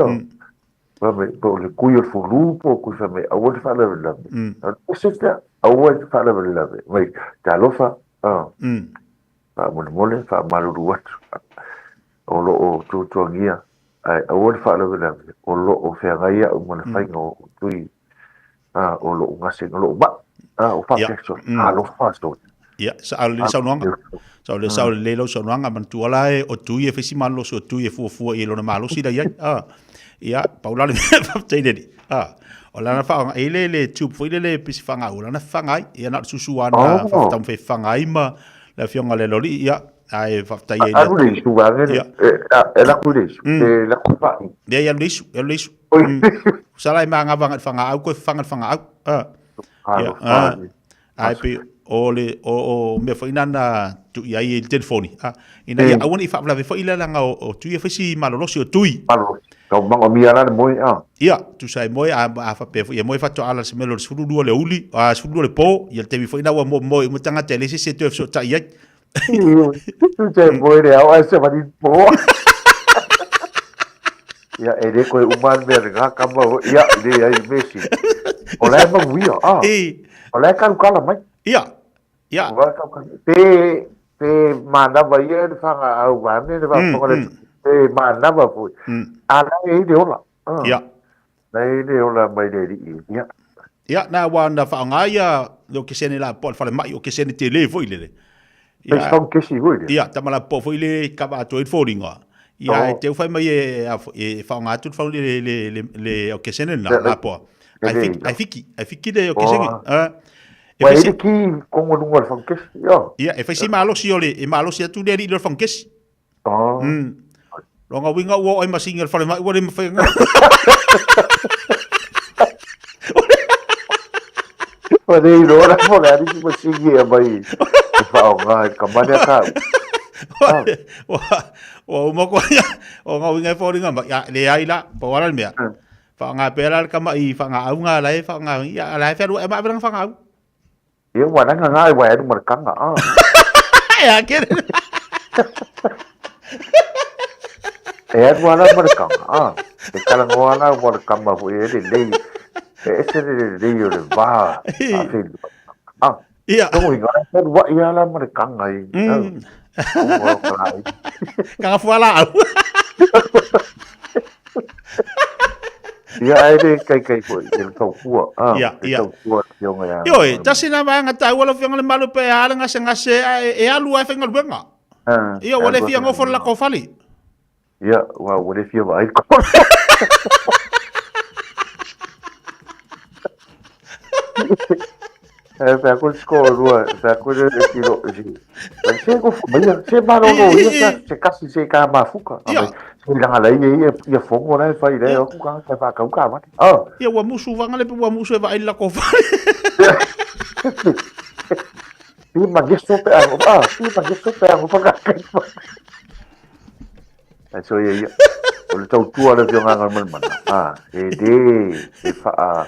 [SPEAKER 21] Fai mai, po o le kui o le fulu po o kui fai mai, aua te faalavelave. O le message lea, aua te faalavelave. Mai, talofa, a, faamolemole, faamalulu atu. O lo o tuatuagia, ae aua le faalavelave, o lo o feagai au ma le faiga o tui, a, o lou gasega, o lou mai. A, o faapea sole, talofa sole.
[SPEAKER 9] Ia, sa le saunoaga. Sa le sao lelei lau saunoaga, manatua la e o tui e fai si malosi o tui e fuafua i lona malosi la i ai. A, ia, pau la le mea faafetai i le Alii. A, o lana faaaoga, e le le tube foi lele pe se faga o lana faga ai. Ia na o le susu lava na taumafai e faga ai ma le afioga i le Aloalii, ia, ae faafetai ai i le
[SPEAKER 21] Alu le isu vaeane le, e lako i le isu, e lako i faai.
[SPEAKER 9] Leai, alu le isu, alu le isu. Sa la e magava agai i le fagaau, koe faga i le fagaau. A, ia, a. Ae pei o le o, o mea foi na na tuu i ai i le telefoni, a, ina ia aua ne i faalavelave foi le leaga o, o tui e fai si malolosi o tui.
[SPEAKER 21] Malolosi. Tau manaomia la le moe, a.
[SPEAKER 9] Ia, tusa e moe, a, a faapea foi, e moe faatoa ala se mea o le 12 le aoauli, a, 12 le po, ia le taimi foi na ua moe uma tagata e leai se isi e toe fesootai ai.
[SPEAKER 21] Tusa e moe le ao ae savali i le po. Ia, e le koe uma le mea lena kama, ia, leai, mea sili. O la e manuia, a. O la e kalukala mai.
[SPEAKER 9] Ia, ia.
[SPEAKER 21] O la e kalukala. Pe, pe manava ia le whangaau vaeane, le whangaau mm, mm. pe manava foi. A la e i le ola.
[SPEAKER 9] Ia.
[SPEAKER 21] La e i le ola mai le alii. Ia.
[SPEAKER 9] Ia, na ua na whaonga ia, le o kesene la po al whale mai, o kesene te le foi lele.
[SPEAKER 21] Ia, Face phone kesi foi le.
[SPEAKER 9] Ia, tama la po foi le kava atu ai le foliga. Ia, e te uwhai mai e, e whaonga atu le whaonga le, le, le, le o kesene na, la poa. Ai fiki, ai fiki, ai fiki le o kesene.
[SPEAKER 21] E Ua e ki kongo lunga le phone kesi, ia.
[SPEAKER 9] Ia, e whaisi malosi o le, e malosi atu le alii le phone kesi.
[SPEAKER 21] Oh.
[SPEAKER 9] Longa uiga ua oo ai masigi a le falemai ua le mafai ona
[SPEAKER 21] Ua le iloa la po o le a nisi masigi e aumai e faaaoga i le kamane a tāua.
[SPEAKER 9] Ua uma koe o ngā uiga e foliga mai. Ia, leai la, pau lava la le mea. Faaaoga pea la le tama'i faagaau la e faaaoga, ia, la e fealuai ma ave lana fagaau.
[SPEAKER 21] Ia ua langa ngā e wai alu ma le kanga, ah.
[SPEAKER 9] E a kere.
[SPEAKER 21] E alu ala ma le kanga, ah. E kalangoa ala ua le kama foi e lelei. E ese le lelei o le va. A whenua. Ah.
[SPEAKER 9] Ia.
[SPEAKER 21] Tongo inga, e alu wai ala ma le kanga i.
[SPEAKER 9] Kanga fua la au.
[SPEAKER 21] Ia ai le kai kai foi, e le tautua. Ah,
[SPEAKER 9] Ia,
[SPEAKER 21] le
[SPEAKER 9] ia.
[SPEAKER 21] tautua fioga ia.
[SPEAKER 9] Ioe, tasi na vaega taua lau Afioga i le Malo pe a le gasegase ae e alu lava e faigaluega.
[SPEAKER 21] Ah,
[SPEAKER 9] Ia, ua le fia nofo le latou fale.
[SPEAKER 21] Ia, ua le fia vaai le kolo. E pea ko score rua, pea ko le tiro si. Se ko mai se malolo ia sa se kasi se ka mafuka.
[SPEAKER 9] Ia.
[SPEAKER 21] Se langa lai ia ia fongo lai fai lai o ku ka ka fa ka ka va. Ah.
[SPEAKER 9] Ia ua musu vanga le pe ua musu e vaai le latou fale.
[SPEAKER 21] Pi mangeso pe a, ah, pi mangeso pe a pa ka. Ai so ia ia. O le tautua le fioga nga mana mana. Ah, e de e fa a.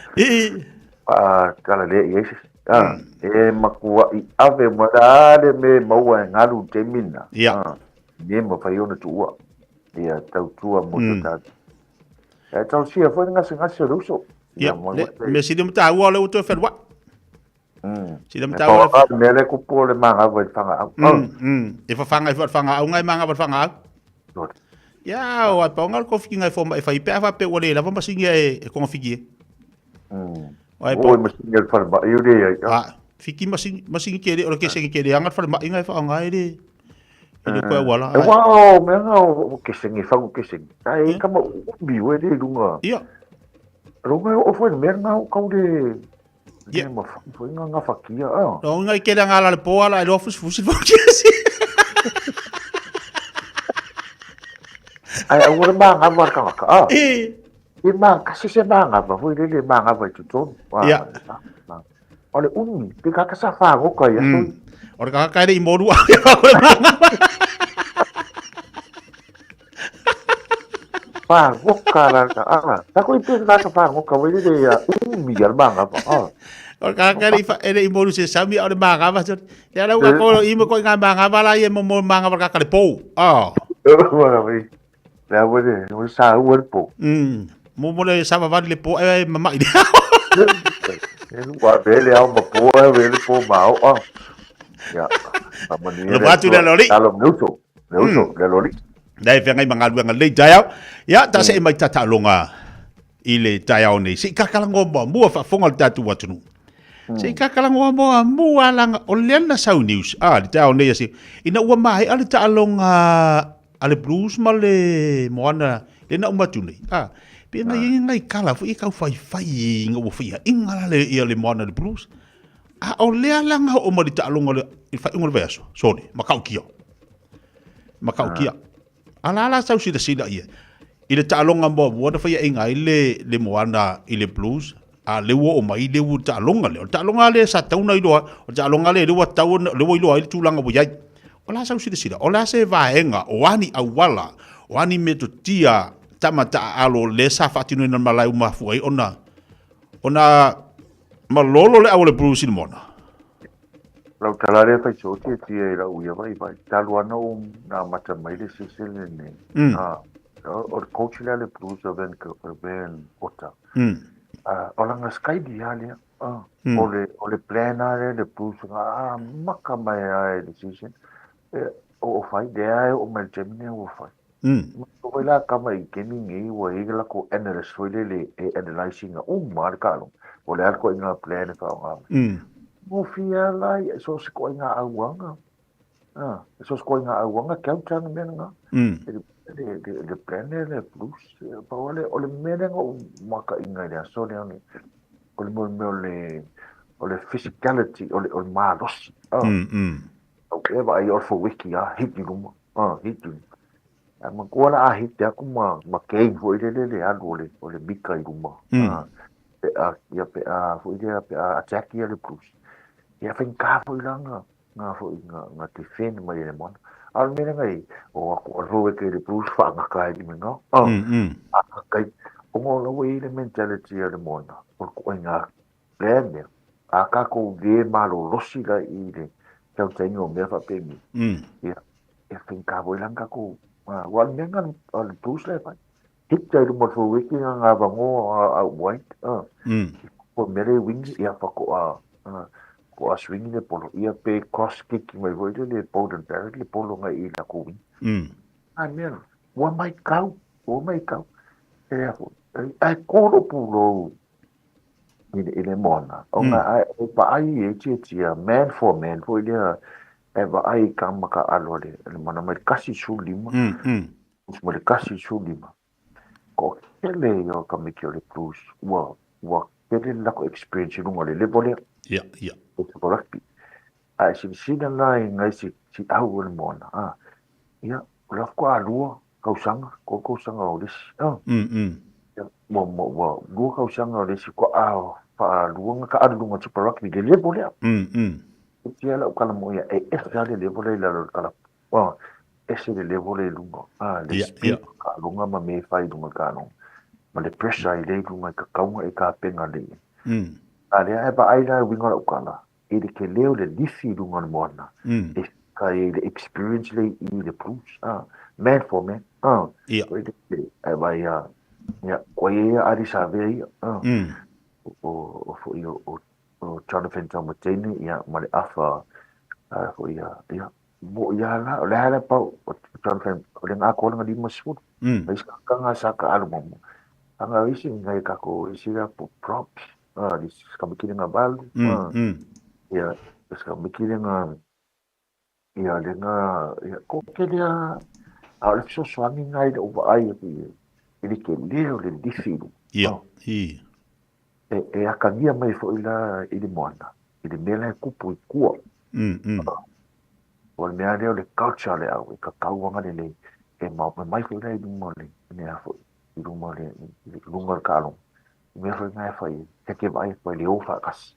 [SPEAKER 21] Fa kala le ia se. Ah, e makua i ave ma la le me maua e ngalu te mina.
[SPEAKER 9] Ia.
[SPEAKER 21] Ah, me ma fai ona tuua. Ia tautua mo te tātou. E tau sia foi ngase ngase o le uso.
[SPEAKER 9] Ia, le me sili mo tāua o le uto e whenua. Sili mo
[SPEAKER 21] E
[SPEAKER 9] tāua.
[SPEAKER 21] pau a mea le kupu o le mangawa i whangaau.
[SPEAKER 9] E whawhanga i whangaau ngai mangawa i whangaau. Ia, o ai paonga le kofikinga e foma e whai pea whape ua le lava masingi e e konga fiki e. O ai
[SPEAKER 21] Oi
[SPEAKER 9] pau.
[SPEAKER 21] masingi al whare mai o le ai.
[SPEAKER 9] Ah, fiki masingi masingi kere o le kesengi kere anga whare mai ngai whaanga e le. E le koe wala.
[SPEAKER 21] E wā o mea ngā o kesengi, whangu kesengi. Ai kama umi we le runga.
[SPEAKER 9] Ia.
[SPEAKER 21] Runga o fwe mea ngā o kau le.
[SPEAKER 9] Ia.
[SPEAKER 21] Ma fwe ngā ngā whakia. Ah.
[SPEAKER 9] No ngai kere anga la le poa la e loa fusifusi fusi.
[SPEAKER 21] Ai au le mā ngā wā kangaka. Ah.
[SPEAKER 9] E.
[SPEAKER 21] E mā kasi se mā ngā wā fwe le le mā ngā wā i tutonu.
[SPEAKER 9] Ia.
[SPEAKER 21] O le umi, pe kaka sa whangoka ia.
[SPEAKER 9] O le kaka i moru au ia wako le mā ngā
[SPEAKER 21] Whangoka la ka. Ah. Tako i pe kaka whangoka we le ia umi al mā ngā wā. Ah.
[SPEAKER 9] O le kaka e le i moru se sami o le mā ngā wā. Ia lau ka kolo i mo koe ngā mā ngā wā la ia mo mo mā ngā wā kaka le pou. Ah.
[SPEAKER 21] Le au le, o sa ua le pou.
[SPEAKER 9] Mo mo le sa vavali le pou e mamai le.
[SPEAKER 21] E ua vele au ma pou e vele pou ma au. Ah. Ia.
[SPEAKER 9] Le watu le loli.
[SPEAKER 21] Alo le uso. Le uso, le loli.
[SPEAKER 9] Nei whengai mga luanga lei taiao. Ia, ta se e mai tatalonga i le taiao nei. Se i kakalangoa mua mua whaafonga le tātou atunu. Se i kakalangoa mua mua langa o le ana sau news. Ah, le taiao nei ase. Ina ua mahe a le taalonga a le blues ma le moana le na umatu nei. Ah, pe ngai ngai kala fo i kau whai whai nga ua whai inga la le ia le moana le blues. A o lea langa o ma le taalonga le i whai unga le vaiaso. Sorry, makau kia. Makau kia. Ala ala sau sila sila ia. I le taalonga mua mua na whai inga i le moana i le blues. A le ua o mai le ua taalonga le. O taalonga le sa tauna i loa. O taalonga le ua tauna le ua i loa i le tūlanga ua iai. O la sau sila sila. O la se vaenga o ani awala. O ani me to tia tamata alo le sa whaatino ina malai umafua i ona. Ona malolo le au le blues i le moana.
[SPEAKER 21] Lau tala le whai so tia tia i lau ia vai vai. Talu ana o nā mata mai le sesele nei. Ah, o le coach lea le blues o Ben Ota. O langa sky di alia. O le plan a le blues nga maka mai ai le season. O whai le ai o mai Gemini o whai. O whai la kama i gaming e ua e la ko analyst whai le e analyzing o ma le kalo. O le alko i ngā plan e whao ngā mai. Mo whia lai, so se koe ngā auanga. Ah, so se koe ngā auanga, kia utanga mea ngā. Le plan le blues, pa o le mea ngā o maka inga le aso le ane. O le mea o le physicality, o le malosi. O e vai o fo wiki, ah, hiti luma. Ah, hiti luma. Ae manatua la a hit atu ma ma Kane foi lele le alu o le o le mika i luma. Pe a ia pe a foi lea pe a attack ia le Blues. Ia faigata foi la nga nga foi nga nga defend mai e le moana. A o le mea lea na i ai, o atu a le eke i le Blues faagata ai i nga. Faagata ai. Ona o la ua i ai le mentality a le moana o le ituaiga lea mea. A tatou le malolosi la i le tautaiga o mea faapenei, ia, e faigata foi la ona tatou, aua o le mea lena a le Blues la e fai. Hit ai luma o le forward nga nga avanoa out wide, po o le mea lea i wings, ia faatoa, faatoa swing le polo, ia pe cross kick mai foi lele e Beauden Barrett le polo agai i latou wing. A mea la, ua maitau, ua maitau, e a foi, ae kolo pulou i le moana, ona e vaai e tiatia man for man foi lea, e vaai i ka makaalo a le moana mai le 1:15, mai le 1:15. Ko tele ia o tamaiti o le Blues, ua, ua tele le latou experience i luga o le level lea.
[SPEAKER 9] Ia, ia.
[SPEAKER 21] O te rugby. Ae silasila la i nai si, si au o le moana, a, ia, o la faatoa lua tausaga, tolu tausaga o le isi, a. Ia, ua, ua, ua lua tausaga o le isi faatoa faalua ona taalu i luga o le Super Rugby, le level lea. E tia lau tala moni e ese lava le level lea i lalo o le kalapu. Ua ese le level lea i luga, a, le speed o le taaloga ma mea e fai i luga o le taaloga, ma le pressure i lea i luga i tatau ona e tapena lelei. A lea e vaai la i uiga o lau tala, i le tele o le lifi i luga o le moana, e fika ai le experience lea i le Blues, a, man for man, a, koe le, e vai a, ia, koe ia Ardie Savea ia, a, o foi o, o Jonathan Taumateine, ia, ma le afa, a, foi ia, ia, mo ia la, o le a le pau, o Jonathan, o le ngā kōranga 50, mai sa sa ka alu mo. Anga isi ngai kako, isi la po props, a, li ska mikile nga valu, a, ia, ska mikile nga, ia, le nga, ia, ko ke lea, a o le fesoasoani ngai le uva ai atu i, i le ke leo le lifi lu.
[SPEAKER 9] Ia, i.
[SPEAKER 21] E akagia mai foi la i le moana, i le mea la e kupu i kua. O le mea lea o le culture le au, e ka kauanga le le, e mau mai foi la i luma o le mea foi, i luma o le, i lunga o le kaaloga. Mea foi ngai fai, he ke vai foi le o whaakasi.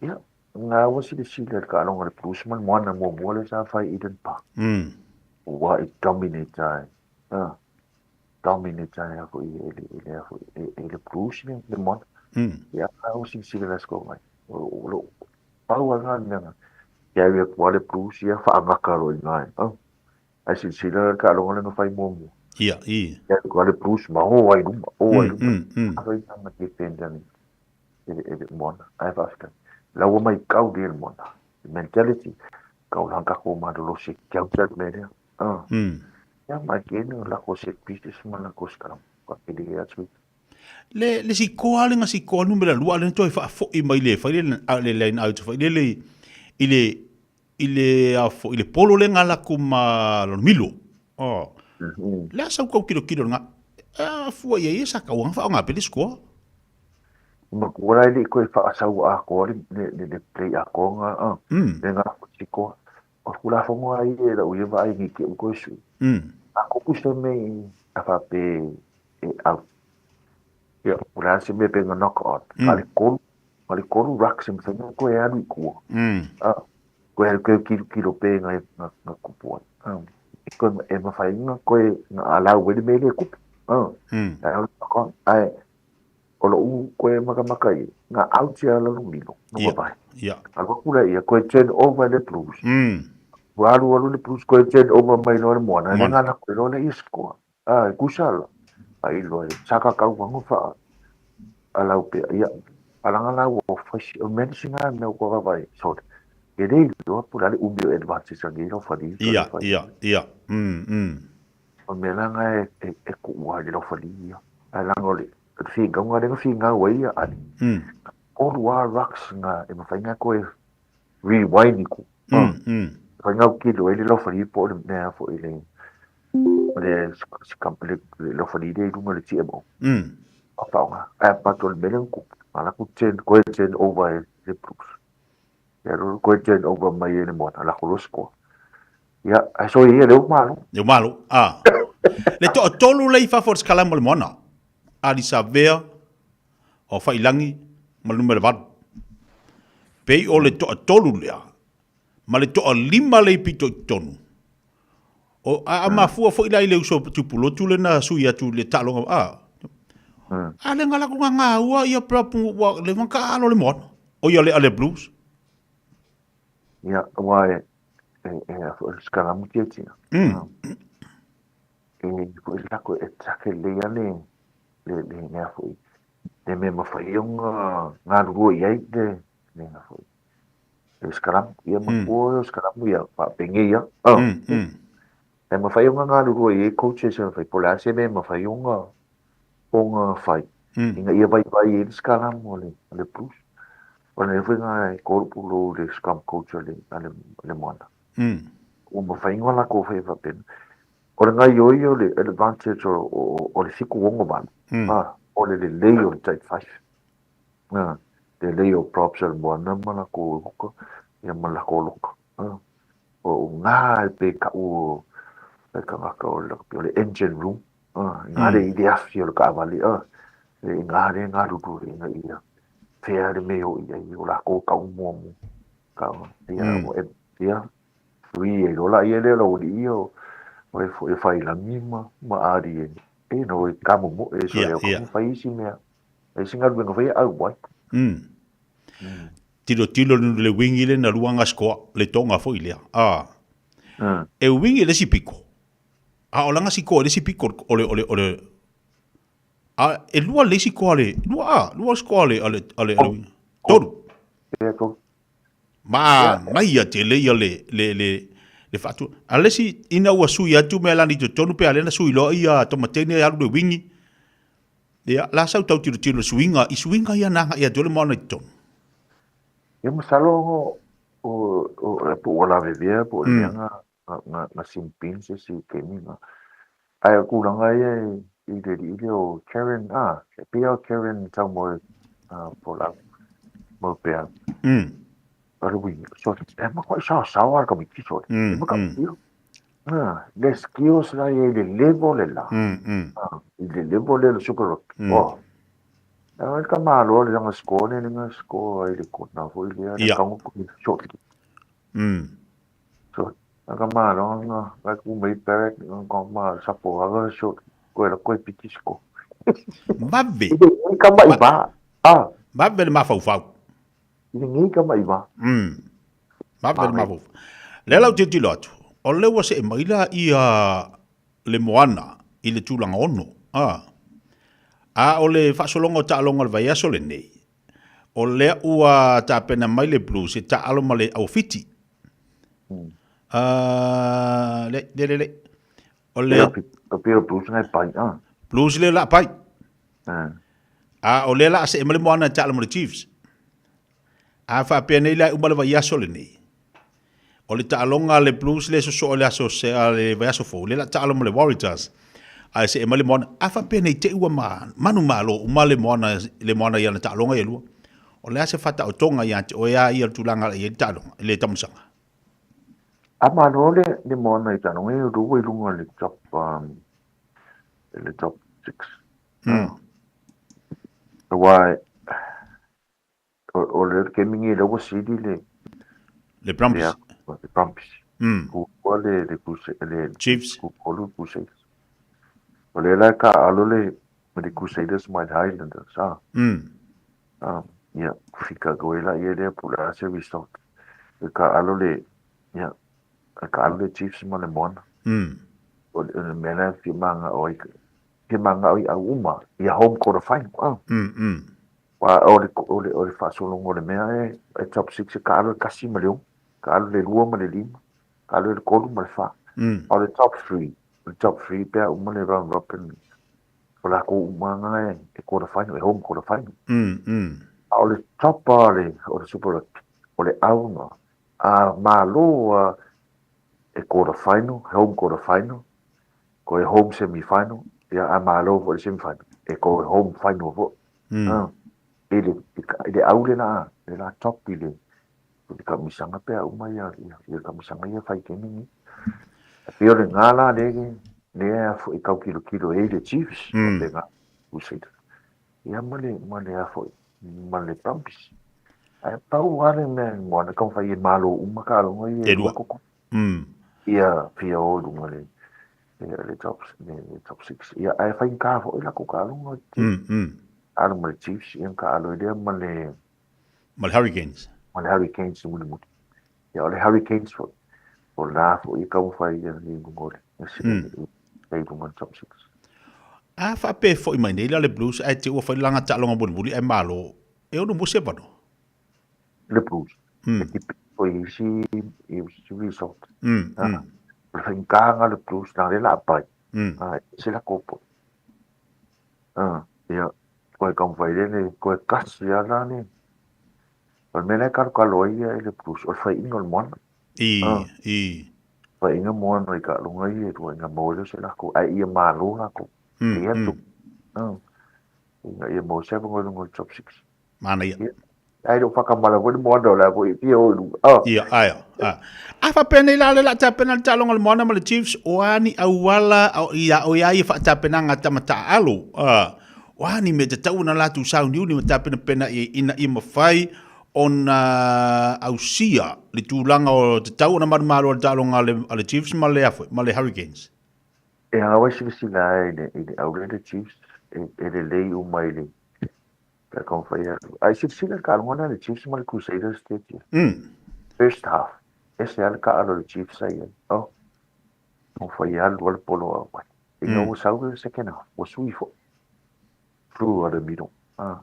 [SPEAKER 21] Ia, ngā ua silasila le kaaloga le Blues ma le moana muamua le sa fai Eden Park. Ua i dominate ai. Dominate ai a foi e le, e le, e, e le Blues le, le moana. Ia, ngā ua silasila la score mai. O, lo, pau a ngā mea, ia ia kua le Blues ia whaangaka ro i ngai. Ai silasila le kaaloga le nga fai muamua.
[SPEAKER 9] Ia, i.
[SPEAKER 21] Ia kua le Blues ma o ai luma, o ai luma. A fai nga defend ani e le, e le moana. Ai whaafika. La ua mai kau le moana. Mentality. Kau langa ko malolo se kiau tia le mea. Ia mai kene o lako se pieces ma lako scrum. Ka pili ia atu.
[SPEAKER 9] Le, le si koa le nga si koa numera lua le toi whaafoi mai le whai le, a, le line out whai le le i le i le a fo i le polo le nga lako ma lona milo. Oh. Le asa kau kilo kilo nga a fua ia ia sa kau nga wha nga pele skoa.
[SPEAKER 21] Ma kua lai le koe whaasau a koa le, le, le, le play a koa nga, a, le nga si koa. O kula fongo ai e la uia vai ngi ke uko su. A kupu se me a wha pe e au. Ia, kula se me pe nga knock on. A le kolu, a le kolu ruck se me whanau koe alu i kua. A, koe alu koe kilo kilo pe nga nga, nga kupu ai. A, e koe e mawhai nga koe nga alau wele me le kupu. A, a alu knock on. Ai, o lo u koe makamaka i nga auti a lalu milo. No mapai.
[SPEAKER 9] Ia.
[SPEAKER 21] Alu kula ia koe turn over le Blues. Ua alu alu le Blues koe turn over mai loa le moana. Le ngana koe loa le ia score. A, e kusa la. A i loa e saka kau wango wha. A lau pea. Ia. A langa la ua whaisi. O mea nisi ngā mea kua vavai. Sorry. E rei loa pula le umi o advantage a ngei lau whali.
[SPEAKER 9] Ia, ia, ia.
[SPEAKER 21] O mea la ngā e ku ua le lau whali ia. A langa o le whingau ngā renga whingau ai ia ani. Kolu a rucks ngā e mawhai ngā koe rewind i ku. Whai ngau kilo e le lau whali po le mea fo i le le le le lau whali le runga le TMO. A whaonga. A pato le mele ku. A la ku turn, koe turn over e le Blues. Ia ro koe turn over mai e le moana, la ku lo score. Ia, ae soia ia le ua malo.
[SPEAKER 9] Le ua malo, a. Le toatolu lea i fafo o le Sikalama o le Moana, Ali Savea, o Faiilagi ma le numera 8. Pei o le toatolu lea, ma le toalima lea i pito i totonu. O, a, a mafua foi la i le uso Tupulotu lea na sui atu i le taaloga, a. A le nga lakou gagaua ia prop ua leva ona taalo le Moana. O ia le a le Blues.
[SPEAKER 21] Ia, aua e, e, e, e sikalamu tiatia. E foi lako e take lelei lava le, le, le mea foi, le mea mafai ona galulue i ai le, le mea foi, le sikalamu. Ia matua o sikalamu ia faapenei lava. Oh. E mafai ona galulue i ai coaches e mafai, po o le a se mea e mafai ona, ona fai, ina ia vaivai ai le sikalamu a le, a le Blues. O le mea foi lena e kolupu le scrum coach a le, a le, a le Moana. Ua mafai ona latou faia faapena. O le gaoioi o le advantage o, o, o le 7 6, a, o le lelei o le tight five. A, lelei o props a le Moana ma lakou hooker, ia ma lakou loka. A, o gā e pe ka'u o le tagata o le, o le engine room. A, i gā le i le afi o le taavale, a, e i gā le galulue ina ia fea le mea o i ai o lakou ka'u muamua. Ka, ia, e, ia, free ai loa laia lea o le aualii ia o, o e foi e Faiilagi ma, ma Ali e, e no e kamumu e so lea kamu fai isi mea. E isi galuega fai e auai.
[SPEAKER 9] Tilotilo le wingi le na lua nga scoa le tonga foi lea. A. E wingi le isi piko. A o langa sikoa i le isi piko o le o le o le a e lua le isi koa le lua a lua sikoa le a le a le a le tolu.
[SPEAKER 21] Ia tolu.
[SPEAKER 9] Ma naia tele ia le le le le faatu. A le isi ina ua sui atu mea lani i totonu pe a lea na sui loa ia Tomatene e alu le wingi. Ia la sau tau tilotilo i suiga i suiga ia na agai atu ai le moana i totonu.
[SPEAKER 21] Ia masalo o o o po ua lavevea po o le mea na na na simpin se isi taimi na. Ae o tulaga ia i le alii lea o Karen, ah, e pei lava o Karen Taumoe Folau mau pea. O le uiga, so, e matuai saosaoa lava le tamaitiiti sole. E matautia. Ah, le skills la ia i le level le la. Ah, i le level lea o le Super Rugby. Oh. A le tamaloa le langa score le langa score ai le kona foi lea, le tago short. So, ka malo nga ka ku mai pere ka ma sapo aga so koe la koe piti siko.
[SPEAKER 9] Vave.
[SPEAKER 21] I ka mai va. Ah.
[SPEAKER 9] Vave le mafaufau.
[SPEAKER 21] I le ngi ka mai va.
[SPEAKER 9] Vave le mafaufau. Lea la ou tilotilo atu, o lea ua see mai la ia le moana i le tulaga 6. Ah. A o le faasologa o taaloga o le vaiaso lenei, o lea ua tapena mai le Blues e taaalo ma le Aufiti. Le, le, le, le. O le...
[SPEAKER 21] O pei o Blues ngai pai, ah.
[SPEAKER 9] Blues le la pai. A o lea la a see mai le moana e taaalo ma le Chiefs. A faapea nei la e uma le vaiaso lenei. O le taaloga a le Blues le sosoo i le aso se a le vaiaso fou, lea la taalo ma le Waratahs. Ae see mai le Moana, a faapea nei te i ua ma, manumalo uma le Moana, le Moana i ana taaloga e lua. O le a se faataotoga ia te oe a ia le tulaga la i ai le taaloga, le taamilosaga?
[SPEAKER 21] A malo le, le Moana i taaloga e lua i luga le top, le top 6. Aua O le taimi nei lea ua sili le
[SPEAKER 9] Le Brumbies.
[SPEAKER 21] Le Brumbies. Kua le le le
[SPEAKER 9] Chiefs.
[SPEAKER 21] Kua le Crusaders. O lea la e taaalo le le Crusaders ma le Highlanders a. Ia fika koe laia lea po o le a se result. E taaalo le ia e taaalo le Chiefs ma le Moana. O le mea la e fia manao ai fia manao i au uma ia home quarter final a. Aua o le, o le, o le faasologa o le mea e, e top six e taalo le tasi ma le ono, taalo le lua ma le lima, taalo le tolu ma le fa. A o le top three, o le top three pe a uma le round robin, o lakou uma lava e, e quarter final, e home quarter final. A o le top a le, o le Super Rugby, o le auga, a malo a e quarter final, home quarter final, koe home semi final, ia a malo foi le semi final, e koe home final foi. I le, i le au le la, le la top i le, i le kamisaga pe a uma ia, ia, ia kamisaga ia fai kemi ni. E pei o lena la lea lea a foi tau tilotilo ai le Chiefs faapena Crusaders. Ia ma le ma le a foi ma le Brumbies. Ae pau lava le mea moana taumafai e malo uma taaloga ia e lua koko. Ia fia o i luga le le top le top 6. Ia ae faigata foi latou taaloga. Alo ma le Chiefs ia ona taalo ai lea ma le
[SPEAKER 9] ma le Hurricanes.
[SPEAKER 21] Ma le Hurricanes mulimuli. Ia o le Hurricanes foi, o la foi e taumafai ia i luga o le i luga o le top 6.
[SPEAKER 9] A faapea e foi mai nei la le Blues ae te ua fai le laga taaloga mulimuli ae malo, e ono maua se avanoa?
[SPEAKER 21] Le Blues, e tipi foi i isi i isi result. O le faigata le Blues na le la pai. E ese la kopo. Ia, koe taumafai le koe kasi lava la le O le mea la e kalokalo ai ia i le Blues, o le faiaiga o le moana.
[SPEAKER 9] I, i.
[SPEAKER 21] Faiaiga moana i taaloga ia e lua ina maua ai lea o se latou, ae ia malo latou. Ia tu. Ina ia maua se avanoa i luga o le top 6.
[SPEAKER 9] Manaia.
[SPEAKER 21] Ia. Ae le o faatamala foi le moana o le a foi e fia o i luga. Oh.
[SPEAKER 9] Ia, ae. A, a faapea nei la le la tapena le taaloga o le moana ma le Chiefs, o a ni auala o ia o ia ia faatapenaga tama taaalo. A, O a ni mea tatau ona latou sauniuni ma tapenapena i ai ina ia mafai ona ausia le tulaga o tatau ona manumalo a le taaloga a le Chiefs ma le ma le Hurricanes?
[SPEAKER 21] E ao ai silasila ai i le i le au lea le Chiefs e, e lelei uma i le pe a taumafai atu. Ae silasila i le taaloga lea a le Chiefs ma le Crusaders Tietia. First half, ese lava le taaalo a le Chiefs sa i ai. Oh. Taumafai e alu lava le polo au ai. Ina ua sau le second half, ua sui foi. Through the middle. Ah.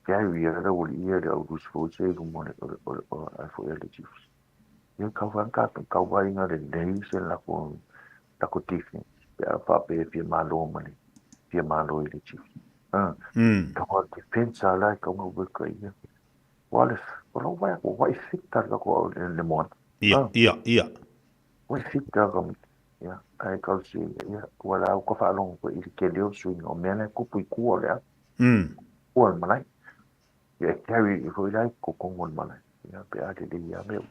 [SPEAKER 21] Gary ia le aualii ia le au loose forwards ia i luma o le o le o le o le foi a le Chiefs. Ia kau vai ka kau vai nga lelei se lako lako defense pe a faapea e fia malo ma le fia malo i le Chiefs. Ah. Kau a defense a la kau nga work ia. Ua le o lau vai ua vai fit ta lako au le le moana.
[SPEAKER 9] Ia, ia, ia.
[SPEAKER 21] Ua fit ta ka Ia, ae kau si, ia, ua la au ka faalogo foi i le tele o suiga o mea la e kupu i kua o le au. Kua o le malae. Ia, e carry foi la i kokongo o le malae. Ia, pe a lelei lava mea uma.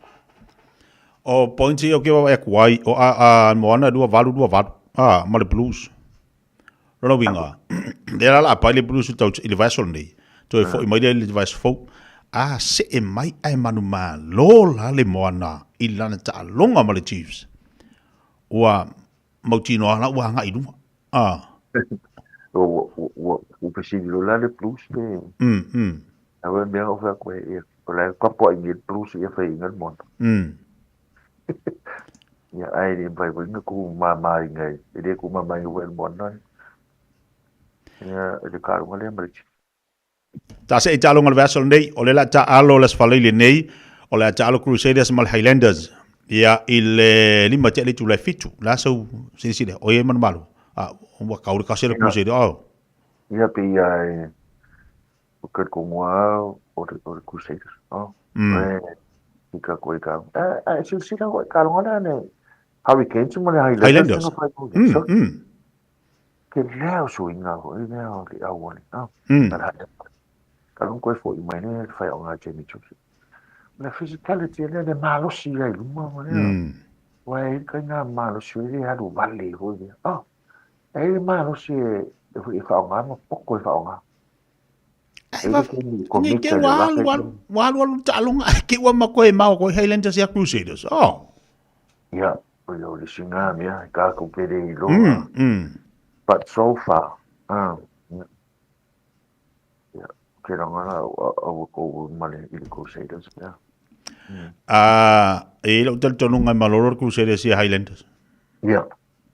[SPEAKER 9] O points ia o ke wawae aku ai, o a, a Moana 28 28, a, ma le Blues. Lona uiga, lea la la pai le Blues i tau i le vaiaso lenei, toe foi mai lea i le vaiaso fou, a see mai ae manumalo la le Moana i lana taaloga ma le Chiefs. Ua mautinoa la ua agai i luga. A.
[SPEAKER 21] Ua, ua, ua, ua fesili loa la le Blues pe. Aua mea o fai atu ai, o la e tapuai nei le Blues ia faiaina le Moana. Ia, ae le mafai foi ona tuumamaina e, e le tuumamaina foi e le Moana ia le taaloga lea ma le Chiefs.
[SPEAKER 9] Ta se i taaloga o le vaiaso lenei, o lea o le a taaalo le Aso Faraile nei, o le a taaalo Crusaders ma le Highlanders ia i le 5 tea i le itula e 7. O le a sau silasila, o i ai manumalo? A, ua kau le kasi a le Crusaders. Oh.
[SPEAKER 21] Ia, pei ia e, o ke kongoa o le, o le Crusaders. Oh. E, i ka koe ka. E, e, silasila koe, taaloga lea le Hurricanes ma le Highlanders.
[SPEAKER 9] Highlanders.
[SPEAKER 21] Ke lea o suiga foi lea o le auale. Ah, Ka longo koe foi mai lea le whai o ngā Jamie Joseph. O le physicality lea le malosi ia i luma o lea. Ua e kai ngā malosi o le alu vale foi lea. Ah, e le malosi e e foi e whaonga ma poko e whaonga.
[SPEAKER 9] Ai va ni ke ua alu alu ua alu alu taaloga ai ke ua ma koe mau koe Highlanders ia Crusaders. Oh.
[SPEAKER 21] Ia, o ia o le singa mea, e kākou pere i loa. But so far, ia, ke ranga la, aua kou male i le Crusaders, ia.
[SPEAKER 9] Ah, e lau talitonuga e malolo le Crusaders ia Highlanders.
[SPEAKER 21] Ia,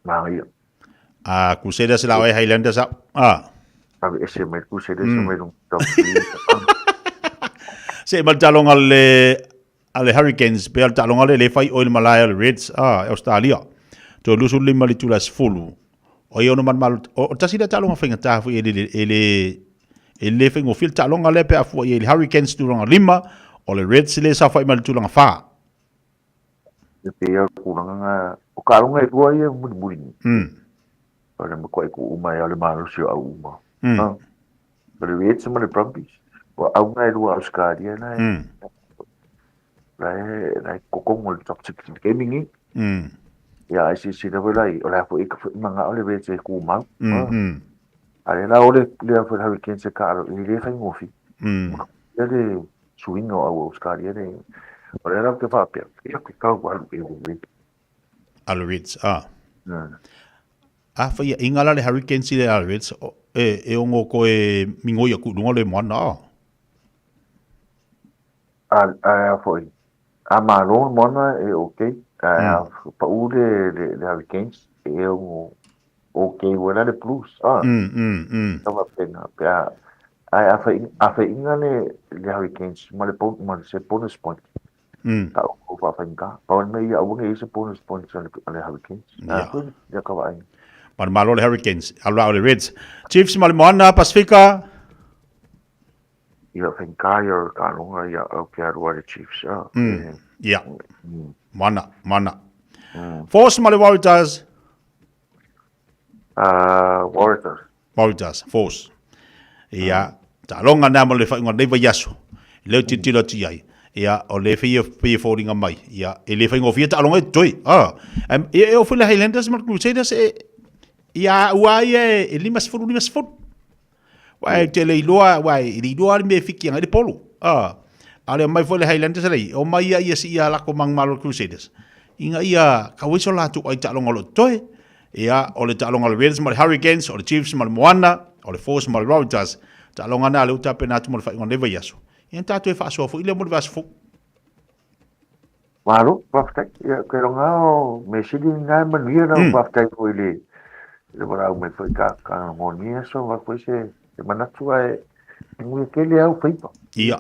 [SPEAKER 21] manaia.
[SPEAKER 9] Ah, Crusaders la oe Highlanders au. Ah.
[SPEAKER 21] Ave ese mai Crusaders mai lunga top.
[SPEAKER 9] Se ma le taaloga le a le Hurricanes pe a le taaloga le le fai oi le malae a le Reds ah e Australia. Toe 25 le itula 10. O ia ono malumalu o tasi lea taaloga faigata foi e le e le e le faigofie le taaloga lea pe a fua i ai le Hurricanes tulaga 5 o le Reds le saofai mai le tulaga 4.
[SPEAKER 21] E pei o tulaga na, o taaloga e lua ia mulimuli nei. O le matuai tuu mai lava le malosi o au uma. O le Reds ma le Brumbies, o auga e lua Ausetalia la e, la e, la e kokongo i le top 6 i le taimi lenei. Ia, ai silasila foi la i, o le a foi ka foi manao le Reds e kumau. A lea la o le lea foi le Hurricanes e kaalo, e le faigofie. Ia le suiga o au Australia le, o lea la ou te faapea, ia ke kau alu e le Reds.
[SPEAKER 9] A le Reds, a. A fai inga la le Hurricanes i le a le Reds, e, e ongo koe mingoi aku i lunga o le moana, a.
[SPEAKER 21] A, a foi, a malo le moana e okay, ae a pau le, le, le Hurricanes, e ono okay ua la le Blues, a. Tau faapena, pe a, ae a fai, a fai inga le, le Hurricanes ma le, ma le se bonus point, ka o faafaigata. Pau le mea ia aua ne i ai se bonus points a le, a le Hurricanes. A foi ia ka vaai.
[SPEAKER 9] Ma le malo le Hurricanes, alu la o le Reds. Chiefs ma le Moana, Pasifika.
[SPEAKER 21] Ia faigata ia o le taaloga ia au ke alu ai le Chiefs. Ah,
[SPEAKER 9] Ia. Moana, Moana. Force ma le Waratahs.
[SPEAKER 21] Waratahs.
[SPEAKER 9] Waratahs, Force. Ia, taaloga na ma le faaiuga o lenei vaiaso. Lea ou tilotilo atu i ai. Ia, o le fia fia foliga mai. Ia, e le faigofie taaloga e totoe. Ah. Ia, e oo foi le Highlanders ma le Crusaders e ia ua ia e 50 50. Wa e te le iloa, wa e le iloa le mea e fiki anga i le polo. Ah. A le mai foi le Highlanders lei, o mai ia ia si ia lako mangmalo le Crusaders. Inga ia ka wai so latu ai taaloga o lo o totoe. Ia, o le taaloga o le Reds ma le Hurricanes, o le Chiefs ma le Moana, o le Force ma le Waratahs. Taaloga na lea ua tapena atu mo le faaiuga o lenei vaiaso. Ia na tatou e faasoa foi lea mo le vaiaso fou.
[SPEAKER 21] Malo, faafetai. Ia, ke longa o me sili ngai manuia lau faafetai foi i le le valaau mai foi ka ka ngonia so va foi se se manatu ae e manuia tele au faiva.
[SPEAKER 9] Ia.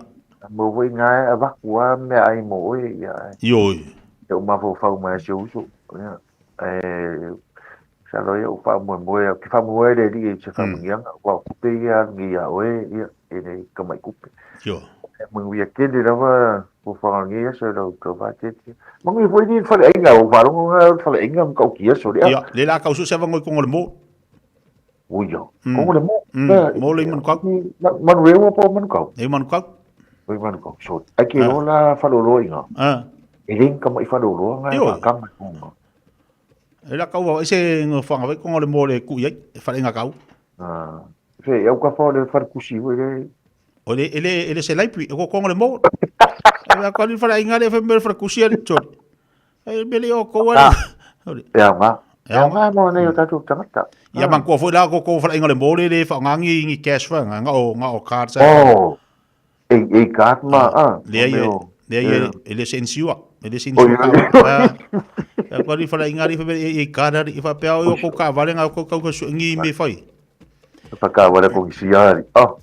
[SPEAKER 21] Mo foi ngai avaku a mea ai mo oe ia.
[SPEAKER 9] Ioi.
[SPEAKER 21] E o mafaufau mai si ou uso. Ia. E masalo ia ua faamoemoe, ou te faamoemoe le Alii i se faamanuiaga, aua o tupe ia alu nei iā oe, ia, e le tamai tupe.
[SPEAKER 9] Sure.
[SPEAKER 21] E manuia tele lava fuafuaga o lenei aso i lau tau vaatietie. Manuia foi le faleaiga, ua faalogo na o le faleaiga ma matautia aso lea.
[SPEAKER 9] Ia, le la kau so se avanoa i Kongo le mo.
[SPEAKER 21] Ui ia, Kongo le mo.
[SPEAKER 9] Mo le i Manukau.
[SPEAKER 21] Manurewa po o Manukau?
[SPEAKER 9] E i Manukau.
[SPEAKER 21] Oi Manukau, sorry. Ai ke loa la faleoloa i ngā. E le ni tamai faleoloa ngā e whaakama i konga.
[SPEAKER 9] E la kau ai se whanga wai konga le mo le kui ai, e whare ngā kau.
[SPEAKER 21] Fe, au ka wha le whare kusi wai le.
[SPEAKER 9] O le, ele, ele se library, e ko konga le mo. E la kau ni whare inga le whare whare kusi ari, sorry. E mele o kou ari.
[SPEAKER 21] E au ngā. E au ngā mo nei o tātou tangata.
[SPEAKER 9] Ia man kua foi la ko kou whare inga le mo le le whaangangi ngi cash wha, ngā o, ngā o cards.
[SPEAKER 21] Oh, e, e card ma, a.
[SPEAKER 9] Lea ia, lea ia, e le se nsiua. E le se nsiua ka. E kua ri whare inga ri whare e card ari, i whapea o kou ka wale ngā kou kau su ngi me whai.
[SPEAKER 21] Whakaware ko ngisi ari. Oh.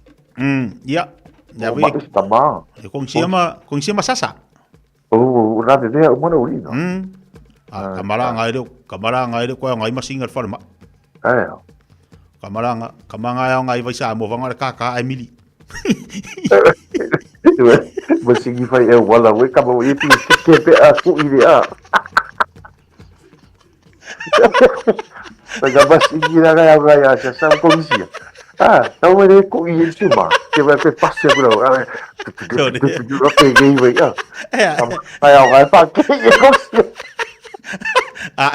[SPEAKER 9] Ia.
[SPEAKER 21] Ia O, ma tama.
[SPEAKER 9] E kongsi ma, kongsi ma sasa.
[SPEAKER 21] O, o rā te rea o mana uri no.
[SPEAKER 9] A, ka mara ngai reo, ka mara ngai reo koe ngai masinga le whare ma.
[SPEAKER 21] Ai.
[SPEAKER 9] Ka mara nga, ka manga au ngai vai sa mo wanga le kaka ai mili.
[SPEAKER 21] Masingi whai e wala we ka mo i pi ke pe a ku i le a. Ka masingi ra ngai au ngai a sa sa ko misia. Ah, tau mai le ku i e suma. Ke vai pe pase ku rau. Ah, pe gei vai a. Ai au ngai pa ke e ko sia.
[SPEAKER 9] Ah,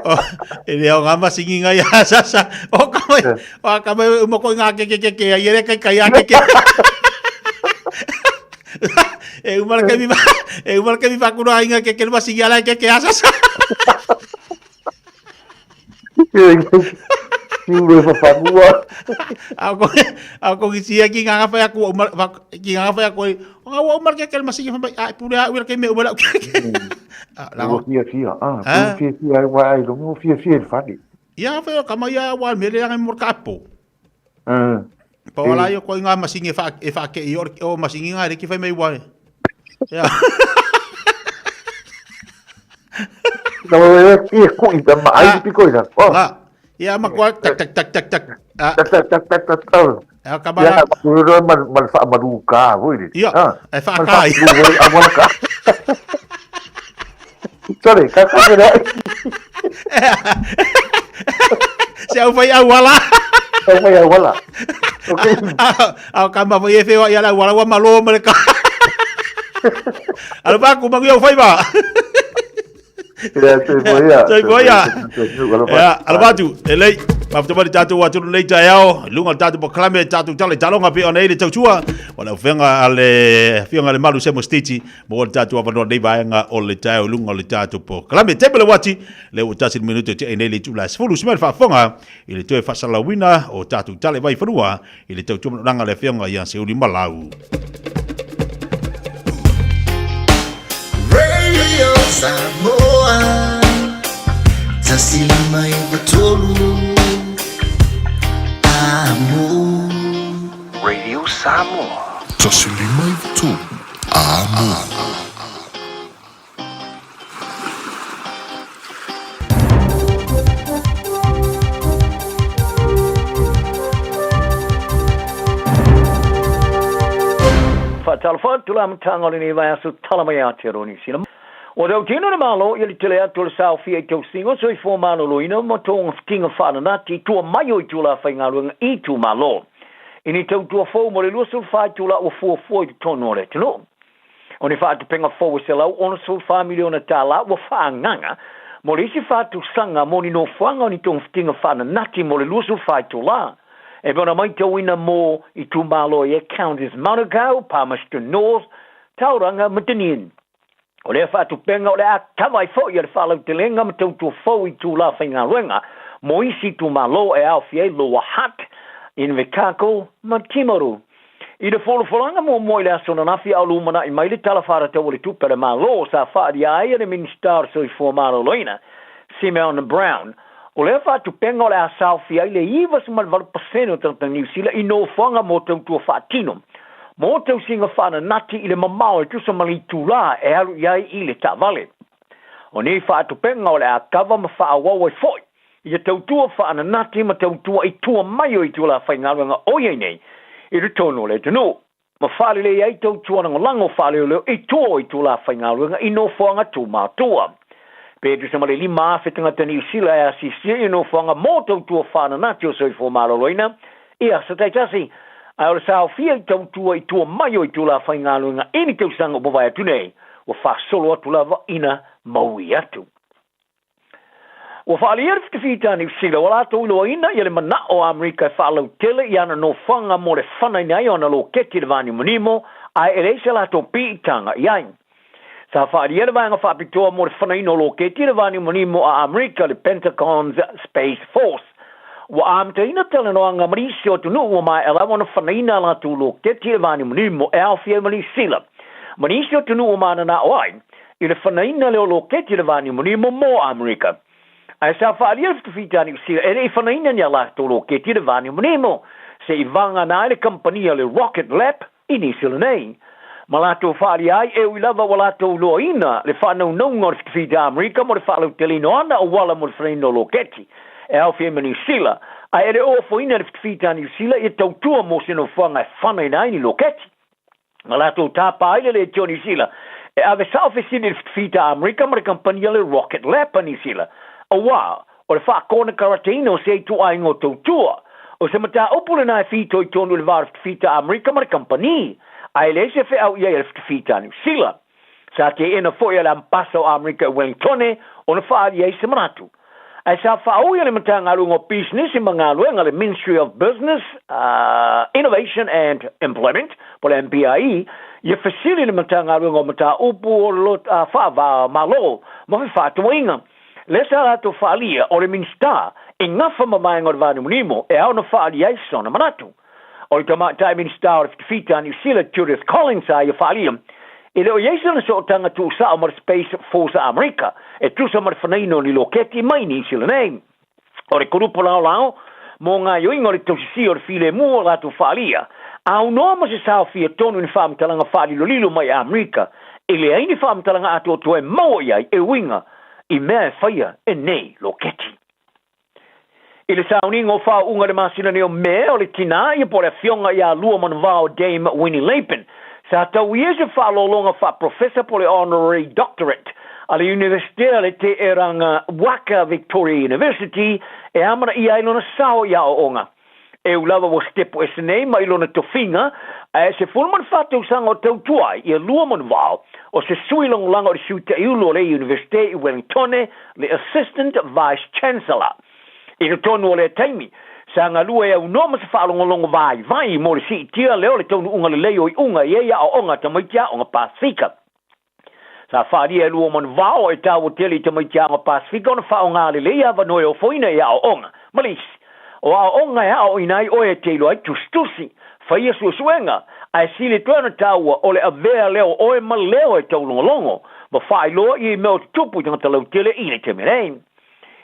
[SPEAKER 9] oh, e leo ngā masingi ngai a sa sa. O ka mai, o ka mai uma ko ngā ke ke ke ke ai ere kai kai a ke ke. E uma ke mi e uma ke mi pakura ai ngā ke ke masingi ala ke ke a sa sa.
[SPEAKER 21] Ki ue whawhanua.
[SPEAKER 9] Au ko au ko ki sia ki ngā whai aku uma ki ngā whai aku o ngā wa uma ke ke masingi whai a pure a ue ke me uma la ke.
[SPEAKER 21] Ah, la Ua fia fia, ah, ah. fia fia ai wa ai longo fia fia le fale.
[SPEAKER 9] Ia whai o kama ia wa me le mo ka apo. Pa wala yo ko ngā masingi e wha e wha ke i o masingi ngā reki whai mei wa. Ia.
[SPEAKER 21] Na wa e ku i ma ai piko i la.
[SPEAKER 9] Oh. Ia ma koa tak tak tak tak tak.
[SPEAKER 21] Ah. Tak tak tak tak tak. tak.
[SPEAKER 9] Ia ka mara.
[SPEAKER 21] Ia ma ma ma fa maru ka voi le.
[SPEAKER 9] Ia. E fa kai.
[SPEAKER 21] A wala ka. Sorry, ka ka ka.
[SPEAKER 9] Se au fai au wala.
[SPEAKER 21] Au fai au wala. Okay.
[SPEAKER 9] Au ka ma foi e whewa ia la wala wa malo ma le ka. Alo pa ku mangu au fai ba.
[SPEAKER 21] Ia, soifua ia.
[SPEAKER 9] Soifua ia. Ia, alofa atu, e lei. Faafetai mai le tatou atunuu nei taeao, i luga o le tatou polokalame, tatou tala i taloga pei ona i ai le tautua o le aufaiga a le Afioga i le Malu Semo Stiti mo le tatou avanoa nei vaega o le taeao i luga o le tatou polokalame. Taimi le uati, lea ua tasi le minute ua tea nei le itula e 10, sima le faafofoga i le toe faasalalauina o tatou tala i vaifanua i le tautua manaonaga a le Afioga ia Seiuli Malau.
[SPEAKER 5] Radio Samoa 153 Amo.
[SPEAKER 6] Radio Samoa.
[SPEAKER 15] 153 Amo.
[SPEAKER 19] Faatalofa atu le amataga o lenei vaiaso tala mai Aotearoa Niu Sila. Ua tautino le Malo ia le tele atu o le saofia i tausiga o soifua maloloina ma togafitiga faananati i tua mai o itula faigaluega i itumalo i ni tautua fou mo le 24 itula ua fuafua i totonu o le atunuu. O ni faatupega fou e $164 miliona tala ua faaagaga mo le isi faatusaga mo ni nofoaga o ni togafitiga faananati mo le 24 itula, e pei ona maitauina mo itumalo e Counties Manukau, Palmerston North, Tauranga ma Dunedin. O lea faatupega o le a kava ai foi le faalautelega ma tautua fou i itula faigaluega mo isi itumalo e aofia ai Lower Hutt, Invercargill ma Timaru. I le folafolaga muamua i le aso ananafi a o lumanai mai le Tala Faatatau o le Tupe a le Malo sa faaalia ai e le Minisita o le Soifua Maloloina, Simeon Brown, o lea faatupega o le a saofia ai le 98% o tagata Niu Sila i nofoaga mo tautua faatino mo tausiga faananati i le mamao e tusa ma le itulā e alu i ai i le taavale. O nei faatupega o le a kava ma faaauau ai foi ia tautua faananati ma tautua i tua mai o itula faigaluega o i ai nei i totonu o le atunuu, ma faalelei ai tautua lagolago faaleoleo i tua o itula faigaluega i nofoaga tumatua. Pe tusa ma le 5,000 tagata Niu Sila e asisia i nofoaga mo tautua faananati o soifua maloloina i aso taitasi, ae o le saofia i tautua i tua mai o itula faigaluega i ni tausaga ua mavae atu nei, ua faasolo atu lava ina maui atu. Ua faaalia le fitafita a Niu Sila ua latou iloaina ia le manao o Amerika e faalautele i ana nofoaga mo le fanaina ai o ana loketi i le vanimonimo, ae e leai se latou piitaga i ai. Sa faaalia le vaega faapitoa mo le fanaina o loketi i le vanimonimo a Amerika, le Pentagon's Space Force. Ua amataina talanoaga ma nisi o atunuu ua maea lava ona fanaina a latou loketi i le vanimonimo e aofia ai ma Niu Sila ma nisi o atunuu ua mananao ai i le fanaina lea o loketi i le vanimonimo mo Amerika. Ae sa faaalia le fitafita a Niu Sila e le i fanaina ni a latou loketi i le vanimonimo, se i vagana ai le kamupani a le Rocket Lab i Niu Sila nei. Ma latou faaalia ai e ui lava ua latou iloaina le faanaunauga o le fitafita a Amerika mo le faalauteleina o ana auala mo le fanaina o loketi e aofia ai ma Niu Sila, ae e le o ofoina e le fitafita a Niu Sila ia tautua mo se nofoaga e fanaina ai ni loketi. Na latou tāpā ai le leitio a Niu Sila e ave sao fesili i le fitafita a Amerika ma le kamupani a le Rocket Lab a Niu Sila, auā o le faakōnekarateina o se ituaiga o tautua. O se mataupu lenā e fitoitonu i le va o le fitafita a Amerika ma le kamupani, ae e leai se feau i ai a le fitafita a Niu Sila. Sa teena foi e le Ambasa o Amerika i Wellingtone ona faaali ai se manatu. Ae sa faaui e le Matagaluega o Pisinisi ma Galuega, le Ministry of Business, Innovation and Employment, po o le MBIE, ia fesili i le Matagaluega o Mataupu o Faava-o-Malo ma Fefaatauaiga. Lea sa latou faaalia o le Minisita e gafa ma vaega o le vanimonimo e ao ona faaalia ai sona manatu. O le Tamaitai Minisita o le Fitafita a Niu Sila, Judith Collins, sa ia faaalia, e le o i ai sona sootaga tuusao ma le Space Force a Amerika e tusa ma le fanaina o ni loketi mai Niu Sila nei. O le kulupu laolao mo gaoioiga o le tausisia o le filemu o latou faaalia, aunoa ma se saofia tonu i ni faamatalaga faalilolilo mai Amerika, e leai ni faamatalaga atoatoa e maua i ai e uiga i mea e faia e nei loketi. I le sauniga o faauuga i le masina nei o Me, o le tinā ia po o le afioga ia Luamanuvao Dame Winnie Lapen, sa tauia se faaaloaloga faaprofesa po o le Honorary Doctorate a le Iunivesite a le Teeranga Waka Victoria University e amanaia ai lona sao i aoaoga. E ū lava ua sitepu ese nei mai lona tofiga Ae 14 tausaga o tautua ai ia Luamanuvao o se sui lagolago o le Sui Ta'iulu o le Iunivesite i Wellingtone, le Assistant Vice Chancellor. I totonu o lea taimi, sa galue e aunoa ma se faalogologo vaivai mo le siitia lea o le taunuuga lelei o iuga i ai aoaoga a tamaiti aoga Pasefika. Sa faaalia e Luamanuvao e taua tele i tamaiti aoga Pasefika ona faaaoga lelei avanoa e ofoina i aoaoga ma le isi. O aoaoga e aoaoina ai oe e te iloa ai tusitusi, faia suesuega, ae sili toe ona taua o le avea lea o oe ma leo e taulogologo ma faailoa ia i mea o tutupu i tagata lautele i le taimi nei.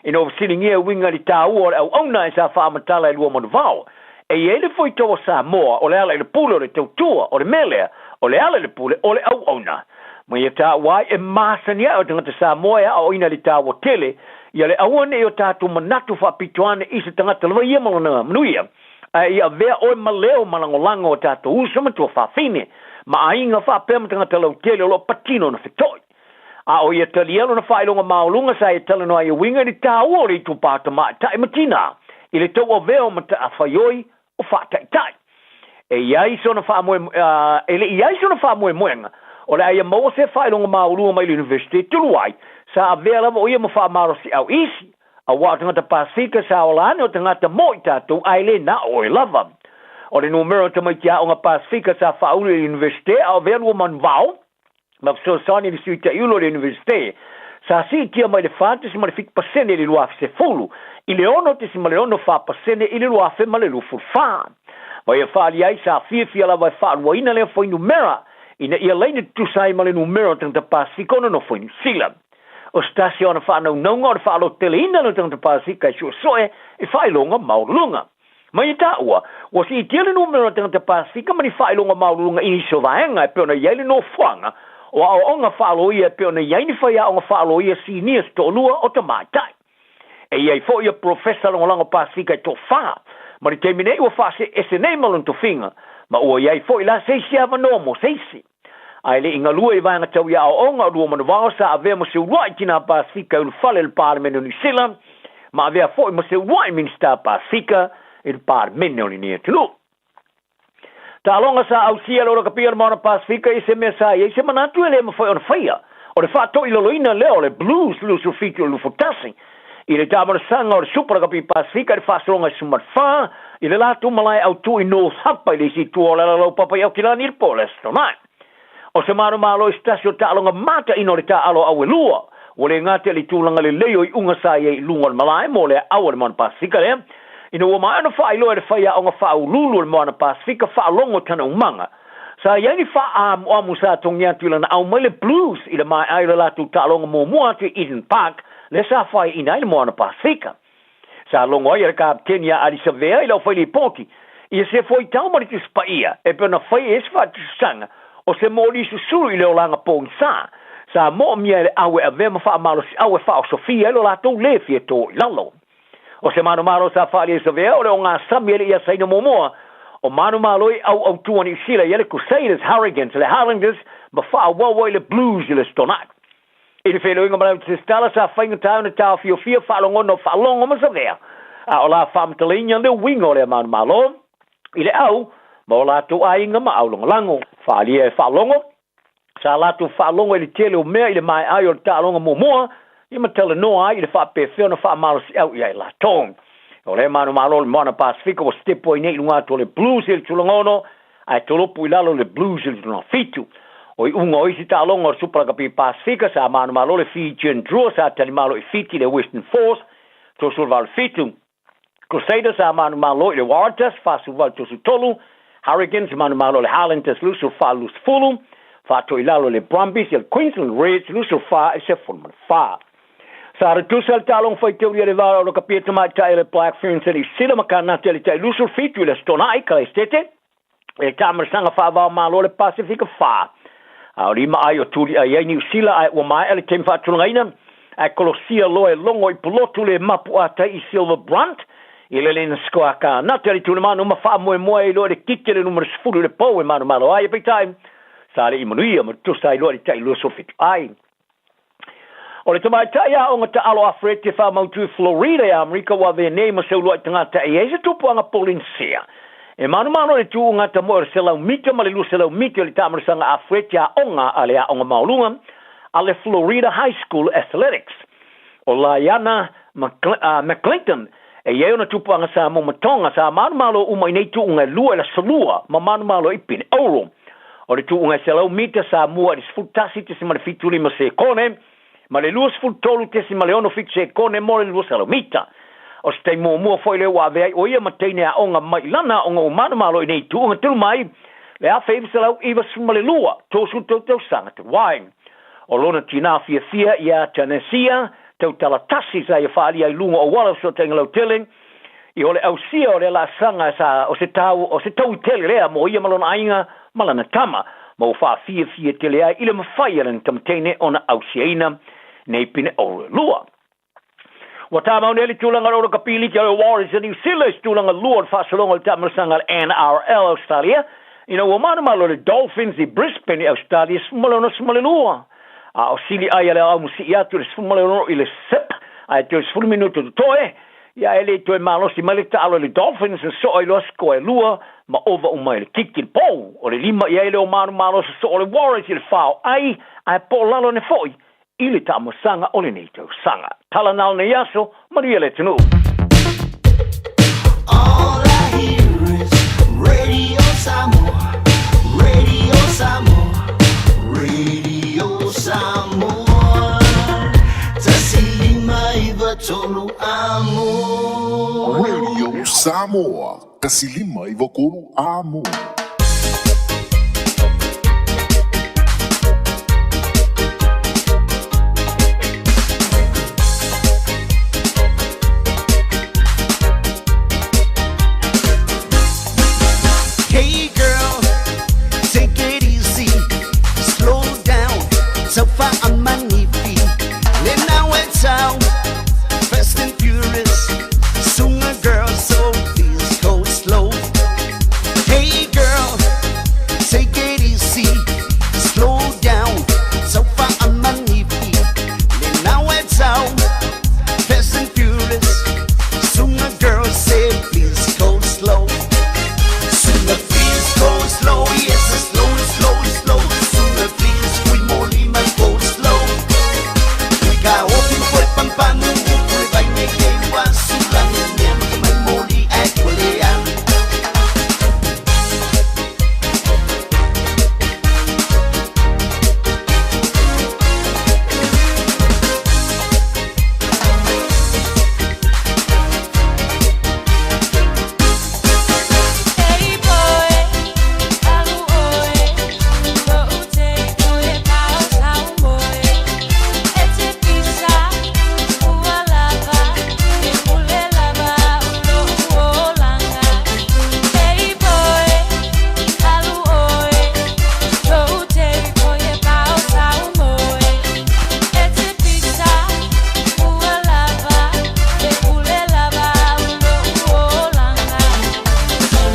[SPEAKER 19] Ina ua fesiligia e uiga i le taua o le auauna e sa faamatala e Luamanuvao, e i ai le fuaitau a Samoa o le ala i le pule o le tautua, o le mea lea, o le ala i le pule o le auauna. Ma ia taua ai e masani ae o tagata Samoa e aoaoina i le taua tele ia le aua ne i o tatou manatu faapito ane i se tagata lava ia ma lona manuia, ae ia avea oe ma leo ma lagolago o tatou uso ma tuafafine ma aiga faapea ma tagata lautele o lo o patino ona feto'i. A o ia talia lona faailoga maoluga sa ia talanoa ai e uiga i le taua o le itupa tamaitai ma tinā i le tauavea o matafaioi o faataitai. E i ai sona faamoe, e le i ai sona faamoemoega o le a ia maua se faailoga maoluga mai le Universite tulu ai, sa avea lava o ia ma faamalosiau isi, aua o tagata Pasefika sa ola ane o tagata mo i tatou ae le na o oe lava. O le numera o tamaiti aoga Pasefika sa faaulu i le Universite a o avea Luamanuvao ma fesoasoani i le Sui Ta'iulu o le Iunivesite, sa siitia mai le 4.7% i le 2010 i le 6.64% i le 2024. Ma ia faaali ai, sa fiafia lava e faaluaina lea fuainumera ina ia laina tutusa ai ma le numera o tagata Pasefika o nonofo i Niu Sila. O se tasi o ana faanaunauga o le faalototeleina lea o tagata Pasefika e suesue i faailoga maualuluga. Mai e taua, ua siitia le numera o tagata Pasefika ma ni faailoga maualuluga i nisi o vaega e pei ona i ai le nofoaga o aoaoga faaloia e pei ona i ai ni faiaoga faaloia sinia se toalua o tamaitai. E i ai foi ia Polofesa Lagolago Pasefika e toafa, ma le taimi nei ua faasee ese nei ma lona tofiga, ma ua i ai foi la se isi avanoa mo se isi. Ae le i galue i vaega tau i aoaoga o Luamanuvao sa avea ma se uluai tinā Pasefika i ulufale i le Palemene o Niu Sila, ma avea foi ma se uluai Minisita Pasefika i le Palemene o lenei atunuu. Taaloga sa ausia le Olakapia o le Moana Pasefika i se mea sa i ai se manatu e le mafai ona faia, o le faatoilaloina lea o le Blues 27 o le 21 i le taamanasaga o le Supa Lakapi Pasefika i le faasologa i 14 i le latou malae autū i North Hapa i le isi itu o le Alalaupapa i Aukilani i le po o le Aso Toonai. O se manumalo i se tasi o taaloga mataina o le taaalo auelua, ua le gata i le tulaga lelei o iuga sa i ai i luga o le malae mo le aau a le Moana Pasefika lea, ina ua maea ona faailoa e le faiaoga faauluulu o le Moana Pasefika faalogo tana umaga. Sa i ai ni faaamuamu sa togi atu i lana au mai le Blues i le maea ai o le latou taaloga muamua atu i Eden Park lea sa faiaina ai le Moana Pasefika. Sa logo ai e le Kapiteni a Ali Savea i lau fai lipoti ia se foitau ma le Tusi Paia e pei ona fai e se faatusanga o se moli susulu i le olaga pogisa sa moomia e le au e avea ma faamalosiau e faaosofia ai lo latou lē fia tō i lalo. O se manumalo sa faaali e Savea o le ogasami e le i asaina muamua o manumalo i auautu a Niu Sila i ai le Crusaders, Hurricanes, le Highlanders ma faaauau ai le Blues i le Stonite. I le feiloaiga ma lau Testala sa faigata ona taofiofia faalogona o faalogo ma Savea, a o la faamatalaina le uiga o lea manumalo i le au ma o latou aiga ma aulagolago. Faaalia e faalogo, sa latou faalogo i le tele o mea i le maeai o le taaloga muamua, ia ma talanoa ai i le faapefea ona faamalosiau i ai latou. O lea manumalo o le Moana Pasefika ua sitepu ai nei i luga atu o le Blues i le tulaga ono, ae tolopu i lalo le Blues i le tulaga 7. O iuga o isi taaloga o le Super Rugby Pasefika sa manumalo le Fijian Drua sa talimalo i Fiti le Western Force 38-7. Crusaders sa manumalo i le Waratahs 48-33. Hurricanes manumalo i le Highlanders 24-20. Faato'i lalo le Brumbies i le Queensland Reds 24-14. Sa ratusa le taaloga faitaulia le va o le kapia tamaitai le Black Ferns e Niu Sila ma Kanata i le tai 27 i le Aso Toonai, Kalaistete, e le taamanasaga faavaomalo o le Pasefika 4. A o lima ai o tuli'ai ai Niu Sila ae ua maea le taimi faatulagaina, ae kolosia loa e logo i pulotu le mapu'atai i Silver Brunt i le lena sikoa Kanata i le tulimanu ma faamoemoe ai loa i le kiki a le numera 10 i le pou e manumalo ai, peitai sa le i manuia ma tutusa ai loa i le tai 27 ai. O le tamaitai aoga taalo Afereti e faamautu i Florida i Amerika ua avea nei ma se uluai tagata e i ai se tupuaga Polenisia. E manumalo le tuuga tamoe o le 100 mita ma le 200 mita i le taamalosaga afueti aoga a le Aoga Maualuga a le Florida High School Athletics. O Laiana McClinton e i ai ona tupuaga Samoa ma Tonga sa manumalo uma i nei tuuga e lua i le aso Lua ma manumalo i pine auro. O le tuuga e 100 mita sa mua i le 11.75 sekone ma le 23.67 sekone mo le 200 mita. O se taimi muamua foi lea ua avea ai o ia ma teine aoga mai i lana aoga ua manumalo i nei tuuga talu mai le 1992, 33 tausaga talu ai. O lona tinā fiafia iā Tanesia tautala tasi sa ia faaalia i luga o auala o fesootaiga lautele, i o le ausia o lea laasaga sa o se tau o se taui tele lea mo ia ma lona aiga ma lana tama, ma ua faafiafia tele ai i le mafai a lana tamateine ona ausiaina nei pine auro e lua. Ua tāmau nei le tulaga o le olo kapiliki a le Warriors a Niu Sila i se tulaga lua o le faasologa o le taamalosaga a le NRL Australia ina ua manumalo le Dolphins i Brisbane i Australia 16-12. A o sili ai a le aumusii atu i le 16 i le sip ae toe 10 minuto totoe, ia e le toe malosi mai le taalo i le Dolphins na soa i loa sikoa e lua ma ova uma i le kiki le pou. O le lima i ai lea o manumalo sa soo le Warriors i le fao ai ae po lalo ane foi i le taamosaga o lenei tausaga. Tala na o lenei aso, manuia le atunuu.
[SPEAKER 5] All I hear is Radio Samoa, Radio Samoa, Radio Samoa. 159 amo.
[SPEAKER 15] Radio Samoa, 159 amo.
[SPEAKER 5] Hey girl, take it easy, slow down, so far I'm manifi. Then I went out, fast and furious, sooner girl, so please go slow. Hey girl, take it easy, slow down, so far I'm manifi. Then I went out, fast and furious, sooner girl, say please go slow. Sooner please go slow, yes, slow, slow, slow. Sooner please, kui molima go slow. Ka opi foi pampanu, pule vai me ke wa sulani mea mai moli e kule alu.
[SPEAKER 12] Hey boy, alu oe, ko ute koe pao tau moe. E te pisa, ua lava, e ule lava ulo uolanga. Hey boy, alu oe, ko ute koe pao tau moe. E te pisa, ua lava, e ule lava ulo uolanga.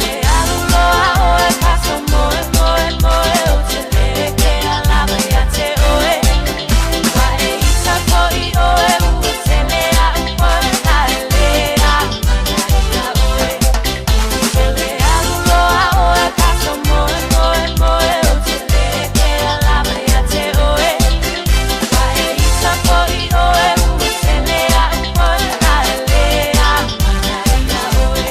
[SPEAKER 12] Le alu loa oe paso moe moe moe o te leke a lava ia te oe. Wa e ita koi oe u te mea upoe a e le a mana ia oe. Le alu loa oe paso moe moe moe o te leke a lava ia te oe. Wa e ita koi oe u te mea upoe a e le a mana ia oe.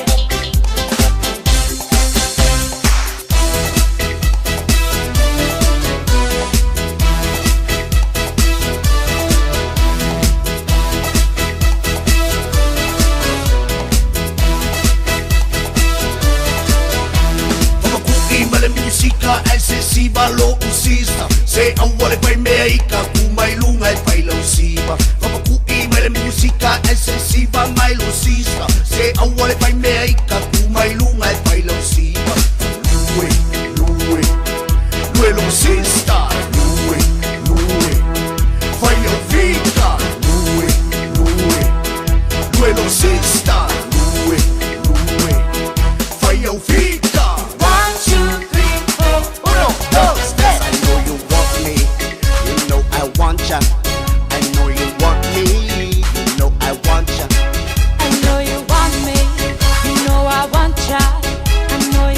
[SPEAKER 5] Whakaku'i ma le musika e se siva lo usista Se aua le pai mea i ka kuma i lunga e pai lau siva Whakaku'i ma le musika e se siva mai lo sista Se aua le pai mea i ka kuma i lunga e pai lau siva Lue, lue, lue lo sista Lue, lue, fai au vita Lue, lue, lue lo sista Lue, lue, fai au vita
[SPEAKER 12] 1, 2, 3, 4,
[SPEAKER 5] Uno, dos, tres. I know you want me, you know I want ya. I know you want me, you know I want ya.
[SPEAKER 12] I know you want me, you know I want ya. I know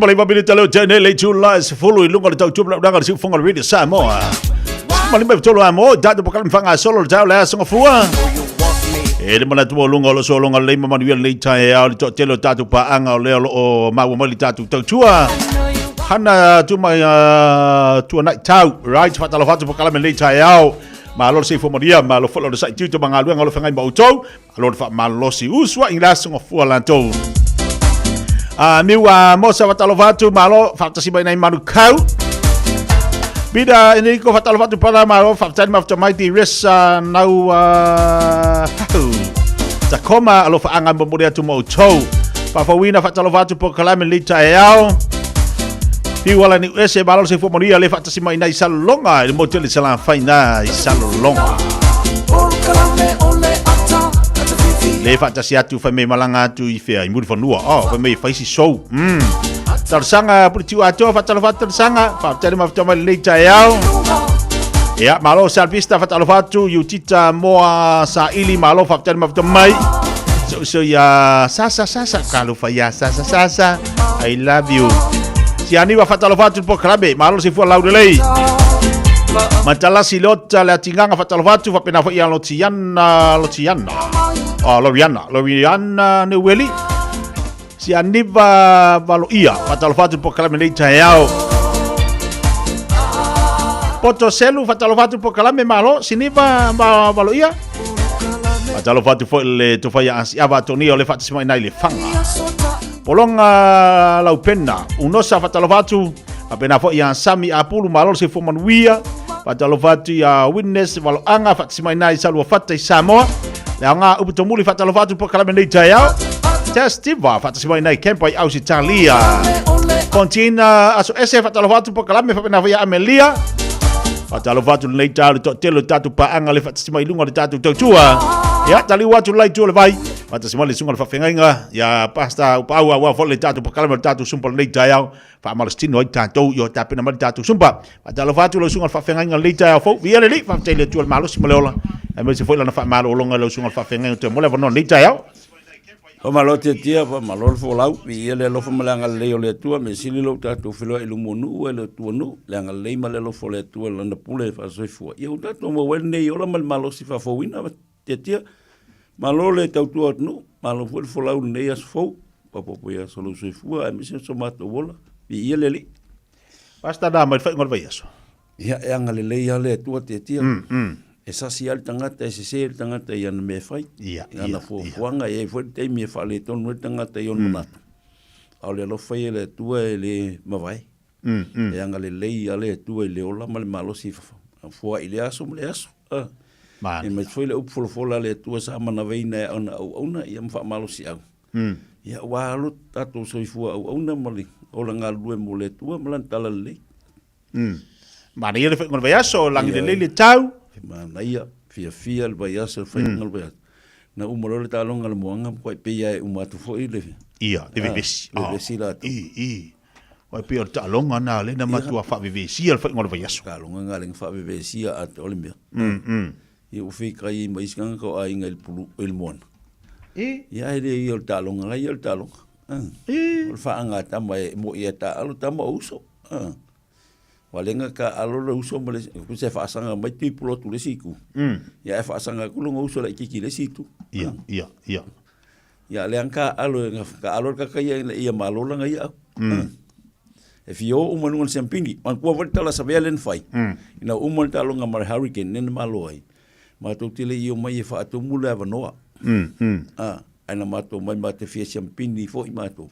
[SPEAKER 9] 19 minita leo tene le itula e 10 i luga o le tautua ma le le siufoga o le Radio Samoa. 15 a mo, tatou pakala mawhanga solo le tau le aso ngafua. E le manatu o lunga o lo sologa lelei ma manuia lenei taeao le toatele o tatou paaga o lea o lo o maua mai le tatou tautua. Hana tu mai tuanai tau, right, whaatalofa atu pakalame lenei taeao. Malo le seifua manuia, malo foi le sai tiute ma galuega o lo feagai ma outou. Malo le faamalolosi usu ai i le aso gafua latou. A miu a Mosa faatalofa atu, malo faatasi mai nai Manukau. Pita Enrico faatalofa atu pala malo faafetai le mafuta mai ti Resa nau hau. Tacoma alofa anga momoli atu ma outou. Faafouina faatalofa atu polokalame lenei taeao. Fiu ala ni ese malo le soifua manuia le faatasi mai nai Salelologa i le motu o le Salafai na i Salelologa. Le faatasi atu fai mai malaga atu i fea i Mulifanua. Oh, fai mai fai si show. Talosaga Puletiu atoa faatalofa atu talosaga. Faafetai le mafuta mai lenei taeao. Ia, malo Salvista faatalofa atu Iutita Moa Saili malo faafetai le mafuta mai. So so ia sasa sasa talofa ia sasa sasa. I love you. Siani wa faatalofa atu le polokalame. Malo le soifua laulelei. Matalasi Lota le atiganga faatalofa atu faapena foi ia Lotiana Lotiana. Oh, Loriana, Loriana Neueli. Sianiva Valoia faatalofa atu le polokalame lenei taeao. Poto Selu faatalofa atu le polokalame malo Siniva Valoia. Faatalofa atu foi le tofa ia Asiava Atonia o le faatasi mai nai le Faga. Polonga Laupena, Unosa faatalofa atu, faapena foi ia Sami Apulu, malo le soifua manuia. Faatalofa atu ia Witness Valoaga faatasi mai nai Saluafata i Samoa. Le aoga upu tomuli faatalofa atu polokalame nei taeao. Testiva faatasi mai nai Kempa i Ausitalia. Fontina aso ese faatalofa atu polokalame faapena foi ia Amelia. Faatalofa atu lenei taeao i le toatele o tatou paaga le faatasi mai i luga o le tatou tautua. Ia, taliu atu le la itu o le vai. Faatasi mai le susuga i le faafeagaiga ia Pastor Upaau aua foi le tatou polokalame o le tatou sumpa lenei taeao. Faamalositino ai tatou ia tapena mai le tatou sumpa. Faatalofa atu lau susuga i le faafeagaiga lenei taeao fou. Viia le Alii, faafetai i le Atua i le malosi ma le ola. Aemaise foi lana faamalologa i lau susuga i le faafeagaiga toe mo le avanoa lenei taeao.
[SPEAKER 8] Faamalo Tiatia, faamalo le folau, viia le alofa ma le agalelei o le Atua, mea sili lo tatou feiloai i luma o nuu e le Atua nuu, le agalelei ma le alofa o le Atua i lana pule faasoifua. Ia ua tatou maua ai lenei ola ma le malosi faafouina Tiatia, malo le tautua atunuu, malo foi le folau i lenei aso fou, papopo ia aso lou soifua aemaise o so matou ola, viia le Alii.
[SPEAKER 9] Pastor na mai le faaiuga o le vaiaso.
[SPEAKER 8] Ia, e agalelei lava le Atua Tiatia. E sasi lava le tagata, e sese le tagata i ana mea e fai, i ana fuafuaga, e i ai foi le taimi e faaletonu ai le tagata i ona manatu, a o le alofa ia i le Atua e le mavae. E agalelei lava le Atua i le ola ma le malosi e foai i lea aso ma lea aso. Aemaise foi le upu folafola a le Atua sa manaveina e ana auauna ia ma faamalosiau. Ia ua alo tatou soifua auauna ma le ola galulue mo le Atua ma Lana talalelei.
[SPEAKER 9] Manaia le faaiuga o le vaiaso, lagi lelei le tau.
[SPEAKER 8] Manaia, fiafia le vaiaso, le faaiuga o le vaiaso. Na uma loa le taaloga a le Moana, matua pei lava e uma atu foi le...
[SPEAKER 9] Ia, le vevesi.
[SPEAKER 8] Vevesi latou.
[SPEAKER 9] I, i. Ua pei o le taaloga na lea na matua faavevesia le faaiuga o le vaiaso.
[SPEAKER 8] Taaloga na lea na faavevesia atoa le mea. Ia ua feitai ai ma isi tagata o aiga i le pulu, i le moana.
[SPEAKER 9] I?
[SPEAKER 8] Ia ae le ia o le taaloga la ia o le taaloga.
[SPEAKER 9] I?
[SPEAKER 8] O le faagatama e moi e taaalo tama o uso. Valega taaalo le uso ma le isi, se faasaga mai tuipulo atu i le isi itu. Ia ae faasaga atu lona uso laitiiti i le isi itu.
[SPEAKER 9] Ia, ia, ia.
[SPEAKER 8] Ia lea na taaalo, na taaalo le tagata ia ina ia malo lana ia au. E fia o uma i luga o le siampini. Manatua foi le tala savea lea na fai. Ina ua uma le taaloga ma le Hurricane lea na malo ai, matou te le i omai e faatumu le avanoa. Ae na matou omai matou te fia siampini foi matou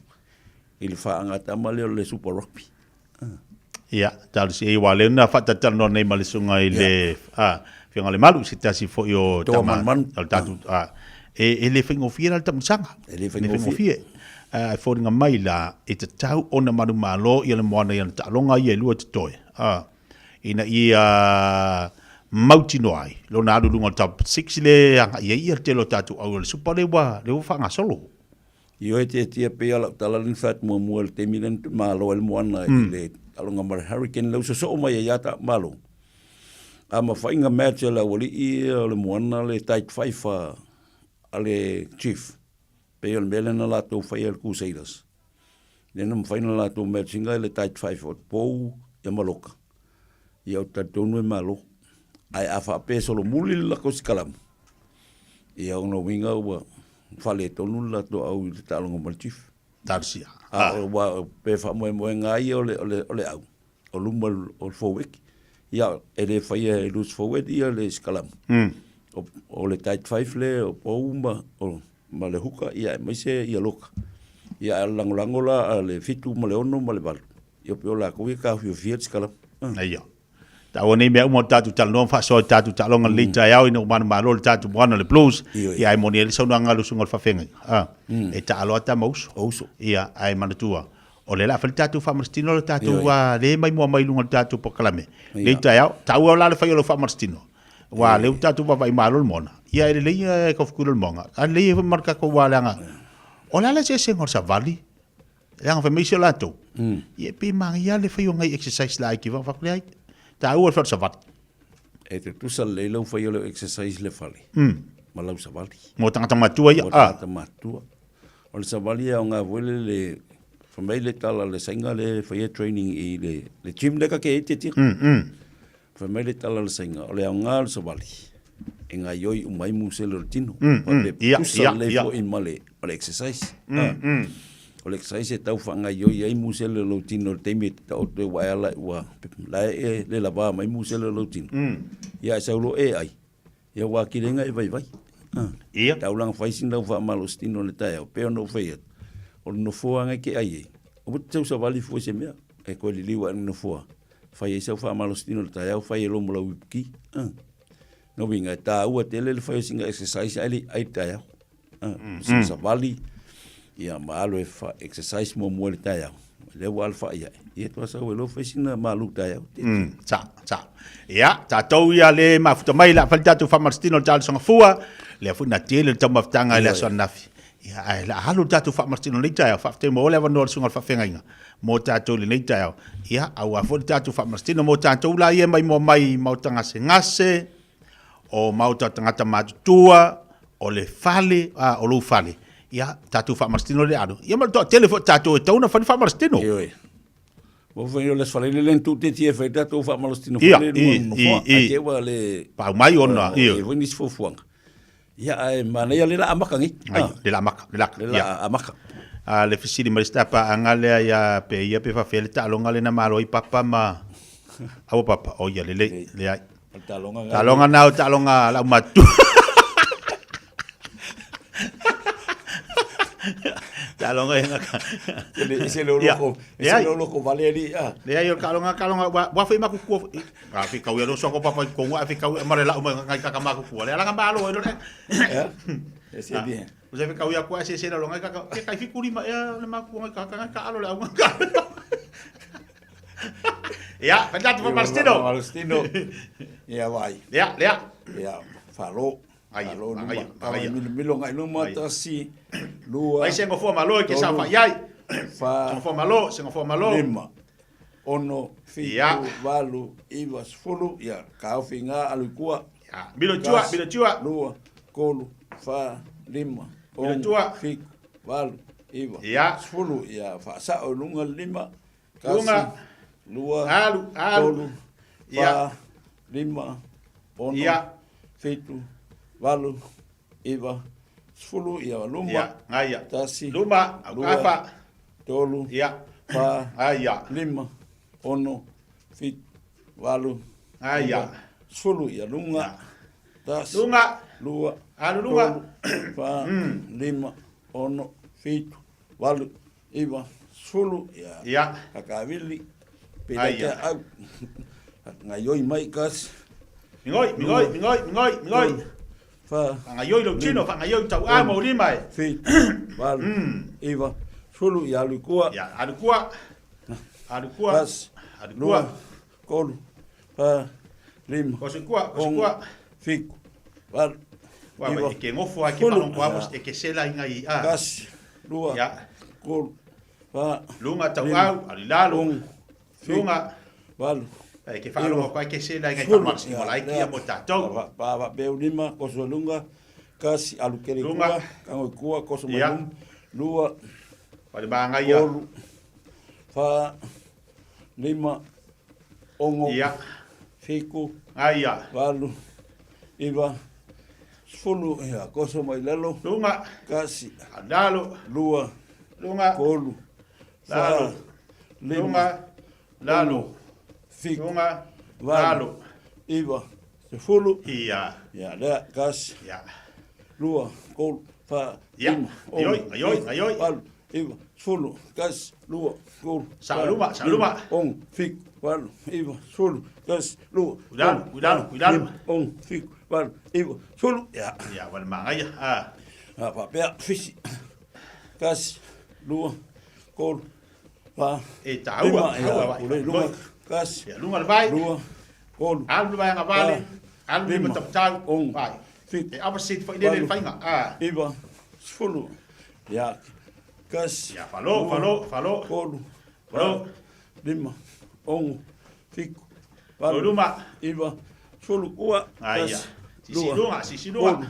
[SPEAKER 8] i le faagatama lea o le Super Rugby.
[SPEAKER 9] Ia, talosia ia, aua o lea na faatatalanoa nei ma le susuga i le Afioga i le Malu, se tasi foi o tama o le tatou, e le faigofie la le taamilosaga.
[SPEAKER 8] E le faigofie.
[SPEAKER 9] Ae foliga mai la, e tatau ona manumalo ia le moana i ana taaloga ia e lua totoe, ina ia mautinoa ai lona alu i luga o le top six le agai ai ia le tele o tatou au o le Super lea ua faagasolo.
[SPEAKER 8] Ioe tiatia pei a lau tala lea na fai atu muamua i le taimi lea na malo ai le moana i le taaloga ma le Hurricane lea ua sosoo mai ai ia ta malo. A mafai na match e le aualii o le moana le tight five a le Chief, pei o le mea lea na latou faia e le Crusaders. Lea na mafai ona latou match ina i le tight five o Pou ia ma Loka. Ia ou te talitonu e malo. Ae a faapea e solomuli le latou sikalamu, ia ona uiga ua faaletonu le latou au i le taaloga ma le Chief.
[SPEAKER 9] Talosia.
[SPEAKER 8] A ua pe faamoemoega lava ia o le, o le, o le au, o luma o le forward. Ia e le faia e loose forward ia le sikalamu. O le tight five lea o Pou ma, o, ma le huka, ia aemaise ia Loka. Ia ae o le lagolago la a le 7 ma le 6 ma le 8, ia pei o latou ia e taofiofia le sikalamu.
[SPEAKER 9] Ia. Taua nei mea uma o tatou talanoa ma faasoa i tatou taaloga lenei taeao ina ua manumalo le tatou moana le Blues. Ia ae moni ai le saunoaga a le usuga o le faafeagaiga. A, e taalo lava tama uso.
[SPEAKER 8] Uso.
[SPEAKER 9] Ia, ae manatua, o lea o le a fai le tatou faamalositino le tatou le mai mua mai i luga o le tatou polokalame lenei taeao. Taua la le fai o lau faamalositino. Aua o lea ua tatou vaavaai malo le moana. Ia e lelei e kofukula le moana. A lelei foi ma le tatou aua leaga o le a le eseesega o le savali leaga fai mai isi o latou ia e pei e manaia lava le fai o nai exercise laiti foi. Fai atu leai, taua le fai o le savali.
[SPEAKER 8] E tutusa lelei lau fai o le exercise i le fale ma lau savali.
[SPEAKER 9] Mo tagata matutua ia.
[SPEAKER 8] Mo tagata matutua. O le savali e aoga foi le fai mai le tala a le Saina lea e faia training i le gym lea ta te i ai Tiatia. Fai mai le tala a le Saina, o le aoga o le savali, e gaoioi uma ai musele o le tino. Faapea tusa lelei foi ma le exercise. O le exercise e tau faagaoioi ai musele o lou tino i le taimi e te taoto ai ua e ala ua la e le lava mai musele o lou tino. Ia ae sau loa e ai, ia ua atili ai ona e vaivai. Tau la ona fai sina lau faamalositino i le taeao, pei ona ou fai atu, o le nofoa lava e te ai ai, aua te tau savali fua i se mea, e toe liliu ae i le nofoa. Fai ai sau faamalositino i le taeao, fai ai loa ma lau ipuki. Lona uiga, e taua tele le fai o sina exercise ae le i ai le taeao. Sina savali, ia ma alu e exercise muamua i le taeao, lea ua alafai ae, ia faatoa sau ai loa fai sina malu taeao.
[SPEAKER 9] Sa, sa. Ia, tatou ia le mafuta mai le a fai le tatou faamalositino i le talosaga fua, lea foi na tele le taumafataga i le aso ananafi. Ia, ae o le a alu le tatou faamalositino i lenei taeao, faafetai mo le avanoa o le susuga i le faafeagaiga mo tatou i lenei taeao. Ia, aua foi le tatou faamalositino mo tatou la ia mai moa mai maota gasegase, o maota tagata matutua, o le fale, a, o lou fale. Ia, tatou faamalositino le alu. Ia ma le toatele foi o tatou e tatau ona fai le faamalositino.
[SPEAKER 8] Ioe. Ua fai o le aso faraile lea na tuu tietie e fai tatou faamalositino foi lea i luga o le nofoa. Ae te i ua le
[SPEAKER 9] pau mai ona,
[SPEAKER 8] ioe. I ai foi nisi fuafuaga. Ia, ae manaia lea la amaka nei.
[SPEAKER 9] Ai, le la amaka, le la.
[SPEAKER 8] Le la amaka.
[SPEAKER 9] A le fesili mai le paaga lea ia pe ia pe faafefea le taaloga lea na malo ai papa ma aua papa. O ia lelei, leai.
[SPEAKER 8] O le taaloga
[SPEAKER 9] na. Taaloga na o taaloga a lau matua. Taaloga ia ka.
[SPEAKER 8] Ese le loko, ese le loko vale ali a.
[SPEAKER 9] Leai o le taaloga taaloga ua foi makutua. A fi kau ia lo ko papa ko ngua fi kau mare la uma ngai kaka ma ku le ala ma lo le.
[SPEAKER 8] E se bien.
[SPEAKER 9] O se fi kau ia ku se se lo ngai kaka ke kai fi kuri ma ia le ma ku ngai kaka ngai ka alo le au ka. Ia, fai atu Marstino.
[SPEAKER 8] Marstino. Ia vai.
[SPEAKER 9] Ia, lea.
[SPEAKER 8] Ia, falo. Falo luma. Ai, milo milo ngai luma tasi. Lua.
[SPEAKER 9] Ai se ngofua malo ke sa fa iai.
[SPEAKER 8] Fa.
[SPEAKER 9] Ngofua malo, se ngofua malo.
[SPEAKER 8] Lima. 6, 7, 8, 9, 10, ia, kaofi ngā alu i kua.
[SPEAKER 9] Ia, milo tua, milo tua.
[SPEAKER 8] 2, 3, 4, 5, 6, 7, 8, 9, 10, ia, faasao i luga le 5,
[SPEAKER 9] Luga,
[SPEAKER 8] 2,
[SPEAKER 9] alu, alu,
[SPEAKER 8] 3, 4, 5, 6, 7, 8, 9, 10, ia, luma,
[SPEAKER 9] Ia,
[SPEAKER 8] 1,
[SPEAKER 9] luma,
[SPEAKER 8] 2, 3, 4,
[SPEAKER 9] Aia.
[SPEAKER 8] 5, 6, 7, 8,
[SPEAKER 9] Aia.
[SPEAKER 8] 10, ia, luga, 1,
[SPEAKER 9] Luga.
[SPEAKER 8] 2,
[SPEAKER 9] Alu luga.
[SPEAKER 8] 3, 4, 5, 6, 7, 8, 9, 10, ia,
[SPEAKER 9] Ia.
[SPEAKER 8] Kakavili, pela te au, ngaioi mai kasi.
[SPEAKER 9] Mingoi, mingoi, mingoi, mingoi, mingoi.
[SPEAKER 8] 4,
[SPEAKER 9] Whangaioi lou tino, whangaioi tau a mau lima e.
[SPEAKER 8] 7, 8, 9, 10, ia alu i kua.
[SPEAKER 9] Ia, alu kua. Alu kua.
[SPEAKER 8] 1,
[SPEAKER 9] Alu kua.
[SPEAKER 8] 2, 3, 4, 5,
[SPEAKER 9] Kosi kua, kosi kua.
[SPEAKER 8] 7, 8,
[SPEAKER 9] Wa, e ke ngofo a ke whalongo a e ke sela inga i a.
[SPEAKER 8] 1, 2, 3, 4,
[SPEAKER 9] Lunga tau au, alu lalo. Lunga.
[SPEAKER 8] 8,
[SPEAKER 9] E ke whaalongo koe ke sela inga i whamarasi mo laiki ia mo tātou.
[SPEAKER 8] Pa va peu lima, koso lunga, kasi alu kere
[SPEAKER 9] Lunga.
[SPEAKER 8] kua, kango kua, koso mai
[SPEAKER 9] Ia.
[SPEAKER 8] luma, lua,
[SPEAKER 9] Wale maangai ia.
[SPEAKER 8] tolu, Fa, lima, ono,
[SPEAKER 9] Ia.
[SPEAKER 8] fiku,
[SPEAKER 9] Aia.
[SPEAKER 8] valu, iva, sefulu, ia, koso mai lalo.
[SPEAKER 9] Luga.
[SPEAKER 8] Kasi.
[SPEAKER 9] Lalo.
[SPEAKER 8] Lua.
[SPEAKER 9] Luga.
[SPEAKER 8] Kolu. Fa,
[SPEAKER 9] Lalo.
[SPEAKER 8] lima,
[SPEAKER 9] Luga. Lalo.
[SPEAKER 8] ono, fiku,
[SPEAKER 9] Luga.
[SPEAKER 8] valu,
[SPEAKER 9] Lalo.
[SPEAKER 8] iva, sefulu.
[SPEAKER 9] Ia.
[SPEAKER 8] Ia, lea, kasi.
[SPEAKER 9] Ia.
[SPEAKER 8] Lua, kolu, fa,
[SPEAKER 9] Ia.
[SPEAKER 8] lima,
[SPEAKER 9] Aioi,
[SPEAKER 8] ono,
[SPEAKER 9] aioi,
[SPEAKER 8] fiku,
[SPEAKER 9] aioi.
[SPEAKER 8] valu, iva, sefulu, kasi, lua, kolu,
[SPEAKER 9] Sa
[SPEAKER 8] fa,
[SPEAKER 9] luma, sa
[SPEAKER 8] lima,
[SPEAKER 9] luma.
[SPEAKER 8] ono, fiku, valu, iva, sefulu, kasi, lua,
[SPEAKER 9] Cuidado,
[SPEAKER 8] kolu,
[SPEAKER 9] cuidado,
[SPEAKER 8] fa,
[SPEAKER 9] cuidado.
[SPEAKER 8] lima, ono, fiku, valu, iva, sefulu. Ia.
[SPEAKER 9] Ia, ua le magaia. Ah.
[SPEAKER 8] A faapea, fisi. Kasi, lua, kolu, fa,
[SPEAKER 9] E taua,
[SPEAKER 8] lima, ia,
[SPEAKER 9] taua, vai,
[SPEAKER 8] ule,
[SPEAKER 9] vai.
[SPEAKER 8] luma, kasi,
[SPEAKER 9] Ia, luga le vai.
[SPEAKER 8] lua, kolu,
[SPEAKER 9] Alu le vai agavale. Alu le
[SPEAKER 8] lima,
[SPEAKER 9] matapatau.
[SPEAKER 8] ono,
[SPEAKER 9] Vai.
[SPEAKER 8] fiku,
[SPEAKER 9] E opposite foi lele le
[SPEAKER 8] valu,
[SPEAKER 9] faiga. Ah.
[SPEAKER 8] iva, sefulu. Ia, kasi,
[SPEAKER 9] Ia, falo,
[SPEAKER 8] lua,
[SPEAKER 9] falo, falo.
[SPEAKER 8] kolu,
[SPEAKER 9] Falo.
[SPEAKER 8] fa, lima, ono, fiku, valu,
[SPEAKER 9] Luma.
[SPEAKER 8] iva, sefulu, ua,
[SPEAKER 9] Aia.
[SPEAKER 8] kasi,
[SPEAKER 9] Sisi
[SPEAKER 8] lua,
[SPEAKER 9] luga, sisi luga.
[SPEAKER 8] kolu,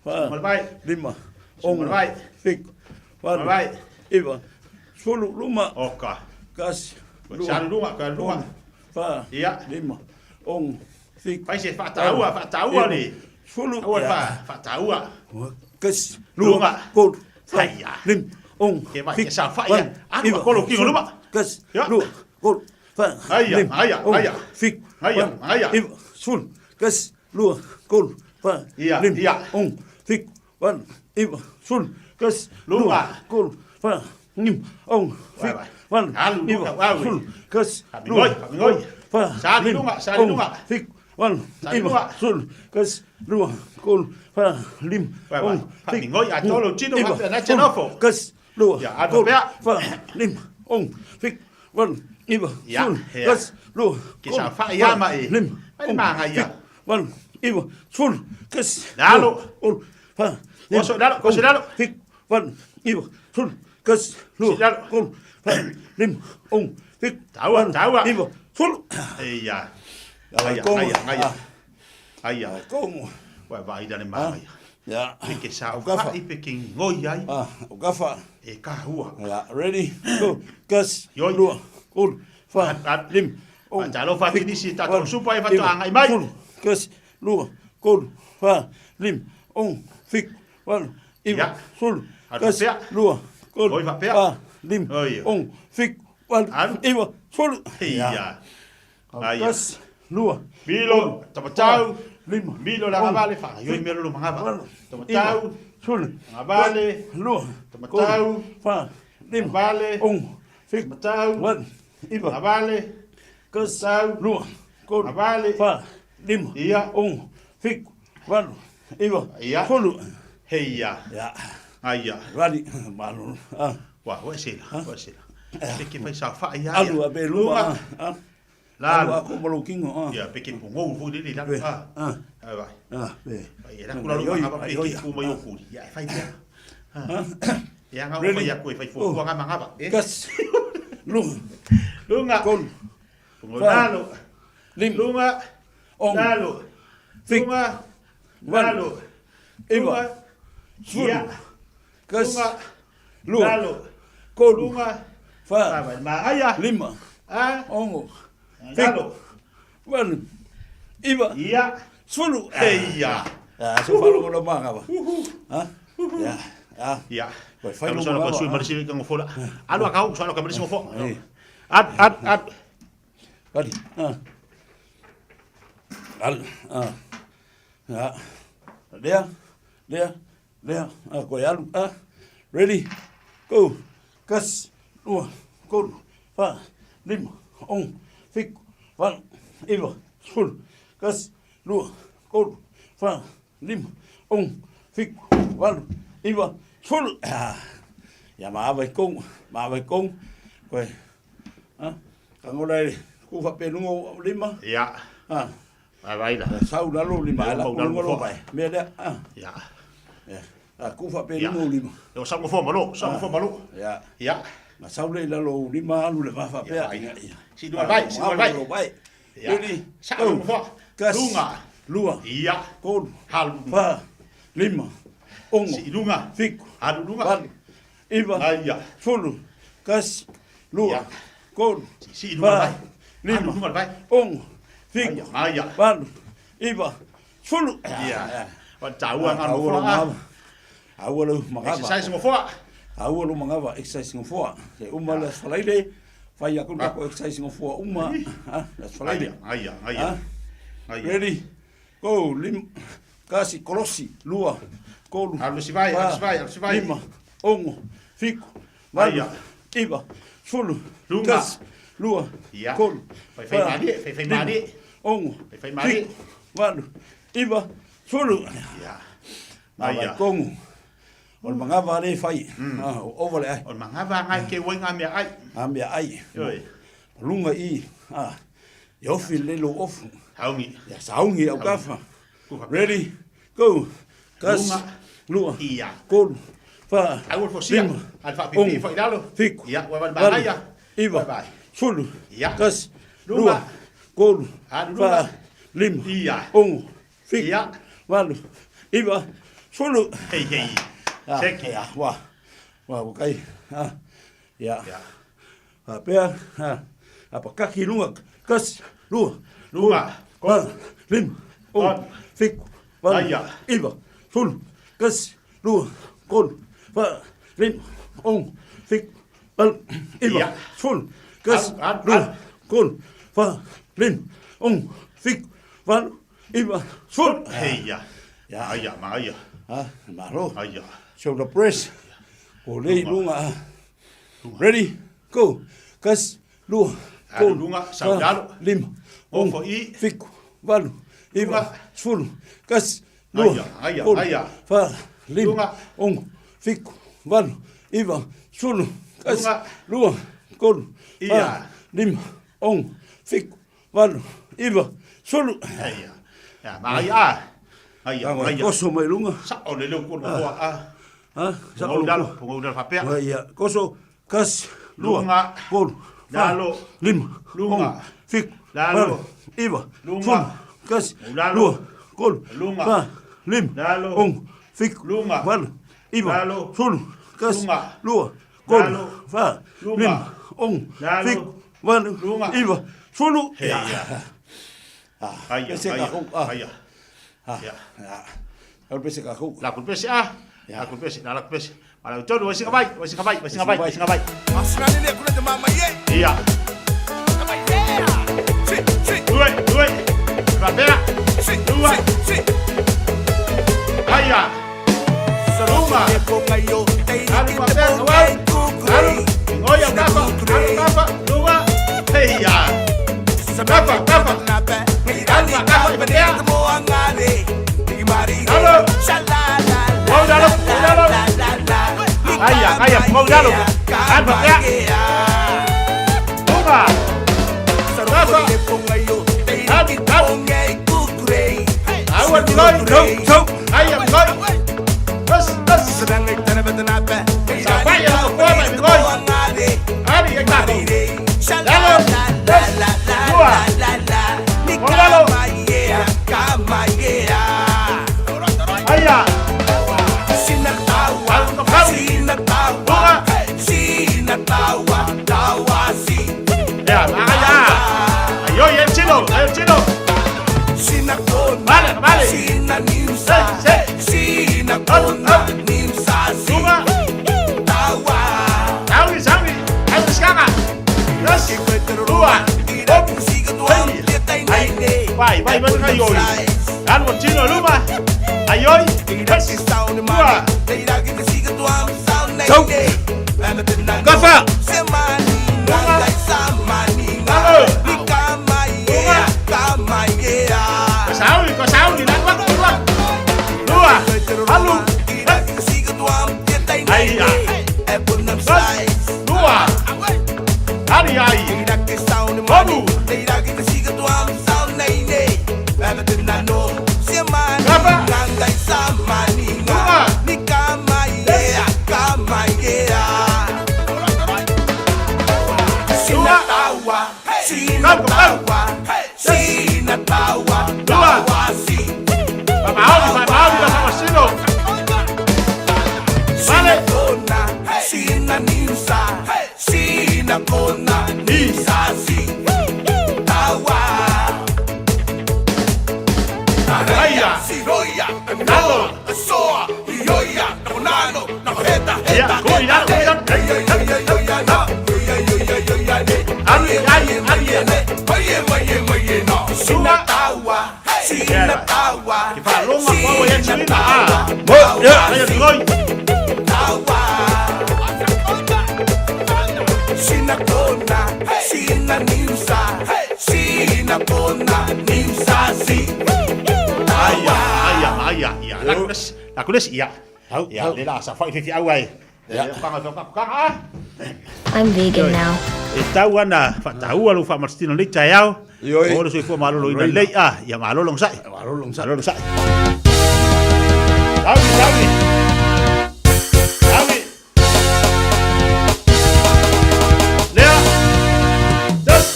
[SPEAKER 8] fa,
[SPEAKER 9] Suma le vai.
[SPEAKER 8] lima,
[SPEAKER 9] Suma
[SPEAKER 8] ono,
[SPEAKER 9] le vai.
[SPEAKER 8] fiku, valu,
[SPEAKER 9] vai.
[SPEAKER 8] iva, sefulu, luma,
[SPEAKER 9] Oka.
[SPEAKER 8] kasi, lua,
[SPEAKER 9] Sa luga, ka luga.
[SPEAKER 8] kolu, fa,
[SPEAKER 9] Ia.
[SPEAKER 8] lima, ono, fiku,
[SPEAKER 9] Fai se faataua, faataua
[SPEAKER 8] iva,
[SPEAKER 9] le.
[SPEAKER 8] sefulu,
[SPEAKER 9] Aua le
[SPEAKER 8] ia.
[SPEAKER 9] fa, faataua.
[SPEAKER 8] Kasi,
[SPEAKER 9] Luga.
[SPEAKER 8] lua, kolu, fa,
[SPEAKER 9] Aia.
[SPEAKER 8] lima, ono,
[SPEAKER 9] Ke vai,
[SPEAKER 8] fiku,
[SPEAKER 9] ke sa fai,
[SPEAKER 8] valu,
[SPEAKER 9] alu
[SPEAKER 8] iva,
[SPEAKER 9] a kolo kingo
[SPEAKER 8] sefulu,
[SPEAKER 9] luma.
[SPEAKER 8] Kasi,
[SPEAKER 9] Ia.
[SPEAKER 8] lua, kolu, fa,
[SPEAKER 9] Aia,
[SPEAKER 8] lima,
[SPEAKER 9] aia,
[SPEAKER 8] ono,
[SPEAKER 9] aia.
[SPEAKER 8] fiku,
[SPEAKER 9] Aia,
[SPEAKER 8] valu,
[SPEAKER 9] aia.
[SPEAKER 8] iva, sefulu, kasi, lua, kolu, fa,
[SPEAKER 9] Ia,
[SPEAKER 8] lima,
[SPEAKER 9] ia.
[SPEAKER 8] ono, fiku, valu, iva, sefulu, kasi,
[SPEAKER 9] Luga.
[SPEAKER 8] lua, kolu, fa, lima, ono,
[SPEAKER 9] Vai,
[SPEAKER 8] fiku,
[SPEAKER 9] vai.
[SPEAKER 8] valu,
[SPEAKER 9] Alu,
[SPEAKER 8] iva,
[SPEAKER 9] luga, vai,
[SPEAKER 8] sefulu, kasi,
[SPEAKER 9] Faaminoi,
[SPEAKER 8] lua,
[SPEAKER 9] faaminoi.
[SPEAKER 8] kolu, fa,
[SPEAKER 9] Sa ali
[SPEAKER 8] lima,
[SPEAKER 9] luga, sa ali
[SPEAKER 8] ono,
[SPEAKER 9] luga.
[SPEAKER 8] fiku, valu,
[SPEAKER 9] Sa ali
[SPEAKER 8] iva,
[SPEAKER 9] luga.
[SPEAKER 8] sefulu, kasi, lua, kolu, fa, lima,
[SPEAKER 9] Vai, vai.
[SPEAKER 8] ono, fiku,
[SPEAKER 9] Faaminoi, a tolo tino,
[SPEAKER 8] iva,
[SPEAKER 9] faapea na
[SPEAKER 8] sefulu,
[SPEAKER 9] tsenofo.
[SPEAKER 8] kasi, lua,
[SPEAKER 9] Ia, alu
[SPEAKER 8] kolu,
[SPEAKER 9] pea.
[SPEAKER 8] fa, lima, ono, fiku, valu, iva,
[SPEAKER 9] Ia,
[SPEAKER 8] sefulu,
[SPEAKER 9] ia.
[SPEAKER 8] kasi, lua,
[SPEAKER 9] Ke
[SPEAKER 8] kolu,
[SPEAKER 9] sa fai ia
[SPEAKER 8] fa,
[SPEAKER 9] ma e.
[SPEAKER 8] lima,
[SPEAKER 9] Vai le
[SPEAKER 8] ono,
[SPEAKER 9] magaia.
[SPEAKER 8] fiku, valu, iva, sefulu, kasi,
[SPEAKER 9] Lalo.
[SPEAKER 8] lua, kolu, fa, lima,
[SPEAKER 9] Oso, lalo, oso,
[SPEAKER 8] ono,
[SPEAKER 9] lalo.
[SPEAKER 8] fiku, valu, iva, sefulu, kasi, lua,
[SPEAKER 9] Lalo.
[SPEAKER 8] kolu, fa, lima, ono, fiku,
[SPEAKER 9] Taua,
[SPEAKER 8] valu,
[SPEAKER 9] taua.
[SPEAKER 8] iva, sefulu.
[SPEAKER 9] Ia.
[SPEAKER 8] Ia,
[SPEAKER 9] Aia,
[SPEAKER 8] kongo.
[SPEAKER 9] aia, aia.
[SPEAKER 8] Ah.
[SPEAKER 9] Aia.
[SPEAKER 8] Kongo.
[SPEAKER 9] Ua vai le magaia.
[SPEAKER 8] Ia.
[SPEAKER 9] Pe ke sa
[SPEAKER 8] Aukafa.
[SPEAKER 9] fai pe ke ngoi ai.
[SPEAKER 8] Ah, aukafa.
[SPEAKER 9] E ka hua.
[SPEAKER 8] Ia, ready, go. Kasi,
[SPEAKER 9] Ioi.
[SPEAKER 8] lua, kolu, fa, lima, ono,
[SPEAKER 9] Faatalofa atu i
[SPEAKER 8] fiku,
[SPEAKER 9] nisi tatou
[SPEAKER 8] valu,
[SPEAKER 9] supa e
[SPEAKER 8] iva,
[SPEAKER 9] faatoagai mai.
[SPEAKER 8] sefulu, kasi, lua, kolu, fa, lima, ono, fiku, valu, iva,
[SPEAKER 9] Ia.
[SPEAKER 8] sefulu,
[SPEAKER 9] Alu
[SPEAKER 8] kasi,
[SPEAKER 9] faapea.
[SPEAKER 8] lua, kolu,
[SPEAKER 9] Oi faapea.
[SPEAKER 8] fa, lima,
[SPEAKER 9] Oi.
[SPEAKER 8] ono, fiku, valu, iva, sefulu.
[SPEAKER 9] Ia. Aia.
[SPEAKER 8] Kasi, lua,
[SPEAKER 9] Milo, tamatau,
[SPEAKER 8] lima,
[SPEAKER 9] milo la
[SPEAKER 8] ono,
[SPEAKER 9] gavale, faagaioi
[SPEAKER 8] fiku,
[SPEAKER 9] mea lolo magava.
[SPEAKER 8] valu,
[SPEAKER 9] Tamatau,
[SPEAKER 8] iva, sefulu,
[SPEAKER 9] gavale,
[SPEAKER 8] lua,
[SPEAKER 9] tamatau,
[SPEAKER 8] kolu, fa, lima,
[SPEAKER 9] gavale,
[SPEAKER 8] ono, fiku,
[SPEAKER 9] tamatau,
[SPEAKER 8] valu, iva,
[SPEAKER 9] gavale,
[SPEAKER 8] kasi,
[SPEAKER 9] tamatau,
[SPEAKER 8] lua, kolu,
[SPEAKER 9] gavale,
[SPEAKER 8] fa, lima,
[SPEAKER 9] Ia.
[SPEAKER 8] ono, fiku, valu, iva,
[SPEAKER 9] Ia.
[SPEAKER 8] sefulu.
[SPEAKER 9] Heia.
[SPEAKER 8] Ia.
[SPEAKER 9] Aia.
[SPEAKER 8] Rali, malo. Ah.
[SPEAKER 9] Ua, ua se la, ua se la. Pe ke fai sa fai ia.
[SPEAKER 8] Alu a be luma. Ah.
[SPEAKER 9] Lalo.
[SPEAKER 8] Alu a ko malo kingo. Ah.
[SPEAKER 9] Ia, pe ke pongou foi lele lalo.
[SPEAKER 8] Be.
[SPEAKER 9] Ah.
[SPEAKER 8] Ah.
[SPEAKER 9] Ai vai.
[SPEAKER 8] Ah, be.
[SPEAKER 9] Ai era kula luma ngava pe ke pu mai o fuli. Ia, e fai pea. Ah. Ia ngau
[SPEAKER 8] Ready?
[SPEAKER 9] fai aku e fai fuafua ngā mangava. Eh?
[SPEAKER 8] Kasi, lua,
[SPEAKER 9] Lunga.
[SPEAKER 8] kolu,
[SPEAKER 9] Pongou
[SPEAKER 8] fa,
[SPEAKER 9] lalo.
[SPEAKER 8] lima,
[SPEAKER 9] Lunga.
[SPEAKER 8] ono,
[SPEAKER 9] Lalo.
[SPEAKER 8] fiku,
[SPEAKER 9] Lunga.
[SPEAKER 8] valu,
[SPEAKER 9] Lalo.
[SPEAKER 8] iva,
[SPEAKER 9] Lunga.
[SPEAKER 8] sefulu,
[SPEAKER 9] Ia.
[SPEAKER 8] kasi,
[SPEAKER 9] Lunga.
[SPEAKER 8] lua,
[SPEAKER 9] Lalo.
[SPEAKER 8] kolu,
[SPEAKER 9] Lunga.
[SPEAKER 8] fa,
[SPEAKER 9] Vai, magaia.
[SPEAKER 8] lima,
[SPEAKER 9] Ah.
[SPEAKER 8] ono, fiku,
[SPEAKER 9] Lalo.
[SPEAKER 8] valu, iva,
[SPEAKER 9] Ia.
[SPEAKER 8] sefulu.
[SPEAKER 9] Eia.
[SPEAKER 8] Ah, se falo ko manga ba. Ah? Ya. Ah.
[SPEAKER 9] Ia.
[SPEAKER 8] Vai fai
[SPEAKER 9] Alu
[SPEAKER 8] lo
[SPEAKER 9] sala
[SPEAKER 8] mangava.
[SPEAKER 9] ko sui marisi ka ngofola. Alu akau sala ka marisi ngofo.
[SPEAKER 8] Eh.
[SPEAKER 9] At at at.
[SPEAKER 8] Ready. Ah. Al. Ah. Ya. Lea. Lea. Lea. Ah, ko alu. Ah. Ready. Go. Kasi, lua, kolu, fa, lima, ono, fiku, valu, iva, sefulu, kasi, lua, kolu, fa, lima, ono, fiku, valu, iva, sefulu. Ah. Ia maava i kongo, maava i kongo. Koe, ah, kangola e ku fapeluga o lima.
[SPEAKER 9] Ia.
[SPEAKER 8] Ah.
[SPEAKER 9] Vai vai la.
[SPEAKER 8] Sau lalo lima,
[SPEAKER 9] Ia,
[SPEAKER 8] la
[SPEAKER 9] mau lalo
[SPEAKER 8] kulunga lo
[SPEAKER 9] fo.
[SPEAKER 8] vai. Mea lea, ah.
[SPEAKER 9] Ia.
[SPEAKER 8] Ia. Ah, ku fapeluga o lima.
[SPEAKER 9] Ia sa ngofo malo, sa ngofo malo.
[SPEAKER 8] Ia.
[SPEAKER 9] Ia.
[SPEAKER 8] Ma sau le i lalo o lima alu le vafa pea.
[SPEAKER 9] Ia, ia. Si lua vai, si lua vai.
[SPEAKER 8] Alu vai.
[SPEAKER 9] Ia.
[SPEAKER 8] Ready?
[SPEAKER 9] Sa
[SPEAKER 8] Go.
[SPEAKER 9] ngofo.
[SPEAKER 8] Kasi,
[SPEAKER 9] Lunga.
[SPEAKER 8] lua,
[SPEAKER 9] Ia.
[SPEAKER 8] kolu,
[SPEAKER 9] Halu.
[SPEAKER 8] fa, lima, ono,
[SPEAKER 9] Si lunga.
[SPEAKER 8] fiku,
[SPEAKER 9] Halu lunga.
[SPEAKER 8] valu, iva,
[SPEAKER 9] Aia.
[SPEAKER 8] sefulu, kasi, lua,
[SPEAKER 9] Ia.
[SPEAKER 8] tolu, fa, lima, ono, fitu, valu, iva, sefulu.
[SPEAKER 9] Ia. O le taua lena o le nofoa.
[SPEAKER 8] Taua lou magava.
[SPEAKER 9] Exercise nofoa.
[SPEAKER 8] Taua lou magava, exercise nofoa. Se uma le aso Falaile, fai aku le tatou exercise nofoa uma, ha, le aso Falaile.
[SPEAKER 9] Aia, aia. Aia.
[SPEAKER 8] Ready, go, lim, kasi, kolosi, lua, tolu,
[SPEAKER 9] Alu si vai, alu si vai, alu si vai.
[SPEAKER 8] lima, ono, fitu, valu, iva, sefulu, tasi, lua, tolu,
[SPEAKER 9] Faifai malie, faifai malie.
[SPEAKER 8] ono,
[SPEAKER 9] Faifai malie.
[SPEAKER 8] fitu, valu, iva, sefulu.
[SPEAKER 9] Ia.
[SPEAKER 8] Aia. Kongu. O le magava le fai. Ah, o ova le ai.
[SPEAKER 9] O le magava ngai ke wai ngā mea ai.
[SPEAKER 8] Ngā mea ai.
[SPEAKER 9] Oi.
[SPEAKER 8] O lunga i. Ah. I ofi le lo ofu.
[SPEAKER 9] Haungi.
[SPEAKER 8] Ya saungi au kafa. Ready? Go. Kas.
[SPEAKER 9] Lunga.
[SPEAKER 8] Lua.
[SPEAKER 9] Ia.
[SPEAKER 8] Kolu. Fa.
[SPEAKER 9] Au fo sia.
[SPEAKER 8] Lima.
[SPEAKER 9] Al fa pipi fo ilalo.
[SPEAKER 8] Fiku.
[SPEAKER 9] Ia, wa
[SPEAKER 8] Valu.
[SPEAKER 9] wa ia.
[SPEAKER 8] Iva. Sefulu.
[SPEAKER 9] Ia.
[SPEAKER 8] Kasi.
[SPEAKER 9] Lunga.
[SPEAKER 8] Lua. Kolu.
[SPEAKER 9] Alu lunga.
[SPEAKER 8] Fa. Lima.
[SPEAKER 9] Ia.
[SPEAKER 8] Ono. Fiku.
[SPEAKER 9] Ia.
[SPEAKER 8] Valu. Iva. Sefulu.
[SPEAKER 9] Hei hei.
[SPEAKER 8] Ah,
[SPEAKER 9] Seki.
[SPEAKER 8] ia, wa. Wa, wa kai. Ah. Ia. Faapea, ah, apakaki i luga, kasi, lua,
[SPEAKER 9] Lunga.
[SPEAKER 8] tolu, fa, lima, ono, fitu, valu,
[SPEAKER 9] Aia.
[SPEAKER 8] iva, sefulu, kasi, lua, tolu, fa, lima, ono, fitu, valu, iva,
[SPEAKER 9] Ia.
[SPEAKER 8] sefulu, kasi,
[SPEAKER 9] Alu, alu,
[SPEAKER 8] lua,
[SPEAKER 9] alu.
[SPEAKER 8] tolu, fa, lima, ono, fitu, valu, iva, sefulu.
[SPEAKER 9] Hei ia.
[SPEAKER 8] Ia.
[SPEAKER 9] Aia, ma aia.
[SPEAKER 8] Ah, malo.
[SPEAKER 9] Aia.
[SPEAKER 8] Shoulder press. O le i luga. ah. Ready? Go. Kasi, lua,
[SPEAKER 9] Alu
[SPEAKER 8] tolu,
[SPEAKER 9] lunga, sau
[SPEAKER 8] fa,
[SPEAKER 9] lalo.
[SPEAKER 8] lima,
[SPEAKER 9] Ofo
[SPEAKER 8] ono,
[SPEAKER 9] i.
[SPEAKER 8] fitu, valu, iva,
[SPEAKER 9] Lunga.
[SPEAKER 8] sefulu, kasi, lua,
[SPEAKER 9] Aia, aia,
[SPEAKER 8] tolu,
[SPEAKER 9] aia.
[SPEAKER 8] fa, lima,
[SPEAKER 9] Lunga.
[SPEAKER 8] ono, fitu, valu, iva, sefulu, kasi,
[SPEAKER 9] Lunga.
[SPEAKER 8] lua, tolu, fa,
[SPEAKER 9] Ia.
[SPEAKER 8] lima, ono, fitu, valu, iva, sefulu.
[SPEAKER 9] Aia. Ia, ma aia. Aia,
[SPEAKER 8] Tago,
[SPEAKER 9] aia.
[SPEAKER 8] Koso mai lunga.
[SPEAKER 9] Sa o le leo kua nofoa a.
[SPEAKER 8] Ah, sa
[SPEAKER 9] Pongau lalo, pongau lalo faapea.
[SPEAKER 8] Ia, koso, kasi, lua,
[SPEAKER 9] Lunga.
[SPEAKER 8] tolu, fa,
[SPEAKER 9] Lalo.
[SPEAKER 8] lima,
[SPEAKER 9] Lunga.
[SPEAKER 8] ono, fitu,
[SPEAKER 9] Lalo.
[SPEAKER 8] valu, iva,
[SPEAKER 9] Lunga.
[SPEAKER 8] sefulu, kasi,
[SPEAKER 9] Lalo.
[SPEAKER 8] lua, tolu,
[SPEAKER 9] Lunga.
[SPEAKER 8] fa, lima,
[SPEAKER 9] Lalo.
[SPEAKER 8] ono, fitu,
[SPEAKER 9] Lunga.
[SPEAKER 8] valu, iva,
[SPEAKER 9] Lalo.
[SPEAKER 8] sefulu, kasi,
[SPEAKER 9] Lunga.
[SPEAKER 8] lua, tolu,
[SPEAKER 9] Lalo.
[SPEAKER 8] fa,
[SPEAKER 9] Lunga.
[SPEAKER 8] lima, ono,
[SPEAKER 9] Lalo.
[SPEAKER 8] fitu, valu,
[SPEAKER 9] Lunga.
[SPEAKER 8] iva, sefulu.
[SPEAKER 9] Hei ia. Aia,
[SPEAKER 8] Pese
[SPEAKER 9] aia,
[SPEAKER 8] ka ah.
[SPEAKER 9] aia.
[SPEAKER 8] Ah,
[SPEAKER 9] Ia.
[SPEAKER 8] ah. Au pese ka kou.
[SPEAKER 9] La kulpese a. La kulpese, la kulpese. Mala tolu, wai singa vai, wai singa vai, wai singa vai, wai singa vai. Ia. Ue, ue. Faapea. Lua. Aia. Lunga. Alu faapea, alu. Alu. Ngoia kafa, alu kafa, lunga. Hei ia. Kafa, kafa. Alu kafa, faapea. Lalo. Mau lalo, mau lalo. Aia, aia, mau lalo. Alu faapea. Lunga. Kafa. Alu, alu. Aua, ngoi, ngoi, Aia, ngoi. Bas, bas. Sampai ya, ngoi, ngoi. Ali, ya, kako. Lalo. Bas. Dua. Mau lalo. Aia. Ya, aia. Ayo, ya, chino, ayo, chino. Vale, vale. Se, se. Up, up. Lunga. Sawi, sawi. Ayo, sekarang. Yes. Dua. Up. Hei. Ai. Vai, vai, vai, vai, oi. Alu, chino, luma. Ayo, Yes. Dua.
[SPEAKER 8] Sau. Kafa.
[SPEAKER 9] Lunga. Lalo. Lunga. Sawi, ko sawi, lalo, lalo. Dua. Alu. Aia. Yes. Dua. Ari, ai. Obu. Kafa. Lunga. Dua. Papaoli, papaoli, la samasino. Vale. Faaloga ko au ia suiga a. Mo, ya, ai ngoi.
[SPEAKER 10] Sina kona, sina niusa, sina kona, niusa si.
[SPEAKER 9] Aia, aia, aia, ia. La kules, la kules ia. Ia, le la sa fai fi au ai. Ia, panga to ka ka.
[SPEAKER 22] I'm vegan now.
[SPEAKER 9] E tau ana whataua lo whaamarsitino nei taeao. O le soifua malōlōina lelei a ia malo logosaʻi. Malo logosaʻi. Taui, taui. Taui. Lea. Dos.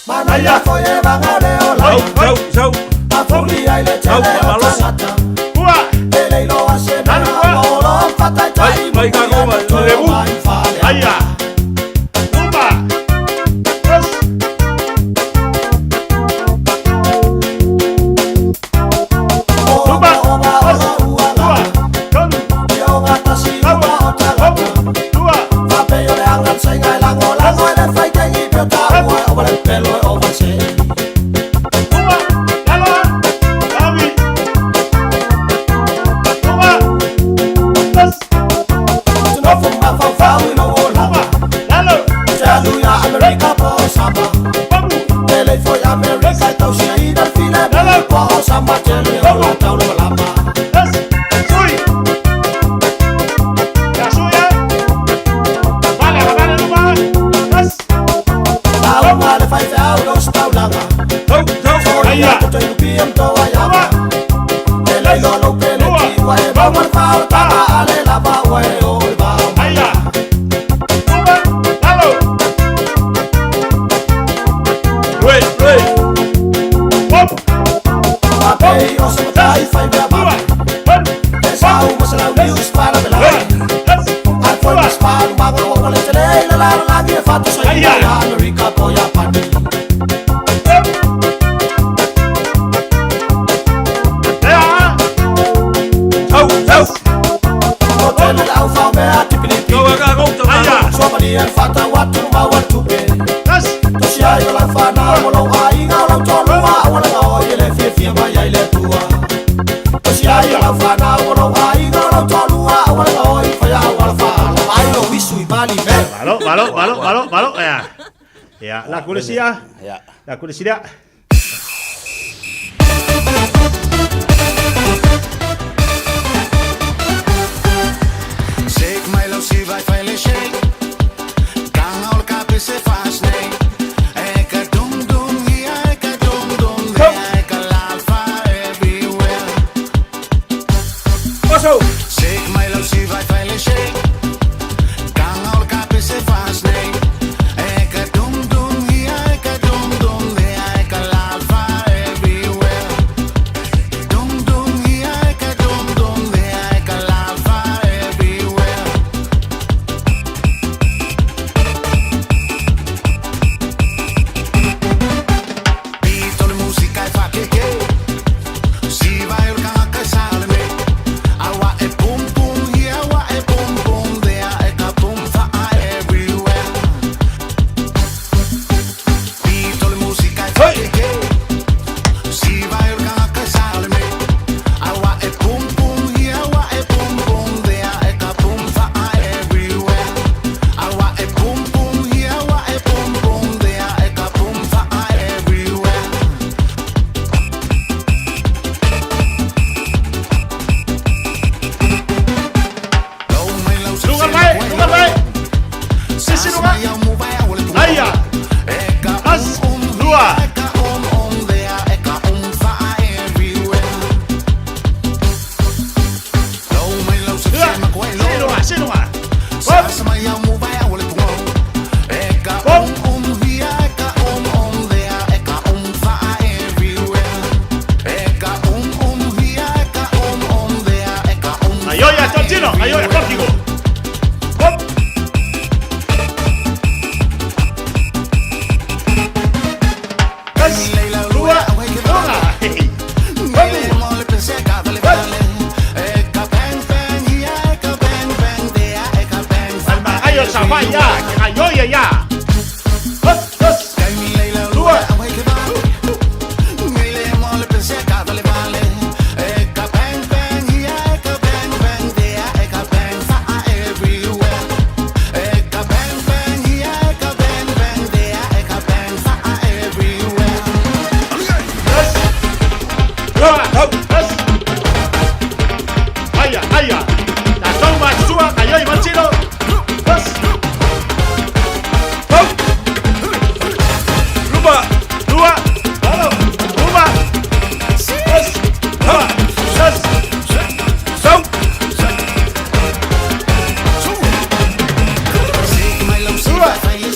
[SPEAKER 5] Manaia foi e vanga le ola.
[SPEAKER 9] Au, au, sau.
[SPEAKER 5] Afuli ai le tele o tagata.
[SPEAKER 9] Ua.
[SPEAKER 5] E le iloa se mea o lo fataitai.
[SPEAKER 9] Mai ka goma, levu. Aia. Uma. Dos. Uma. Dos. Dua. Tolu. Dua. Uma. Lalo. Taui. Uma. Dos. Uma. Lalo. Dos. Sui. Ya sui, eh. Vale, vale, luma. Dos. Aia. Aia. Uma. Lalo. Rui, rui. Hop. Dua. One. Lea. Au, au. Aia. Dos. Malo, malo, malo, malo, malo. Ya. Ya, la kulesia.
[SPEAKER 8] Ya.
[SPEAKER 9] La kulesia.
[SPEAKER 23] Shake my love, si vai fai le shake. Kanga ol kapi se fas nei. Eka dum dum hia, eka dum dum hia, eka lalfa everywhere.
[SPEAKER 9] Oso.
[SPEAKER 23] Shake my love, si vai fai le shake. Kanga ol kapi se fas nei. Eka dum dum hia, eka dum dum hia, eka lalfa everywhere. Dum dum hia, eka dum dum hia, eka lalfa everywhere. Pito le musica e fa che si vai il canaca e sale me. Awa e pum pum here, awa e pum pum there, e ka pum fa everywhere. Pito le musica e fa che si vai il canaca e sale me. Awa e pum pum here, awa e pum pum there, e ka pum fa everywhere. Awa e pum pum here, awa e pum pum there, e ka pum fa everywhere.
[SPEAKER 9] Lugar vai, lugar vai. Sisi lugar. Aia. As. Dua. Dua. Si lugar, si lugar. Hop. Hop. Aioia, Tontino, aioia, Cortigo. Hop. As. Dua. Lugar. Alma, aio, sa, vai, ya. Aioia, ya.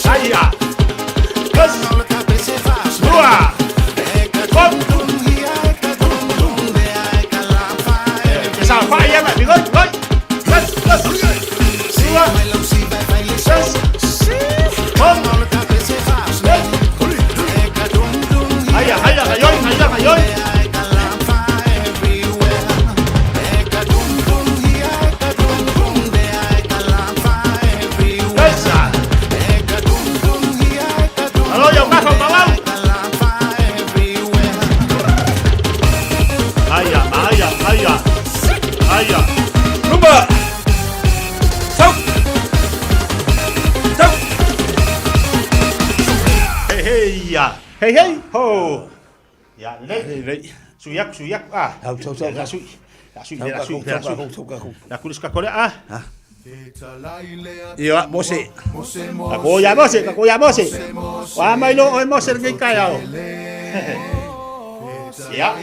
[SPEAKER 9] Aia. Tasi. Lua. Hop. Sa fa ia mai, goi, goi. Tasi, tasi. Lua. Tasi. Hop. Aia, aia, aia, aia, aia. Hey hey ho. Ya lei. Lei. Sui aku sui aku ah.
[SPEAKER 8] Au sau sau.
[SPEAKER 9] La sui. La sui la sui la sui. La kulis ka kore ah.
[SPEAKER 8] Ia mose.
[SPEAKER 9] Ka ya mose, ka ya mose. Wa mai lo oi mose le kai ao. Ya.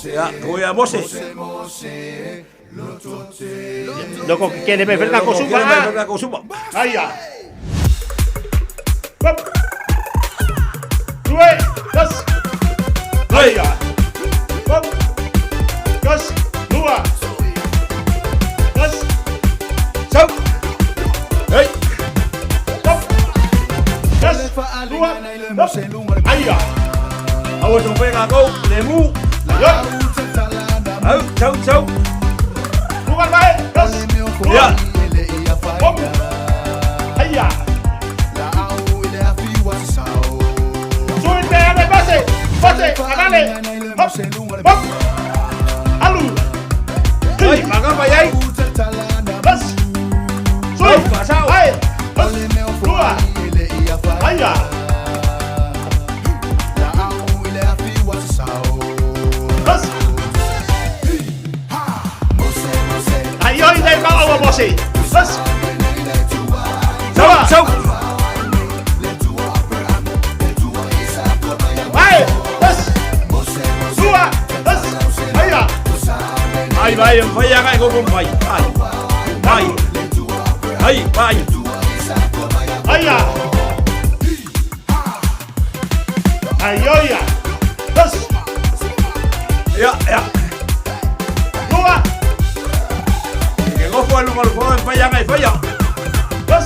[SPEAKER 8] Ya, ko ya mose.
[SPEAKER 9] Loko que le me verga ko suba.
[SPEAKER 8] Verga ko suba.
[SPEAKER 9] Ai ya. Hop. Due, dos. Ai ya. Hop. Dos, dua. Dos.
[SPEAKER 8] Sau. Hey.
[SPEAKER 9] Hop. Dos, dua. Hop. Ai ya.
[SPEAKER 8] Awa tong pe ko le mu.
[SPEAKER 9] Yo.
[SPEAKER 8] Au, sau sau.
[SPEAKER 9] Dua mai. Dos.
[SPEAKER 8] Ya.
[SPEAKER 9] Hop. Ai ya. Sui te ale base. Base, alale. Hop. Hop. Alu.
[SPEAKER 8] Ai, maga mai ai.
[SPEAKER 9] Dos. Sui. Ai. Dos. Dua. Ai ya. Dos. Ai oi dei ka awa bosi. Dos.
[SPEAKER 8] Sau, sau.
[SPEAKER 9] Ai. Dos. Dua. Dos. Ai ya.
[SPEAKER 8] Ai vai, vai ya ko ko vai. Ai. Vai. Ai, vai.
[SPEAKER 9] Ai ya. Ai oi ya. Dos.
[SPEAKER 8] Ya, ya.
[SPEAKER 9] Dua.
[SPEAKER 8] Ke go fo lu mal fo vai ya vai ya.
[SPEAKER 9] Dos.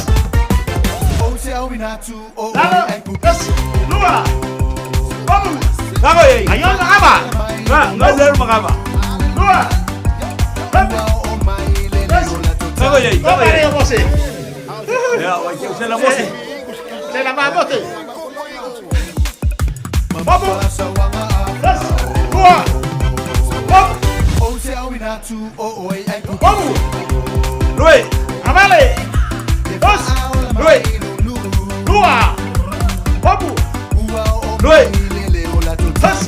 [SPEAKER 9] Lalo. Dos. Dua. Vamos.
[SPEAKER 8] Kago ye.
[SPEAKER 9] Ai oi ngaba.
[SPEAKER 8] Nga, nga le magaba.
[SPEAKER 9] Dua. Dos.
[SPEAKER 8] Kago ye.
[SPEAKER 9] Kago ye bosi.
[SPEAKER 8] Ya, vai ke se la bosi.
[SPEAKER 9] Se la va bosi. Vamos. Dos. Dua. Hop. Vamos.
[SPEAKER 8] Lui.
[SPEAKER 9] Avale. Dos.
[SPEAKER 8] Lui.
[SPEAKER 9] Dua. Vamos.
[SPEAKER 8] Lui.
[SPEAKER 9] Dos.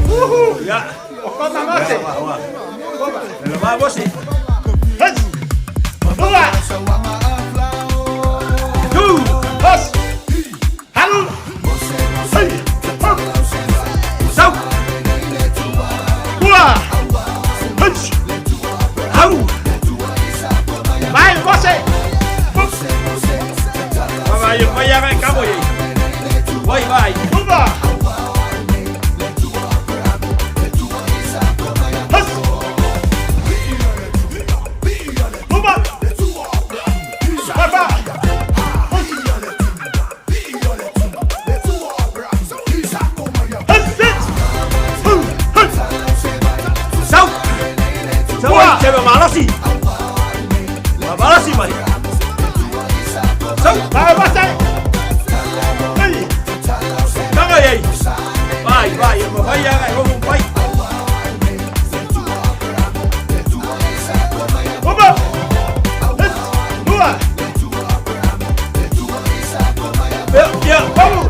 [SPEAKER 9] Uhu.
[SPEAKER 8] Ya.
[SPEAKER 9] Koma bosi.
[SPEAKER 8] Le va bosi.
[SPEAKER 9] Dos. Dua.
[SPEAKER 8] Tu.
[SPEAKER 9] Dos. Halu. Hey. Hop.
[SPEAKER 8] Sau.
[SPEAKER 9] Dua. Dos.
[SPEAKER 8] Au.
[SPEAKER 9] Vai, bosi.
[SPEAKER 8] Vai, vai ya kago ye. Vai, vai.
[SPEAKER 9] Dua. Dos. Dua. Papa.
[SPEAKER 8] Sau. Sau ai che ma malasi. Ma malasi mai. Sau.
[SPEAKER 9] Vai, bosi. Hey.
[SPEAKER 8] Kago ye. Vai, vai, ma vai ya ko vai.
[SPEAKER 9] Dua. Dos. Dua.
[SPEAKER 8] Ya, ya.
[SPEAKER 9] Vamos.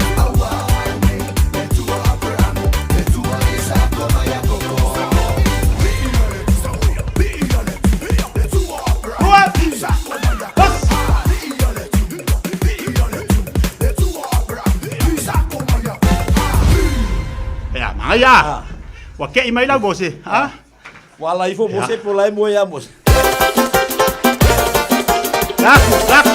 [SPEAKER 9] Dua. Dos. Ya, maya. Wa ke i mai lau bosi, ha?
[SPEAKER 8] Wala ifo mose po lai mo ya mose.
[SPEAKER 9] Laku, laku.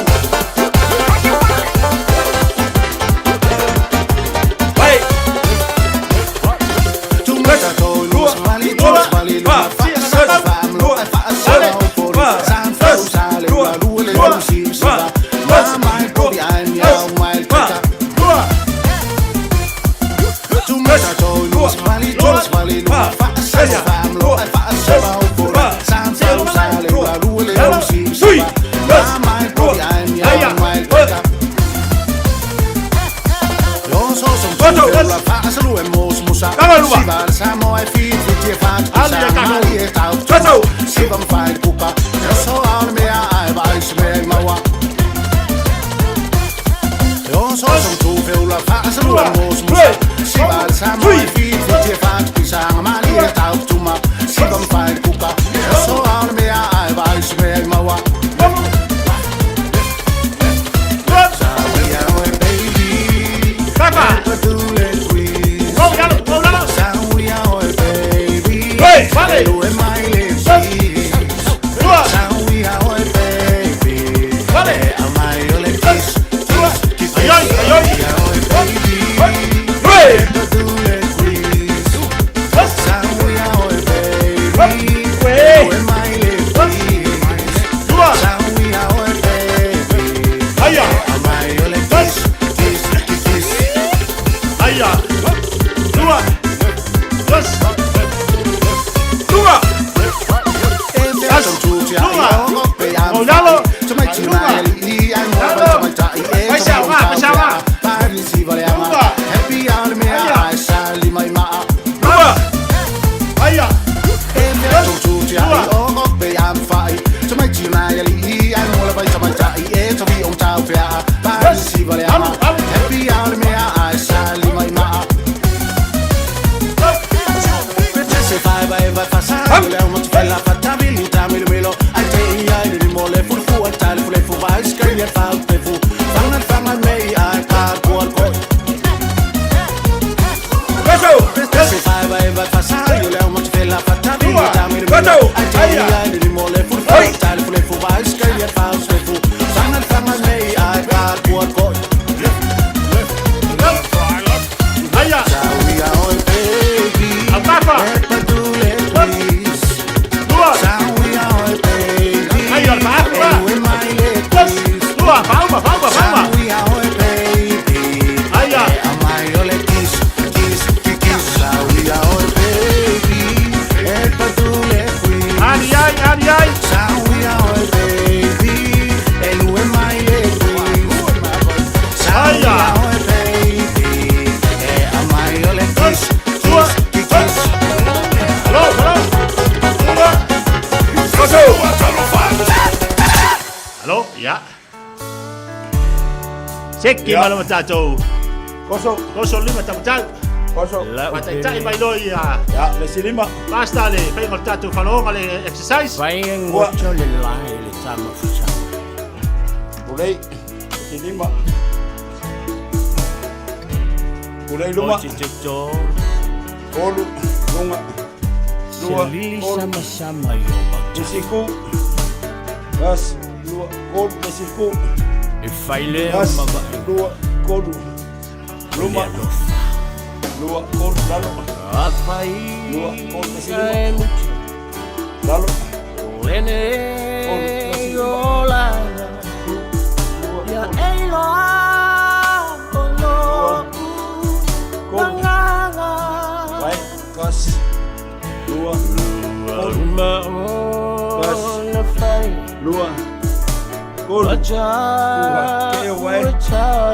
[SPEAKER 9] Seki malo tatou. Koso. Koso lima tamatau. Koso. Mataitai mai loa ia.
[SPEAKER 8] Ya, le silima.
[SPEAKER 9] Basta le faiga o le tatou falaoga le exercise.
[SPEAKER 2] Vai ngoto le lai le tama fusa.
[SPEAKER 8] Ulei. Silima. Ulei luma. Olu. Lunga. Lua.
[SPEAKER 2] Selili
[SPEAKER 8] Olu.
[SPEAKER 2] sama sama yo
[SPEAKER 8] Isiku. Ras. Lua. Olu. Isiku.
[SPEAKER 2] E faile
[SPEAKER 8] Ras.
[SPEAKER 2] ma va.
[SPEAKER 8] Lua. Kolu. Luma. Lua. Kolu. Lalo.
[SPEAKER 2] Afai.
[SPEAKER 8] Lua. Kolu. Isilima. Lalo.
[SPEAKER 2] Lene ola. Ya eiloa o lo
[SPEAKER 8] Vai. Kas. Lua. Kolu. Kas. Lua. Kolu. Lua. Ewe.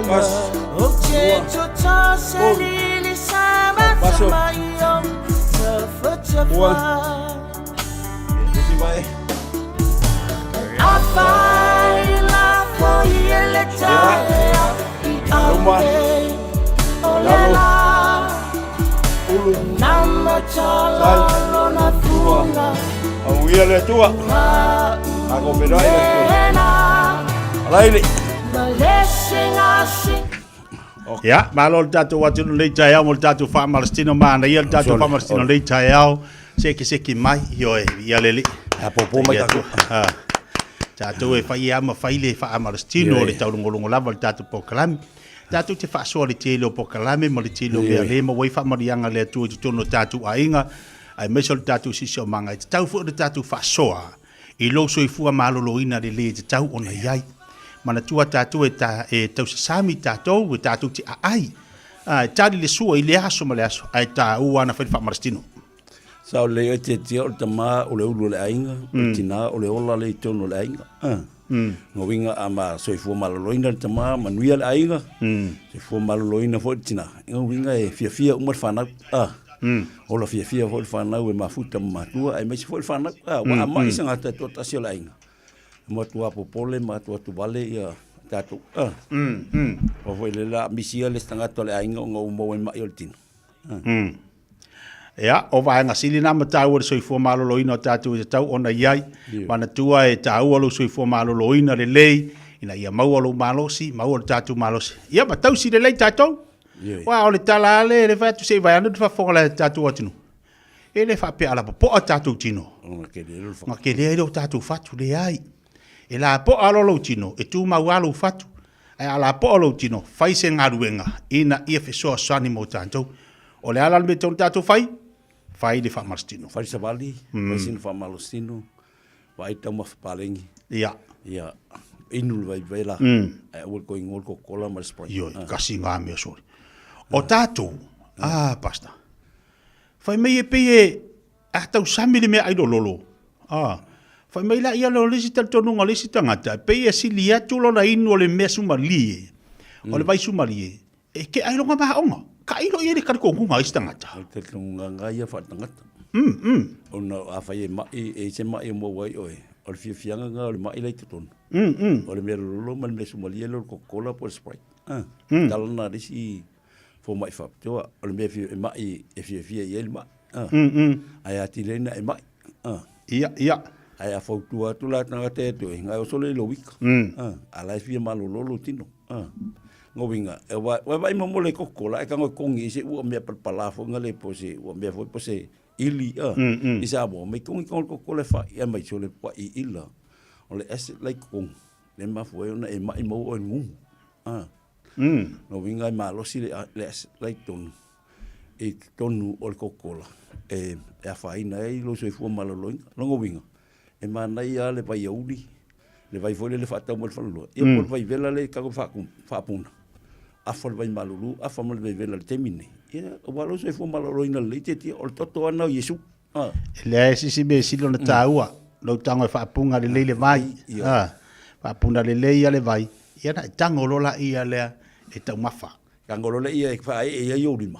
[SPEAKER 8] Kas. Lua. Kolu. Baso. Ua. Isi vai. Luma. Lalo. Ulu. Sal. Lua. Auia le tua. Ako perai le tua. Alaili.
[SPEAKER 9] Ia, malo le tatou atunuu nei taeao mo le tatou faamalositino manaia le tatou faamalositino nei taeao. Sekeseke mai, ioe, ia le alii.
[SPEAKER 8] Apopo mai tatou.
[SPEAKER 9] Tatou e fai lava ma fai le faamalositino o le taulogologo lava o le tatou polokalame. Tatou te faasoa i le tele o polokalame ma le tele o mea le maua ai faamanuiaga a le Atua i totonu o tatou aiga, aemaise o le tatou siosiomaga. E tatau foi ona tatou faasoa i lou soifua maloloina lelei e tatau ona i ai. Manatua tatou e, ta, e tausasami tatou, e tatou te aai. A, e tali le sua i le aso ma le aso, ae taua ana fai le faamalositino.
[SPEAKER 8] Sao lelei oe Tiatia, o le tama o le ulu o le aiga, o le tina o le ola lea i totonu o le aiga. Lona uiga a ma soifua maloloina le tama, manuia le aiga, soifua maloloina foi le tina, lona uiga e fiafia uma le fanau, a. Ola fiafia foi le fanau e mafuta ma matua aemaise foi le fanau, a. Ua amai se gata e toatasi o le aiga, e matua popole ma atuatu vale ia tatou, a. Aua foi le la misia le isi tagata o le aiga ona ua maua ai mai o le tino.
[SPEAKER 9] Ia, o vaega sili na ma taua le soifua maloloina o tatou e tatau ona i ai. Manatua e taua lou soifua maloloina lelei, ina ia maua lou malosi, maua lo tatou malosi. Ia, ma tausi lelei tatou. Aua o le tala lava lea, e le fai atu se i vae ane le faafofoga a le tatou atunuu. E le faapea a lapopoa tatou tino. Ona tele ai lea o tatou fatu, leai. E lapoa loa lou tino, e tumau lava lou fatu. Ae a lapoa lou tino, fai se galuega ina ia fesoasoani mo tatou. O le a la le mea e tatau ona tatou fai? Fai le faamalositino.
[SPEAKER 8] Fai le savali, fai sina faamalositino, vaai taumafa paleni.
[SPEAKER 9] Ia.
[SPEAKER 8] Ia, inu le vaivela, ae aua le toe igoa le Coca-Cola ma le Sprite.
[SPEAKER 9] Ioe, kasi ngā mea sori. O tatou, ah, Pastor, fai mai e pei e, a tausami le mea ailololo. Ah, fai mai la ia o le isi talitonuga o le isi tagata, e pei e sili atu lona inu o le mea sumalie, o le vai sumalie, e ke ailoga maonga. Ka ailo i ai le talitonuga o isi tagata.
[SPEAKER 8] O le talitonuga ia faaletagata. Ona afai e mai, e i se mai e maua ai oe, o le fiafiaga lena o le mai la i totonu. O le mea lololo ma le mea sumalie lea o le Coca-Cola po o le Sprite. Ah, tala lena a le isi fomai faapitoa, o le mea e mai e fiafia i ai le mai. Ah. Ae atili ai ona e mai. Ah.
[SPEAKER 9] Ia, ia.
[SPEAKER 8] Ae a fautua atu la tagata ia te oe, nai oso lea i lou ika. Ah, a la e fia malolo lou tino. Ah. Lona uiga, e wa, ua vaai mo le Coca-Cola, e tago e kogi i se ua mea palapala foi ngale po se ua mea foi po se ili, ah. I Samoa, mai kogi kogi le Coca-Cola e fai, mai sole pa i ila. O le acid la i totonu, le mafua ai ona e mai maua oe i le gugu. Ah. Lona uiga e malosi le, le acid la i totonu, i totonu o le Coca-Cola e, e afaina ai lou soifua maloloina. Lona uiga, e manaia lava le vaiauli, le vai foi lele faatau mai le falelua, ia po o le vaivela lea e faapuna, afa le vai malulu, afa ma le vaivela i le taimi lenei. Ia, aua lou soifua maloloina lelei tietie, o le toto lava lena o Iesu.
[SPEAKER 9] E leai se isi mea e sili ona taua, lou tago e faapuna lelei le vai. Faapuna lelei lava le vai, ia ona e tago loa laia lea e taumafa.
[SPEAKER 8] Tago loa lea e faaee ai ou lima.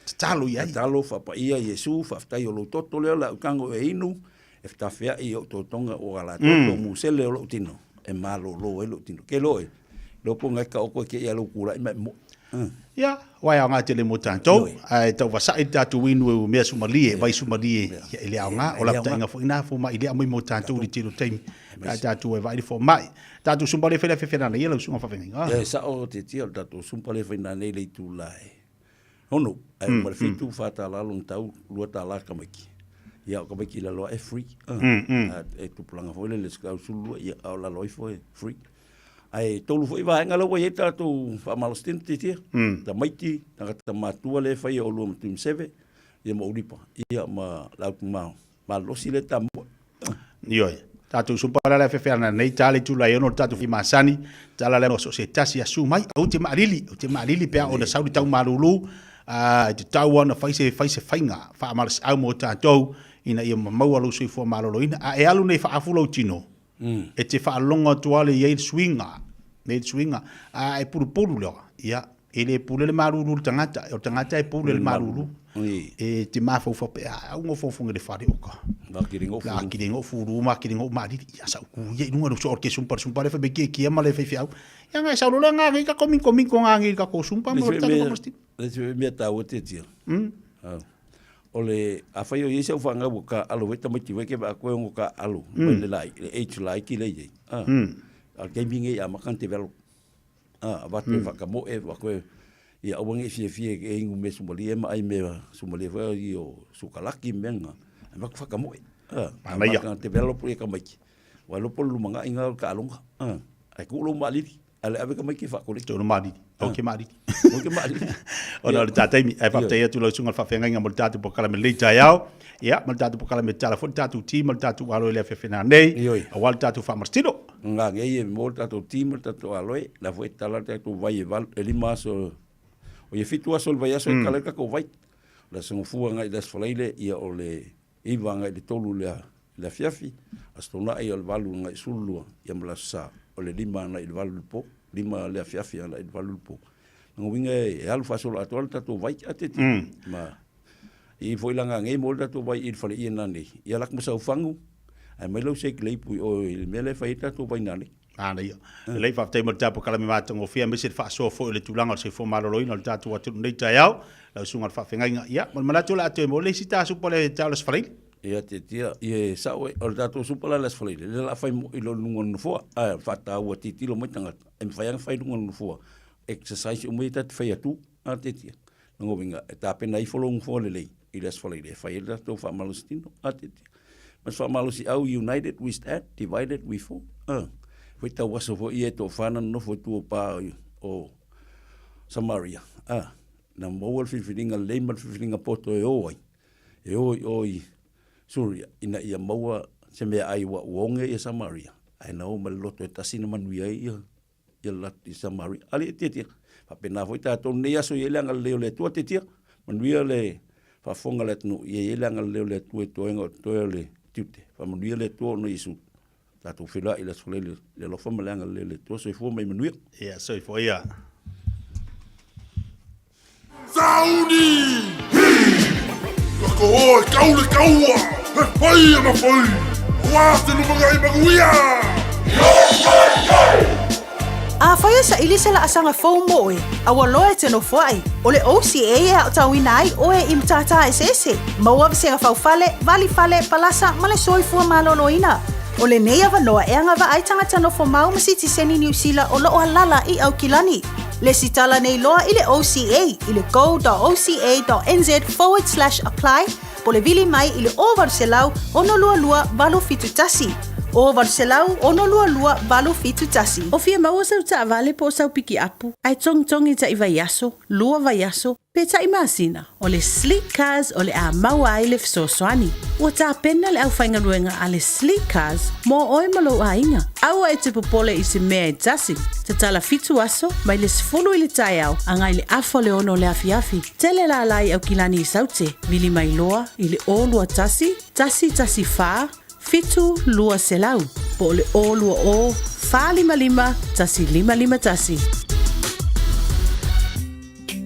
[SPEAKER 9] Tatalo i
[SPEAKER 8] ai. Tatalo, faapaia Iesu, faafetai o lou toto lea o le a ou tago e inu, e fetafea'i i o'u totoga ua la toto musele o lo'u tino e malōlō ai lo'u tino. Ke loe, iloa po o na e taoto e te ia lou tula'i ma e mo'i.
[SPEAKER 9] Ia, aua e aoga tele mo tatou, ae tau vasa'i le tatou inu e mea sumalie, vai sumalie, ia e le aoga. O lapataiga foi na fomai lea aumai mo tatou i le tele o taimi, pe a tatou e vaai le fomai. Tatou sumpa le fai le afeafe nana ia lau susuga faafeagaiga.
[SPEAKER 8] Ia, e sa'o tietie o le tatou sumpa lea e fai nanei i le itula e 6, ae uma le 7, $4 lona tau, $2 tamaiti. Ia, o tamaiti i lalo ae free. E tupulaga foi lele se tau 12, ia, a o lalo ifo e free. Ae tolu foi vaega la ua i ai tatou faamalositino tietie. Tamaiti, tagata matua lea e faia o lua ma tuimaseve, ia ma ulipa, ia ma le au malosi lea e tamua.
[SPEAKER 9] Ioe. Tatou sumpa la le afeafe ana nei tala i tula e ono le tatou fi masani, tala le so se tasi asu mai, au te maalili, au te maalili pe a ona sau le tau malulu, a te tau ona fai se fai se faiga, faamalosiau mo tatou, ina ia maua lou soifua maloloina, a e alu nei faafu lou tino, e te faalogo atu lava le i ai le suiga, nei le suiga, a e pulupulu lea, ia, E le pule le malulu i le tagata, o le tagata e pule i le malulu. E te mafaufau pe a au ngofofoga i le fale o ka.
[SPEAKER 8] La
[SPEAKER 9] kili ngo fulu ma kili ngo malili. Ia sa ku ia i lunga no so ke sumpa sumpa le fa be kia kia ma le faifeau. Ia ngai sau lola nga ngai ka komi komi ko nga ngai ka ko sumpa mo
[SPEAKER 8] ta ko masti. Le se mea taua te tia. O le afai o i ai sau fanau ua kaalo ai tamaiti wai ke vaa koe ongo kaalo mai le lai le age lai ki le iai. A le taimi nei amata ona develop. A, avatu e faakamoe, avatu e, ia aua ne i fiafia e inu mea sumalie ma ai mea sumalie foi i o sukalaki ma mea na, avatu faakamoe. A,
[SPEAKER 9] Manaia.
[SPEAKER 8] amata ona develop ia tamaiti. Ua iloa po o le lumanai lena o le taaloga. A, ae tuu lou maalili, ae le ave tamaiti e faakoleti.
[SPEAKER 9] Tuu lou maalili. Aua ke maalili.
[SPEAKER 8] Aua ke maalili.
[SPEAKER 9] Ona o le ta taimi, ae faafetai atu lau susuga i le faafeagaiga mo le tatou polokalame i lenei taeao. Ia, ma le tatou polokalame tatala foi le tatou ti ma le tatou alo i le afiafi nanei, aua le tatou faamalositino.
[SPEAKER 8] Nga nei e mo le tatou ti ma le tatou aloe, la foi e tatala le tatou vai e valu, e lima aso, o ia fitu aso o le vaiaso e tatala ai le tatou vai. O le aso Gafua agai i le aso Faraile, ia o le iva agai i le tolu le I le afiafi, Aso Toonai o le 8 agai i le 12, ia ma le Aso Sa o le 5 agai i le 8 i le po, 5 le afiafi agai i le 8 i le po. Lona uiga e alu faasoloatoa le tatou vai a te Ma i foi laga nei mo le tatou vai i le fale ie nanei. Ia lak ma sau fagu, ae mai lau shake leipu i o i le mea lea e fai ai le tatou vai nanei.
[SPEAKER 9] Manaia. Lelei, faafetai mo le tapu kalame matagofie aemaise le faasoa foi o le tulaga o le soifua maloloina o le tatou atunuu nei taeao. Lau susuga i le faafeagaiga, ia, ma le manatu o le a toe maua le isi ta supa le taeao o le Aso Faraile.
[SPEAKER 8] Ia, tiatia, ia e sao e, o le tatou supa la i le Aso Faraile, lea o le a fai i lo luga o le nofoa, ae faataua tilotilo mai tagata, e mafai lava ona fai i luga o le nofoa, exercise uma ia ta te fai atu, a tiatia. Lona uiga, e tapena ifo lou nofoa lelei i le Aso Faraile e fai ai le tatou faamalositino, a tiatia. Ma se faamalosiau, united we stand, divided we fall, a. Foi tau aso foi ia e toafa na nonofo i tua o pa o Samaria, a. Na maua le filifiliga lelei ma le filifiliga poto e o ai, e o i o i Suria ina ia maua se meaai ua oge ia Samaria, ae na o ma le loto e tasi na manuia ai ia ia le i Samaria. Alii e tiatia. Faapena foi tatou lenei aso i ai le agalelei o le Atua tiatia. Manuia le faafofoga a le atunuu ia i ai le agalelei o le Atua i toega o totoe o le tiute. Faamanuia le Atua ona Iesu. Tatou feiloai i le aso Faraile le alofa ma le agalelei o le Atua. Soifua ma ia manuia.
[SPEAKER 9] Ia, soifua ia.
[SPEAKER 16] Sauni! Hi! Lako oe kau le kaua, he pai ana whai, aua te lumangai manuia! Yo, yo, yo!
[SPEAKER 1] Afai e saili se laasaga fou mo oe, a ua loa e te nofoai, o le OCA e aotauina ai oe i matata eseese, maua vasega faufale, valifale, palasa ma le soifua maloloina. O lenei avanoa e agavaa ai tagata nofomau ma sitiseni Niu Sila o lo o alala i Aukilani. Lesitala nei loa i le OCA i le go.oca.nz forward slash apply po le vili mai i le 0800 622 871. 0800 622 871.
[SPEAKER 12] O fia maua sau taavale po o sau pikiapu, ae togitogi taʻi vaiaso, lua vaiaso, pe taʻi masina, o le Sleek Cars o le a maua ai le fesoasoani. Ua tapena le aufaigaluega a le Sleek Cars mo oe ma lou aiga. Aua e te popole i se mea e tasi. Tatala fitu aso, mai le 10 i le taeao agai le afa o le ono o le afiafi. Tele lala i Aukilani i Saute, vili mai loa i le 021 114 7200 po o le 020 455 1551.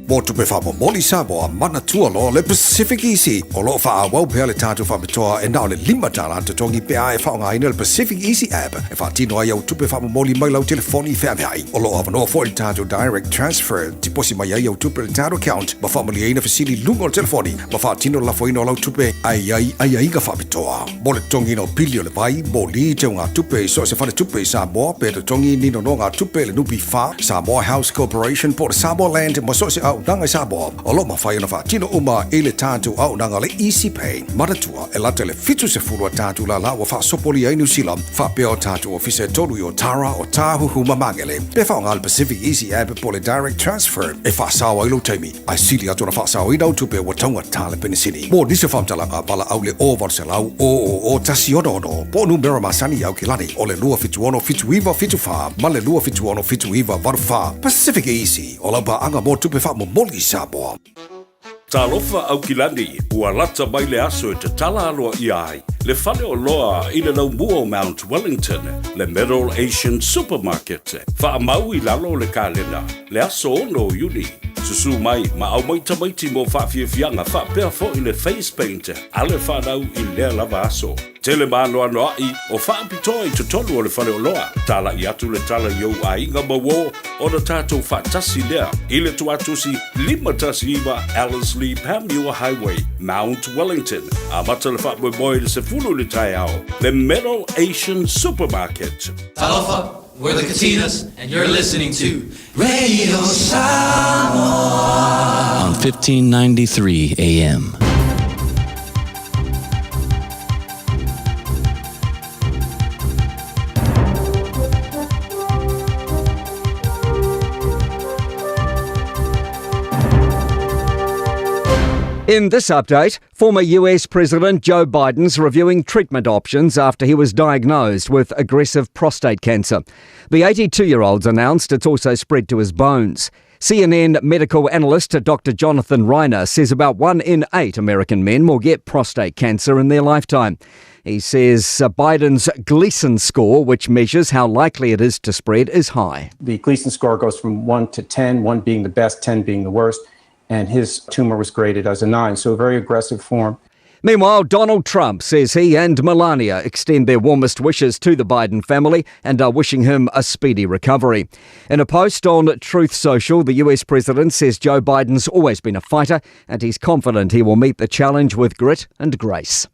[SPEAKER 13] Mo tupe faamomoli Samoa, manatua loa le Pacific Easy. O lo o faaauau pea le tatou faapitoa e na o le $5 totogi pe a e faaaogaina le Pacific Easy app e faatino ai au tupe faamomoli mai lau telefoni feaveai. O lo o avanoa foi le tatou Direct Transfer, tiposi mai ai au tupe i le tatou account ma faamalieina fesili i luga o le telefoni ma faatino le lafoina o lau tupe ae i ai aiaiga faapitoa. Mo le totogiina o pili o le vai, moli, teugatupe i so o se faletupe i Samoa, pe totogi ni nonogatupe i le NPF, Samoa House Corporation po o le Samoa Land ma so o se auaunaga i Samoa, o lo o mafai ona faatino uma i le tatou auaunaga le Easy Pay. Manatua, e lata i le 70 a tatou lala ua faasopolia ai Niu Sila, faapea o tatou ofisa e tolu i Otara, Otāhuhu ma Magele. Pe faaaoga le Pacific Easy App po o le Direct Transfer e faasao ai lou taimi. Ae sili atu ona faasaoina au tupe ua taugata le penisini. Mo nisi o faamatalaga, valaau le 0800 000 166 po o numera masani i Aukilani o le 276 7974 ma le 276 7984. Pacific Easy, o lau paaga mo tupe faamomoli i Samoa.
[SPEAKER 17] Talofa Aukilani, ua lata mai le aso e tatala aloaia ai le faleoloa i le laumua o Mount Wellington, le Middle Asian Supermarket. Faamau i lalo o le kalena, le aso 6 o Iuni. Susu mai ma aumai tamaiti mo faafiafiaga faapea foi le face paint a le fanau i lea lava aso. Tele maanoanoaʻi o faapitoa i totonu o le faleoloa. Talaʻi atu le tala i ou aiga ma uō ona tatou faatasi lea i le tuatusi 519 Ellerslie Panmure Highway, Mount Wellington. Amata le faamoemoe i le 10 i le taeao, le Middle Asian Supermarket.
[SPEAKER 5] Talofa, we're the Katinas, and you're listening to Radio Samoa
[SPEAKER 18] on 1593 AM.
[SPEAKER 24] In this update, former US President Joe Biden's reviewing treatment options after he was diagnosed with aggressive prostate cancer. The 82 year old's announced it's also spread to his bones. CNN medical analyst Dr. Jonathan Reiner says about one in eight American men will get prostate cancer in their lifetime. He says Biden's Gleason score, which measures how likely it is to spread, is high.
[SPEAKER 3] The Gleason score goes from 1 to 10, 1 being the best, 10 being the worst, and his tumor was graded as a 9, so a very aggressive form.
[SPEAKER 24] Meanwhile, Donald Trump says he and Melania extend their warmest wishes to the Biden family and are wishing him a speedy recovery. In a post on Truth Social, the US president says Joe Biden's always been a fighter and he's confident he will meet the challenge with grit and grace.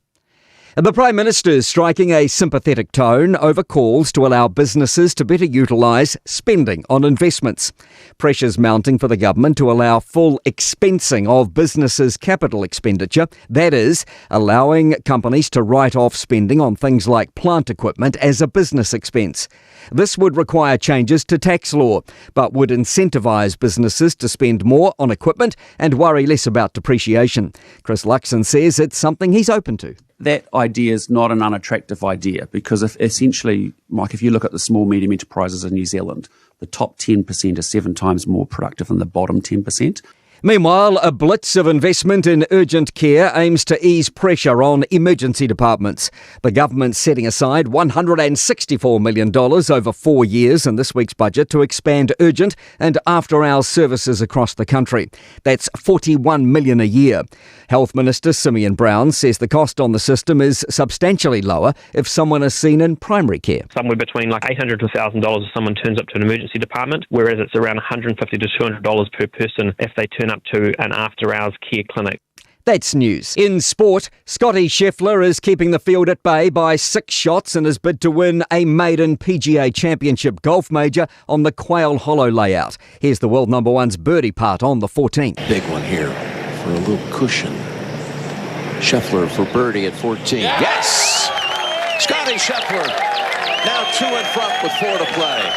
[SPEAKER 24] And the Prime Minister is striking a sympathetic tone over calls to allow businesses to better utilise spending on investments. Pressure's mounting for the government to allow full expensing of businesses' capital expenditure, that is, allowing companies to write off spending on things like plant equipment as a business expense. This would require changes to tax law, but would incentivise businesses to spend more on equipment and worry less about depreciation. Chris Luxon says it's something he's open to.
[SPEAKER 3] That idea is not an unattractive idea because if essentially, Mike, if you look at the small, medium enterprises in New Zealand, the top 10% are 7 times more productive than the bottom 10%.
[SPEAKER 24] Meanwhile, a blitz of investment in urgent care aims to ease pressure on emergency departments. The government's setting aside $164 million over 4 years in this week's budget to expand urgent and after-hours services across the country. That's $41 million a year. Health Minister Simeon Brown says the cost on the system is substantially lower if someone is seen in primary care.
[SPEAKER 11] Somewhere between like $800 to $1,000 if someone turns up to an emergency department, whereas it's around $150 to $200 per person if they turn up to an after-hours care clinic.
[SPEAKER 24] That's news. In sport, Scottie Scheffler is keeping the field at bay by 6 shots in his bid to win a maiden PGA Championship golf major on the Quail Hollow layout. Here's the world number one's birdie putt on the 14th.
[SPEAKER 14] Big one here for a little cushion. Scheffler for birdie at 14. Yes! Scottie Scheffler now 2 in front with 4 to play.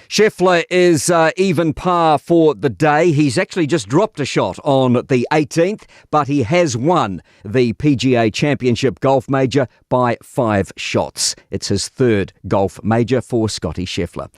[SPEAKER 24] Scheffler is even par for the day. He's actually just dropped a shot on the 18th, but he has won the PGA Championship golf major by 5 shots. It's his third golf major for Scottie Scheffler.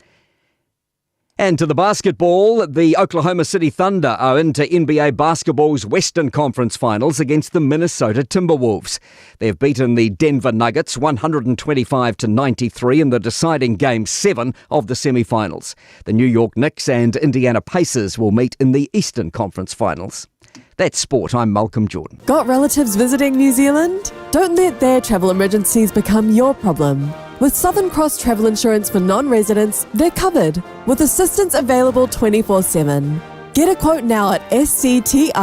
[SPEAKER 24] And to the basketball, the Oklahoma City Thunder are into NBA basketball's Western Conference Finals against the Minnesota Timberwolves. They've beaten the Denver Nuggets 125-93 in the deciding Game 7 of the semi-finals. The New York Knicks and Indiana Pacers will meet in the Eastern Conference Finals. That's sport. I'm Malcolm Jordan.
[SPEAKER 20] Got relatives visiting New Zealand? Don't let their travel emergencies become your problem. With Southern Cross Travel Insurance for non-residents, they're covered, with assistance available 24/7. Get a quote now at scti.co.nz.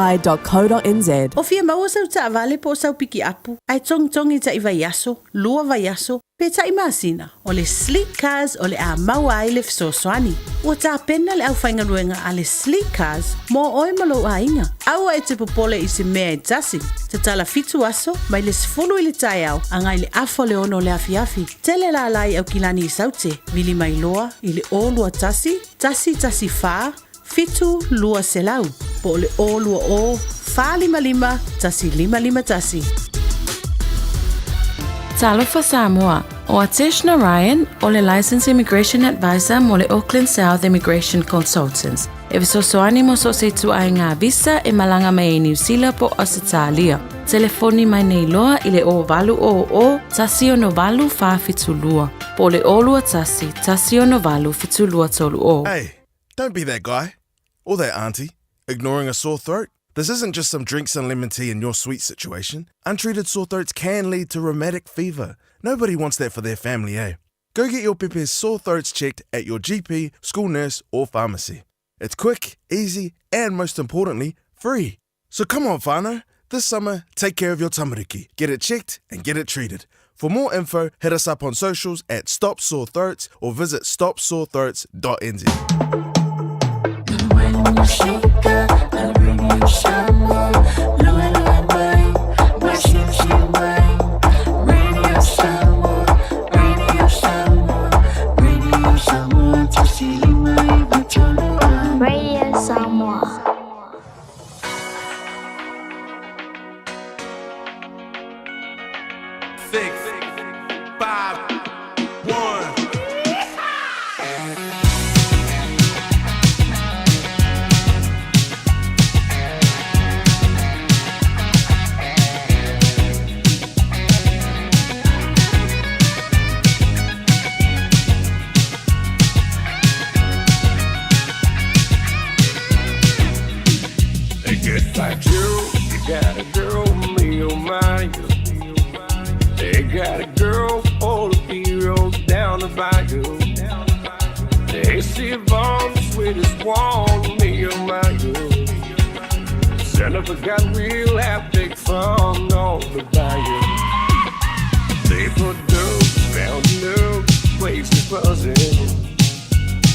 [SPEAKER 1] O fia maua sau taavale po o sau piki apu, ae togitogi ta'i vaiaso, 2 vaiaso, pe ta'i masina, o le Sleek Cars o le a maua ai le fesoasoani. Ua tapena le aufaigaluega a le Sleek Cars mo oe ma lou aiga. Aua e te popole i se mea e tasi. Tatala 7 aso, mai le 10 i le taeao, agai i le afa o le 6 o le afiafi. Tele lala i Aukilani i Saute, vili mai loa i le 0 21 1 1 4 7 200, po o le 0 20 455 1551.
[SPEAKER 12] Talofa Samoa, o Atesh Narayan o le Licensed Immigration Advisor mo le Auckland South Immigration Consultants. E fesoasoani mo so o se ituaiga visa e malaga mai ai Niu Sila po o Ausetalia. Telefoni mai nei loa i le 0800 168 472 po o le 021 168 7230.
[SPEAKER 25] Hey, don't be that guy. Or that auntie, ignoring a sore throat. This isn't just some drinks and lemon tea in your sweet situation. Untreated sore throats can lead to rheumatic fever. Nobody wants that for their family, eh? Go get your pepe's sore throats checked at your GP, school nurse, or pharmacy. It's quick, easy, and most importantly, free. So come on, whānau. This summer, take care of your tamariki. Get it checked and get it treated. For more info, hit us up on socials at Stop Sore Throats or visit stopsorethroats.nz.
[SPEAKER 22] Radio Samoa.
[SPEAKER 10] 6, 5, 1.
[SPEAKER 4] Got a girl, me oh my. They got a girl, all the heroes down the bayou. They see Vaughn, the sweetest one, me oh my. Son of a gun, we'll have big fun on the bayou. They put dirt round the place is buzzing.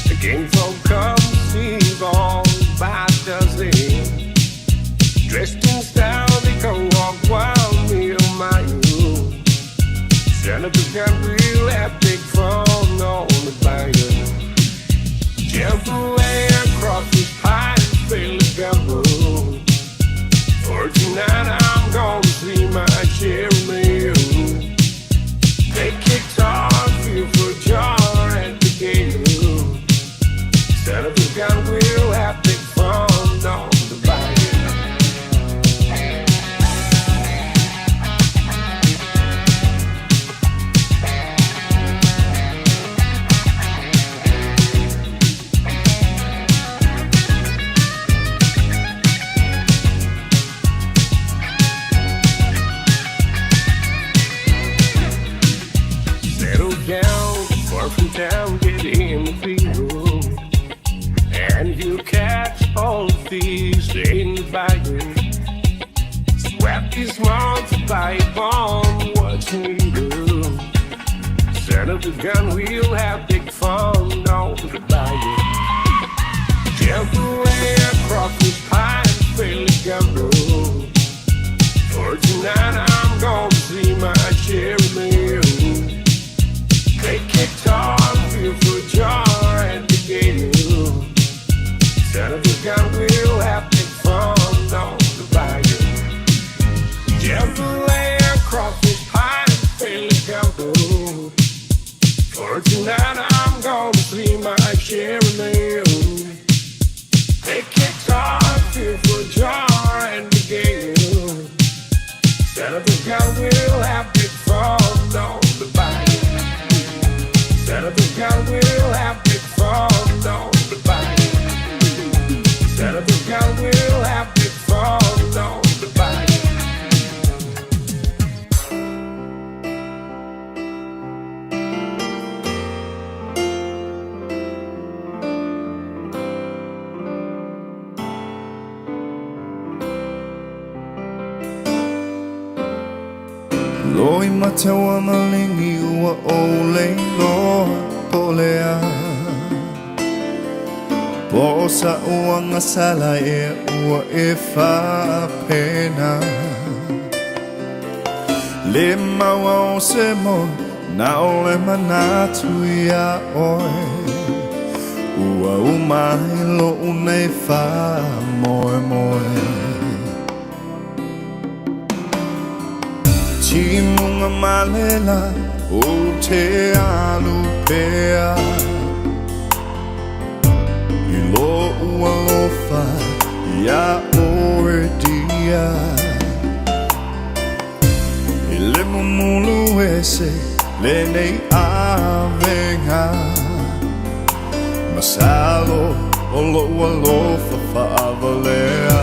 [SPEAKER 4] The king folk come see Vaughn by dozen. Dressed in style, they go walk wild, me oh my. Son of a gun, we'll have big fun on the bayou. Jump away across this pine, feel the gumbo. For tonight I'm gonna see my Jeremy. Take guitar, feel for jar at the gate. Son of a gun, we'll have big fun on the bayou. Settle down, far from town, get in the field. And you catch all the thieves in the bayou. Sweat these months by bomb, what you do? Son of a gun, we'll have big fun on the bayou. Jump away across the pine, feel the gumbo. For tonight I'm gonna see my Jeremy. Take guitar, feel for jar at the gate. Son of a gun, we'll have big fun on the bayou. Jump away across this pine, feel the gumbo. For tonight I'm gonna see my Jeremy. Take guitar, feel for jar at the gate. Son of a gun, we'll have big fun on the bayou. Son of a gun, we'll have big fun on the bayou. Son of a gun, we'll have big fun on the bayou.
[SPEAKER 5] Loi mataua malingi ua o le loa po lea Po o sa uanga sala e ua e whaapena Le maua o se mo na o le manatu ia oe Ua umai lo unei wha moe moe Timunga malela o te alu pea I lo ua lofa ia oe dia I le mumulu ese le nei avenga Masalo o lo ua lofa whaavalea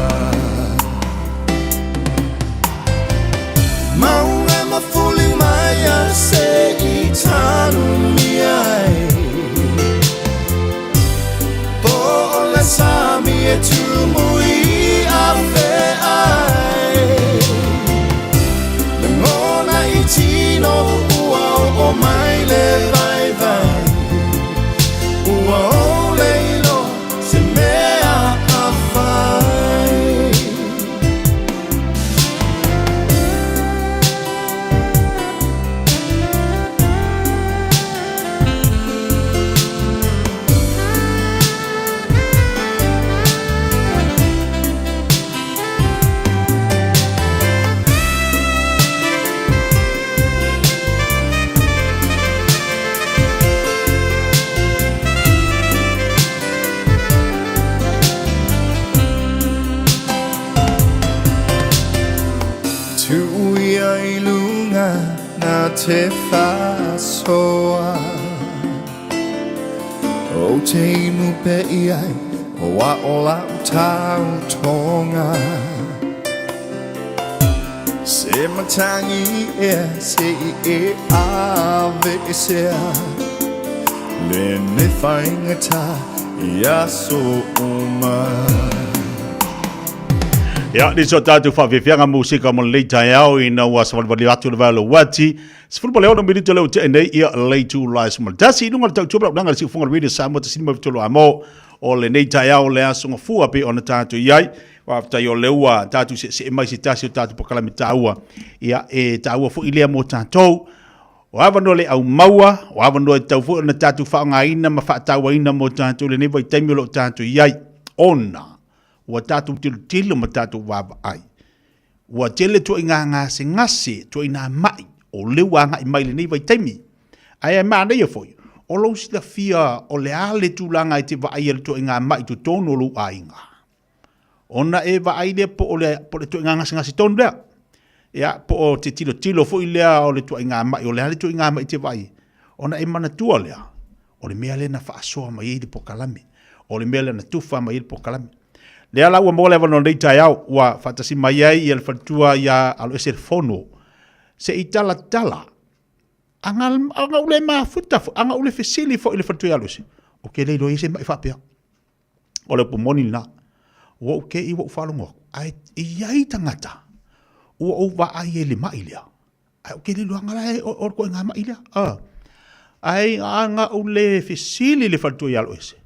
[SPEAKER 5] Maunga mafuli mai a se i tanu mi ai Po o le sami e tumu i a fe ai Le ngona i tino ua o o mai le vai vai Ua o le ilo se mea a whai Tuia i lunga nā te whasoa O te inu pe i ai o a o lau tau tonga. Se matagi ea se i e ave e sea Lenei faigata i aso uma.
[SPEAKER 9] Ia, nisi o tātou whawhiwhianga musika mo lenei taeao ina ua savalivali atu le vae o le uati. 16 minute leo te nei ia lei tu lai sma. Tasi i lunga le tautua lau nanga le siufunga le Radio Samoa te sinima fitolo a mo o lenei taeao le aso ngafua pe ona tātou iai. Faafetai o lea ua tātou seesee mai se tasi o tātou polokalame tāua. Ia, e tāua foi lea mo tātou. O avanoa le au maua, o avanoa e tatau foi ona tātou faaaogaina ma faatauaina mo tātou lenei vaitaimi o lo o tātou i ai. Ona, ua tātou tilotilo ma tātou vaavaai. Ua tele tuaiga gasegase, tuaiga ma'i, o lea ua agai mai lenei vaitaimi. Ae e manaia foi, o lou silafia o le a le tulaga e te vaai ai le tuaiga ma'i i totonu o lou aiga. Ona e vaai lea po o le, po o le tuaiga gasegase tonu lea. Ia, po o te tilotilo foi lea o le tuaiga ma'i, o le a le tuaiga ma'i e te vaai ai. Ona e manatua lea, o le mea lea na faasoa mai ai le polokalame, o le mea lea na tufa mai ai le polokalame. Lea la ua maua le avanoa nei taeao, ua faatasi mai ai ia le faletua ia Aloese le Fono, se i talatala, aga, aga ou le mafuta foi, aga ou le fesili foi i le faletua ia Aloese, ou te le iloa i ai se ma'i faapea. O le upu moni lena. Ua ou te i ua ou faalogo atu, ae e i ai tagata ua ou vaai ai i le ma'i lea, ae ou te le iloaga la o le ituaiga ma'i lea. Ae ana ou le fesili i le faletua ia Aloese,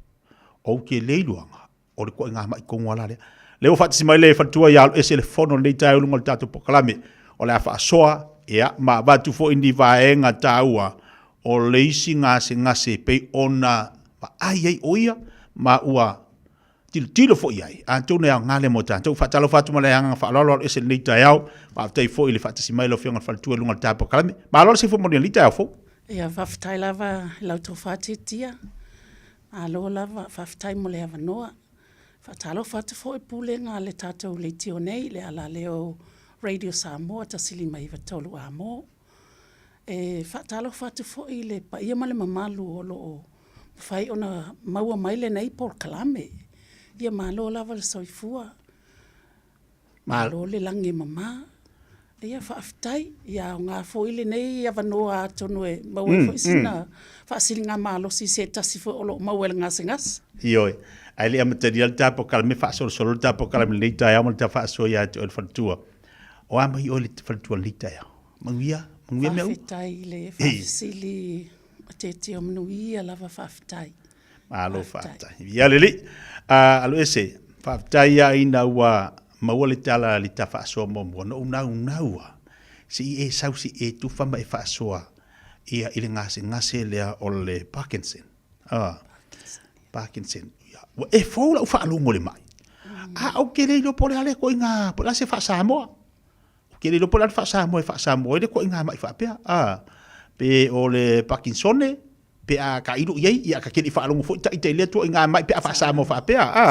[SPEAKER 9] ou te le iloaga o le ituaiga ma'i tonu lava la lea. Lea ua faatasi mai le faletua ia Aloese le fono i lenei taeao i luga o le tatou polokalame. O le a faasoa, ia, ma avatu foi ni vaega taua o le isi gasegase e pei ona vaai ai ʻo ia ma ua tilotilo foi i ai, atonu e aoga lea mo tatou. Faatalofa atu ma le agaga faaaloalo aloese i lenei taeao. Faafetai foi i le faatasi mai o lau Afioga i le Faletua i luga o le ta polokalame. Malo le soifua manuia i lenei taeao fou.
[SPEAKER 6] Ia, faafetai lava i lau tofa Tiatia. Malo lava, faafetai mo le avanoa. Faatalofa atu foi i Pulega a le tatou leitio nei, le alaleo Radio Samoa 153 Amo. E faatalofa atu foi i le paia ma le mamalu o lo o mafai ona maua mai lenei polokalame. Ia malo lava le soifua, malo le lagi e mama. Ia faafetai, ia aoga foi lenei avanoa atonu e maua ai foi sina faasiligamalosi i se tasi foi o lo o maua i le gasegase.
[SPEAKER 9] Ioe, ae le i amatalia le ta polokalame, faasolosolo le ta polokalame i lenei taeao ma le ta faasoa ia te oe le faletua. O a mai oe le faletua i lenei taeao? Manuia, manuia mea uma.
[SPEAKER 6] Faafetai i le faafesili a Tietie o manuia lava faafetai.
[SPEAKER 9] Malo faafetai. Ia lelei. Uh, Aloese, faafetai ia ina ua maua le tala le ta faasoa muamua. Na ou naunau a, se i e sau se i e tufa ma e faasoa ia i le gasegase lea o le Parkinson. Ah, Parkinson. Ia, ua e fou lau faalogo i le mai. A ou te le iloa po o le a le ituaiga, po o le a se faa-Samoa. Ou te le iloa po o le a le faa-Samoa e faa-Samoa ai le ituaiga ma'i faapea. A, pe o le Parkinsone, pe a tailo i ai, ia ta te le i faalogo foi ita i lea ituaiga ma'i pe a faa-Samoa faapea. A,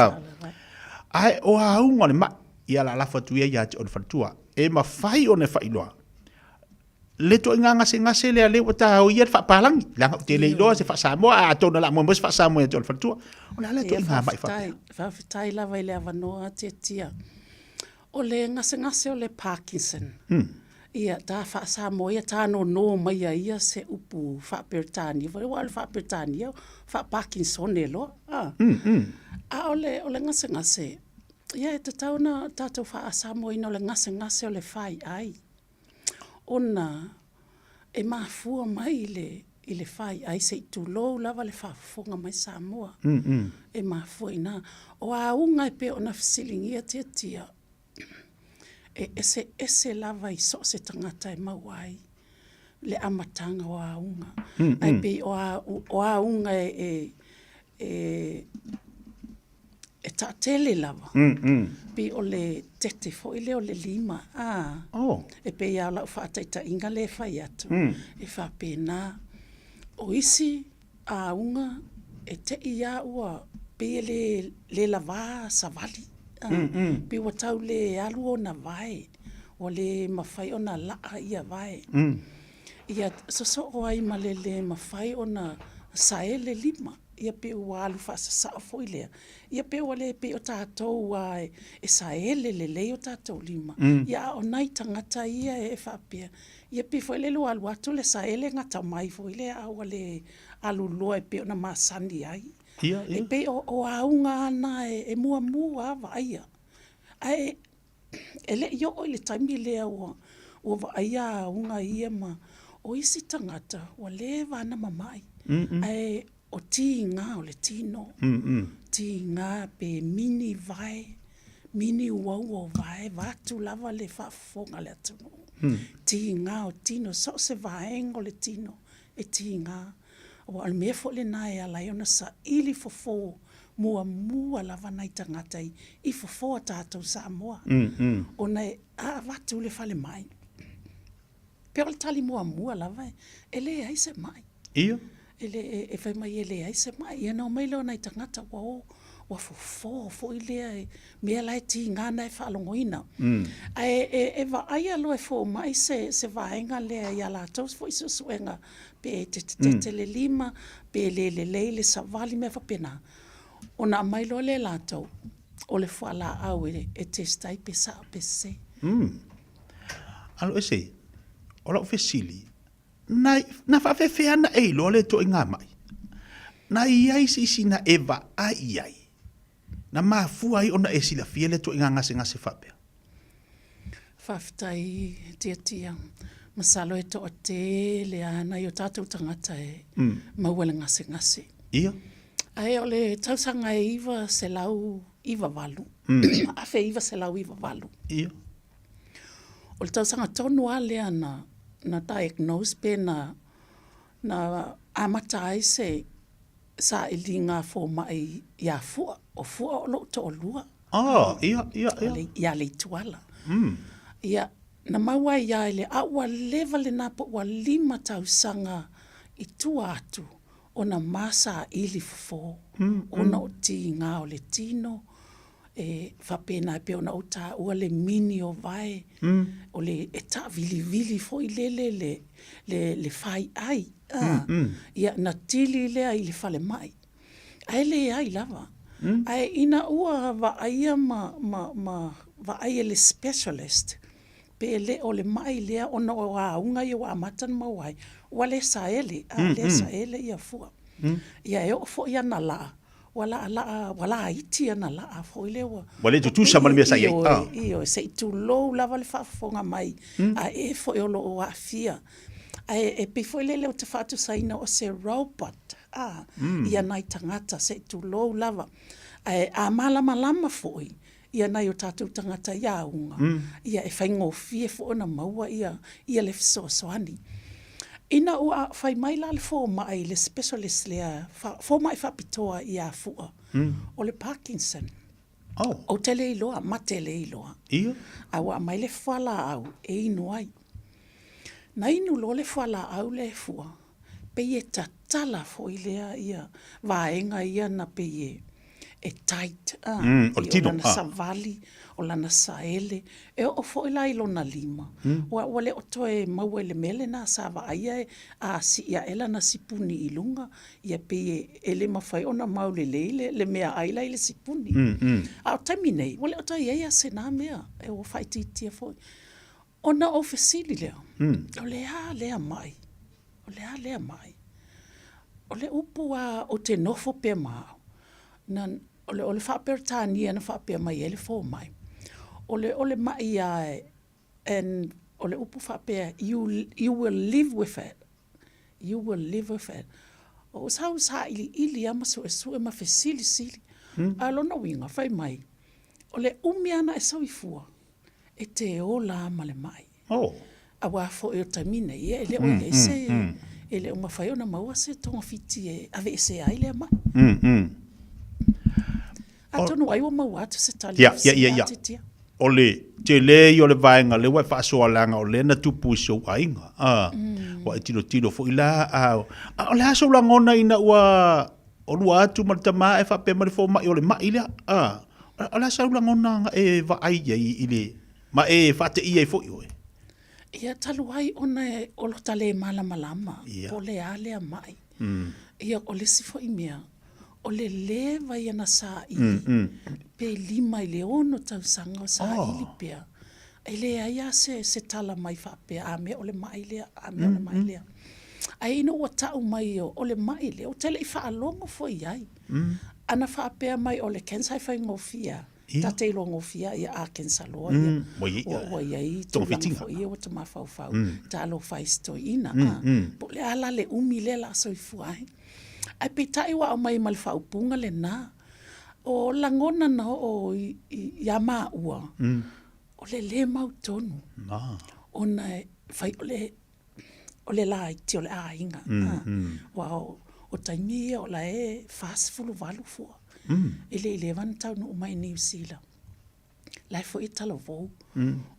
[SPEAKER 9] ae o auga o le ma'i, ia o le a lafo atu ia ia te oe le faletua. E mafai ona e faailoa le ituaiga gasegase lea lea ua taoia le faapalagi, leaga ou te le iloa se faa-Samoa, ae atonu o le a moemoe se faa-Samoa ia te oe le faletua. O le a lea ituaiga ma'i faapea?
[SPEAKER 6] Faafetai lava i le avanoa Tiatia. O le gasegase o le Parkinson, ia, ta faa-Samoa ia, ta nono mai a ia se upu faa-Peretania foi, aua o le faa-Peretania, faa-Parkinsone loa, a. A o le, o le gasegase, ia e tatau ona tatou faa-Samoaina o le gasegase o le faiai, ona e mafua mai i le, i le faiai, se i tulou lava le faafofoga mai Samoa. E mafua i ina. O auga e pei ona fesiligia Tiatia, e eseese lava i so o se tagata e maua ai le amataga o auga. Ae pei o auga e e taatele lava, pei o le tete foi lea o le lima, a, e pei lava o lau faataitaiga lea e fai atu, e faapena. O isi auga e te i lava ua pei e le, le lava savali, a, pei ua tau le alu ona vae, ua le mafai ona laa ia vae. Ia sosoo ai ma le le mafai ona saele lima. Ia pei ua alu faasasao foi lea. Ia pei ua le pei o tatou a e saele lelei o tatou lima. Ia a o nai tagata ia e faapea, ia pei foi lele ua alu atu le saele gata mai foi lea a ua le alu loa e pei ona masani ai. E pei o auga na e muamua lava vaaia. Ae e le i oo i le taimi lea ua vaaia auga ia ma o isi tagata ua leva lava ona mamai. Ae o tiga o le tino, tiga pe mini vae, mini uaua o vae, vaeatu lava le faafofoga a le atunuu. Tiga o tino, so o se vaega o le tino e tiga. Aua o le mea foi lena e ala ai ona saili fofo muamua lava nai tagata i fofo a tatou Samoa. Ona a avatu i le falemai, pei o le tali muamua lava e leai se mai.
[SPEAKER 9] Ia.
[SPEAKER 6] E le, e fai mai e leai se mai. Ia ona omai lea o nai tagata ua o, ua fofo foi lea i mea la e tiga ona e faalogoina. Ae e vaaia loa e fomai se vaega lea i a latou foi suesuega pe tetete le lima, pe le lelei le savali, mea faapena, ona aumai loa lea e latou o le fualaau e test ai pe sao pe sese.
[SPEAKER 9] Aloese, o lau fesili, na, na faafefea ona e iloa lea ituaiga ma'i? Na i ai se isi na e vaai i ai, na mafua ai ona e silafia lea ituaiga gasegase faapea?
[SPEAKER 6] Faafetai Tiatia. Masalo e toatele lava nai o tatou tagata e maua i le gasegase.
[SPEAKER 9] Ia.
[SPEAKER 6] Ae o le tausaga e 998, 1998.
[SPEAKER 9] Ia.
[SPEAKER 6] O le tausaga tonu lava lea na, na diagnose pe na, na amata ai se sailiga fomai ia Fua. O Fua o lou toalua.
[SPEAKER 9] Oh, ia, ia, ia.
[SPEAKER 6] Ia Leituala. Ia, na maua ai ia i le, a ua leva lena po ua 5 tausaga i tua atu ona ma saili fofo, ona o tiga o le tino, e faapena e pei ona ou taua le mini o vae, o le e taavilivili foi lele le, le, le faiai, a, ia na tili lea i le falemai, ae leai lava. Ae ina ua vaaia ma, ma, ma vaai e le specialist, pe le o le mai lea ona o auga ia ua amata ona maua ai, ua le saele, a le saele ia fua. Ia e oo foi ana laa, ua laalaa, ua laiti ana laa foi lea ua...
[SPEAKER 9] Ua le tutusa ma le mea sa i ai.
[SPEAKER 6] Ioe, ioe, se i tulou lava le faafofoga mai, a e foi o lo o aafia. Ae e pei foi lele ou te faatusaina o se robot, a, ia nai tagata, se i tulou lava. Ae a malamalama foi ia nai o tatou tagata i auga, ia e faigofie foi ona maua ia, ia le fesoasoani. Ina ua fai mai la le fomai, le specialist lea, fomai faapitoa ia Fua, o le Parkinson.
[SPEAKER 9] Oh.
[SPEAKER 6] Ou te le iloa, ma te le iloa.
[SPEAKER 9] Ia.
[SPEAKER 6] A ua aumai le fualaau e inu ai. Na inu loa le fualaau lea e Fua, pei e tatala foi lea ia vaega ia na pei e e tight a,
[SPEAKER 9] o le tino,
[SPEAKER 6] lana savali, o lana saele, e oo foi la i lona lima, ua, ua le o toe maua i le mea lena sa vaaia e a sii ae lana sipuni i luga, ia pei e, e le mafai ona mau lelei le, le meaai la i le sipuni. A o taimi nei, ua le o toe i ai lava se na mea, e ua faaitiitia foi. Ona ou fesili lea, o le a lea mai? O le a lea mai? O le upu a ou te nofo pea ma au, na, o le, o le faa-Peretania na faapea mai ai le fomai, o le, o le maʻi a e, and o le upu faapea, you, you will live with it, you will live with it. O sau sailiili lava ma suesue ma fesilisili, a o lona uiga, fai mai, o le umi lava ona e soifua, e te ola lava ma le mai.
[SPEAKER 9] Oh.
[SPEAKER 6] Aua foi o le taimi nei, e le o i ai se, e le o mafai ona maua se togafiti e aveesea ai lea mai. Atonu ai ua maua atu se tali
[SPEAKER 9] ia, ia, ia, ia.
[SPEAKER 6] Titia.
[SPEAKER 9] O le tele ia o le vaega lea ua e faasoa leaga o lea na tupu i si ou aiga. A, Ua e tilotilo foi la, a, a o le a sou lagona ina ua olua atu ma le tama e faapea mai le fomai o le mai lea. A, o le a sau lagona na e vaai i ai i le, ma e faateia ai foi oe?
[SPEAKER 6] Ia, talu ai ona o lota le malamalama, po o le a lea mai. Ia, o le isi foi mea, O le leva ia na saili, pe 5 i le 6 tausaga o saili pea. E leai lava se, se tala mai faapea, a mea o le maʻi lea, a mea o le maʻi lea. Ae ina ua tau mai o le maʻi lea, ou te le i faalogo foi i ai. Ana faapea mai o le cancer e faigofie lava, ta te iloa gofie lava, ia a cancer loa ia, ua i ai tulaga foi ia ua ta mafaufau, talofa ai i si toeaina, a, po o le a la le umi lea o le a soifua ai. Ae peitai ua aumai ma le faaupuga lena, o lagona na oo ia maua, o le lē mautonu, ona e fai o le, o le laiti o le aiga, aua o taimi ia o la e 48 fua, e le i leva ona taunuu mai i Niu Sila. La e foi e talavou,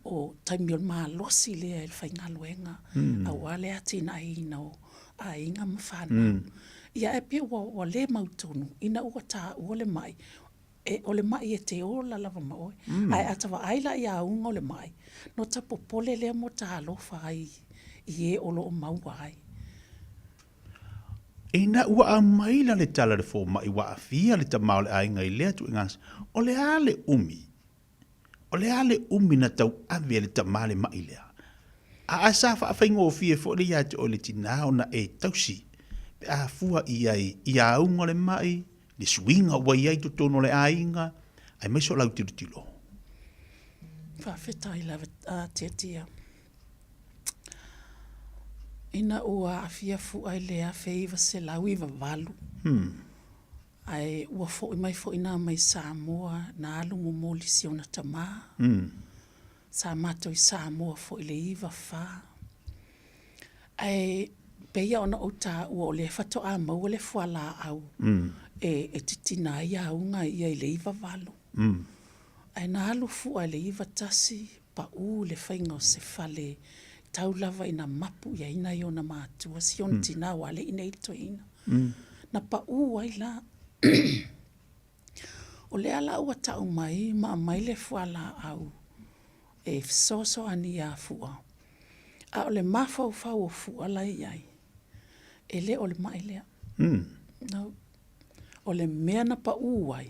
[SPEAKER 6] o taimi o le malosi lea i le faigaluega, aua le atinaeina o aiga ma fanau. Ia ae pei ua le mautonu ina ua taua le mai, e, o le mai e te ola lava ma oe. Ae a ta vaai la i auga o le mai, no ta popole lea mo ta alofa ai i e o lo o maua ai.
[SPEAKER 9] Ina ua aumai la le tala i le fomai ua aafia le tama o le aiga i lea tuuaiga, o le a le umi? O le a le umi na tauave e le tama le maʻi lea? A a sa faafaigofie foi le ia te oe le tinā ona e tausi pe a fua i ai i auga o le maʻi, le suiga ua i ai i totonu o le aiga, aemaise o lau tilotilo.
[SPEAKER 6] Faafetai lava a Tiatia. Ina ua aafia fua i le 1998, ae ua foi mai foi nā mai Samoa na alu momoli si ona tamā. Sa matou i Samoa foi i le 94. Ae pei ona ou taua o lea faatoa maua le fualaau e titina ai auga ia i le 98. Ae na alu fua i le 91 paʻu le faiga o se fale tau lava ina mapu i ai nai ona matua, si ona tinā ua alii nei le toeaina. Na paʻu ai la. O lea la ua tau mai ma aumai le fualaau e fesoasoani ia Fua, a o le mafaufau o Fua la e i ai, e le o le maʻi lea. No. O le mea na paʻu ai,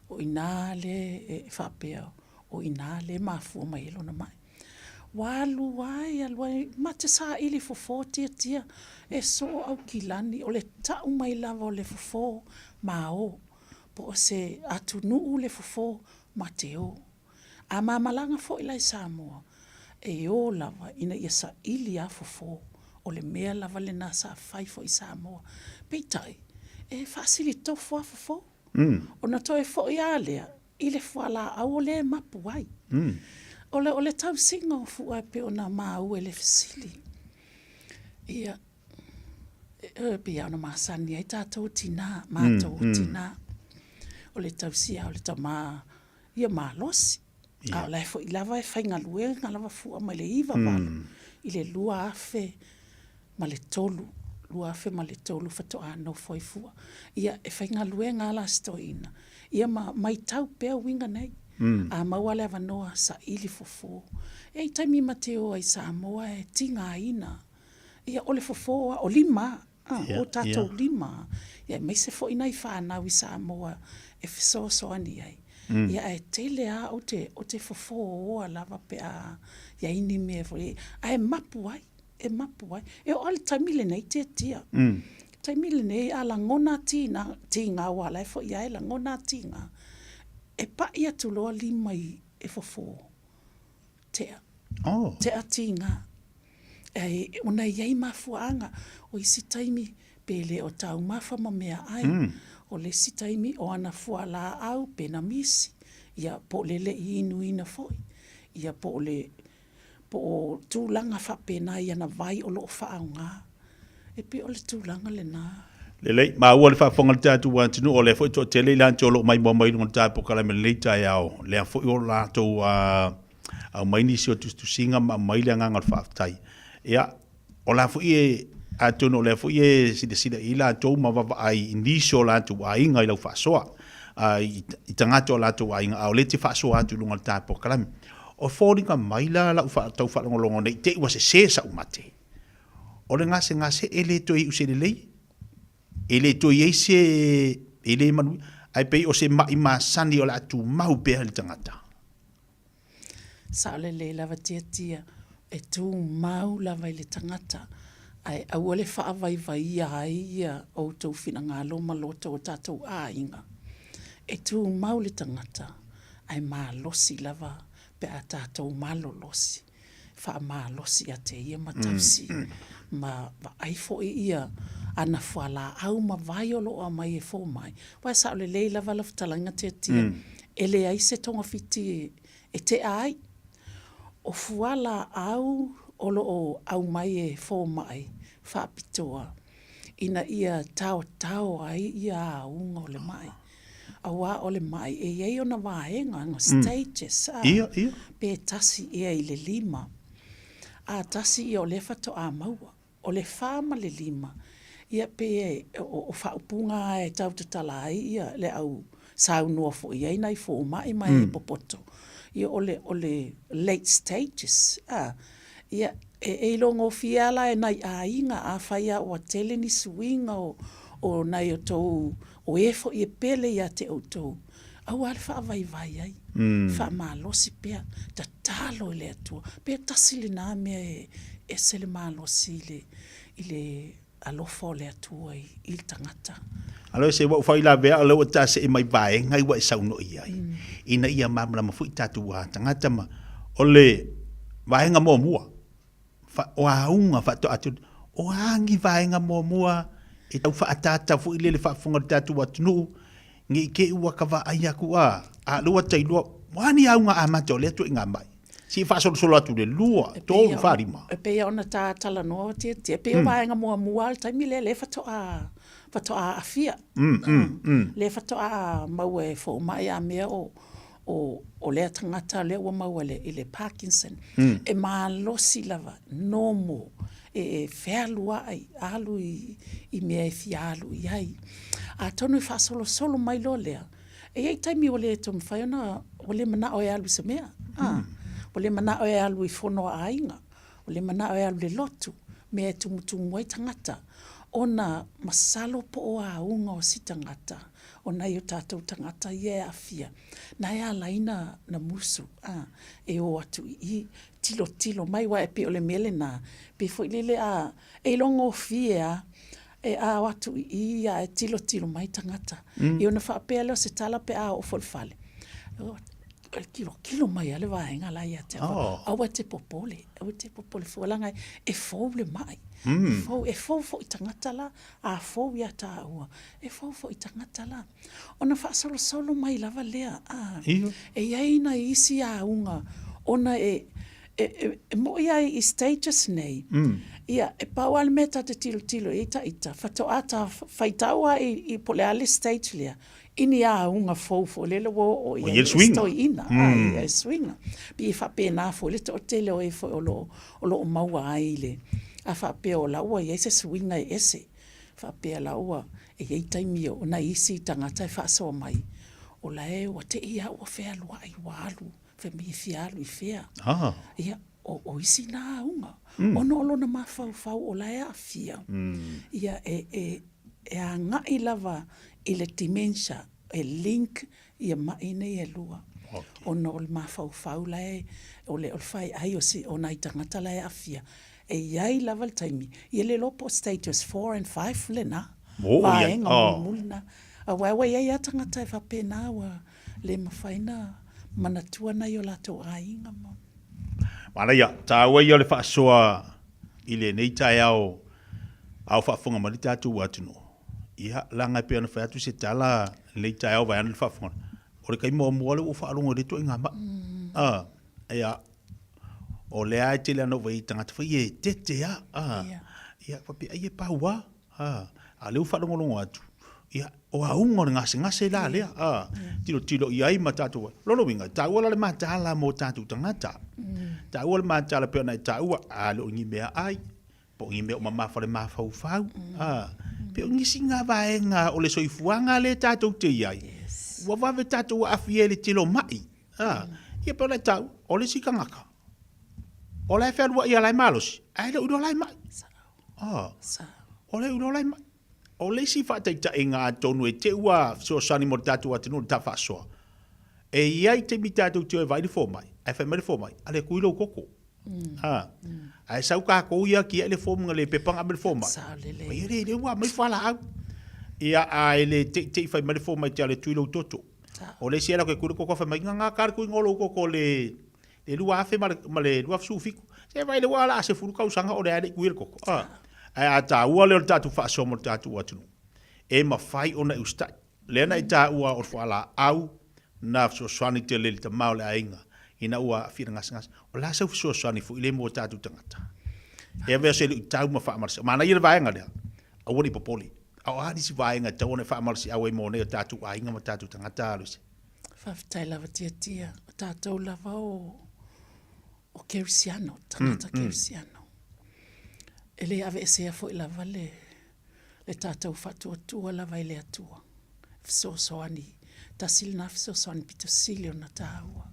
[SPEAKER 6] o i inā le e faapea, o i inā le mafua mai ai lona maʻi. Ua alu ai, alu ai, ma te saili fofo tiatia, e soo Aukilani, o le tau mai lava o le fofo ma o, po o se atunuu le fofo ma te o. A ma malaga foi la i Samoa, e o lava ina ia saili a fofo, o le mea lava lena sa fai foi i Samoa. Peitai, e faasilitofo a fofo, ona toe foi a lea i le fualaau o lea e mapu ai. O le, o le tausiga o fua e pei ona maua i le fesili. Ia, e pei lava ona masani ai tatou tinā, matou o tinā. O le tausia o le tama ia malosi. A o la e foi lava e faigaluega lava fua mai le 98 i le 2003, 2003 faatoa nofo ai fua. Ia, e faigaluega lava la si toeaina, ia ma matau pea uiga nei. A maua le avanoa, saili fofo. E i ai taimi ma te o ai i Samoa e tigaina. Ia, o le fofo lava, o lima lava. O tatou lima, ia aemaise foi nai fanau i Samoa e fesoasoani ai. Ia ae tele lava ou te, ou te fofooa lava pe a i ai ni mea foi, ae mapu ai, e mapu ai. E oo lava i le taimi lenei Tiatia, taimi lenei a lagona tiga, tiga aua o la e foi lava e lagona tiga, e pai atu loa lima i, e fofo. Tea.
[SPEAKER 9] Oh.
[SPEAKER 6] Tea tiga. Ai, ona e i ai mafuaaga. O isi taimi, pe le o taumafa ma meaai. O le isi taimi, o ana fualaau pe na misi. Ia, po o le le i inuina foi. Ia, po o le, po o tulaga faapena i ana vai o lo o faaaoga. E pei o le tulaga lena.
[SPEAKER 9] Lelei, maua le faafofoga a le tatou atunuu, o lea foi e toatele i latou o lo o maimoa mai i luga o le tatou polokalame i lenei taeao, lea foi o latou aumai nisi o tusitusiga ma aumai le agaga o le faafetai. Ia, o la foi e, atonu o lea foi e silasila i latou ma vaavaai i nisi o latou aiga i lau faasoa, i tagata o latou aiga, a o lea e te faasoa atu i luga o le tatou polokalame. O foliga mai la lau tau faalogologo nei, te i ua sese sau mate. O le gasegase e le toe iu se lelei, e le toe i ai se. e le manuia, ae pei o se ma'i masani o le a tumau pea i le tagata.
[SPEAKER 6] Sao lelei lava Tiatia, e tumau lava i le tagata, ae aua le faavaivaia ai ia outou finagalo ma loto o tatou aiga. E tumau le tagata, ae malosi lava pe a tatou malolosi. Faamalosi ia te ia ma tausi, ma vaai foi ia ana fualaau ma vai o lo o aumai e fomai. Aua e sao lelei lava lau fetalaiga Tiatia, e leai se togafiti e tea ai. O fualaau o lo o aumai e fomai faapitoa ina ia taotao ai ia auga o le mai. Aua o le mai e i ai ona vaega, ona stages, a, pe tasi ea i le lima. A tasi ia o lea faatoa maua. O le fa ma le lima, ia pe o faaupuga lava e tau tatala ai ia le au saunoa foi i ai nai fomai ma e popoto, ia o le o le late stages, a. Ia, e iloa gofie lava la e nai aiga afai lava ua tele ni suiga o nai outou o e foi e pele ia te outou, aua le faavaivai ai, faamalosi pea, tatalo i le Atua. Pe tasi lena mea e ese le malosi i le alofa o le Atua i le tagata.
[SPEAKER 9] Alo se ua ou faauilavea o lea ua ta see mai vaega i ua e saunoa i ai, ina ia malamalama foi tatou tagata ma o le vaega muamua o auga faatoa atu, o a ni vaega muamua e tau faaataata foi lele faafofoga o le tatou atunuu, ne i te i ua ta vaai atu a, a o lea ua ta iloa, o a ni auga amata o lea ituaiga mai? Se i faasolosolo atu i le 2, 3, 4, 5.
[SPEAKER 6] E pei ona ta talanoa Tiatia, e pei o vaega muamua lava le taimi lea, lea faatoa, faatoa aafia. Lea faatoa maua e fomai a mea o, o, o lea tagata lea ua maua i le Parkinson, e malosi lava, normal, e fealuai, alu i mea e fia alu i ai. Atonu e faasolosolo mai loa lea, e i ai taimi ua le toe mafai ona, ua le manao e alu i se mea, a, ua le manao e alu i fono a aiga, ua le manao e alu i le lotu, mea e tumutumu ai tagata, ona masalo po o auga o si tagata, o nai o tatou tagata ia e aafia, na e ala ai na musu, a, e o atu i i, tilotilo mai, aua e pei o le mea lena, pei foi lele a, e iloa gofie lava, e a o atu i i ae tilotilo mai tagata. Ia ona faapea lea o se tala pe a oo foi i le fale, e tilotilo mai lava le vaega la ia te au, aua e te popole, aua e te popole fua, leaga e fou le mai, e fou, e fou foi i tagata la, a fou ia taua, e fou foi i tagata la. Ona faasolosolo mai lava lea, a, e i ai nai isi auga ona e, e moni lava i stages nei, ia, e pau lava le mea ta te tilotilo i ai ta ita, faatoa ta faitau lava i po o le a le stage lea, i ni auga fou foi lele ua oo i ai le toeaina, ia le suiga. Pei e faapena foi le toatele o e foi o lo o maua ai i le, a faapea o la ua i ai se suiga e ese, faapea la ua e i ai taimi o nai isi tagata e faasoa mai, o la e ua te i lava ua fealuai, ua alu, fai mai e fia alu i fea. Ia, o isi na auga, ona o lona mafaufau o la e aafia, ia e agai lava i le dementia, e link ia mai nei e lua. Ona o le mafaufau la e, o le faiai o nai tagata la e aafia, e i ai lava le taimi, ia le iloa po o stages four and five lena, vaega mulimuli lena. Aua ua i ai lava tagata e faapena ua le mafai ona manatua nai o latou aiga ma.
[SPEAKER 9] Manaia, taua ia o le faasoa i lenei taeao a o faafofoga mai le tatou atunuu. Ia, leaga e pei ona fai atu se tala lenei taeao vaeane le faafofoga, o le taimi muamua lea ua ou faalogo i lea ituaiga mai. A, ia, o lea e tele lava ona ou vaai i tagata foi ia e tete lava. A, ia, faapea ai e pau lava. A, a o lea ua faalogologo atu, ia, o auga o le gasegase la lea, a, tilotilo i ai ma tatou, o lona uiga, e taua la le mataala mo tatou tagata. Taua le mataala pei ona e taua, a le o ni meaai, po o ni mea o mamafa le mafaufau, a, pei o nisi na vaega o le soifuaga lea tatou te i ai, ua vave tatou aafia i le tele o mai, a, ia pei ona e taua, o le isi tagata, o la e fealuai lava o la e malosi, ae le o iloa la e mai. O le iloa la e mai. O le isi faataitaiga atonu e te ua fesoasoani mo le tatou atunuu i le ta faasoa, e i ai taimi tatou te o e vaai le fomai, ae fai mai le fomai, ale e kui lou koko. A, ae sau tatou ia kiai le form le pepa na aumai le fomai. Ia le le ua aumai fualaau. Ia ae le te i te i fai mai le fomai te ale tui lou toto. O le isi ala ke kui le koko fai mai nga ka le kui ngolo koko le le 2000 ma le ma le 2017. Se vai le ua la se fulu tausaga o le ale kui le koko. A, ae a taua lea o le tatou faasoa mo le tatou atunuu. E mafai ona e usitai. Lea na i taua o le fualaau na fesoasoani tele i le tama o le aiga ina ua aafia i le gasegase. O le a sau fesoasoani foi lea mo tatou tagata? E avea se luitau ma faamalosiau. Manaia le vaega lea, aua ne i popole. A o a nisi vaega e tatau ona e faamalosiau ai mo nei o tatou aiga ma tatou tagata Aloisi?
[SPEAKER 6] Faafetai lava Tiatia. O tatou lava o, o kerisiano, tagata kerisiano. E le aveesea foi lava le le tatou faatuatua lava i le Atua, fesoasoani, tasi lena fesoasoani pito sili ona taua.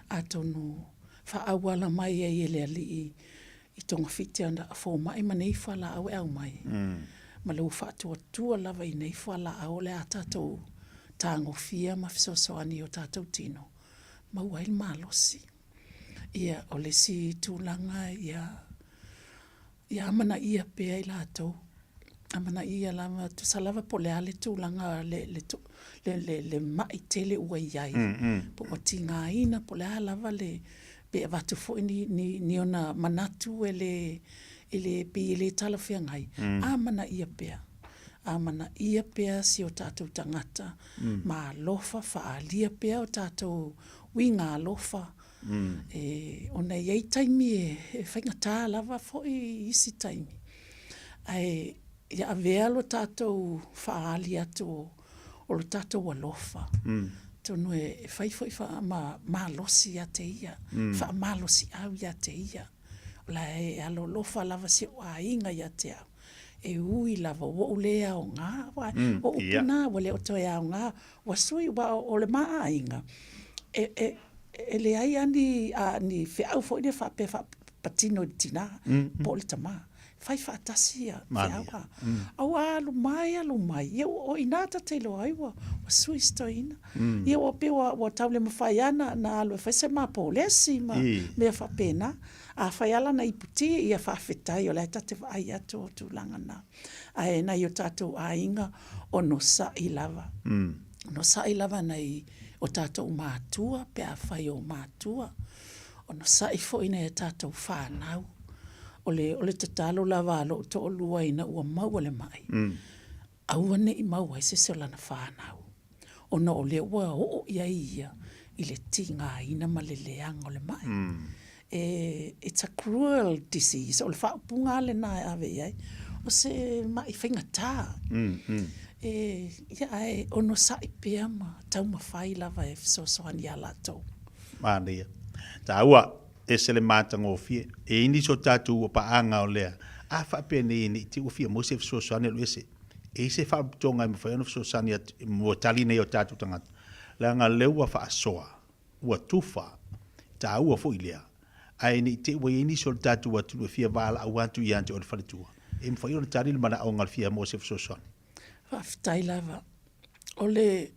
[SPEAKER 6] Atonu faaauala mai ai e le Alii i togafiti a fomai ma nei fualaau e aumai, ma lou faatuatua lava i nei fualaau o le a tatou tagofia ma fesoasoani i o tatou tino, maua ai le malosi. Ia, o le isi tulaga, ia, Ia amanaia pea i latou, amanaia lava, tusa lava po o le a le tulaga le, le, le, le, le ma'i tele ua i ai, po ua tigaina, po o le a lava le, pe avatu foi ni, ni, ni ona manatu e le, e le, pei e le talafeagai, amanaia pea, amanaia pea si o tatou tagata ma alofa, faaalia pea o tatou uiga alofa, E, ona e i ai taimi e, e faigata lava foi i isi taimi, ae ia avea lo tatou faaali atu o, o lo tatou alofa, atonu e, e fai foi fa, ma malosi ia te ia, faamalosiau ia te ia. O la e alolofa lava si ou aiga ia te au, e ui lava ua ou le aoga, aua o upu na ua le o toe aoga, Ua sui, aua o le ma aiga, e, e, e leai lava ni, a, ni feau foi lea faapea faapatino i le tinā po o le tamā. Fai faatasi ia feau a. A ua alu mai alu mai, ia o i ina ta te iloa ai ua, ua sui si toeaina. Ia ua pei ua, ua tau le mafai lava na, na alu e fai se ma polesi ma mea faapena. A fai lava lana iputi, ia faafetai o la e ta te vaai atu o tulaga na. Ae nai o tatou aiga, onosai lava. Onosai lava nai o tatou matua pe afai o matua. Onosai foi nai a tatou fanau. O le, o le tatalo lava a lou toalua ina ua maua le mai, aua ne i maua ai se isi o lana fanau, ona o lea ua oo i ai ia i le tigaina ma le leaga o le mai. E, it's a cruel disease, o le faaupuga lava lena e ave i ai, o se ma'i faigata. E, ia, ae onosai pea ma taumafai lava e fesoasoani iā latou.
[SPEAKER 9] Manaia. Taua, ese le matagofie. E i ai nisi o tatou ua paaga o lea, a faapenei ne i te i ua fia maua se fesoasoani alu ese. E i ai se faalapotopotoga e mafai ona fesoasoani atu mo tali nei o tatou tagata, leaga o lea ua faasoa ua tufa, taua foi lea, ae ne i te i ua i ai nisi o le tatou atunuu e fia valaau atu ia te oe le faletua, e mafai ona tali le manaoga o le fia maua se fesoasoani.
[SPEAKER 6] Faafetai lava. O le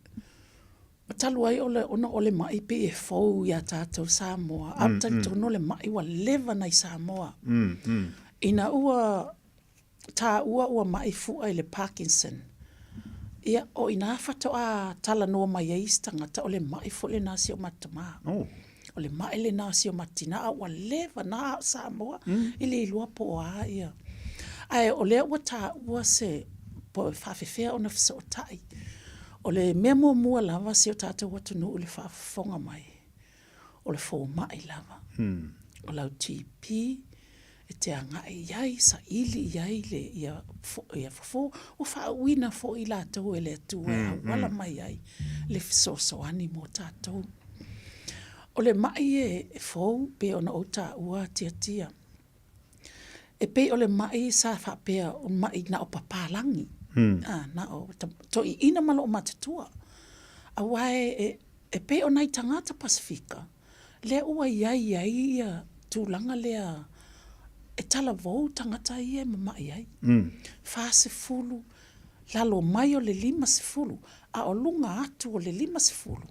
[SPEAKER 6] talu ai o le, ona o le ma'i pei e fou iā tatou Samoa, a ou talitonu o le ma'i ua leva ona i Samoa. Ina ua taua ua ma'i fua i le Parkinson, ia, o i ina faatoa talanoa mai ai isi tagata, o le ma'i foi lena a si o matou tama. Oh. O le ma'i lena a si o matou tina, a ua leva na a o Samoa, mm. i le iloa po o a ia. Ae o lea ua taua se po e faafefea ona fesootai. O le mea muamua lava si o tatou atunuu i le faafofoga mai, o le fomai lava. Mm. O lau GP, e te agai i ai, saili i ai le, ia, ia fofo, ua faauuina foi i latou e le Atua e auala mai ai le fesoasoani mo tatou. O le ma'i e fou pei ona ou taua tiatia, e pei o le ma'i sa faapea o ma'i na o papalagi, a, na o toeaiina ma loomatutua. Aua e, e pei o nai tagata Pasefika, Lea ua i ai ai ia tulaga lea e talavou tagata ia e mama'i ai. 40, lalo mai o le 50 a o luga atu o le 50,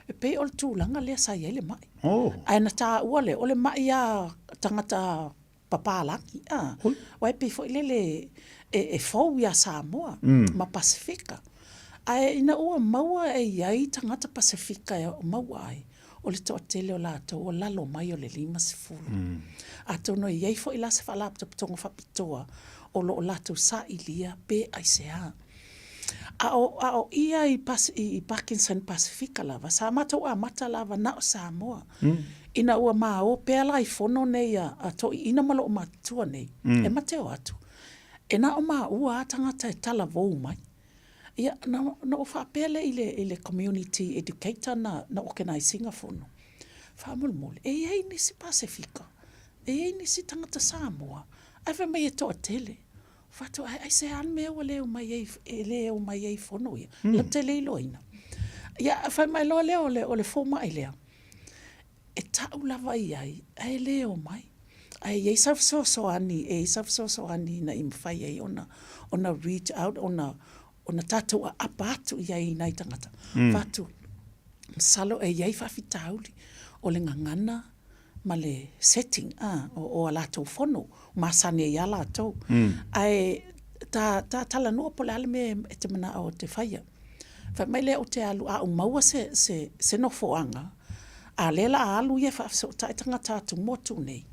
[SPEAKER 6] e pei o le tulaga lea sa i ai le ma'i.
[SPEAKER 9] Oh.
[SPEAKER 6] Ae na taua lea, o le ma'i a tagata papalagi, a, aua e pei foi lele e, e fou iā Samoa ma Pasefika. Ae ina ua maua e i ai tagata Pasefika e maua ai, o le toatele o latou o lalo mai o le 50. Atonu e i ai foi la se faalapotopotoga faapitoa o lo o latou sailia pe aisea. A o, a o ia i, i Parkinson Pasifika lava, sa matou amata lava na o Samoa. Ina ua maō pea la i fono nei a, a toeaiina ma loomatutua nei, e mateo atu, e na o māua a tagata e talavou mai. Ia, na, na ou faapea lea i le, i le community educator na, na organise ina fono, faamolemole, e i ai nisi Pasifika, e i ai nisi tagata Samoa, ae fai mai e toatele. Fatu, ai, aisea le mea ua le omai ai, e le omai ai i fono ia. Mm. Latou te le iloaina. Ia, fai mai loa lea o le, o le fomai lea, e ta'u lava i ai, ae le omai. Ae i ai sau fesoasoani, e i ai sau fesoasoani ina ia mafai ai ona, ona reach out, ona, ona tatou aapa atu i ai i nai tagata. Mm. Fatu, masalo e i ai faafitauli o le gagana, ma le setting a o a latou fono masani ai a latou. Ae ta ta talanoa po o le a le mea e te manao e te faia. Fai mai lea ou te alu a ou maua se se se nofoaga, a lea la a alu ia e faafesootai tagata atumotu nei,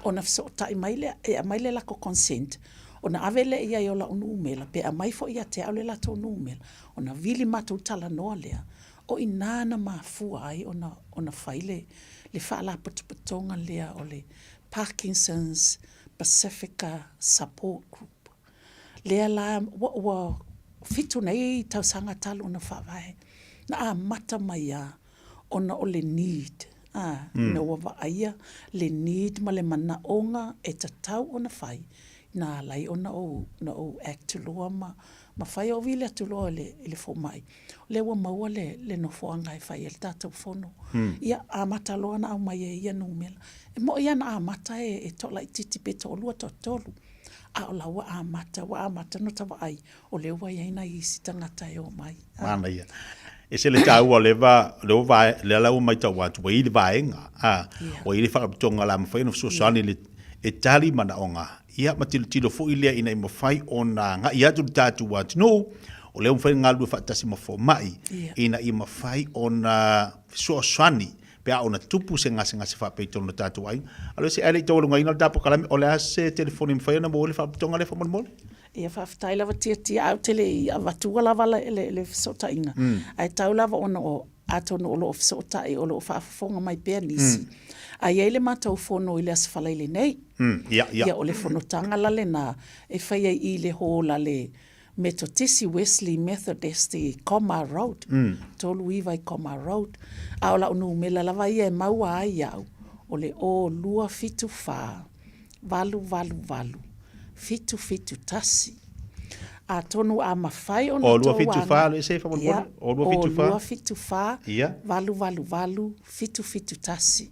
[SPEAKER 6] ona fesootai mai lea, e aumai le latou consent, ona ave lea i ai o lau numera, pe aumai foi ia te au le latou numera, ona vili matou talanoa lea, O i ina na mafua ai ona ona fai le le faalapotopotoga lea o le Parkinson's Pasifika Support Group. Lea la ua ua fitu nei tausaga talu ona faavae, na amata mai lava ona o le need, a, ina ua vaaia le need ma le manaoga e tatau ona fai, na ala ai ona ou ona ou act loa ma ma fai ou vili atu loa i le i le fomai. O lea ua maua le, le nofoaga e fai ai le tatou fono. Ia, amata loa ona aumai e ia numera. E mo'i lava na amata e, e toalaitiiti pe toalua, toatolu. A o la ua amata, ua amata ona ta vaai, o lea ua i ai nai isi tagata e omai.
[SPEAKER 9] Manaia. E ese le taua o le va, lea ua vae, lea la ua matau atu, ua i ai le vaega, a, ua i ai le faalapotopotoga o le a mafai ona fesoasoani i le, e tali manaoga Ia, ma tilotilo foi lea ina ia mafai ona agai atu le tatou atunuu, o lea ua mafai ona galulue faatasi ma fomai, ina ia mafai ona fesoasoani pe a ona tupu se gasegase faapea i totonu o tatou aiga. Aloese, ae le i taualugaina le ta polokalame, o le a se telefoni e mafai ona maua ai le faalapotopotoga lea faamolemole?
[SPEAKER 6] Ia, faafetai lava Tiatia, ae ou te le i avatua lava le fesootaiga, ae tau lava ona o Atonu o lo o fesootai, o lo o faafofoga mai pea nisi. A i ai le matou fono i le Aso Faraile nei, ia o le fonotaga la lena e fai ai i le hall a le Metotisi Wesley Methodist i Comar Road, 39 i Comar Road. A o lau numela lava ia e maua ai au, o le 0274 888 771. Atonu a mafai ona
[SPEAKER 9] O
[SPEAKER 6] tou
[SPEAKER 9] 274 le ese faamolemole? O 274.
[SPEAKER 6] O 274 888 771.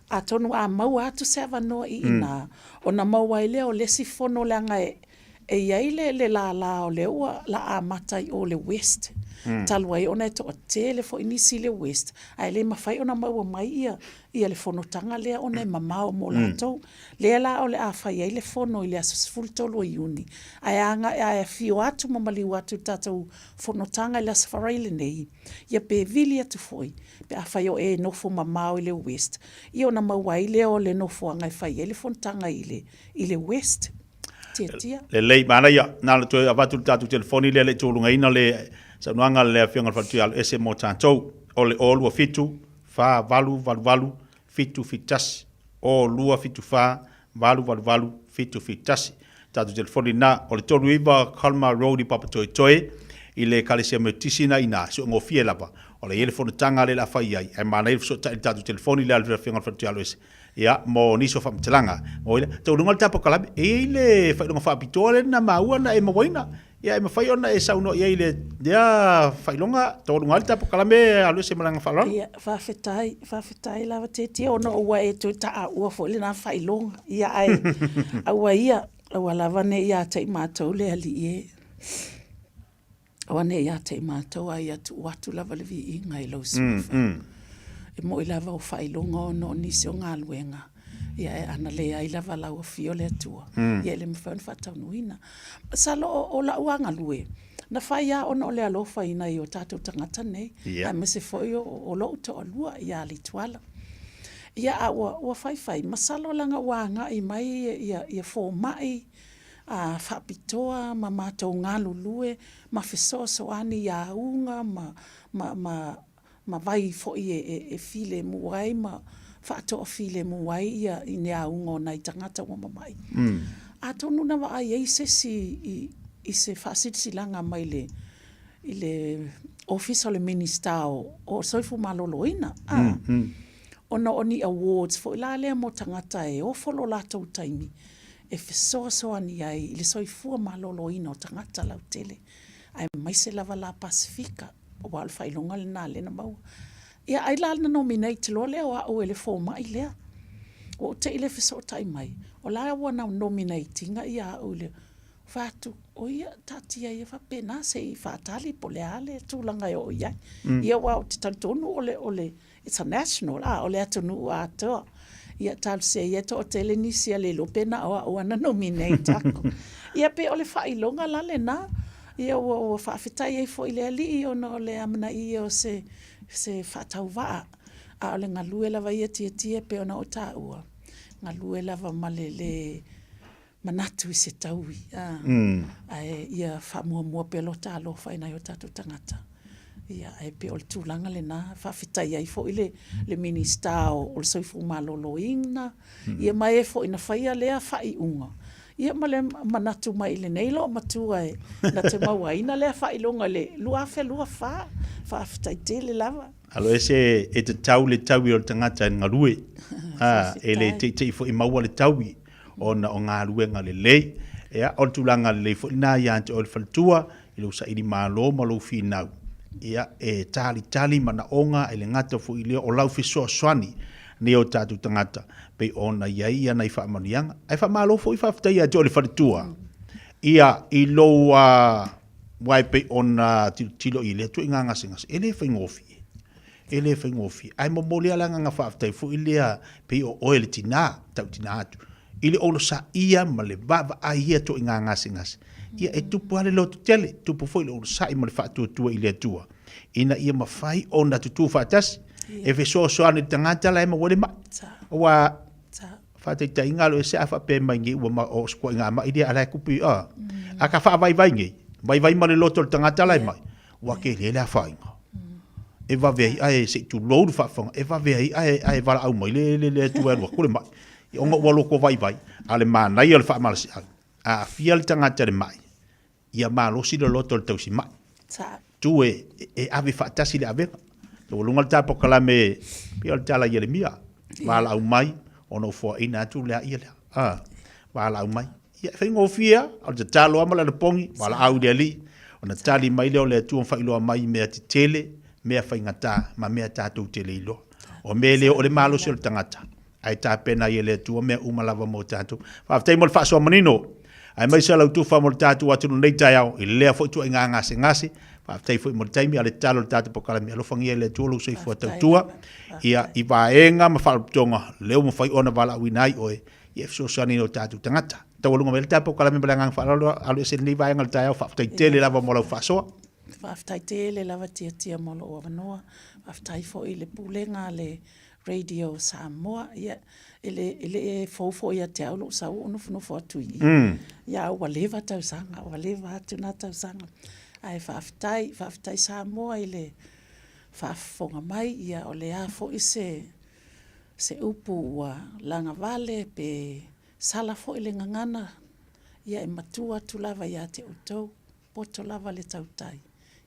[SPEAKER 6] Atonu a maua atu se avanoa i inā, ona maua ai lea o le isi fono leaga e E i ai le, le lālā o lea ua la amata i o le West, talu ai ona e toatele foi nisi i le West, ae le mafai ona maua mai ia, ia le fonotaga lea ona e mamao mo latou. Lea la o le a fai ai le fono i le aso 13 o Iuni, ae agai, ae afio atu ma maliu atu i le tatou fonotaga i le Aso Faraile nei, ia pe vili atu foi, pe afai o e nofo mamao i le West, ia ona maua ai lea o le nofoaga e fai ai le fonotaga i le, i le West. Tiatia.
[SPEAKER 9] Lelei, manaia, na ona toe avatu le tatou telefoni lea e le i tolugaina le saunoaga a le Afioga i le Faletuialu ese mo tatou. O le 027 4888 771. 0274 888 771. Tatou telefoni lena. O le 39 Colmar Road i Papatoetoe i le Ekalesia Metotisi na i ina, suegofie lava. O la e i ai le fonotaga lea o le a fai ai, ae manaia le fesootai i le tatou telefoni lea a le Afioga i le Faletuialu ese. Ia, mo nisi o faamatalaga. Mo ila, taunuuga le tapokalabe, e i ai le faailoga faapitoa lea na maua na e mauaina. Ia, e mafai ona e saunoa i ai i le lea faailoga, taualuga ai le tapokalame alu ese ma le agaga faaaloalo.
[SPEAKER 6] Ia, faafetai, faafetai lava Tietie ona ua e toe taaua foi lena faailoga. Ia, ae aua ia, aua lava ne i ia te i matou le Alii e. Aua ne i ia te i matou a ia tuu atu lava le viiga i lou Suafa. E moi lava o faailoga ona o nisi o galuega, ia e ana leai lava lau afio le Atua, ia e le mafai ona faataunuuina. Masalo o lau lava galue, na fai lava ona o le alofa i nai o tatou tagata nei, aemaise foi o lou toalua ia Leituala. Ia a ua faifai, masalo leaga ua agai mai ia fomai, a faapitoa ma matou galulue ma fesoasoani i auga ma, ma, ma, ma vai foi e, e, e filemu ai ma faatoafilemu ai ia i ni auga o nai tagata ua mamai. Atonu na vaai ai se isi i, i se faasilasilaga mai le, i le Ofisa o le Minisita o, o Soifua Maloloina, a, ona o ni awards foi la lea mo tagata e ofo lo latou taimi e fesoasoani ai i le soifua maloloina o tagata lautele, aemaise lava la Pasefika, aua o le faailoga lena lea na maua. Ia, ai la na nominate loa lea o au e le fomai lea. Ua ou te i le fesootai mai, o la ua na nominate ina ia au i le fai atu, o ia, taatia ia faapena se i faatali po o le a le tulaga e oo i ai. Ia aua ou te talitonu o le, o le It's a national, a, o le atunuu atoa. Ia, talosia ia e toatele nisi a le iloa pe na o au ana nominate aku. Ia, pe o le faailoga la lena, ia ua, ua faafetai ai foi i le Alii ona o le amanaia o se, se faatauvaa. A o le galue lava ia Tietie pei ona ou taua, galue lava ma le lē manatu i se taui, a, ae ia faamuamua pea lota alofa i nai o tatou tagata. Ia, ae pei o le tulaga lena, e faafetai ai foi le, le Minisita o, o le Soifua Maloloina, ia ma e foi na faia lea faaiuga, ia ma le manatu mai i lenei loomatua e na te mauaina lea faailoga i le 2024. Faafetai tele lava.
[SPEAKER 9] Alo ese e tatau le taui o le tagata e galue. A, e le teitei foi maua le taui ona o galuega lelei. Ia, o le tulaga lelei foi lena ia te oe le faletua, i lou saili malo ma lou finau, ia, e talitali manaoga, e le gata foi i lea o lau fesoasoani nei o tatou tagata, pei ona i ai ia nai faamanuiaga. Ae faamalo foi faafetai ia te oe le faletua, ia, i lou aua e pei ona tilotilo i lea ituaiga gasegase, e le faigofie. E le faigofie. Ae momoli lava le agaga faafetai foi lea pei o oe le tina, tau tina atu, i le olosaia ma le vaavaai i ia ituaiga gasegase. Ia, e tupu lava le lototele, tupu foi le onosai ma le faatuatua i le Atua, ina ia mafai ona tutū faatasi, e fesoasoani i le tagata la e maua ai le mai. Aua, faataitaiga, alo ese a faapea mai nei ua ma, o se ituaiga mai lea, a la e kupu i, a, a ka faavaivai nei, vaivai ma le loto o le tagata la e mai, ua tele le afaina. E vave ai ae se i tulou le faafofoga, e vave ai ae, ae valaau mai le, le, le Atua e alu atu le mai. Ona ua loto vaivai, a o le manaia o le faamalosiau, a aafia le tagata i le mai, ia malosi le loto o le tausimai. Tu e, e ave faatasi le avega. Taualuga le ta polokalame, pei o le tala a Ieremia, valaau mai ona ou foaina atu lea ia lea. A, valaau mai. Ia, e faigofie lava, o le tatalo lava ma le anapogi, valaau i le Alii, ona tali mai lea o le Atua ma faailoa mai mea tetele, mea faigata, ma mea tatou te le iloa. O mea e le oo i le malosi o le tagata, ae tapena ai e le Atua mea uma lava mo tatou. Faafetai mo le faasoa manino, aemaise lau tufa mo le tatou atunuu i lenei taeao, i lea foi ituaiga gasegase. Faafetai foi mo le taimi, a o le tatalo i le tatou polokalame, alofagia e le Atua lou soifua tautua, ia, i vaega ma faalapotopotoga lea ua mafai ona valaauina ai oe, ia e fesoasoani i o tatou tagata. Taualuga mai le tatou polokalame ma le agaga faaaloalo, alu ese lenei vaega o le taeao, faafetai tele lava mo lau faasoa.
[SPEAKER 6] Faafetai tele lava Tiatia mo lou avanoa. Faafetai foi i le Pulega a le Radio Samoa. Ia, e le, e le fou foi ia te au lou sau o nofonofo atu i i. Ia, ua leva tausaga, ua leva atu na tausaga. Ae faafetai, faafetai Samoa i le faafofoga mai. Ia, o le a foi se, se upu ua lagavale pe sala foi le gagana, ia e matua atu lava ia te outou, poto lava le tautai,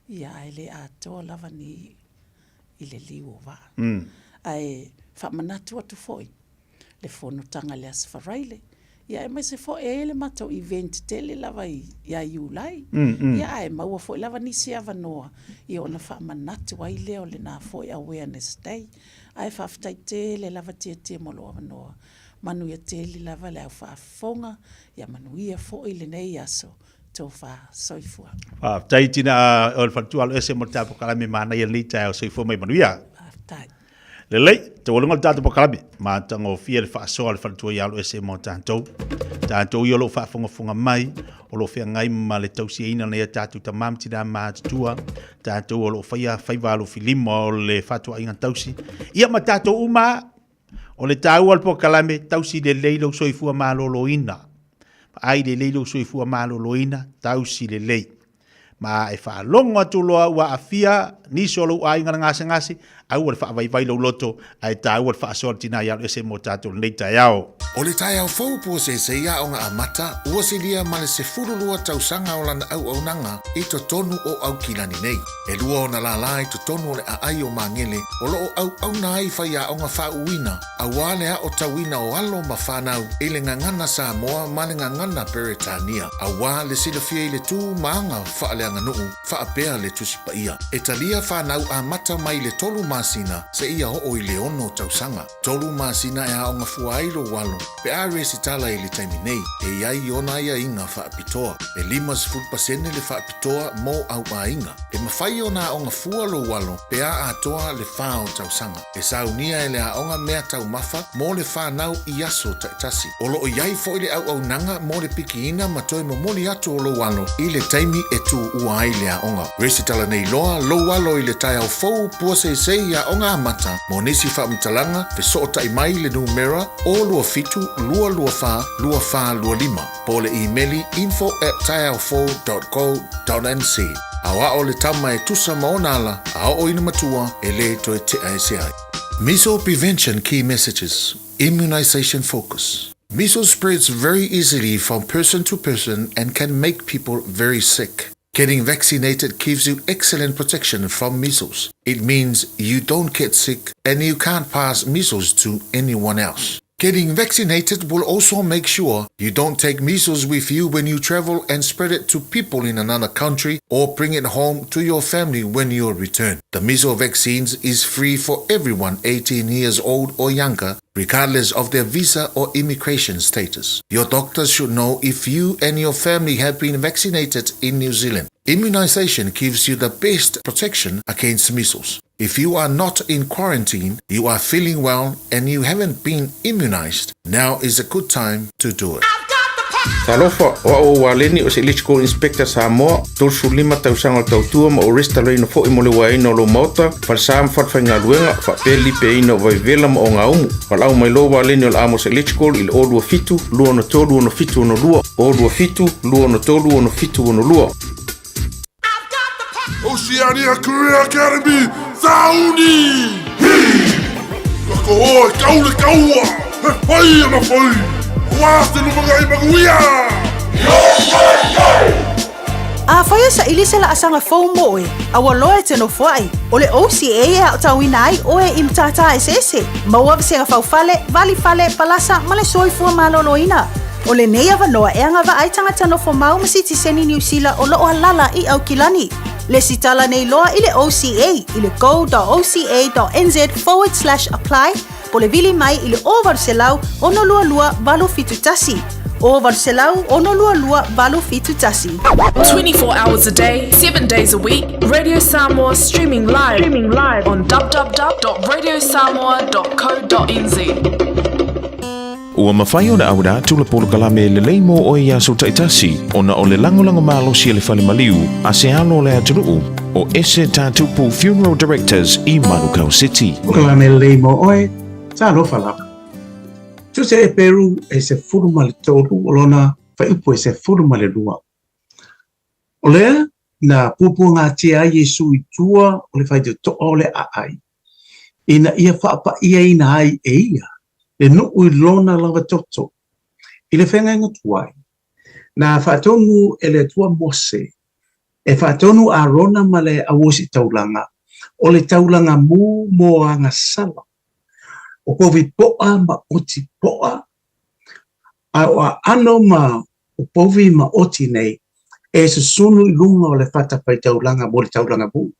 [SPEAKER 6] ia ae le atoa lava ni i le liu o vaa. Ae faamanatu atu foi le fonotaga i le Aso Faraile, ia aemaise foi e i ai le matou event tele lava ia Iulai, ia ae maua foi lava nisi avanoa ia ona faamanatu ai lea o lena foi Awareness Day. Ae faafetai tele lava Tietie mo lou avanoa. Manuia tele lava le au faafofoga, ia manuia foi lenei aso. tofa soifua.
[SPEAKER 9] Faafetai tina o le faletua alo ese mo le tatou polokalame manaia lenei taeao soifua mai manuia.
[SPEAKER 6] Faafetai.
[SPEAKER 9] Lelei, taualuga le tatou polokalame, matagofie le faasoa a le faletua ia alo ese mo tatou. Tatou ia o lo o faafogafoga mai, o lo o feagai ma le tausiaina o nai a tatou tama ma tina matutua, tatou o lo o faia faiva alofilima o le fatuaiga tausi, ia ma tatou uma O le taua o le polokalame, tausi lelei lou soifua maloloina. Vaai lelei lou soifua maloloina, tausi lelei. Ma e faalogo atu loa ua aafia nisi o lou aiga le gasegase, aua le faavaivai lou loto, ae taua le faasoa le tina i alo ese mo tatou lenei taeao.
[SPEAKER 7] O le taeao fou puaseisei aoga amata ua silia ma le 12 tausaga o lana auaunaga i totonu o Aukilani nei. E lua ona lālā i totonu o le aai o Magele o lo o auauna ai faiaoga faauuina auā le aotauina o alo ma fanau i le gagana Samoa ma le gagana Peretania auā le silafia i le tū ma aga faaleaganuu faapea le Tusi Paia. E talia fanau amata mai le tolu masina seia oo i le ono tausaga. Tolu masina e aoga fua ai lou alo pe a resitala i le taimi nei, e i ai ona aiaiga faapitoa. E 50% le faapitoa mo au aiga. E mafai ona aoga fua lou alo pe a atoa le fa o tausaga. E saunia e le aoga mea taumafa mo le whanau i aso taitasi. O loo i ai foi le auaunaga mo le pikiina ma toe momoli atu o lou alo i le taimi e tuua ai le aoga. Resitala nei loa lou alo i le taeao fou puaseisei aoga amata mo nisi faamatalaga fesootai mai i le numera 027 224 2425 po o le imeli info@taeaofou.co.nz. Aoao le tama e tusa ma ona ala a oo ina matua e lē toe tea ese ai. Measles Prevention Key Messages, Immunisation Focus. Measles spreads very easily from person to person and can make people very sick. Getting vaccinated gives you excellent protection from measles. It means you don't get sick and you can't pass measles to anyone else. Getting vaccinated will also make sure you don't take measles with you when you travel and spread it to people in another country or bring it home to your family when you return. The measles vaccines is free for everyone 18 years old or younger, regardless of their visa or immigration status. Your doctor should know if you and your family have been vaccinated in New Zealand. Immunization gives you the best protection against measles. If you are not in quarantine, you are feeling well, and you haven't been immunized, now is a good time to do it.
[SPEAKER 15] Talofa, o au o Waleni o se Electrical Inspector Samoa, 35 tausaga o le tautua ma ou resitalaina foi mo le uaeina o lou maota, falesa ma falefaigaluega, faapea le lipeaina o vaivela ma ogaumu. Valaau mai loa Waleni o le Amos Electrical i le 027 263 6762, 027 263 6762.
[SPEAKER 16] Oceania Career Academy, Sauni! Hi! Ka oe, kau le kaua! He whai ana whai! Wā te lumangai manuia!
[SPEAKER 1] Afai e saili se laasaga fou mo oe, a ua loa e te nofoai, o le OCA e aotauina ai oe i matata eseese, maua vasega faufale, valifale, palasa ma le soifua maloloina. O lenei avanoa e agavaa ai tagata nofo mau ma sitiseni Niu Sila o loo alala i Aukilani. Lesitala nei loa i le OCA i le go.oca.nz forward slash apply po le vili mai i le 0800 622 871. 0800 622 871.
[SPEAKER 12] 24 hours a day, 7 days a week, Radio Samoa streaming live, streaming live on www.radiosamoa.co.nz.
[SPEAKER 19] Ua mafai ona auina atu le polokalame lelei mo oe i aso taitasi ona o le lagolago malosi a le fale maliu a se alo o le atunuu o Ese Tatupu Funeral Directors i Manukau City.
[SPEAKER 21] Polokalame lelei mo oe, talofa lava. Tusa Eperu e 13 o lona fuaiupu e 12. O lea na puapuagatia ai Iesu i tua o le faitotoa o le aai, ina ia faapa'iaina ai e ia le nuu i lona lava toto. I le feagaiga tuai, na faatonu e le Atua Mose e faatonu Arona ma le auositaulaga o le taulaga mu mo agasala, o povi po'a ma oti po'a, a o aano ma o povi ma oti nei e susunu i luga o le fatafaitaulaga mo le taulaga mu.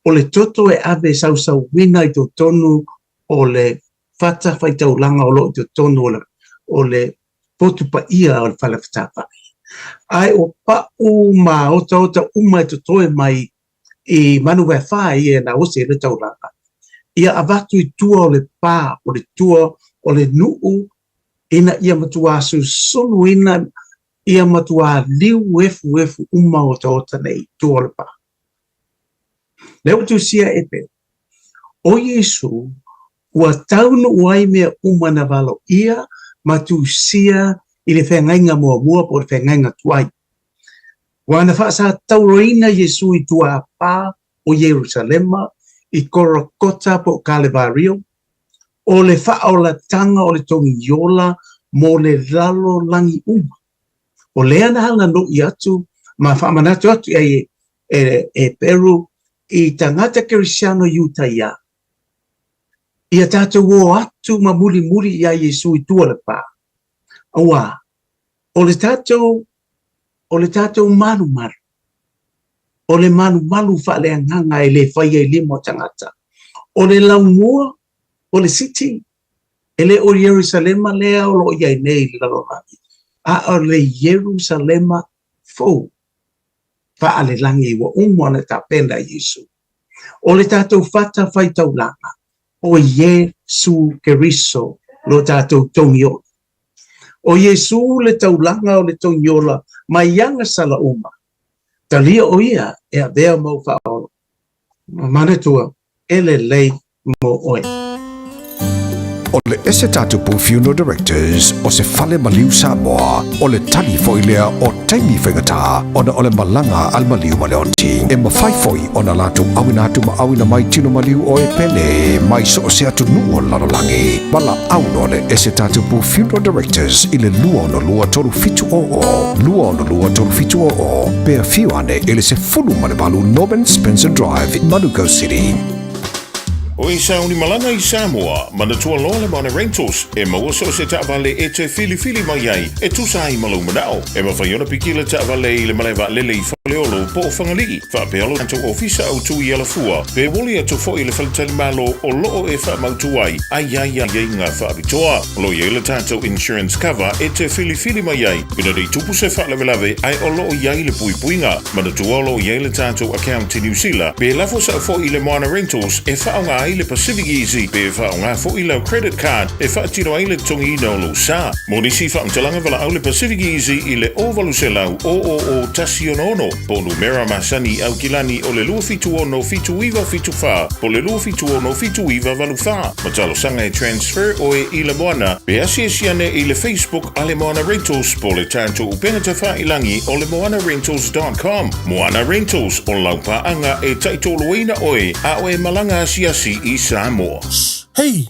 [SPEAKER 21] O le toto e ave sausauina i totonu o le fatafaitaulaga o lo o i totonu o le, o le potu paia o le fale fetāfa'i. Ae ua paʻu ma otaota uma e totoe mai i Manuwefā ia na osi ai le taulaga, ia avatu i tua o le pā o le tua o le nuʻu ina ia matuā susunuina ia matuā liu efuefu uma otaota nei i tua o le pā. Lea ua tusia e Peru, ʻO Iesū, ua taunuu ai mea uma na valoia ma tusia i le feagaiga muamua po o le feagaiga tuai. Ua na faasatauroina Iesū i tua-a-pā o Ierusalema i Korokota po o Kalevario, o le faaolatanga o le togiola mo le lalolagi uma. O lea na halanoʻi atu ma faamanatu atu i ai e, e Peru i tagata Kerisiano Iutaia, ia tātou o atu ma mulimuli iā Iesū i tua o le pā. Auā, o le tātou, o le tātou malumalu, o le malumalu faaleagaga e le fai ai lima o tagata, o le laumua, o le siti, e le o Ierusalema lea o lo o i ai nei i le lalolagi, a o le Ierusalema fou faalelagi ua uma ona tapena e Iesu. O le tatou fata faitaulaga, o Iesu Keriso lo tatou togiola. O Iesu le taulaga o le togiola mai agasala uma. Talia o ia e avea mau faaola. Manatua, e lelei mo oe.
[SPEAKER 2] O le Ese Tatupu Funeral Directors o se fale maliu Samoa, o le tali foi lea o taimi faigata ona o le malaga a le maliu ma le oti. E mafai foi ona latou auina atu ma auina mai tino maliu o e pele mai so o se atunuu o le lalolagi. Valaau loa le Ese Tatupu Funeral Directors i le 262 3700, 262 3700, pe afio ane i le 18 Norman Spencer Drive, Manukau City.
[SPEAKER 19] O i sauni malaga i Samoa, manatua loa le Moana Rentals, e maua so o se taavale e te filifili mai ai e tusa ai ma lou manao. E mafai ona piki le taavale i le malae vaalele i Faleolo po o Fagalii, faapea lo tatou ofisa autu i Alafua, pe uoli atu foi i le faletalimalo o loo e faamautu ai a i ai aiaiga faapitoa. O lo o i ai le tatou insurance cover e te filifili mai ai ina ne i tupu se faalavelave ae o lo o i ai le puipuiga. Manatua o lo o i ai le tatou account i Niu Sila, pe lafo sao foi i le Moana Rentals e faaaoga ai le Pacific Easy pe faaaoga foi lau credit card e faatino ai le totogiina o lou sa. Mo nisi faamatalaga valaau le Pacific Easy i le 0800 000 166 po o numera masani i Aukilani o le 276 7974 po o le 276 7984. Ma talosaga e transfer oe i le Moana pe asiasi ane i le Facebook a le Moana Rentals po o le tatou upega tafailangi o le moanarentals dot com. Moana Rentals, o lau paaga e taitoluina oe a o e malaga asiasi i Samoa.
[SPEAKER 8] Hei!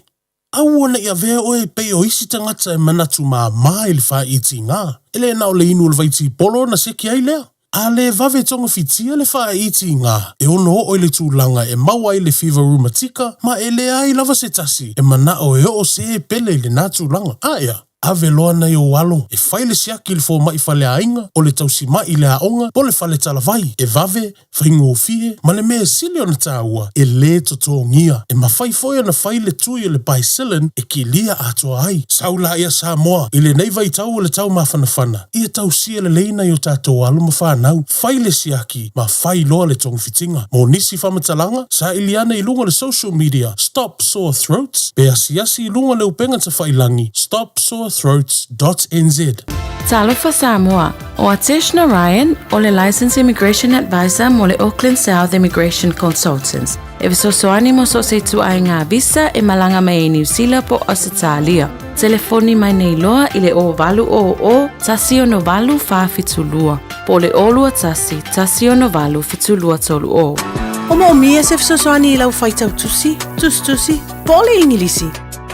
[SPEAKER 8] Aua ne i avea oe e pei o isi tagata e manatu māmā i le whāitiga. E le na o le inu o le vaitipolo na seke ai lea. A le vave togafitia le whāitiga, e ono oo i le tulaga e maua ai le fiva reumatika ma e leai lava se tasi e manao e oo se e pele i lenā tulaga. Aea, ave loa nai ou alo e fai le siaki i le fomai faleaiga, o le tausima'i i le aoga, po o le fale talavai, e vave, faigofie, ma le mea e sili ona taua, e lē totogia. E mafai foi ona fai le tui o le Bicillin e kilia atoa ai. Sau laia Samoa, i lenei vaitau o le tau mafanafana, ia tausia lelei nai o tatou alo ma fanau, fai le siaki ma fai loa le togafitiga. Mo nisi faamatalaga, saili ane i luga o le social media Stop Sore Throats pe asiasi i luga o le upega tafailangi stopsorethroats.nz.
[SPEAKER 12] Talofa Samoa, O Atesh Narayan, o le Licensed Immigration Advisor mo le Auckland South Immigration Consultants, e fesoasoani mo so o se ituaiga visa e malaga mai ai Niu Sila po o Ausetalia. Telefoni mai nei loa i le 0800 168 472 po o le 021 168 7230.
[SPEAKER 1] O moomia se fesoasoani i lau faitau tusi, tusitusi, po o le Igilisi?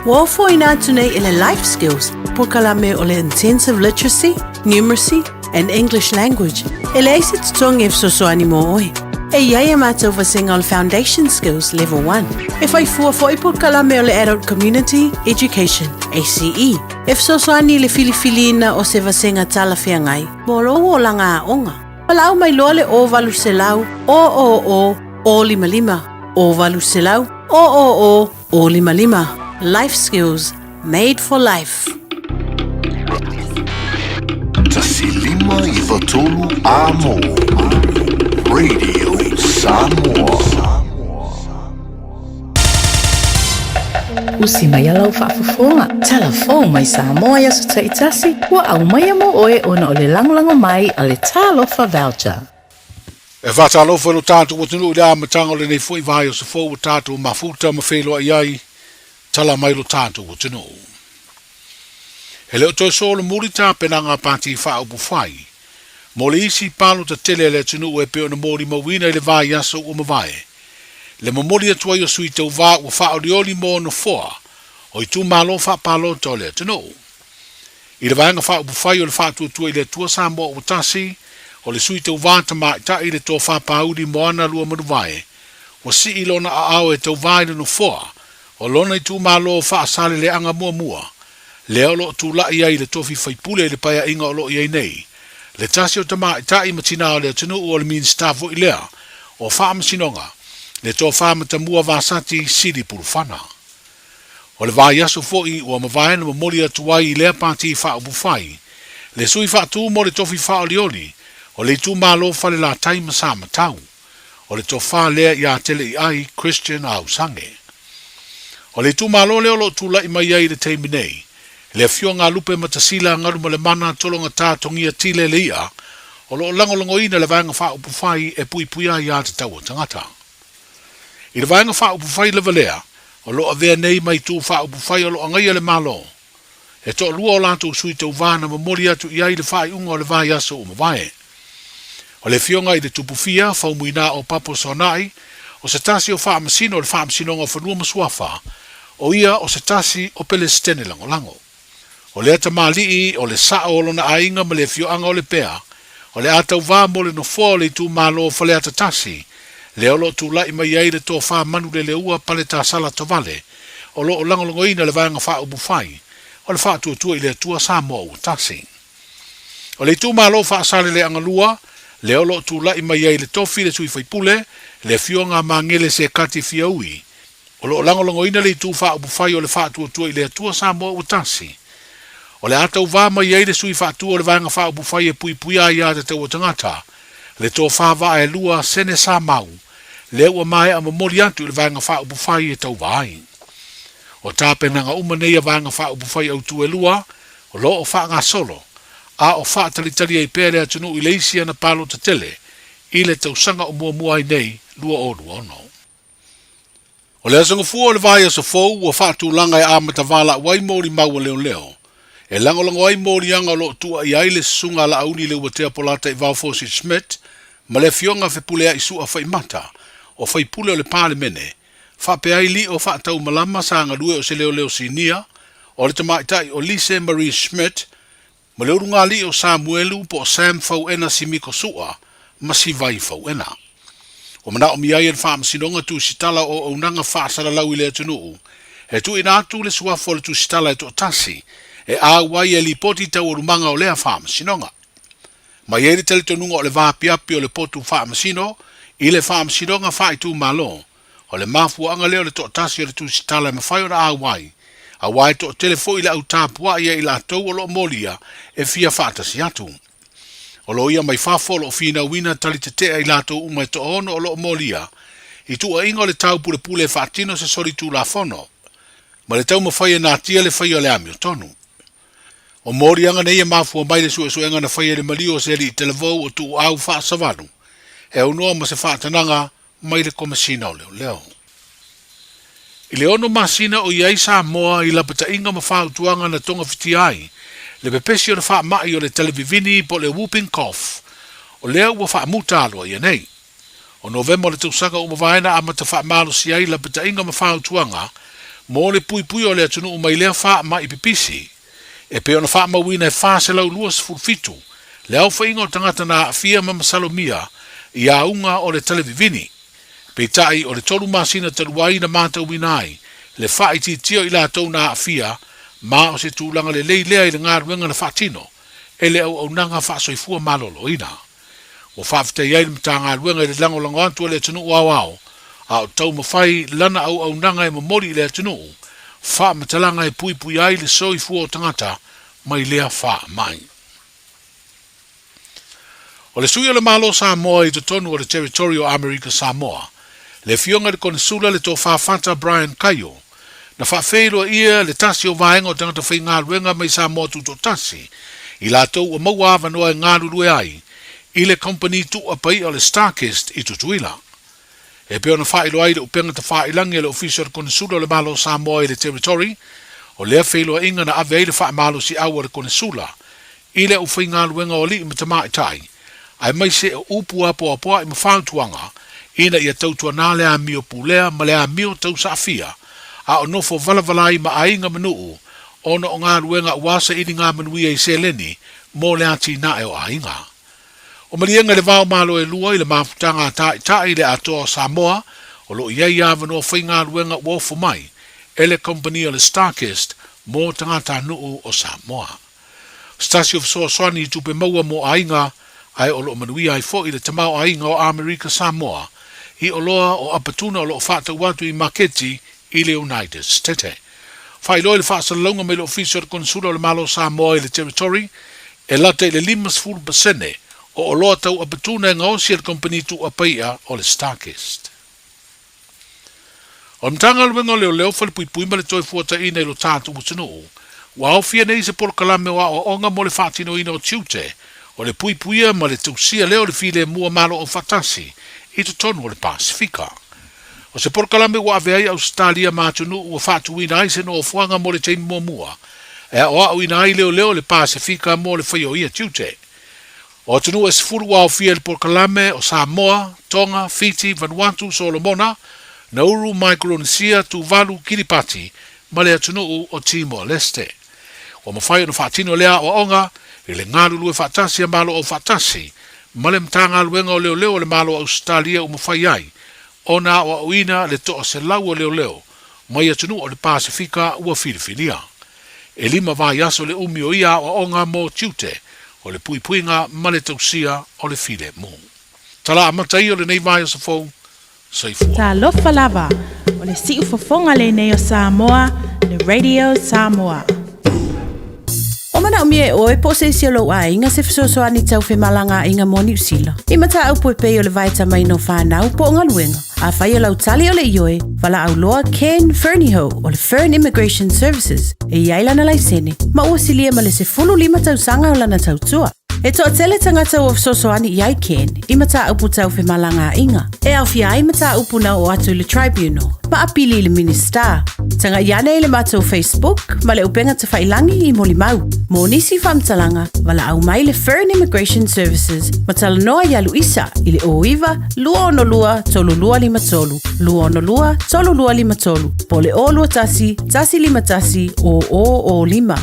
[SPEAKER 1] Ua ofoina atu nei e le Life Skills polokalame o le Intensive Literacy, Numeracy and English Language e leai se totogi e fesoasoani mo oe. E i ai a mātou vasega o le Foundation Skills Level 1. E whai fua foi polokalame o le Adult Community Education, ACE, e fesoasoani i le filifiliina o se vasega talafeagai mo lou olaga aoga. Valaau mai loa le 0800 000 055, 0800 000 055. Life Skills, made for life.
[SPEAKER 4] 15
[SPEAKER 3] 5 9 3 Amo Radio Samoa.
[SPEAKER 12] Usi mai lau faafofoga, talafou mai Samoa i aso taitasi, ua aumaia mo oe ona o le lagolago mai a le Talofa Voucher.
[SPEAKER 13] E faatalofa i lo tatou atunuu i le amataga o lenei foi vaiaso fou ua tatou mafuta ma feiloai ai, tala mai lo tatou atunuu. E le o toe solomuli tapenaga a Pati Faaupufai mo le isi palota tele a le atunuu e pei ona molimauina i le vaiaso ua mavae, le momoli atu ai o sui tauva ua faaolioli mo nofoa o itumalo faapalota o le atunuu. I le Vaega Faaupufai o le Faatuatua i le Atua Samoa ua tasi, o le sui tauva tamaitai le Tofa Pāuli Moana Luamanuvae, ua sii lona aao e tauva i le nofoa o lona itumalo Faasaleleaga muamua, lea o lo o tulai ai le tofi faipule i le paeaiga o lo o i ai nei, le tasi o tamaitai ma tinā o le atunuu o le Minisita foi lea o Faamasinoga, le Tofa Matamua Vasati Sili Pulufana. O le vaiaso foi ua mavae na momoli atu ai i lea Pati Faaupufai le sui faatu mo le tofi faaolioli o le itumalo Falelatai ma Samatau, o le tofa lea ia Teleiai Christian Ausange. O le itumalo lea o lo o tulai mai ai i le taimi nei, le Afioga a Lupe Matasila Galumalemana Tologata Togia Tile Lei'a, o lo o lagolagoina le Vaega Faaupufai e puipuia ai aiatatau a tagata. I le Vaega Faaupufai lava lea, o lo o avea nei ma itu faaupufai o lo o agaia le Malo, e toalua o latou sui tauva na momoli atu i ai le faaiuga o le vaiaso ua mavae. O le Afioga i le Tupufia, Faumuina o Papo Soanai, o se tasi o Faamasino o le Faamasinoga o Fanua ma Suafa, o ia o se tasi o Pelesitene Lagolago. O lea tamalii, o le sao o lona aiga ma le afioaga o Lepea, o le a tauva mo le nofoa o le itumalo o Faleata Tasi, lea o lo o tulai mai ai le tofa Manuleleua Paletasala Tovale, o lo o lagolagoina le Vaega Faaupufai o le Faatuatua i le Atua Samoa ua Tasi. O le itumalo Faasaleleaga 2, lea o lo o tulai mai ai le tofi le sui faipule, le Afioga a Magele Sekati Fiaui, o lo o lagolagoina le itu faaupufai o le Faatuatua i le Atua Samoa ua Tasi. O le a tauva mai ai le sui faatu o le Vaega Faaupufai e puipuia aiatatau a tagata, le tofa Vaaelua Sene Samau, lea ua maea momoli atu i le Vaega Faaupufai e tauva ai. O tapenaga uma nei a Vaega Faaupufai Autu e lua, o lo o faagasolo, a o faatalitali ai pea le atunuu i le isi ana palota tele i le tausaga o muamua ai nei 2026. O le aso gafua o le vaiaso fou ua faatulaga e amata valaau ai molimau a leoleo e lagolago ai moliaga o lo o tuuaia ai le Susuga a Laauli Leuatea Polataivao Fosi Schmidt ma le Afioga Fepuleai Su'a Faimata o faipule o le Palemene faapea ai lio faataumalama sa galue o se leoleo sinia o le tamaitai o Lise Marie Schmidt ma le ulugalii o Samuelu po o Sam Fauena Simiko Su'a ma Sivai Fauena. Ua manaomia ai e le Faamasinoga Tusitala o Auaunaga Faasalalau i le atunuu e tuuina atu le suafa o le tusitala e toatasi e auai e lipoti taualumaga o lea faamasinoga. Ma i ai le talitonuga o le vaapiapi o le potu faamasino i le Faamasinoga Faaitumalo, O le mafuaaga lea o le toatasi o le tusitala e mafai ona auai, aua e toatele foi le au tapuai ia i latou o lo o molia e fia faatasi atu. O loia mai fafo o lo o finauina tali tetea i latou uma e toaono o lo o molia i tuuaiga o le taupulepule e faatino se solitulafono ma le taumafai e natia le faia o le amiotonu. O moliaga nei e mafua mai le suesuega na faia i le maliu o se alii talavou o Tuuau Faasavalu e aunoa ma se faatanaga mai le Komesina o Leoleo. I le ono masina o i ai Samoa i lapataiga ma fautuaga na togafitia ai le pepesi o le faamai o le talevivini po o le whooping cough, o lea ua faamuta aloaia nei. O Novema o le tausaga ua mavae na amata faamalosi ai lapataiga ma fautuaga mo le puipuia o le atunuu mai lea faamai pipisi, e pei ona faamauina e 427 le aofaiga o tagata na aafia ma masalomia i auga o le talevivini. Peitai, o le tolu masina talu ai na matauina ai le faaitiitia o i latou na aafia, ma o se tulaga lelei lea i le galuega na faatino e le auaunaga faasoifua maloloina. Ua faafetai ai le Matagaluega i le lagolago atu a le atunuu aoao a o taumafai lana auaunaga e momoli i le atunuu faamatalaga e puipuia ai le soifua o tagata mai lea faamai. O le sui o le Malo o Samoa i totonu o le Territory o Amerika Samoa, le Afioga i le Konesula le Tofa Fata Brian Kaio, na faafeiloaia le tasi o vaega o tagata faigaluega mai Samoa Tutoatasi i latou ua maua avanoa e galulue ai i le Kamupani Tuua Pai'a o le Starkist i Tutuila. E pei ona faailoa ai le upega tafailangi a le Ofisa o le Konesula o le Malo o Samoa i le Territory, o lea feiloaiga na ave ai le faamalosiau a le Konesula i le aufaigaluega o alii ma tamaitai, aemaise o upu apoapoai ma fautuaga ina ia tautuana le amio pulea ma le amio tausaafia, a o nofo valavala ai ma aiga ma nuu ona o galuega aua sailiga manuia i seleni mo le atinae o aiga. O maliega i le va o Malo e lua i le mafutaga a Taitai i le Atoa o Samoa, o lo o i ai avanoa faigaluega ua ofo mai e le kamupani o le Starkist mo tagatanuu o Samoa. O se tasi o fesoasoani i tupe maua mo aiga, ae o lo o manuia ai foi le tamaoaiga o Amerika Samoa i oloa o apatuna o lo o faatau atu i maketi i le United State. Faailoa i le faasalalauga mai le Ofisa o le Konesula o le Malo o Samoa i le Territory, e lata i le 50% o oloa tau apatuna e gaosi e le kamupani tuuapai'a o le Starkist. O le Matagaluega o Leoleo, Falepuipui ma le Toefuataiina i lo tatou atunuu, ua aofia nei se polokalame o aoaoga mo le faatinoina o tiute o le puipuia ma le tausia lea o le filemu a Malo Aufaatasi i totonu o le Pasefika. O se polokalame ua ave ai Ausetalia ma atunuu ua faatuina ai se nofoaga mo le taimi muamua e aoaoina ai leoleo o le Pasefika mo le faia o ia tiute. O atunuu e 10 ua aofia i le polokalame o Samoa, Tonga, Fiti, Vanuatu, Solomona, Nauru, Maikoronisia, Tuvalu, Kiripati ma le atunuu o Timor-Leste. Ua mafai ona faatino lea aoaoga i le galulue faatasi a Malo Aufaatasi ma le Matagaluega o Leoleo o le Malo o Ausetalia ua mafai ai ona aoaoina le 100 o leoleo mai atunuu o le Pasefika ua filifilia. E lima vaiaso le umi o ia aoaoga mo tiute o le puipuiga ma le tausia o le filemu. Tala amata ia o lenei vaiaso fou, Soifua.
[SPEAKER 12] Talofa lava, o le siufofoga lenei o Samoa, le Radio Samoa.
[SPEAKER 1] O manaomia e oe po o se isi o lou aiga se fesoasoani tau femalagaaiga mo Niu Sila. I mataupu e pei o le vaetamaina o fanau po o galuega. Afai o lau tali o le ioe, valaau loa Ken Fernihough o le Fern Immigration Services e i ai lana laisene ma ua silia ma le 15 tausaga o lana tautua. E toatele tagata ua fesoasoani i ai Ken i mataupu tau femalagaaiga, e aofia ai mataupu na oo atu i le Tribunal ma apili i le Minisita. Tagai ane i le matou Facebook ma le upega tafailangi i molimau. Mo nisi faamatalaga, valaau mai le Fern Immigration Services ma talanoa iā Luisa i le 09 262 3253, 262 3253, po o le 021 151 0005.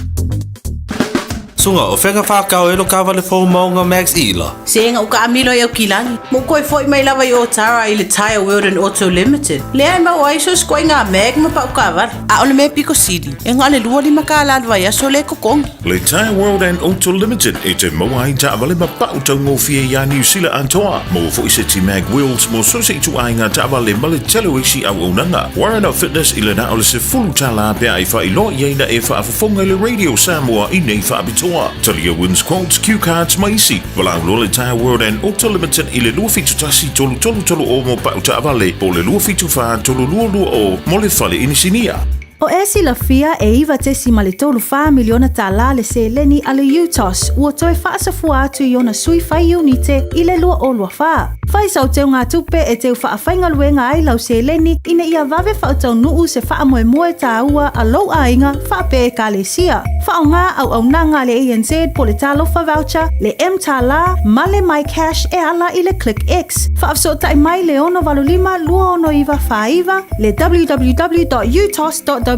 [SPEAKER 11] Sunga, o fea whakao e lo kawale fou maunga Max Ila.
[SPEAKER 1] Se nga uka amilo i au kilani. Mo koe foi mai lava i Otara i le Tyre World and Auto Limited. Lea e mau ai so skoe ngā mag ma pau kawale. A o le mea piko sili, e ngā le lua lima ka la vai aso le kokongi.
[SPEAKER 19] Le Tyre World and Auto Limited e te maua ai taavale ma pau taugofie iā Niu Sila atoa. Maua foi seti mag wheels mo so se ituaiga taavale ma le tele o isi auaunaga. Warren of Fitness i le na o le $10 pea ai faailoa i ai na e faafofoga i le Radio Samoa i nei faapitoa. Talia wins quotes, cue cards ma isi. Valaau loa le Tyre World and Auto Limited i le 271 3330 mo pau taavale po o le 274 3220 mo le fale inisinia.
[SPEAKER 1] O e silafia e 9.34 miliona tālā le seleni a le UTOS ua toe faasafua atu i ona sui fai iunite i le 2024. Fai sau teugatupe e teu faafaigaluega ai lau seleni ina ia vave faataunuu se faamoemoe tāua a lou aiga faapea Ekalesia. Faaaoga auaunaga a le ANZ po o le Talofa Voucher, le mTālā ma le MyCash e ala i le ClickX. Faafesootai mai le 685 269 49, le www.utos.ws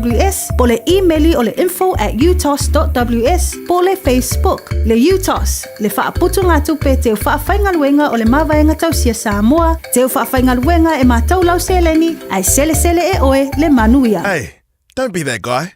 [SPEAKER 1] po o le imeli o le info@utos.ws po o le Facebook. Le UTOS, le faaputugatupe teu faafaigaluega o le Mavaega Tausia Samoa, teu faafaigaluega e matau lau seleni, ae selesele e oe le manuia.
[SPEAKER 25] Hey, don't be that guy.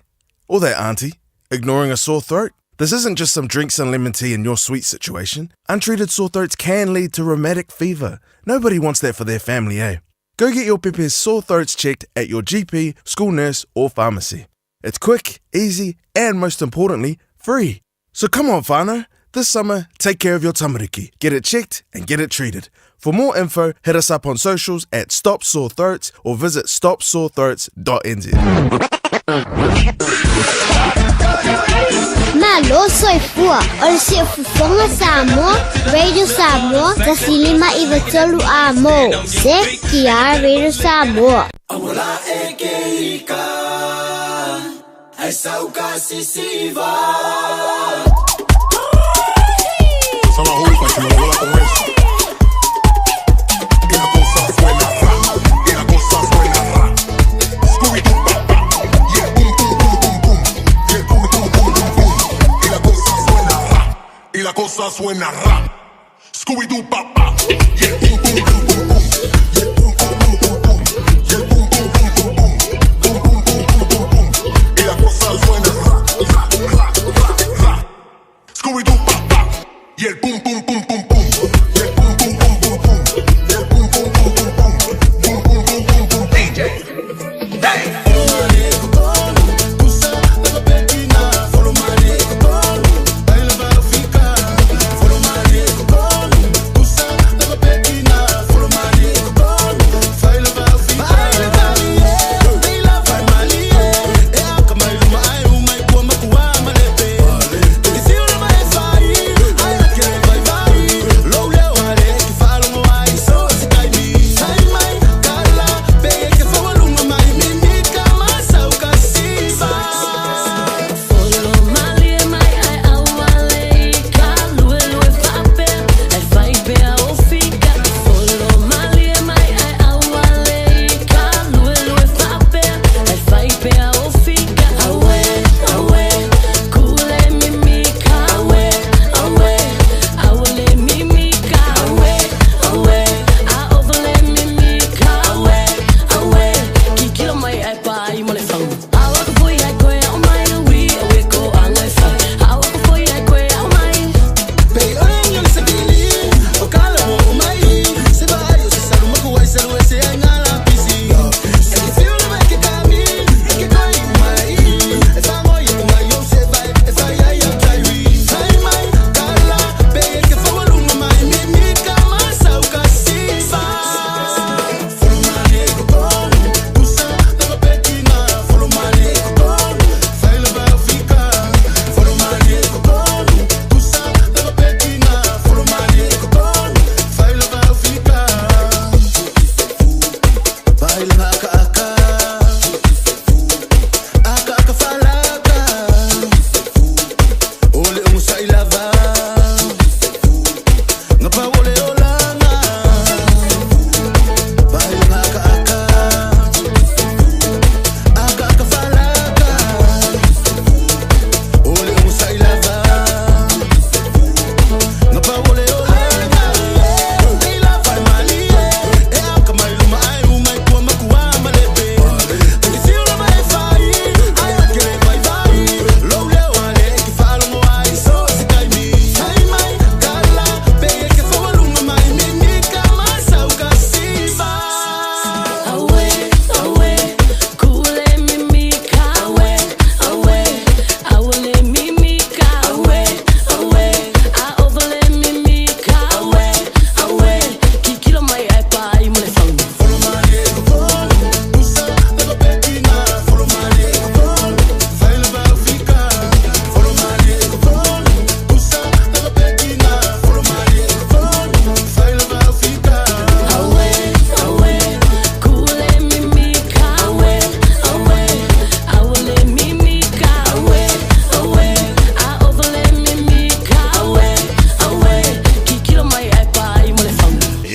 [SPEAKER 25] Or that auntie, ignoring a sore throat. This isn't just some drinks and lemon tea in your sweet situation. Untreated sore throats can lead to rheumatic fever. Nobody wants that for their family, eh? Go get your pepe's sore throats checked at your GP, school nurse, or pharmacy. It's quick, easy, and most importantly, free. So come on, whānau, This summer, take care of your tamariki. Get it checked and get it treated. For more info, hit us up on socials at Stop Sore Throats or visit stopsorethroats.nz.
[SPEAKER 22] Malo soifua o le Siufofoga Samoa, Radio Samoa, 1993 a mo. CTR Radio Samoa.
[SPEAKER 5] Amola e ke ika, ai sauka sisiva.
[SPEAKER 16] Y la cosa suena rap. Scooby-Doo papá. Yeah, boom, boom, boom, boom, boom. Yeah, boom, boom, boom, boom, boom. Yeah, boom, boom, boom, boom, boom. Boom, boom, boom, boom, boom, boom. Y la cosa suena rap, rap, rap, rap, rap. Scooby-Doo papá. Y el boom, boom, boom, boom, boom. Yeah, boom, boom, boom, boom, boom. Yeah, boom, boom, boom, boom, boom. Boom, boom, boom, boom, boom. DJ. Hey.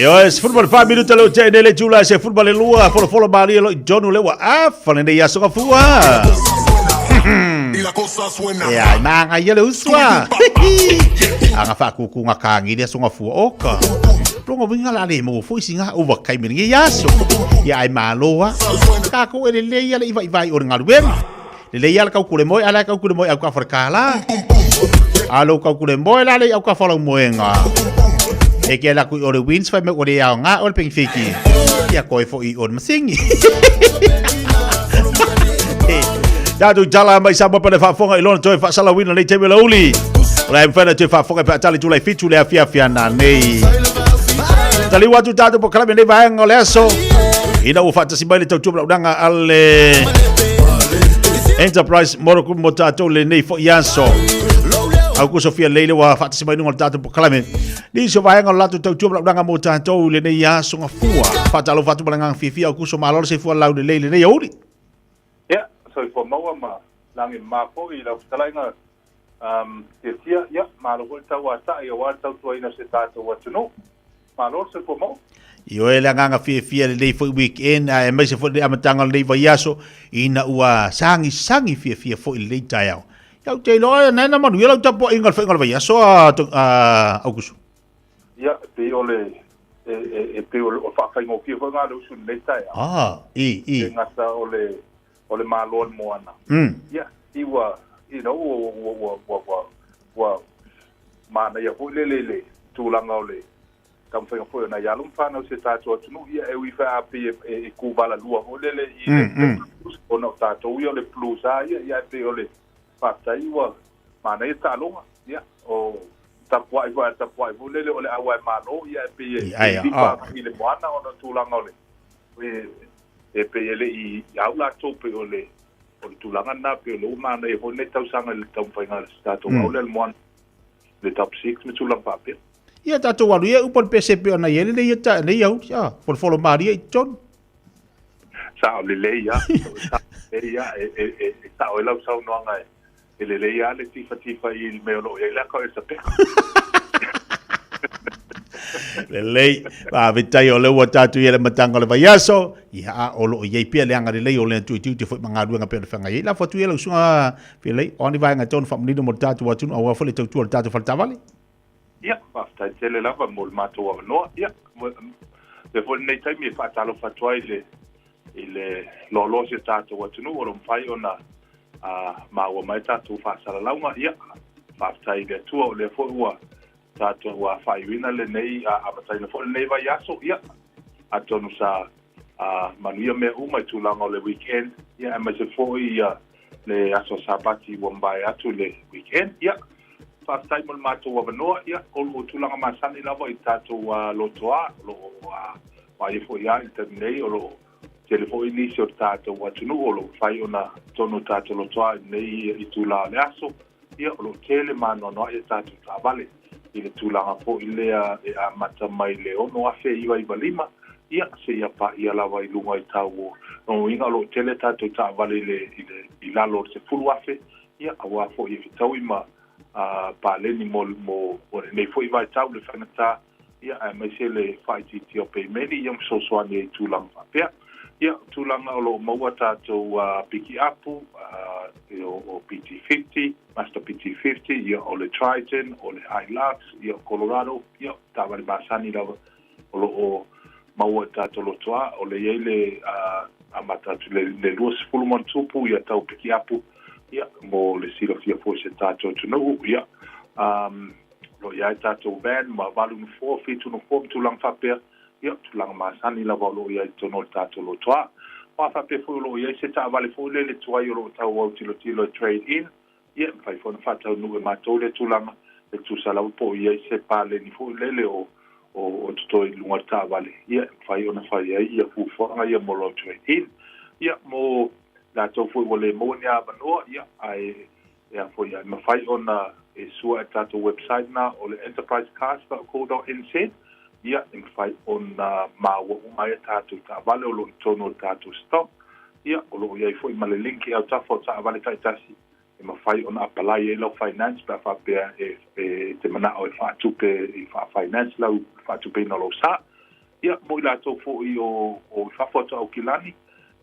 [SPEAKER 9] Ioe, 14 minuta leo tea nei le itula e 12, folofolo malie lo'o i totonu lea ua afa lenei aso gafua. Ea, ai magaia le uso a. Aga faakukuga kagi le aso gafua oka. Loga uiga o le a le maua foi siga overtime i lenei aso. Ia ai malo a. Takou e lelei a le ivaivai o le galuega. Lelei a le kaukulemoe, a la e kaukulemoe aukafa le kālā. A lou kaukulemoe la le i aukafa lau moega. E ke ala ku i o le wins fai mai ua le aoga o le pengifiki. Ia koe foʻi i o le masingi. Tatou tala mai Samoa pele faafofoga i lona toe faasalauina nei taimi o le aoauli. O le a mafai ona toe faafofoga pe a tala i itula e 7 le afiafi ana nei. Taliu atu tatou polokalame nei vaega o le aso ina ua faatasi mai le tautua malaunaga a le Enterprise Motor Group mo tatou lenei foi aso. Au Sofia lelei le ua faatasi mai luga o le tatou polokalame. Nisi o vaega o le latou tautua malaunaga mo tatou i lenei aso gafua. Faatalofa atu ma le agaga fiafia Aukuso malo le soifua laulelei lenei aoauli.
[SPEAKER 14] Ia, soifua maua ma lagi mama foi i lau fetalaiga um, Tiatia. Ia, malo foi le tauatai aua le tautuaina o se tatou atunuu. Malo le soifua maua.
[SPEAKER 9] Ioe le agaga fiafia lenei foi weekend aemaise foi le amataga o lenei vaiaso ina ua sagisagi fiafia foi lenei taeao. Ia ou te iloa na na manuia lau tapuaiga o le faiga o le vaiaso a Aukuso.
[SPEAKER 14] Ia, e pei o le e, e, e pei o le faafaigofie foi ngā le usu lenei taeao.
[SPEAKER 9] Ah, i, i.
[SPEAKER 14] E gata o le o le malo o le moana. Ia, i ua, you know, ua, ua, ua, ua, ua, ua manaia foi lele i le tulaga o le taumafaiga foi o nai alo ma fanau se tatou atunuu, ia e ui foi a pei e, e, e kūvalalua foi lele i le blues, ona o tatou ia o le blues a ia, ia e pei o le faafetai ua manaia taaloga, ia, o tapuai foi a tapuai foi lele o le auae malo, ia e pei e, e lipa i le moana ona o tulaga o le E, e pei e le i au latou pei o le o le tulaga lena pei o le ua manaia foi lenei tausaga i le taumafaiga a le tatou au lea le moana le top 6 ma tulaga faapea.
[SPEAKER 9] Ia tatou alu ia upu o le pese pei ona i ai lenei ia lenei au ia folofolo malie i totonu.
[SPEAKER 14] Sao lelei a, sao lelei a, e, e, e, e sao ai lau saunoaga e, E lelei lava le tifatifa i le mea o lo o i ai le aka o Esapeka.
[SPEAKER 9] Lelei, faafetai o lea ua tatou i ai le amataga o le vaiaso, ia a o lo o i ai pea le agalelei o le Atua i tiute foi ma galuega pei ona feagai ai. Lafo atu ia lau susuga Felei, o a ni vaega e tatau ona faamanino mo le tatou atunuu aua foi le tautua o le tatou faletaavale?
[SPEAKER 14] Ia, faafetai tele lava mo le matou avanoa. Ia, avea foi lenei taimi e faatalofa atu ai i le i le loaloa o si o tatou atunuu o lo o mafai ona maua mai tatou faasalalauga. Ia, faafetai i le Atua o lea foi ua tatou faaiuina lenei amataina foi lenei vaiaso. Ia, atonu sa manuia mea uma i tulaga o le weekend, ia, aemaise foi ia le aso Sapati ua mavae atu le weekend. Ia, faafetai mo le matou avanoa. Ia, o lo o tulaga masani lava i tatou lotoa, o lo o vaaia foi lava i le taimi nei, o lo o tele foi nisi o le tatou atunuu o lo o mafai ona tonu o tatou lotoa i lenei itula o le aso. Ia, o lo o tele ma anoanoai a tatou taavale i le tulaga foi lea e amata mai le 6,995, ia, seia paia lava i luga i tau o lona uiga o lo o tele a tatou taavale i le, i le, i lalo o le 10,000, ia, aua foi e fetaui ma paleni mo, mo, mo lenei foi vaitau le faigata, ia, aemaise le faaitiitia o peimeni, ia, ma fesoasoani ai i tulaga faapea. Ia, o tulaga o lo o maua tatou pikiapu, o PT50, Mazda PT50, ia, o le Triton, o le Hilux, ia, o Colorado, ia, taavale masani lava o lo o maua i tatou lotoa, o le i ai le amata atu le 20 ma ona tupu ia tau pikiapu, ia, mo le silafia foi se tatou atunuu, ia, um, lo o i ai tatou van ma 8 nofoa, 7 nofoa ma tulaga faapea, ia, tulaga masani lava o lo o i ai i totonu o le tatou lotoa. Ma faapea foi o lo o i ai se taavale foi lele tuai o lo o tau autilotilo e trade in, ia, e mafai foi ona faataunuu e matou lea tulaga, e tusa lava po o i ai se paleni foi lele o o o totoe i luga o le taavale, ia, e mafai ona fai ai ia fuafuaga ia mo lou trade in. Ia, mo latou foi ua le maua ni avanoa, ia, ae e a foi e mafai ona e sua i tatou website na o le enterprisecars.co.nz, ia, e mafai ona maua uma ai a tatou taavale o lo o i totonu o le tatou stock, ia, o lo o i ai foi ma le link i autafa o taavale taitasi e mafai ona apalai ai lau finance pe a faapea e, e te manao e faatupe i faa-finance lau faatupeina o lou sa. Ia, mo i latou foi o, o i fafo atu Aukilani,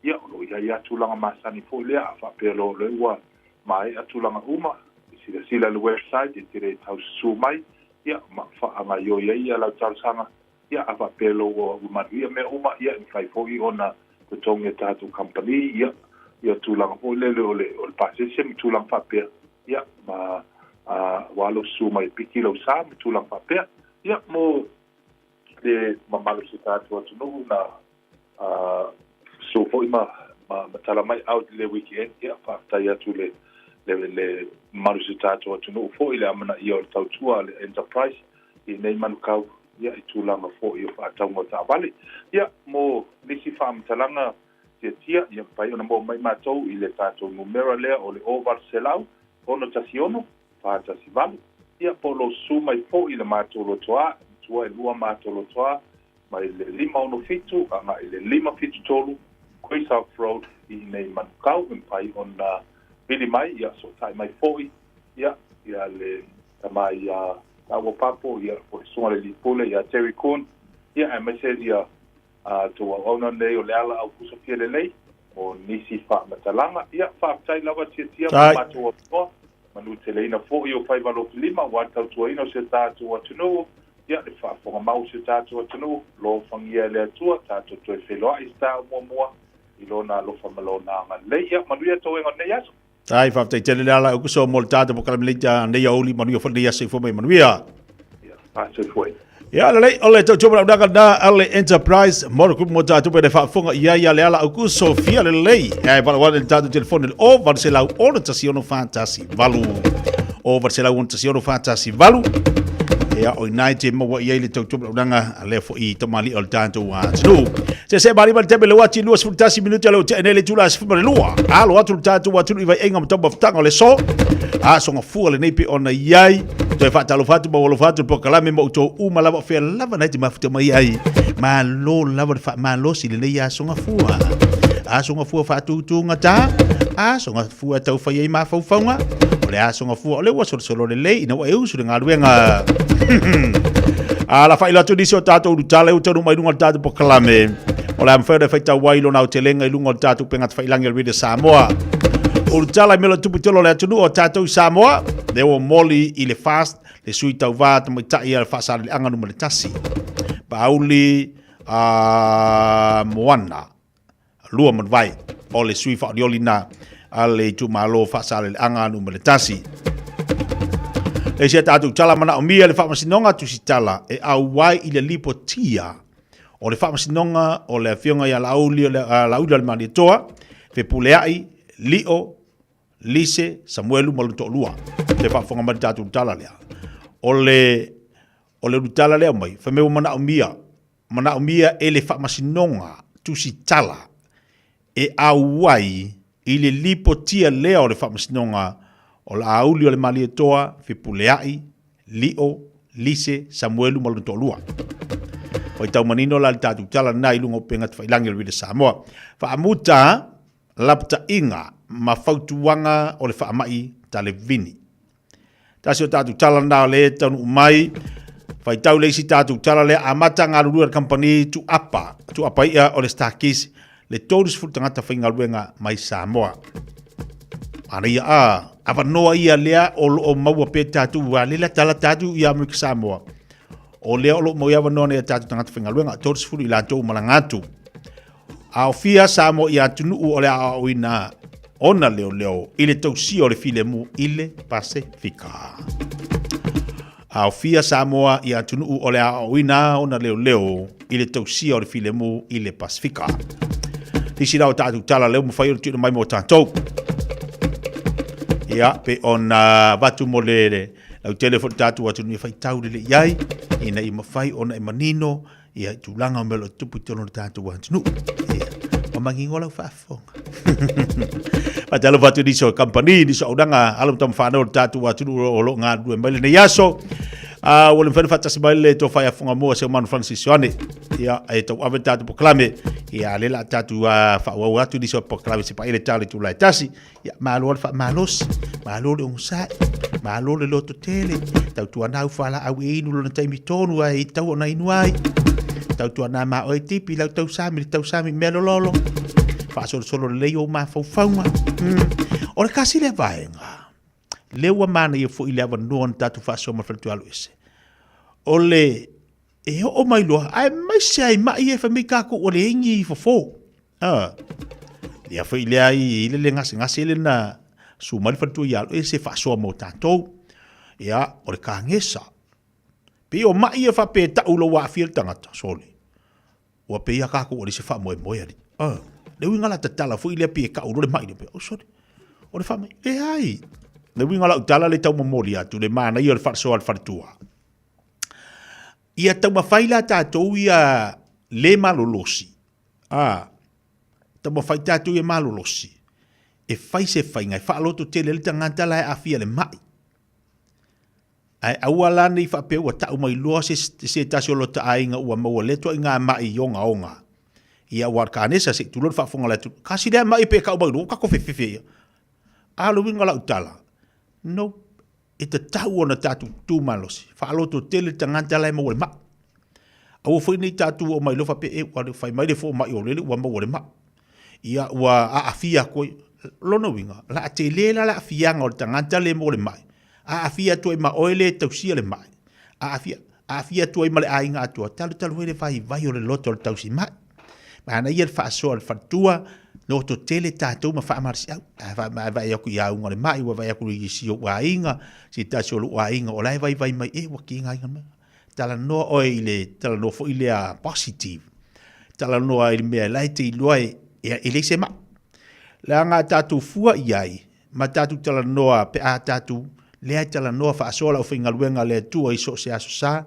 [SPEAKER 14] ia, o lo o i ai lava tulaga masani foi lea, a faapea loa o lea ua maea tulaga uma, e silasila i le website e te le taususu mai, ia, ma faagaioi ai ia lau talosaga, ia, a faapea loa ua manuia mea uma, ia, e mafai foi ona totogi e tatou kamupani, ia, ia tulaga foi lele o le, o le pasese ma tulaga faapea, ia, ma aua lou susu mai e piki lou sa ma tulaga faapea. Ia, mo le mamalu o si tatou atunuu na susu foi ma, ma, ma tala mai out i le weekend, ia, faafetai atu le le le mamalu o si o tatou atunuu foi i le amanaia o le tautua a le Enterprise i nei manukau ia i tulaga foi o faatauga o taavale. Ia mo nisi faamatalaga tiatia, ia mafai ona maua mai matou i le tatou numera lea o le 0800 616 418, ia po o lou susu mai foi i le matou lotoa, matua e lua matou lotoa mai le 567 agai i le 573 Quay South Road i inei i Manukau, e mafai ona vili mai, ia sootai mai foi, ia, ia le tama ia Taua Papo, ia po o le susuga i le alii pule ia Terry Kuhn, ia aemaise ia a tou auauna nei o Leala Aukuso Fialelei mo nisi faamatalaga. Ia, faafetai lava Tiatia mo le matou avanoa, manuteleina foi o faiva lofilima aua le tautuaina o si o tatou atunuu, ia, le faafofoga mau o si o tatou atunuu, lofagia e le Atua, tatou toe feiloai i se taeao muamua i Lona alofa ma Lona agalelei. Ia, manuia tauega o lenei aso.
[SPEAKER 9] Ai, faafetai tele Leala Aukuso mo le tatou polokalame lei ta nei aoauli, manuia foi lenei aso soifua mai manuia.
[SPEAKER 14] Ia, faasoifua.
[SPEAKER 9] Ia, lelei, o le tautua manaunaka lena a le Enterprise Motor Group mo tatou pe le faafofoga i ai a Leala Aukuso fia lelei. Ae valaau ane i le tatou telefoni i le 0 800 6 4 1 8. 0 800 6 4 1 8. Ia, o ina e te maua i ai le tautua manaunaka a lea foi tamalii o le tatou atunuu. Se se mari mari teme le wati 21 minuti ale o te ene le tula 12. Alo atu le tatou atunuu i vaiaiga ma taumafataga o le so. A soga fua lenei pe ona i ai. Toe faatalofa atu ma alofa atu le polokalame ma outou uma lava o fea lava na e te mafuta mai ai. Malo lava le faamalosi lenei asoga fua. Asoga fua faatutugata. Asoga fua tau fai ai mafaufauga. O le asoga fua o le ua solosolo lelei ina ua e usu le galuega. A la faailoa atu nisi o tatou ulutala e taunuu mai luga o le tatou polokalame. O le a mafai ona faitau ai lona aotelega i luga o le tatou upega tafailagi o le Radio Samoa. Ulutala i mea o lo o tupu i totonu o le atunuu o tatou i Samoa, lea ua moli i le FAST le sui tauva tamaitai a le Faasaleleaga numera 1. Paauli a Moana Luamanuvae o le sui faaolioli na a le itumalo Faasaleleaga numera 1. Le isi a tatou tala manaomia le Faamasinoga Tusitala e auai i le lipotia o le Faamasinoga o le Afioga ia Laauli o le Laauli o le Malietoa, Fepuleai, Lio, Lise, Samuelu ma lona toalua. Te faafofoga mai le tatou tala lea. O le o le tala lea mai, fai mai ua manaomia, manaomia e le Faamasinoga Tusitala e auai i le lipotia lea o le Faamasinoga o Laauli o le Malietoa, Fepuleai, Lio, Lise, Samuelu ma lona toalua. Faitau manino la le tatou tala lena i luga o upega tafailagi o le Vila Samoa. Faamuta lapataiga ma fautuaga o le faamai talevini. Tasi o tatou tala lena o lea e taunuu mai. Faitau le isi tatou tala lea amata galulue a le kamupani tuapa, tuapa ia o le Starkeys le 30 tagata faigaluega mai Samoa. Manaia a, avanoa ia lea o lo o maua pea tatou a lea tala tatou i Amerika Samoa. O lea o lo o maua avanoa nei a tatou tagata faigaluega, 30 i latou malaga atu. Aofia Samoa i atunuu o le a aoaoina ona leoleo i le tausia o le filemu i le Pasefika. Aofia Samoa i atunuu o le a aoaoina ona leoleo i le tausia o le filemu i le Pasefika. Nisi la o tatou tala lea ua mafai ona tuuina mai mo tatou. Ia, pe ona avatu mo le lautele foi le tatou atunuu e faitau lelei i ai, ina ia mafai ona e manino ia i tulaga o mea o lo o tutupu i totonu o le tatou atunuu. Ia, ua manino lau faafofoga. Faatalofa atu i nisi o kamupani, nisi o auaunaga, alo ma tama fanau o le tatou atunuu o lo o galulue mai lenei aso. Uh, ua le mafai ona faatasi mai le tofa ia Fugamua Seumanu Francis Ioane. Ia, e tauave le tatou polokalame. Ia, lea o le a tatou uh, faaauau atu nisi o polokalame se paia le tala i itula e tasi. Ia, malo le faamalosi, malo le onosai, malo le lototele, tautuana au fualaau e inu lona taimi tonu ae i tatau ona inu ai. Tautuana ma oe tipi lau tausami le tausami mea lololo. Faasolosolo lelei ou mafaufauga. O le kasi lea vaega, lea ua manaia foi le avanoa na tatou faasoa ma le faletua aloese. O le e oo mai loa, aemaise ai mai e fai mai tatou ua leai ni fofo. A, lea foi lea i le le gasegase le na su mai le faletua ia aloese faasoa mo tatou. Ia, o le kagesa. Pei o mai ia faapea e tau loa ua aafia le tagata, sole. Ua pei lava tatou ua leai se faamoemoe alii. A, le uiga la tatala foi lea pei e tau loa le mai lea, oh sole. O le faamai, leai. Le uiga o lau tala le tau momoli atu, le manaia o le faasoa a le faletua. Ia taumafai la tatou ia le malolosi, a, taumafai tatou ia malolosi, e fai se faiga e faalototele ai le tagata la e aafia i le mai. Ae aua la ne i faapea ua tau mai loa se, se tasi o lota aiga ua maua lea ituaiga ma'i ogaoga. Ia aua o le kanesa se i tulou le faafofoga a le atunuu. Kasi lea ma'i pe tau mai loa ua tatou fefefe ia. A o le uiga o lau tala, no, e tatau ona tatou tutu malosi, faalototele le tagata la e maua i le ma'i. Aua foi ne i tatou oo mai loa faapea, e, ua fai mai le fomai o lele ua maua i le ma'i. Ia ua aafia atu ai. Lona uiga, o le a tele la le aafiaga o le tagata lea e maua i le ma'i, aafia atu ai ma oe le tausia le ma'i, aafia, aafia atu ai ma le aiga atoa, talu talu ai le vaivai o le loto o le tausimai. Manaia le faasoa a le faletua, loto tele tatou ma faamalosiau. A vaai atu i auga o le ma'i, ua vaai atu i si ou aiga, se tasi o lou aiga o la e vaivai mai, e ua tigaina mai. Talanoa oe i le talanoa foi lea positive. Talanoa i le mea la e te iloa e, e leai se ma'i. Leaga a tatou fua i ai, ma tatou talanoa pe a tatou lea e talanoa faasoa le aufaigaluega a le Atua i so o se aso sa,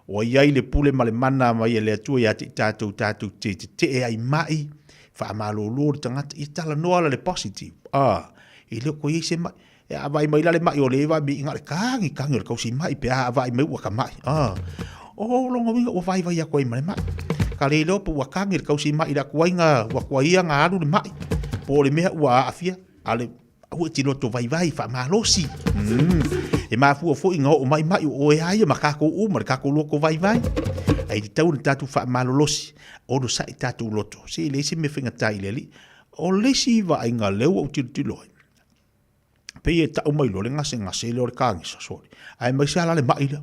[SPEAKER 9] ua i ai le pule ma le mana mai a le Atua ia te i tatou tatou te tetee ai mai, faamalolo le tagata, ia talanoa la le positive, ah, e le o toe i ai se mai. E a vaai mai la le mai o le va mi na le kagi kagi o le kausi mai pe a vaai mai ua ka mai. Ah, o longa uiga ua vaivai atu ai ma le mai. Ka le iloa po ua kagi le kausi mai le atuaiga ua tuaia ga alu le mai. Po o le mea ua aafia a le aua e te loto vaivai faamalosi. E mafua foi na oo mai mai o oe a ia ma kakou uma le kakou loto vaivai. Ae tatau ona tatou faamalolosi, onosai tatou loto. Se e leai se mea faigata i le Alii. O le isi vaaiga lea ua ou tilotilo ai, pei e tau mai loa le gasegase lea o le kanesa, sorry, aemaise lava la le mai lea.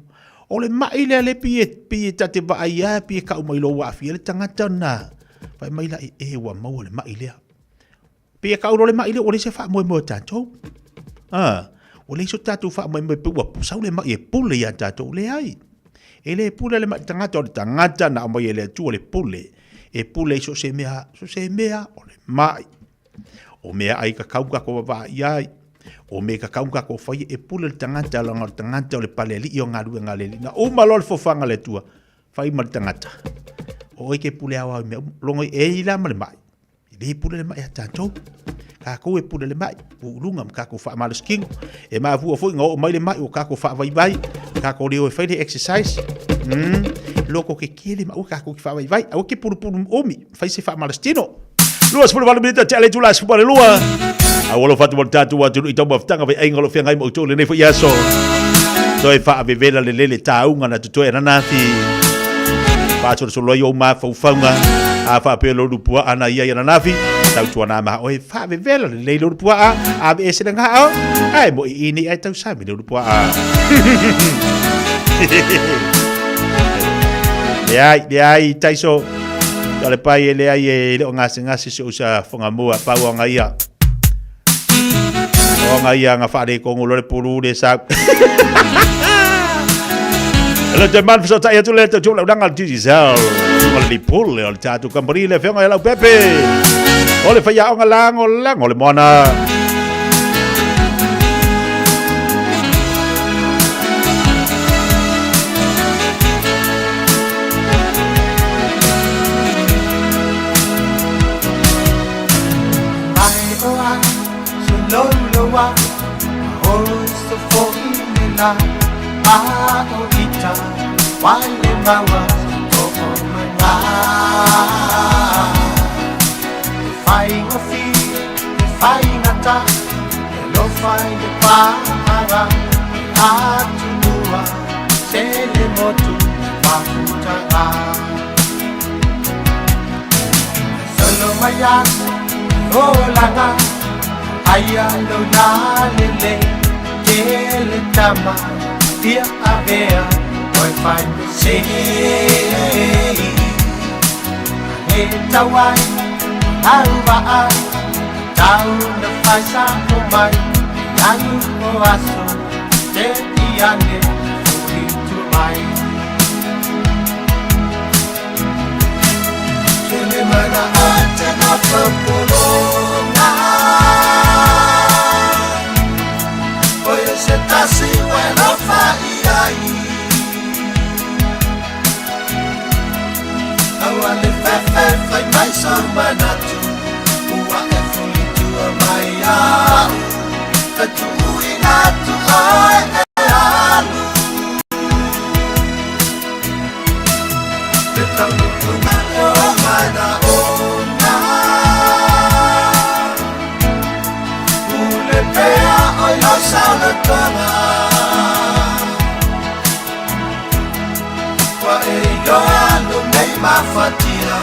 [SPEAKER 9] O le mai lea lea pei e, pei e ta te vaai lava pei e tau mai loa ua aafia le tagata na fai mai la e ua maua le mai lea. Pei e tau loa le mai lea ua leai se faamoemoe o tatou. Ah, ua leai so tatou faamoemoe pei ua sau le mai e pule ia tatou. Leai. E le pule le mai tagata, o le tagata na aumai e le Atua le pule. E pule i so o se mea, so o se mea o le mai. O mea ai kakau tatou vaavaai ai. O mea kakau tatou faia, e pule le tagata, leaga o le tagata o le palealii o galuega a le Alii. Na uma loa le fofaga a le Atua, fai ma le tagata. O oe ke pule aoao i mea uma. Logo e i la ma le mai. E le pule le mai ia tatou. Tatou e pule le mai, puuluga ma tatou faamalosi kino. E mafua foi na oo mai le mai ua tatou faavaivai, tatou le o e fai le exercise. Loko ke kele ma ua tatou ki faavaivai. Aua ke pulupulu umi, fai se faamalosi tino. 28 minita tea le itula 12. Aua lo fatu mo le tatou atunuu i taumafataga vaiaiga o lo feagai ma outou lenei foi aso. Toe faavevela le lele tāuga na totoe ananafi. Faasolosolo ai ou mafaufauga. A faapea lo lupuaa na ia i ananafi. Tautuana ma oe faavevela lelei lo lupuaa. Ave ese le ngao. Ae mo i ini ai tausami lo lupuaa. Leai, leai, taiso. O le pai e leai e le o gasegase si ou sa whangamua, pau anga ia. O anga ia nga whaare kongo lore puru le sa. Hello te man so tai atu le te tula unanga le Digicel. O le pule o le tatu company le whionga e lau pepe. O le whaia onga lango lango le moana.
[SPEAKER 5] tasi ua e lofa i ai. Aua le fefe fai mai sou manatu, ua e fulitua mai a'u, e tuuina atu oe e alu. Le taunuuga o manaoga, pule pea oi lau saolotoga. Ua e iloa lou nei mafatia,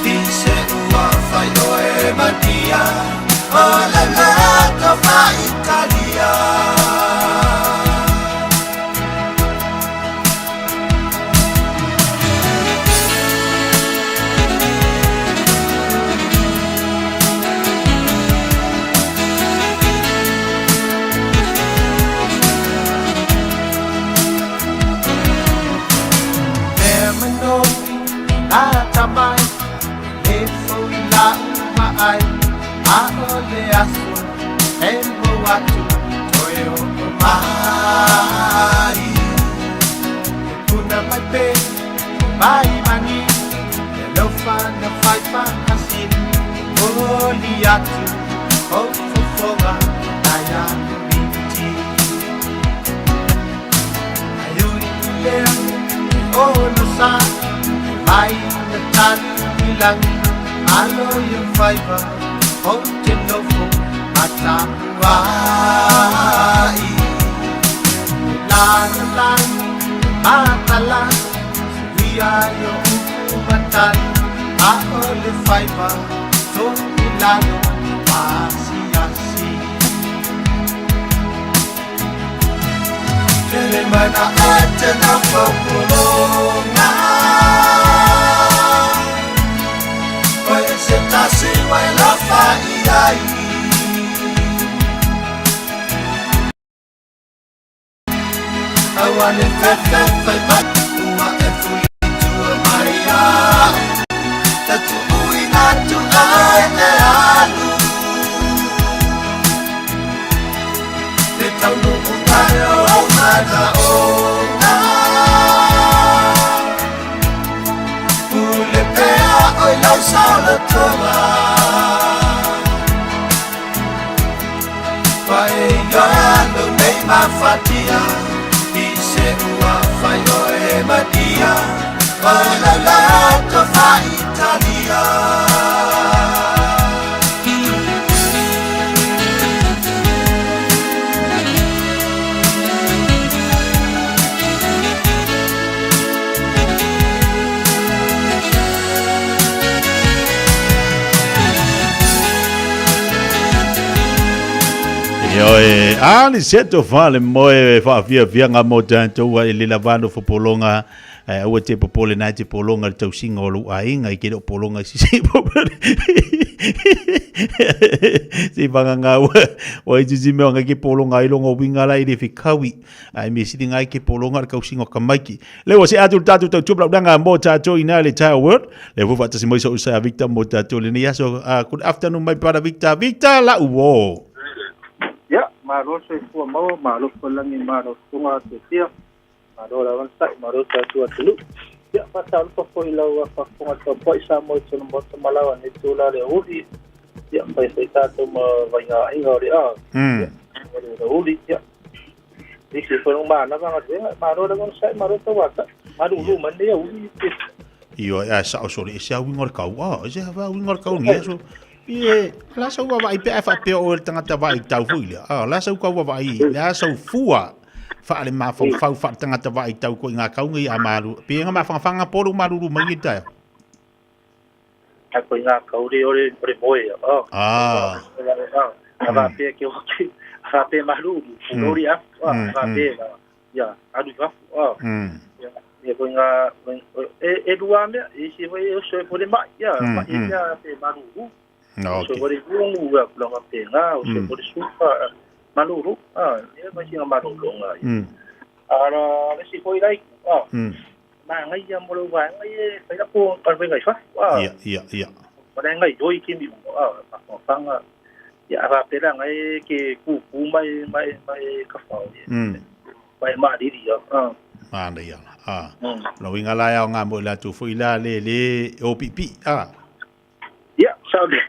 [SPEAKER 5] i se ua fai oe matia, o le loto faaitalia. Mea manogi lata mai, e le fou i la'u vaai, a o le aso e mou atu toe oo mai. E puna mai pe mai mani, e alofa na fai faasili, momoli atu o fofoga nai a'u miti. Ae ui i lea e ono sa, e mai na tali i lagi, alo i o faiva o te nofo matapua'i. E lalolagi matala, suia i o upu matali, a o le faiva to'ilalo pasiasi. Tele mana o te nofo pologa, o e se tasi ua e lofa i ai. Aua le fefe fai mai, ua e fulitua mai a'u, ta tuuina atu oe e alu. Le taunuuga o manaoga, pule pea oi lau saolotoga. Ua e iloa lou nei mafatia, i se ua fai oe matia, o lau loto faaitalia.
[SPEAKER 9] Ioe, a ni se to fale moe whaafiafianga mo tātou a e le lavano fopolonga aua te popole nai te polonga le tausiga o lou aiga i ke leo polonga i sisi popole se whanganga ua i tisi mea ngai ke polonga ai longa winga la i le fikawi ai me sili ngai ke polonga le kausiga o kamaiki le ua se atu le tātou tau tupu laulanga mo tātou i nā le Tile World le fua whaatasi mai so usa Victor mo tātou le nei aso. Good afternoon my brother Victor. Victor la uo.
[SPEAKER 17] Ia, malo soifua maua, malo folagi, malo fuga atu malo lava le sa'i, malo tatou atunuu. Ia, faatalofa foi i lau faafofoga tapua'i Samoa i tona maota ma lau anei tula le auli. Ia, fai foi tatou ma vaigāiga o le a. Ia, o le auli, ia. Nisi foi no manava galuega, malo lava le sa'i, malo tauata'i. Malulu mai lenei auli.
[SPEAKER 9] Io a sa o sole se au ingo le kau. Ah, se ha wingo le kau ni so. Ie, la sa ua vai pe fa pe o le tangata vai tau foi le. Ah, la sa ua vai, la sa fua. Fa le ma fau fau fa tangata vai tau ko ngā kau ngi a malu. Pe nga ma fanga fanga polu malulu mai i tai.
[SPEAKER 17] A ko ngā kau re ore ore moe. Ah.
[SPEAKER 9] Ah.
[SPEAKER 17] A va pe ke o ki. A pe malulu, ori a. A pe ia, alu vafu. Ah. Ia ko ngā e lua mea, e si foi e so foi mai, ia, mai ia pe malulu.
[SPEAKER 9] No,
[SPEAKER 17] So foi lungu ia kulanga pe ngā, o se foi sufa malulu. Ah, ia mai singa malulunga. Ara le si foi lai. Ah. Ma ngai ia mo le wa ngai e fai la po ka ngai fa. Ah.
[SPEAKER 9] Ia, ia, ia.
[SPEAKER 17] Ma ngai doi ki mi ah, ma fanga. Ia ara pe la ngai ke ku ku mai mai mai ka fao mai ma di di a.
[SPEAKER 9] Mana ia a. Lo winga la ia ngā mo la tu foi la le le o pipi a.
[SPEAKER 17] Ia, sao le.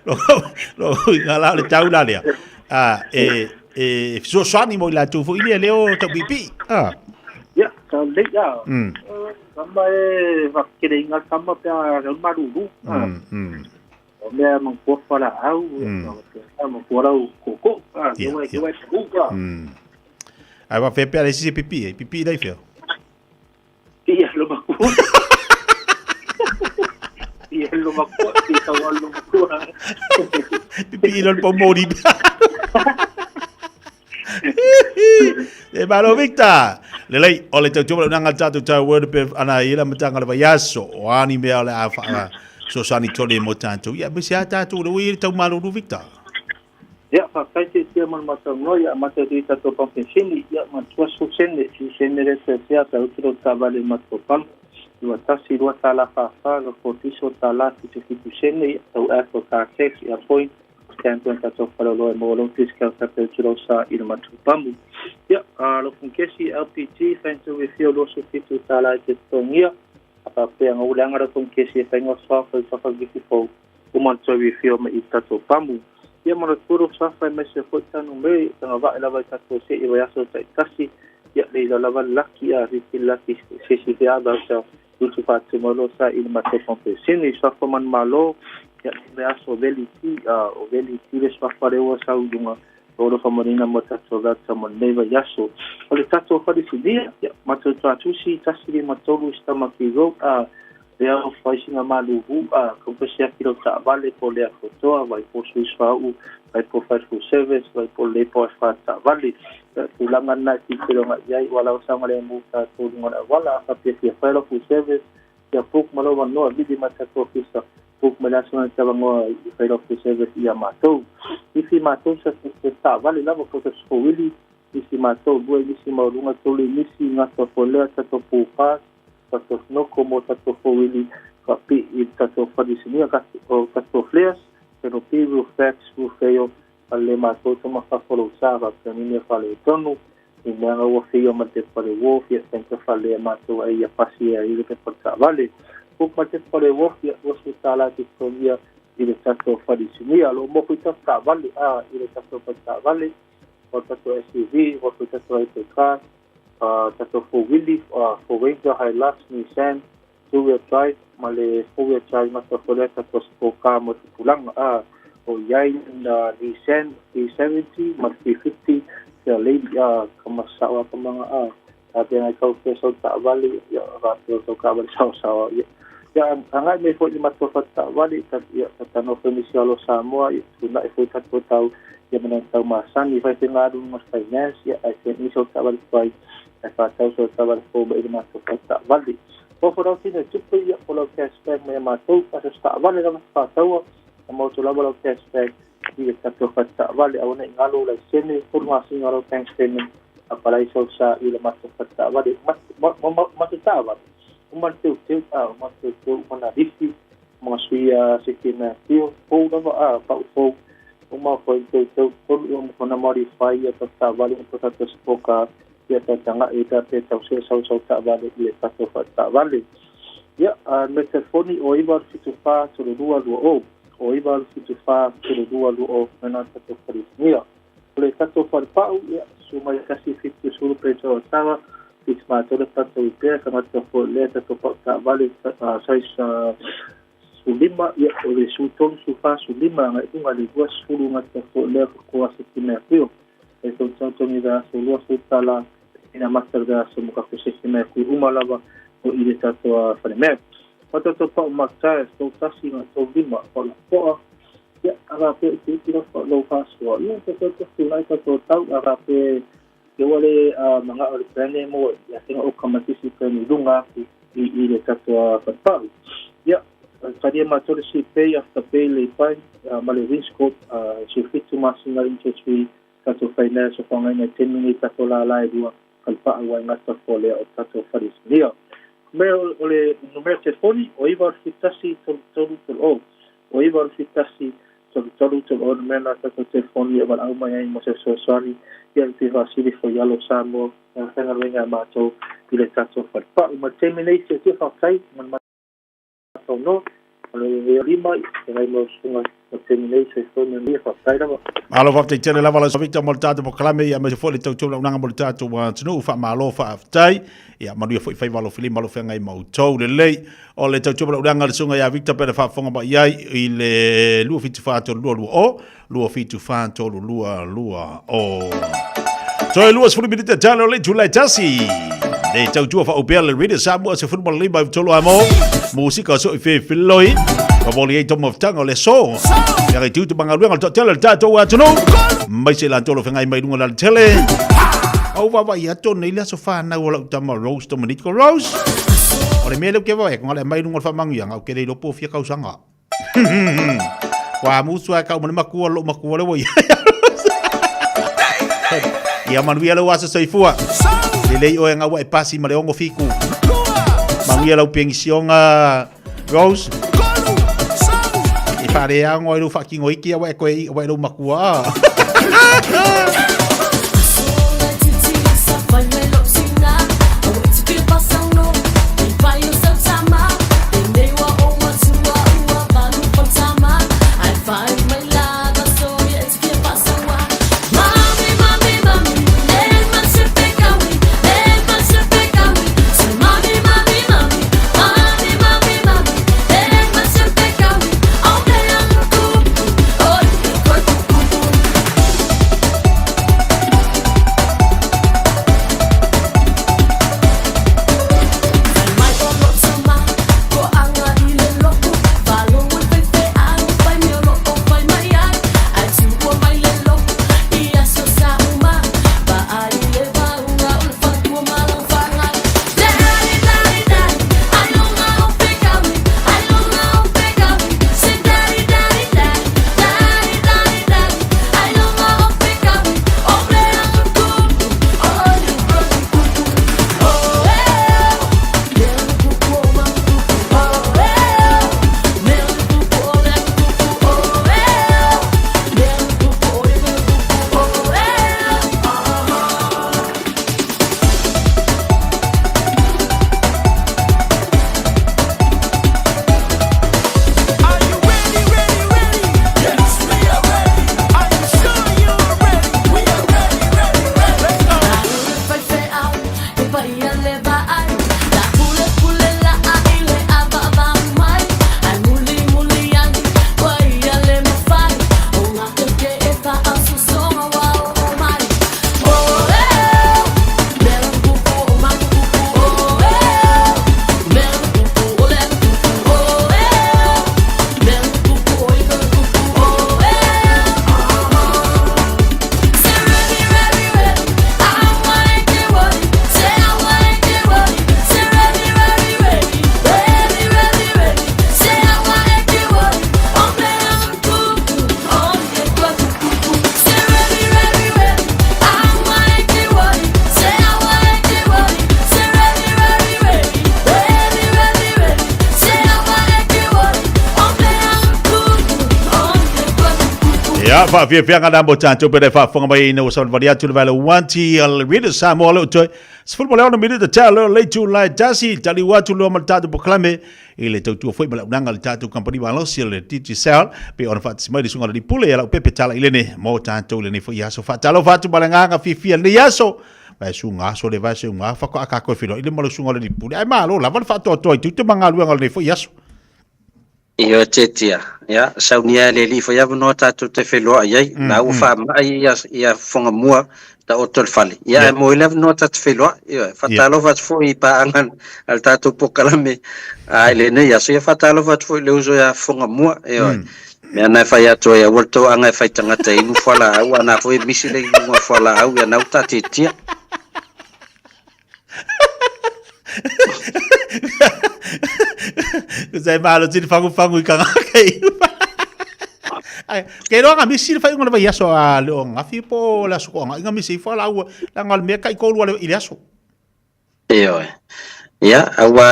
[SPEAKER 9] Lo lo winga la le tau la lea. A e e fesoasoani mo i latou foi lea lea o taupiipii a.
[SPEAKER 17] Ia, sao lelei a. Tama e whakakere inga tama pea rau maruru. O mea mangpua whalaau, mangpua rau koko, ke wai ke wai puka.
[SPEAKER 9] Ai wa fe pea le sisi pipi e, pipi dai feo.
[SPEAKER 17] Ia lo makua. Ia lo makua, ia tau lo makua.
[SPEAKER 9] Pipi lo pomori. E malo Victor. Lelei, o le tautua le unanga tātou tau word pe ana i la matanga le vaiaso. O ani mea o le a wha so sani tole mo tātou. Ia, me se a tātou le ui tau malulu Victor.
[SPEAKER 17] Ia, whakaite te tia mana matau no, ia mata tui tātou pampensini, ia matua su sene, su sene re te tia ta uturo tā vale matua pamu. Lua tasi, lua tā la wha wha, la kōtiso tā la fitu fitu sene, ia tau Apple car tax, ia point, stamp point tātou wharaloa e mō lo discount ta te uturo sa i le matua pamu. Ia, lo funkesi LPG, whaintu we whio lo su fitu tā la i te tongia, apa pea ngā ule angara funkesi e whainga swafa i swafa gifi fau, uman toi we whio me i tātou pamu. Ia mana turu swafa e mese foi tanu me, tanga vae lava i tātou se i waiaso tai tasi, ia leila lava laki a riki laki se si whiada sa utu whātu malo sa i le matua pampesini. Swafa man malo, ia le aso veli ti, o veli ti le swafa rewa sa udunga, oro whamarina mo tātou rata mo neiva iaso. O le tātou wharisinia, ia, matou tātusi, tasiri matolu stamaki road, lea o whaisinga maluhu, kaupesi aki ro taavale po lea kotoa, vai po Swiss whau, vai po Faithful Service, vai po le po wha taavale. Tūlanga nā ki te ronga iai, wala o sanga le mū tātou lunga na wala, a whapia fia whailo full service, ia puk malo wanoa, vidi matatu ofisa, puk malasunga tawangoa i whailo full service ia mātou. Isi mātou sa te taavale lava ko te skowili, isi mātou bua, isi maurunga tolu, isi ngata folea tato pūpā, tato snoko mo tato fowili, ka pi i tato wharisinia, tato fleas, pero pi ru fax, ru feo, ale mātou tama whawhalo sava, ka nini whale tonu, i mea ngā ua whio ma te whare wōfi, a tenka whale mātou ai a pasi a i le pepa taavale. Puk ma te whare wōfi, a wasu tāla te tongia i le tato wharisinia, lo moko i tato taavale, a i le tato whare taavale, o tato SUV, o tato IPK, tato 4-wheelie, 4-Ranger, Hilux, Nissan, 2-wheel drive, ma le 4-wheel drive mata whare tato spoka mo te pulanga, o iai na Nissan 370, ma 350, kia lady, kamasawa ka mga, ate ngai kau peso taavale, ia, rato tau kaavale sawa sawa, ia. Ia, angai me foi matua whata taavale, ia, tatano whenisi alo Samoa, ia, tunai foi tato tau, ia mana tau masani, whai te ngāru mas finance, ia, ai te niso taavale whai, ai whātau so taavale fō ma i matua whata taavale. O wharau tine tupu, ia, o lau cashback mai mātou, asa taavale lava whātaua, a mautu lava lau cashback, i le tato whata taavale, a wana i ngalo lai sene, tolu ngā singa lau bank statement, a palai sau sa i le matua whata taavale, matu taavale. Uma teu teu, uma teu teu, uma na rifi, uma suia se te mea teo, fou lava, pau fou, uma foi teu teu, tolu uma kona modify, ia ta taavale, uma tato spoka, ia ta tanga, ia ta te tau se sau sau taavale, i le tato whata taavale. Ia, me te foni o iwa fitu wha, tolu lua lua o, o iwa fitu wha, tolu lua lua o, mena tato wharisinia. O le tato wharipau, ia, sumai kasi fitu sulu pe tau tawa, fitu mātou le tato i pēr, ka mata fo le tato pau taavale, sais su lima, ia, o le su tolu, su wha, su lima, ngai unga le dua sulu ngata fo le koa se ki mea kuio. E tau tau tongi da su lua su tala, ina matar da su muka ku se ki mea kui uma lava, o i le tato a whare mea. O tato pau matai, tau tasi ngā tau lima, o la poa, ia, ara pe te tira wha lau whasua. Ia, te tau tau nai tato tau, ara pe ke wale manga o le prene mo, ia tenga o kamatisi prene lunga i le tato a whare. Ia, karia mātou le si pay after pay le pai, ma le windscope, si fitu masinga interest free, tato finance o whangaina 10 minute tato la la e rua, kalpaa wai ngata fole o tato wharisinia. Mea o le numera telefoni o 971 33 30. O 971 33 30 le mea lena tatou telefoni e valaau mai ai mo se fesoasoani ia le fia faasili foi i alo o Samoa ma le faigaluega a matou i le tatou falepau. Ma le taimi nei, tiatia faafetai mo le matou noa. O le lima i feagai ma lau susuga mo le taimi nei. Soifua ma ia manuia, faafetai lava.
[SPEAKER 9] Malo faafetai tele lava lau Victor mo le tatou polokalame ia aemaise foi le tautuaunaga mo le tatou atunuu. Faamalo faafetai. Ia manuia foi faiva alofilima o lo o feagai ma outou. Lelei. O le tautuaunaga a le susuga ia Victor pe na faafofoga mai i ai i le 2743220, 2743220. Toe 20 minute talo le itula e tasi. Le tautua faaupea le Radio Samoa 15 i tolu amo. Musika so i fefiloi. Mamoli ai toma futanga o le so. Ia kai tutu mangaluenga o le toatele o le tatou atunuu. Mai se lantolo whengai mai lunga la le tele. Au vava i ato nei le aso whanau o lau tama Rose Dominico Rose. O le mea leo ke vae, konga le mai lunga o le whamanguianga, o ke rei lopo fia kausanga. Wa musu ai kau mane makua lo makua le wai. Ia manuia lau aso soifua. Lelei oe ngaua e pasi ma le ongo fiku. Manuia lau pengisionga Rose. E whare ango ai lau whakingo iki awa e koe i awa e lau makua. Ia, faafiafiaga na mo tatou pele faafofoga mai ina ua savalivali atu le vale uanti a le Radio Samoa le o toe 16 minute talo le itula e tasi taliu atu loa ma le tatou polokalame i le tautua foi ma le auaunaga a le tatou kamupani malosi o le Digicel pei ona faatasi mai le susuga i le Alii Pule ia Laupepe Talailene mo tatou i lenei foi aso. Faatalofa atu ma le agaga fiafia i lenei aso. Vai suga aso le vai suga faatoa tatou e feiloai le ma le susuga i le Alii Pule. Ae malo lava le faatoatoa i tiute ma galuega o lenei foi aso.
[SPEAKER 10] Ioe Tietia, ia, saunia e le alii foi avanoa tatou te feiloai ai, la ua faamai ia, ia Fogamua taoto i le fale, ia ae mo ai le avanoa ta te feiloai, ioe, faatalofa atu foi i paaga a le tatou polokalame i lenei aso, ia faatalofa atu foi i le uso ia Fogamua, ioe, mea na e fai atu ai, aua le toaga e fai tagata e inu fualaau, a na foi e misi le inuga o fualaau, ia na ua ta Tietia.
[SPEAKER 9] Sai malo tini fangu fangu i kanga kei. Ai, ke roa nga misi le whai le vai aso a le o ngafi po le aso ko nga inga misi fo la ua la nga le mea kai kolu ale i le aso.
[SPEAKER 10] Ioe. Ia, aua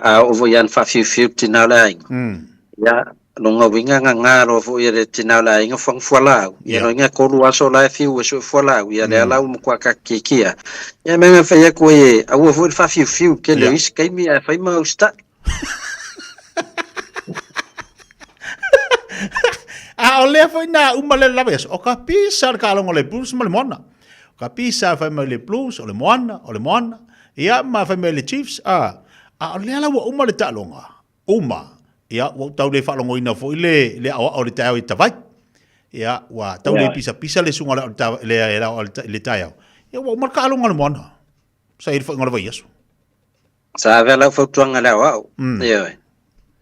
[SPEAKER 10] a oo foi ia na faafiufiu le tina o le aiga. Ia, lona uiga gaga loa foi e le tina o le aiga fuaga fualaau. Ia, lona uiga e 3 aso la e fiu e sue fualaau. Ia, lea la ua matua kakikiki lava. Ia, o le mea e fai atu ai e aua foi le faafiufiu i le tele o isi taimi ae fai ma usitai.
[SPEAKER 9] A o lea foi na uma le lava ia, o ka pisa le taaloga o le Blues ma le Moana. O ka pisa fai mai le Blues, o le Moana, o le Moana. Ia, ma fai mai le Chiefs, a, a o lea la ua uma le taaloga, uma. Ia, ua ou tau le faalogoina foi le, le aoao o le taeao i Tavai. Ia, ua tau le pisapisa le suga o le ao le, le, le, le taeao. Ia, ua uma le taaloga a le Moana. Sa i le foiga o le vaiaso.
[SPEAKER 10] Sa ave lau fautuaga i le aoao, ioe,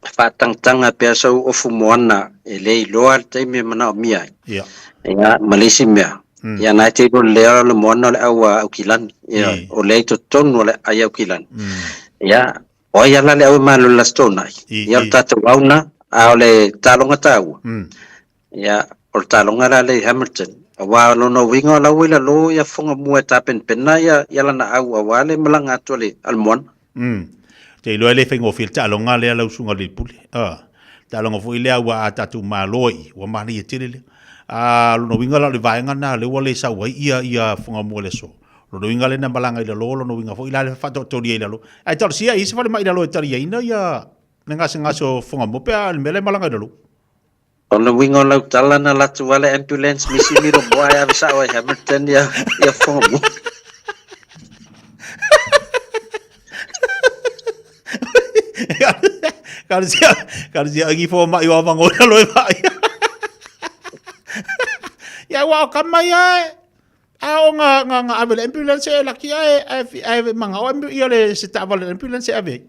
[SPEAKER 10] faatagataga pea sou ofu moana e le iloa le taimi e manaomia ai. Ia, ma le isi mea, ia na e te iloa lelei lava o le moana o le au a Aukilani, ioe, o lea i totonu o le ai Aukilani. Ia, o ai ala le au e malolo i le Aso Toonai? Ia, o le tatou au lena, a o le taaloga taua, Ia, o le taaloga la lea i Hamilton, aua o lona uiga o la ua i lalo ia fofoga mua e tapenapena ia, ia lana au aua le malaga atu a le, a le moana.
[SPEAKER 9] Ou te iloa e le faigofie le taaloga lea lau susuga i le Pule. Ah, taaloga foi lea ua a tatou malo ai, ua manaia tele lea. Ah, o lona uiga la o le vaega lena lea ua le sau ai ia, ia fofoga mua i le aso. O lona uiga lea na malaga i lalo, o lona uiga foi la le faataotolia i lalo. Ae talosia e i ai se falemai i lalo e taliaina ia le gasegase o fofoga mua pe a o le mea la e malaga i lalo.
[SPEAKER 10] O le uiga o lau tala na alu atu lava le ambulance misi milo moa ae ave sao ai Hamilton ia ia fofoga mua.
[SPEAKER 9] Kalosia, kalosia angi fo mai wa mango na loe mai. Ia wa o kama ia e. A o nga nga nga ave le ambulance e laki ae ae ae manga o ia le se taavale ambulance e ave.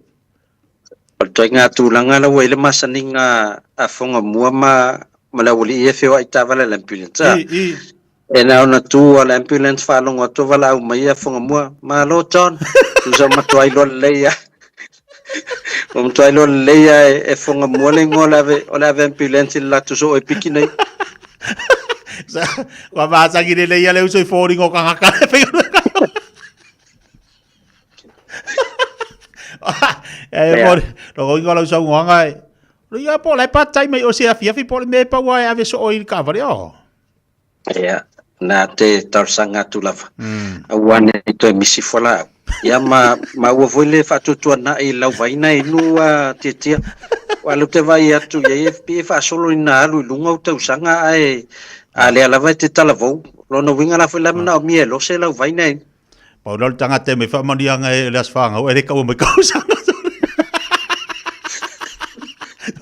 [SPEAKER 10] O le ituaiga tulaga la ua i ai le masaniga a Fogamua ma ma le aualii ia e feoai i taavale a le ambulance a. E na ona tu lava le ambulance faalogo atu o valaau mai ia Fogamua, Malo John! Tusa ua matua iloa lelei lava. Ua matua iloa lelei lava e Fogamua le igoa o le ave o le ave ambulance i le latou soo e piki nei.
[SPEAKER 9] Ua masani lelei lava le uso i foliga o tagata. E mo lo ingo lau saunoaga e. Lo ia po lai part time o se afiafi po le me pa ua e ave soo i le taavale o.
[SPEAKER 10] Ia, na te talosaga atu lava. Aua ne i toe misi fualaau. Ia ma maua foi le faatuatuanai i lau vaina inu a Tiatia. Aua lea ou te vaai atu i ai e pei e faasolo ina alu i luga ou tausaga ae a lea lava e te talavou. Lona uiga la foi la e manaomia e lose lau vaina inu.
[SPEAKER 9] Pau lea o le tagata e mai faamanuiaga e le Aso Fanau, e le kaua mai tausaga.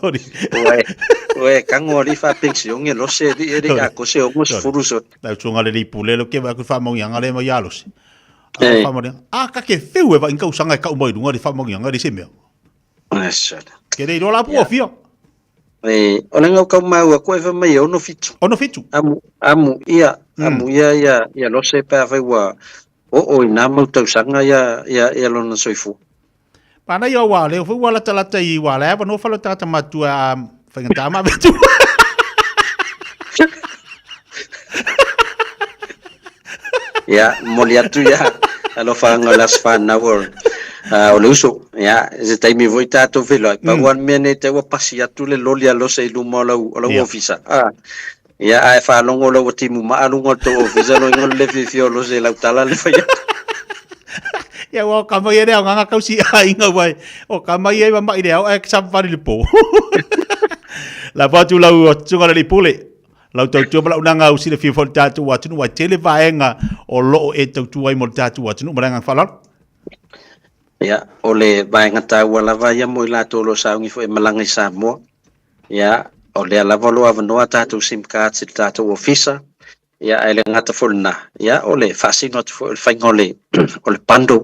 [SPEAKER 9] Sorry.
[SPEAKER 10] Ua e, ua e kago alii faapenisione lose alii e le i atoa se 60 soni.
[SPEAKER 9] Lau susuga le alii pule lea ou te vaai atu i faamanuiaga lea e mai ia Lose. A o faamanuiaga, a ta te feu e vaai ni tausaga e kau mai luga le faamanuiaga e leai se mea. Ke le iloa la po ua fia.
[SPEAKER 10] E, o le gau kau maua atu e fai mai e 67.
[SPEAKER 9] 67?
[SPEAKER 10] Amu, amu ia, amu ia ia, ia Lose pe afai ua oo i nā mau tausaga ia, ia, ia lona soifua.
[SPEAKER 9] Manaia ua leo foi ua latalata i ua la avanoa fale o tagata matua a faigata ma ave atu.
[SPEAKER 10] Ia, momoli atu ia alofaga o le aso fanau o, o le uso. Ia, se taimi foi tatou feiloai, pau lava le mea nei te ua pasi atu le loli a Lose i luma o lau, o lau ofisa. Ah, ia, ae faalogo loa ua timu maa luga o le tou ofisa, loiga o le le fiafia o Lose i lau tala le fai atu.
[SPEAKER 9] Ia, ua o kama ia le aogaga tausi aiga ua e, o kama ia e mamai le ao ae savavali i le po. Lafo atu lau susuga i le alii pule. Lau tautua ma lau naga au silafia foi le tatou atunuu, aua e tele vaega o lo o e tautua ai mo le tatou atunuu. Ma le agaga faaaloalo.
[SPEAKER 10] Ia, o le vaega taua lava ia mo i latou o lo o sauni foi e malaga i Samoa. Ia, o lea lava o lo o avanoa a tatou sim cards i le tatou ofisa. Ia, ae le gata foi i lena, ia, o le faasino atu foi o le faiga o le, o le bundle,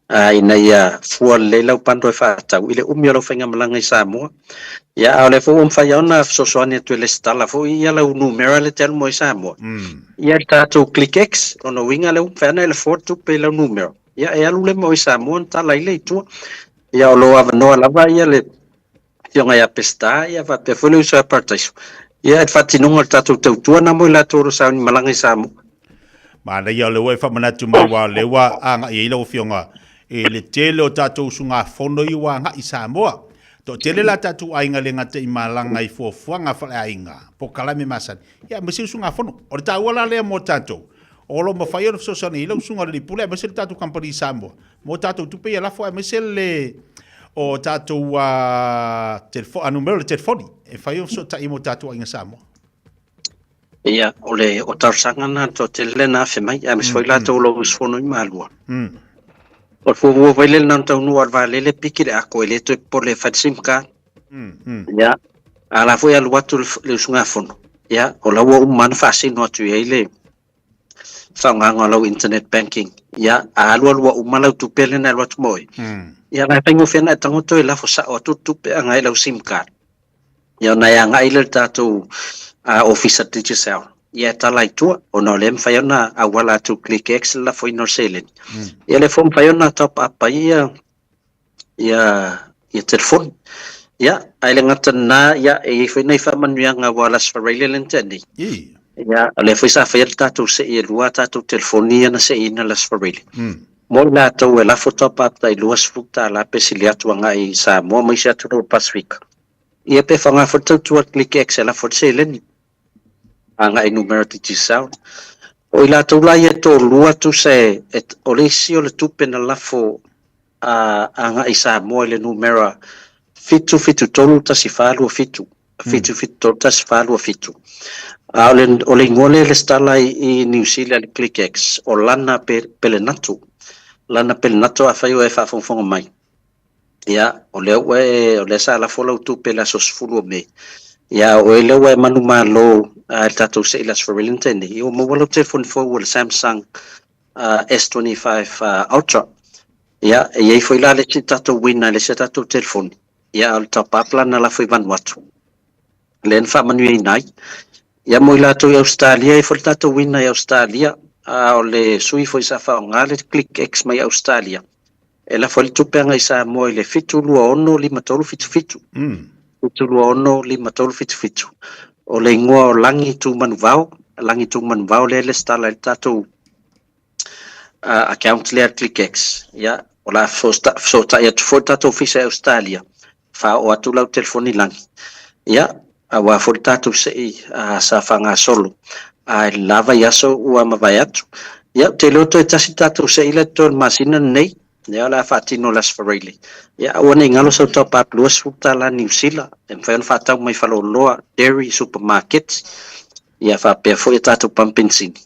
[SPEAKER 10] ā, ina ia fua lelei lau bundle e faatatau i le umi o lau faigamalaga i Samoa. Ia, a o lea foi ua mafai lava ona fesoasoani atu e lesitala foi ia lau numera lea e te alu mai ai i Samoa. Ia, i le tatou ClickX, lona uiga lea ua mafai lava ona e lafoa le tupe i lau numera, ia, e alu lea ma oe i Samoa ona tala ai lea i tua. Ia, o lo o avanoa lava ia le Afioga ia Peseta, ia faapea foi le uso ia Parataiso, ia i le faatinoga o le tatou tautua na mo i latou o lo o sauni malaga i Samoa.
[SPEAKER 9] Manaia o lea ua e faamanatu mai aua o lea ua agai ai lau Afioga. I le tele o tatou usugafono i ua agai i Samoa. Toatele la tatou aiga le gata i malaga i fuafuaga faleaiga, polokalame masani, ia aemaise usugafono. O le taua la lea mo tatou, o lo o mafai ona fesoasoani ai lau susuga i le Alii Pule aemaise le tatou kamupani i Samoa mo tatou tupe ia lafo aemaise le o tatou telefo, numera o le telefoni e fai ona fesootai mo tatou aiga Samoa.
[SPEAKER 10] Ia, o le o talosaga na toatele lea na afe mai, aemaise foi latou o lo o usufono i Malua. O le fuafua foi lea na ona taunuu lava o le vaalele piki le ako e le toe popole e fai le sim card. Ia, a la foi alu atu le usugafono, ia, o la ua uma ona faasino atu i ai le faaaogaga o lau internet banking. Ia, a alu alu ua uma lau tupe lea na alu atu ma oe, ia, la e faigofie ona e tago toe lafo sao atu le tupe agai i lau sim card. Ia ona e agai lea i le tatou Ofisa Digicel, ia e tala i tua, ona o lea e mafai ona auala atu ClickX le lafoina o le seleni. Ia lea foi e mafai ona top up ai ia ia ia telefoni. Ia, ae le gata i lena, ia e i ai foi nai faamanuiaga aua o le Aso Faraile lea na tea nei. Ia, o lea foi sa faia le tatou sei e lua a tatou telefoni ia na seiina i le Aso Faraile. Mo i latou e lafo top up tai $20 pe sili atu agai i Samoa ma isi atunuu o le Pasefika, ia pe faaaoga foi le tautua ClickX e lafo ai le seleni agai i numera Digicel. O i latou la ia e toalua tusa e, o le isi o le tupe na lafo agai i Samoa i le numera 773 1427, 773 1427. A o le, o le igoa lea e lesitala i, i Niu Sila i le ClickX, o Lana Pelenato. Lana Pelenato afai o e faafogafoga mai. Ia, o lea ua e, o lea sa lafo lau tupe i le aso 10 o Me. Ia, o oe lea ua e manumalo i le tatou seila Aso Faraile na tea nei, ia ua maua lau telefoni fou o le Samsung S25 Ultra. Ia, e i ai foi la le isi tatou winner i le isi a tatou telefoni. Ia, a o le top up la na lafo i Vanuatu, lea na faamanuiaina ai. Ia, mo i latou i Ausetalia, e i ai foi le tatou winner i Ausetalia, a o le sui foi sa faaaoga le ClickX mai Ausetalia, e lafo ai le tupe agai i Samoa i le 726 5377. 726 5377. O le igoa o Lagi Tumanuvao, Lagi Tumanuvao lea e lesitala ai le tatou account lea ClickX. Ia, o le a fesootai atu foi le tatou ofisa i Ausetalia, faaoo atu lau telefoni lagi. Ia, aua foi le tatou sei sa faagasolo a i le la vaiaso ua mavae atu. Ia, ou te iloa toe tasi le tatou sei lea totoe o le masina lenei, ia o le a faatino i le Aso Faraile. Ia, aua ne i galo sau top up $20 Niu Sila, e mafai ona faatau mai faleoloa, dairy, supermarket. Ia faapea foi a tatou pamu penisini.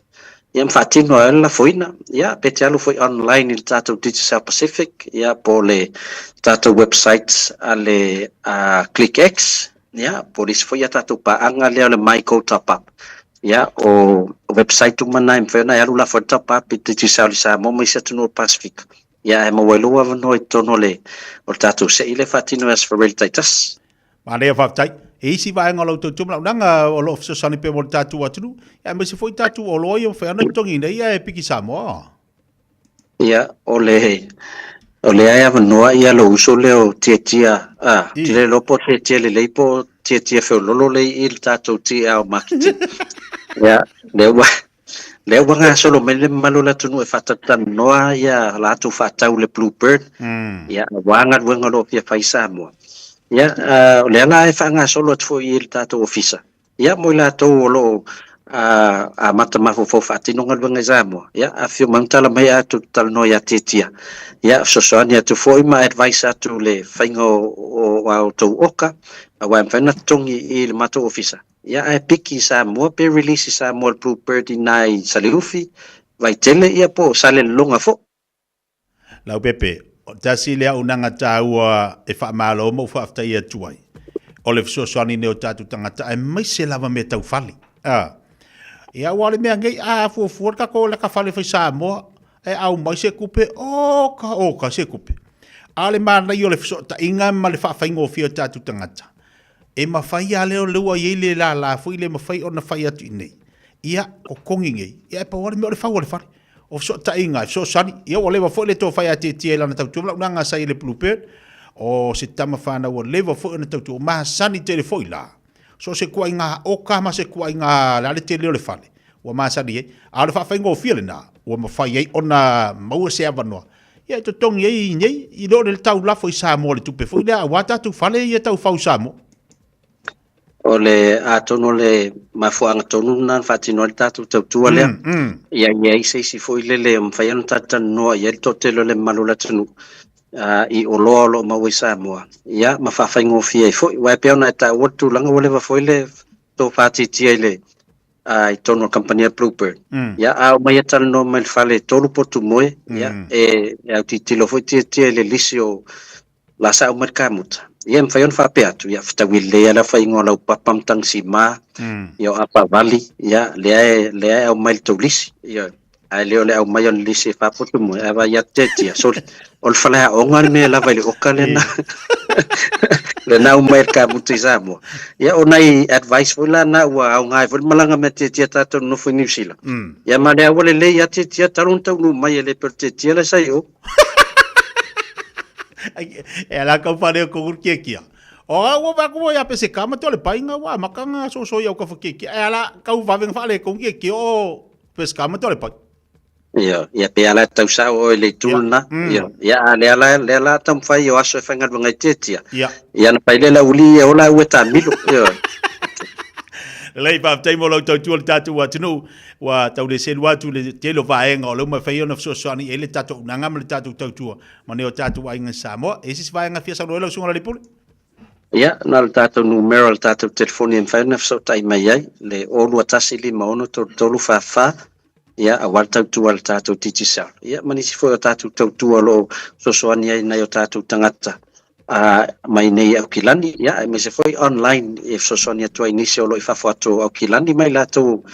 [SPEAKER 10] Ia ma faatino ai le lafoina, ia pe te alu foi online i le tatou Digicel Pacific, ia po o le tatou website a le ClickX, ia po o le isi foi a tatou paaga lea o le MyGo Top Up. Ia o website uma na e mafai ona e alu lafo ai le top up i Digicel i Samoa ma isi atunuu o le Pasefika. Ia ae maua ai lou avanoa i totonu o le o le tatou sei lea e faatino i Aso Faraile taitasi.
[SPEAKER 9] Manaia faafetai. E isi vaega o la outou tumaunaga o lo o fesoasoani pea mo le tatou atunuu, aemaise foi tatou oloa ia mafai ona totogi nei ae piki Samoa.
[SPEAKER 10] Ia, o le o lea e avanoa ia lou uso lea o Tietia, a, ou te le iloa po o Tietia lelei po o Tietia feololo lea i le tatou TL marketing. Ia, lea ua lea ua gasolo mai le mamalu o le atunuu e faatalatalanoa ia latou faatau le Blue Bird, ia, aua galuega o lo o fia fai i Samoa. Ia, o lea la e faagasolo atu foi i le tatou ofisa, ia, mo i latou o lo o amata mafaufau faatino galuega i Samoa, ia, afifio mai ma tala mai a tou talanoa ia Tietia, ia, fesoasoani atu foi ma advice atu le faiga o a outou oka, aua e mafai ona totogi i le matou ofisa, ia, ae piki i Samoa pe release i Samoa le Blue Bird i ina i Saleufi, Vaitele, ia, po o Salelologa foi.
[SPEAKER 9] Leaupepe, tasi lea auaunaga taua e faamalo ma ou faafetai atu ai, o le fesoasoani nei o tatou tagata aemaise lava mea tau fale. A. Ia aua o le mea nei, a fuafua le tatou laka fale fai Samoa, e aumai se tupe, oka, oka se tupe. A o le manaia o le fesootaiga ma le faafaigofie o tatou tagata, e mafai lava lea o lea ua i ai le lala foi le mafai ona fai atu i inei. Ia, totogi nei, ia e pau lava le mea o le fau o le fale. O fesootaiga e fesoasoani, ia ua leva foi le toe fai atietie i lana tautua ma launaga sa i le Blue Bird, o se tama fanau ua leva foi ona tautua, ua masani tele foi la. So o se tuaiga oka ma se tuaiga le a le tele o le fale, ua masani ai. A o le faafaigofie lena, ua mafai ai ona maua se avanoa. Ia e totogi ai i inei, i lo le tau lafo i Samoa le tupe foi lea aua tatou fale ia tau fau i Samoa.
[SPEAKER 10] O le atonu o le mafuaaga tonu lena na faatino ai le tatou tautua lea. Ia i ai se isi foi lele e mafai ona talatalanoa i ai le toatele o le mamalu o le atunuu i oloa o lo o maua i Samoa, ia ma faafaigofie ai foi. Aua e pei ona e taua le tulaga ua leva foi le tofa tiatia i le i totonu o le kamupani a Bluebird. Ia a omai e talanoa mai i le fale e tolu potu moe, ia e autilotilo foi tiatia i le lisi o La sa aumai le kamuta. Ia e mafai ona faapea atu, ia fetaui lelei lava le aofaiga o laupapa ma tagisima, ia o apavali, ia lea e, lea e aumai i le tou lisi. Ia, ae le o le aumai o le lisi e faapoto moe, ae vaai atu tiatia, soli, o le faleaoga le mea e lava i le oka lena. Lena aumai e le kamuta i Samoa. Ia o nai advice foi la na ua aoga ai foi le malaga mai a tiatia tatou nonofo i Niu Sila. Ia ma lea ua lelei lava tiatia talu ona taunuu mai e le pei o le tiatia la sa i o.
[SPEAKER 9] E ala kau whare o kongur kia kia. O a ua wako mo ia pese kama to le painga wa makanga so so ia ka whakia kia. E ala kau wawenga whale kongur kia kia o pese kama to le pai.
[SPEAKER 10] Ia, ia pe ala tau sao o le tulna. Ia, ia a le ala le ala tam whai o aso e whainga runga i tiatia.
[SPEAKER 9] Ia.
[SPEAKER 10] Ia na pai le la uli e ola ue tā milo. Ia.
[SPEAKER 9] Lei whaftai mo lau tautua le tātou atunuu. Ua tau le selu atu le tele o vaega o lea ua mafai ona fesoasoani i ai le tatou auaunaga ma le tatou tautua ma nai o tatou aiga i Samoa. E i ai se isi vaega e fia saunoa ai lau Susuga Laleipule?
[SPEAKER 10] Ia, na o le tatou numera o le tatou telefoni e mafai ona fesootai mai ai, le 021563344, ia, aua le tautua a le tatou Digicel. Ia, ma nisi foi o tatou tautua o lo o fesoasoani ai i nai o tatou tagata mai nei i Aukilani, ia, aemaise foi online e fesoasoani atu ai i nisi o lo o i fafo atu o Aukilani mai latou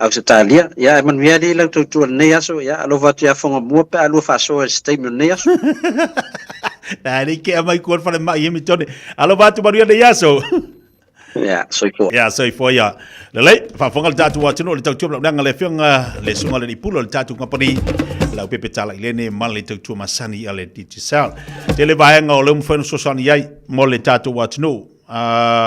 [SPEAKER 10] Ausetalia. Ia, ae manuia alii lau tautua i lenei aso. Ia, alofa atu ia Fogamua pe a lua faasoa i se taimi o lenei aso.
[SPEAKER 9] Nā, nei kea mai kua le falemai e mitone. Alofa atu manuia lenei aso.
[SPEAKER 10] Ia, soifua.
[SPEAKER 9] Ia, soifua ia. Lelei, faafofoga le tatou atunuu i le tautua manaonaga le afioga le susuga le Lipula o le tatou company lau pepe tala i lene ma le tautua masani a le Digicel. Tele vaega o lea ua mafai ona fesoasoani ai mo le tatou atunuu.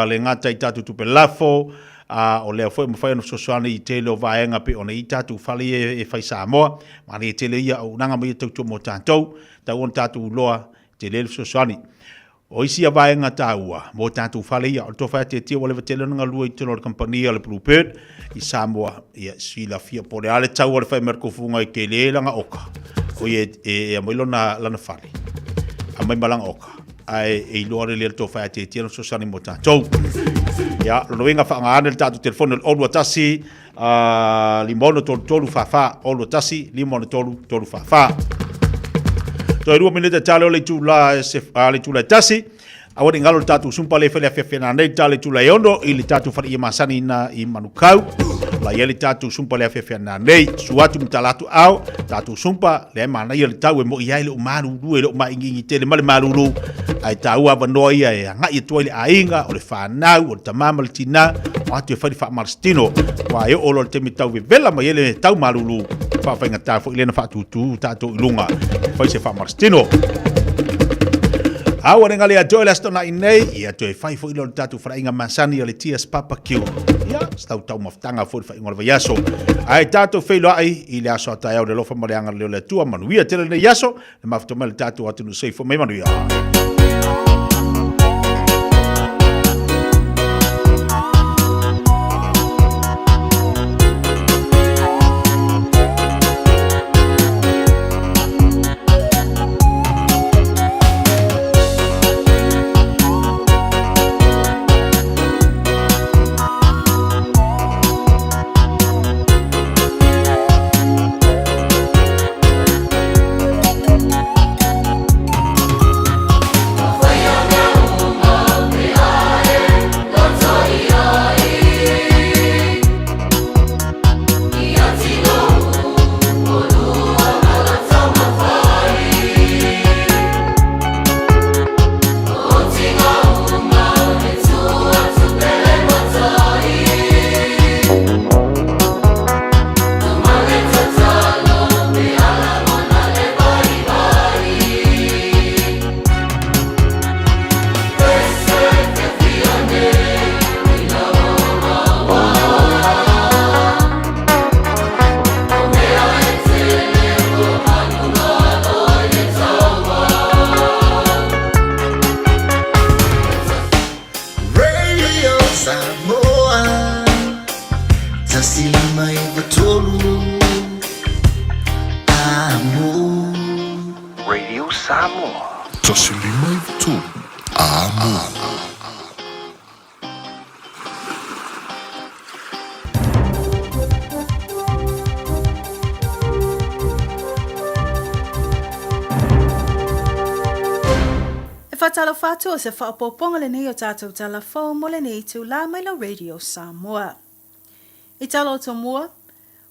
[SPEAKER 9] Le gata i tatou tupe lafo, a o lea foi ua mafai ona fesoasoani i tele o vaega pei ona i tatou fale ia e fai Samoa. Malie tele ia auaunaga ma ia tautua mo tatou, tau ona tatou iloa tele le fesoasoani. O isi ia vaega taua mō tātou fale ia, o le tofa atiatia ua leva tele ona galue i totonu o le kamupani a le Blue Bird i Samoa. Ia, silafia po o le a le tau o le fai mai o le kofuga i tele lana oka, o ia e aumai lona, lana fale, aumai ma lana oka, ae e iloa lelei e le tofa atiatia lona fesoasoani mo tātou. Ia, lona uiga faaaoga ane le tatou telefoni o le 021 563 44 021 563 344. Toe 2 minute tale o le itula se a le itula e tasi. Aua ne i galo le tatou sumpa le fele afiafi ana nei tale itula e ono i le tatou fale ia masani na i Manukau. La ia le tatou sumpa le afiafi ana nei. Su atu ma tala atu ao tatou sumpa le manaia le tau e mo i ai le o malulu e le o maingiingi tele ma le malulu. Ai tāua avanoa ia e agai atu ai le aiga, o le whanau, o le tama ma le tina, o atu e whai le whaamalositino. Wā e oo loa le taimi tau vevela mai ai le tau malulu, whaawhaingatā foi lena whaatūtū tātou i lunga, whai se whaamalositino. Aua ne ngale atoe le aso tona i nei, ia toe whai foi loa le tātou wharainga masani o le TS Papa Q. Ia, stau tau mafutanga foi le whainga o le vaiaso. Ai tātou wheiloa ai i le aso a taeao le alofa ma le agalelei o le Atua, manuia tele lenei aso, Le mafuta mai le tātou atunuu soifua mai manuia.
[SPEAKER 5] Samoa 1593 Amo.
[SPEAKER 3] Radio Samoa. 1593 Amo.
[SPEAKER 1] E whātalofa atu o se whaopōpōnga lenei o tātou tala fou mo lenei itulā mai lo Radio Samoa. I tala o to mua,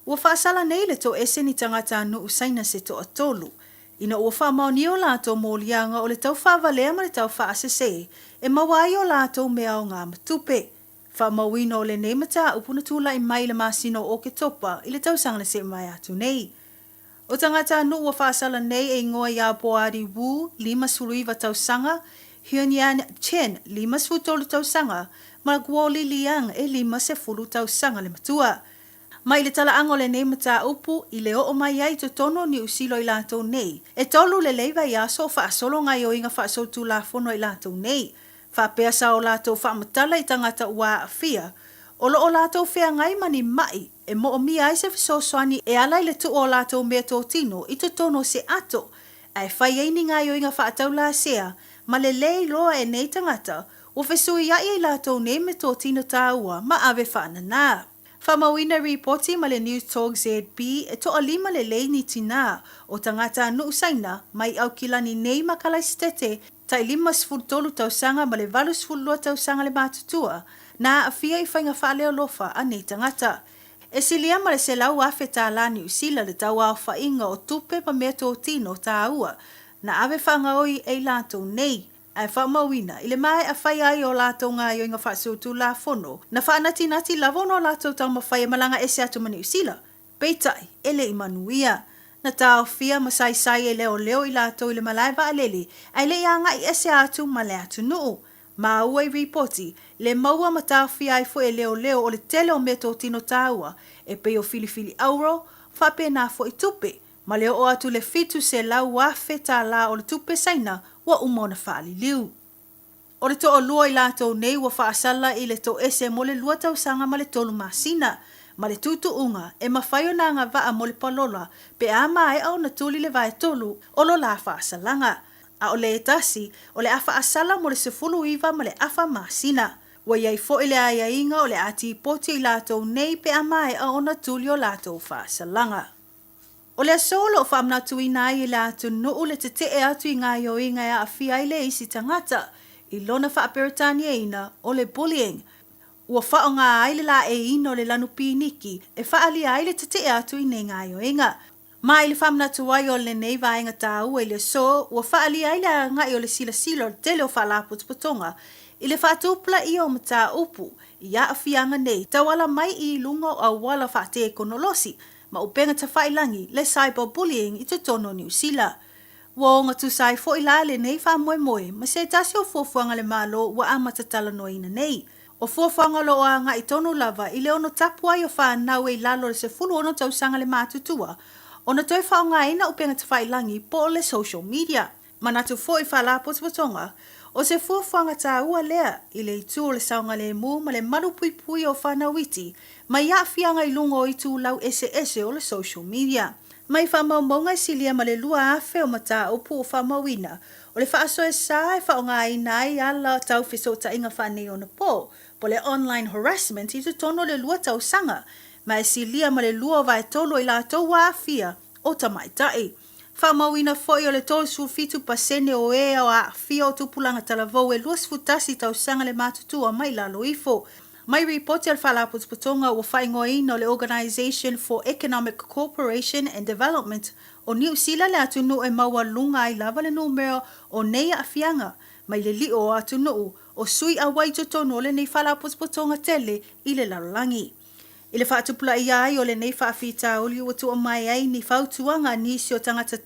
[SPEAKER 1] ua whaasala nei le toese ni tangata a Nu'u Saina se toatolu, ina ua whaamaonia o latou moliaga o le tau whaavalea ma le tau whaasese e maua ai o latou mea o ngā matupe. Faamauina o lenei mataupu na tulai mai i le masina o Oketopa i le tausaga na seʻi mai atu nei. O tagata a Nuʻu ua faasala nei e igoa iā Boadi Wu, 59 tausaga, Hyun-Yan Chen, 53 tausaga, ma Guo Li Liang e 50 tausaga le matua. Mai le talaaga o lenei mataupu i le oo mai ai i totonu o Niu Sila i latou nei, e tolu lelei vaiaso o faasolo gaioiga faasolitulafono a i latou nei. Faapea sa o latou faamatala i tagata ua aafia, o lo o latou feagai ma ni maʻi e moomia ai se fesoasoani e ala i le tuu o latou meatotino i totonu o se ato, ae fai ai ni gaioiga faataulasea ma le lē iloa e nei tagata ua fesuiaʻi ai latou nei meatotino tāua ma ave faananā. Faamauina ripoti ma le News Talk ZB e toalima lelei ni tinā o tagata a Nuʻu Saina mai Aukilani nei ma Kalaisitete tai 53 tausaga ma le 82 tausaga le matutua na aafia i faiga faaleolofa a nei tagata. E silia ma le 100,000 tālā Niu Sila le tauaofaiga o tupe ma meatotino tāua na ave faagaoi e i latou nei. Ae faamauina, i le maea fai ai o latou gaoioiga faasutulafono, na faanatinati lava ona o latou taumafai e malaga ese atu ma Niu Sila, peitai, e le i manuia. Na taofia ma saisai e leoleo i latou i le malae vaalele, ae le i agai ese atu ma le atunuu. Maua i ripoti, le maua ma taofia ai foi e leoleo o le tele o meatotino taua, e pei o filifili auro, faapena foi tupe, ma le oo atu i le 700,000 tālā o le tupe Saina ua uma ona faaliliu. O le toalua i latou nei ua faasala i le toese mo le lua tausaga ma le tolu masina, ma le tuutuuga e mafai ona agavaa mo le palola pe a maea ona tuli le vaetolu o lo la faasalaga. A o le tasi, o le a faasala mo le 19 ma le afa masina. Ua i ai foi le aiaiga o le a tipoti i latou nei pe a maea ona tuli o latou faasalaga. O le aso o lo o faamanatuina ai e le atunuu le tetee atu i gaoioiga e aafia ai le isi tagata i lona faaperetaniaina o le bullying. Ua faaaoga ai le laeiina o le lanu piniki e faaalia ai le tetee atu i nei gaoioiga. Ma i le faamanatu ai o lenei vaega taua i le aso, ua faaalia ai le agai o le silasila o le tele o faalapotopotoga i le faatupulaia o mataupu i aafiaga nei tauala mai i luga o auala faatekonolosi ma upega tafailangi le cyber bullying i totonu o Niu Sila. Ua ogatusa ai foi la lenei faamoemoe ma se tasi o fuafuaga a le Malo ua amata talanoaina nei. O fuafuaga o lo o agai tonu lava i le ono tapu ai o fanau e i lalo o le 16 tausaga le matutua ona toe faaaogaina upega tafailangi po o le social media. Manatu foi Faalapotopotoga, o se fuafuaga taua lea i le itu o le saogalemu ma le malupuipuia o fanau iti mai aafiaga i luga o itulau eseese o le social media. Mai faamaumauga e silia ma le 2,000 o mataupu ua faamauina, o le faasoesa e faaaogaina ai ala tau fesootaiga faaneionapo po le online harassment i totonu o le lua tausaga, ma e silia ma le lua o vaetolu o i latou ua aafia o tamaitai. Faamauina foi o le 37% o e aafia o tupulaga talavou e 21 tausaga le matutua mai lalo ifo. Mai ripoti a le Faalapotopotoga ua faaigoaina o le Organisation for Economic Cooperation and Development o Niu Sila le atunuu e maualuga ai lava le numera o nei aafiaga mai le lio o atunuu o sui auai i totonu o lenei Faalapotopotoga tele i le lalolagi. I le faatupulaia ai o lenei faafitauli ua tua mai ai ni fautuaga a nisi o tagata.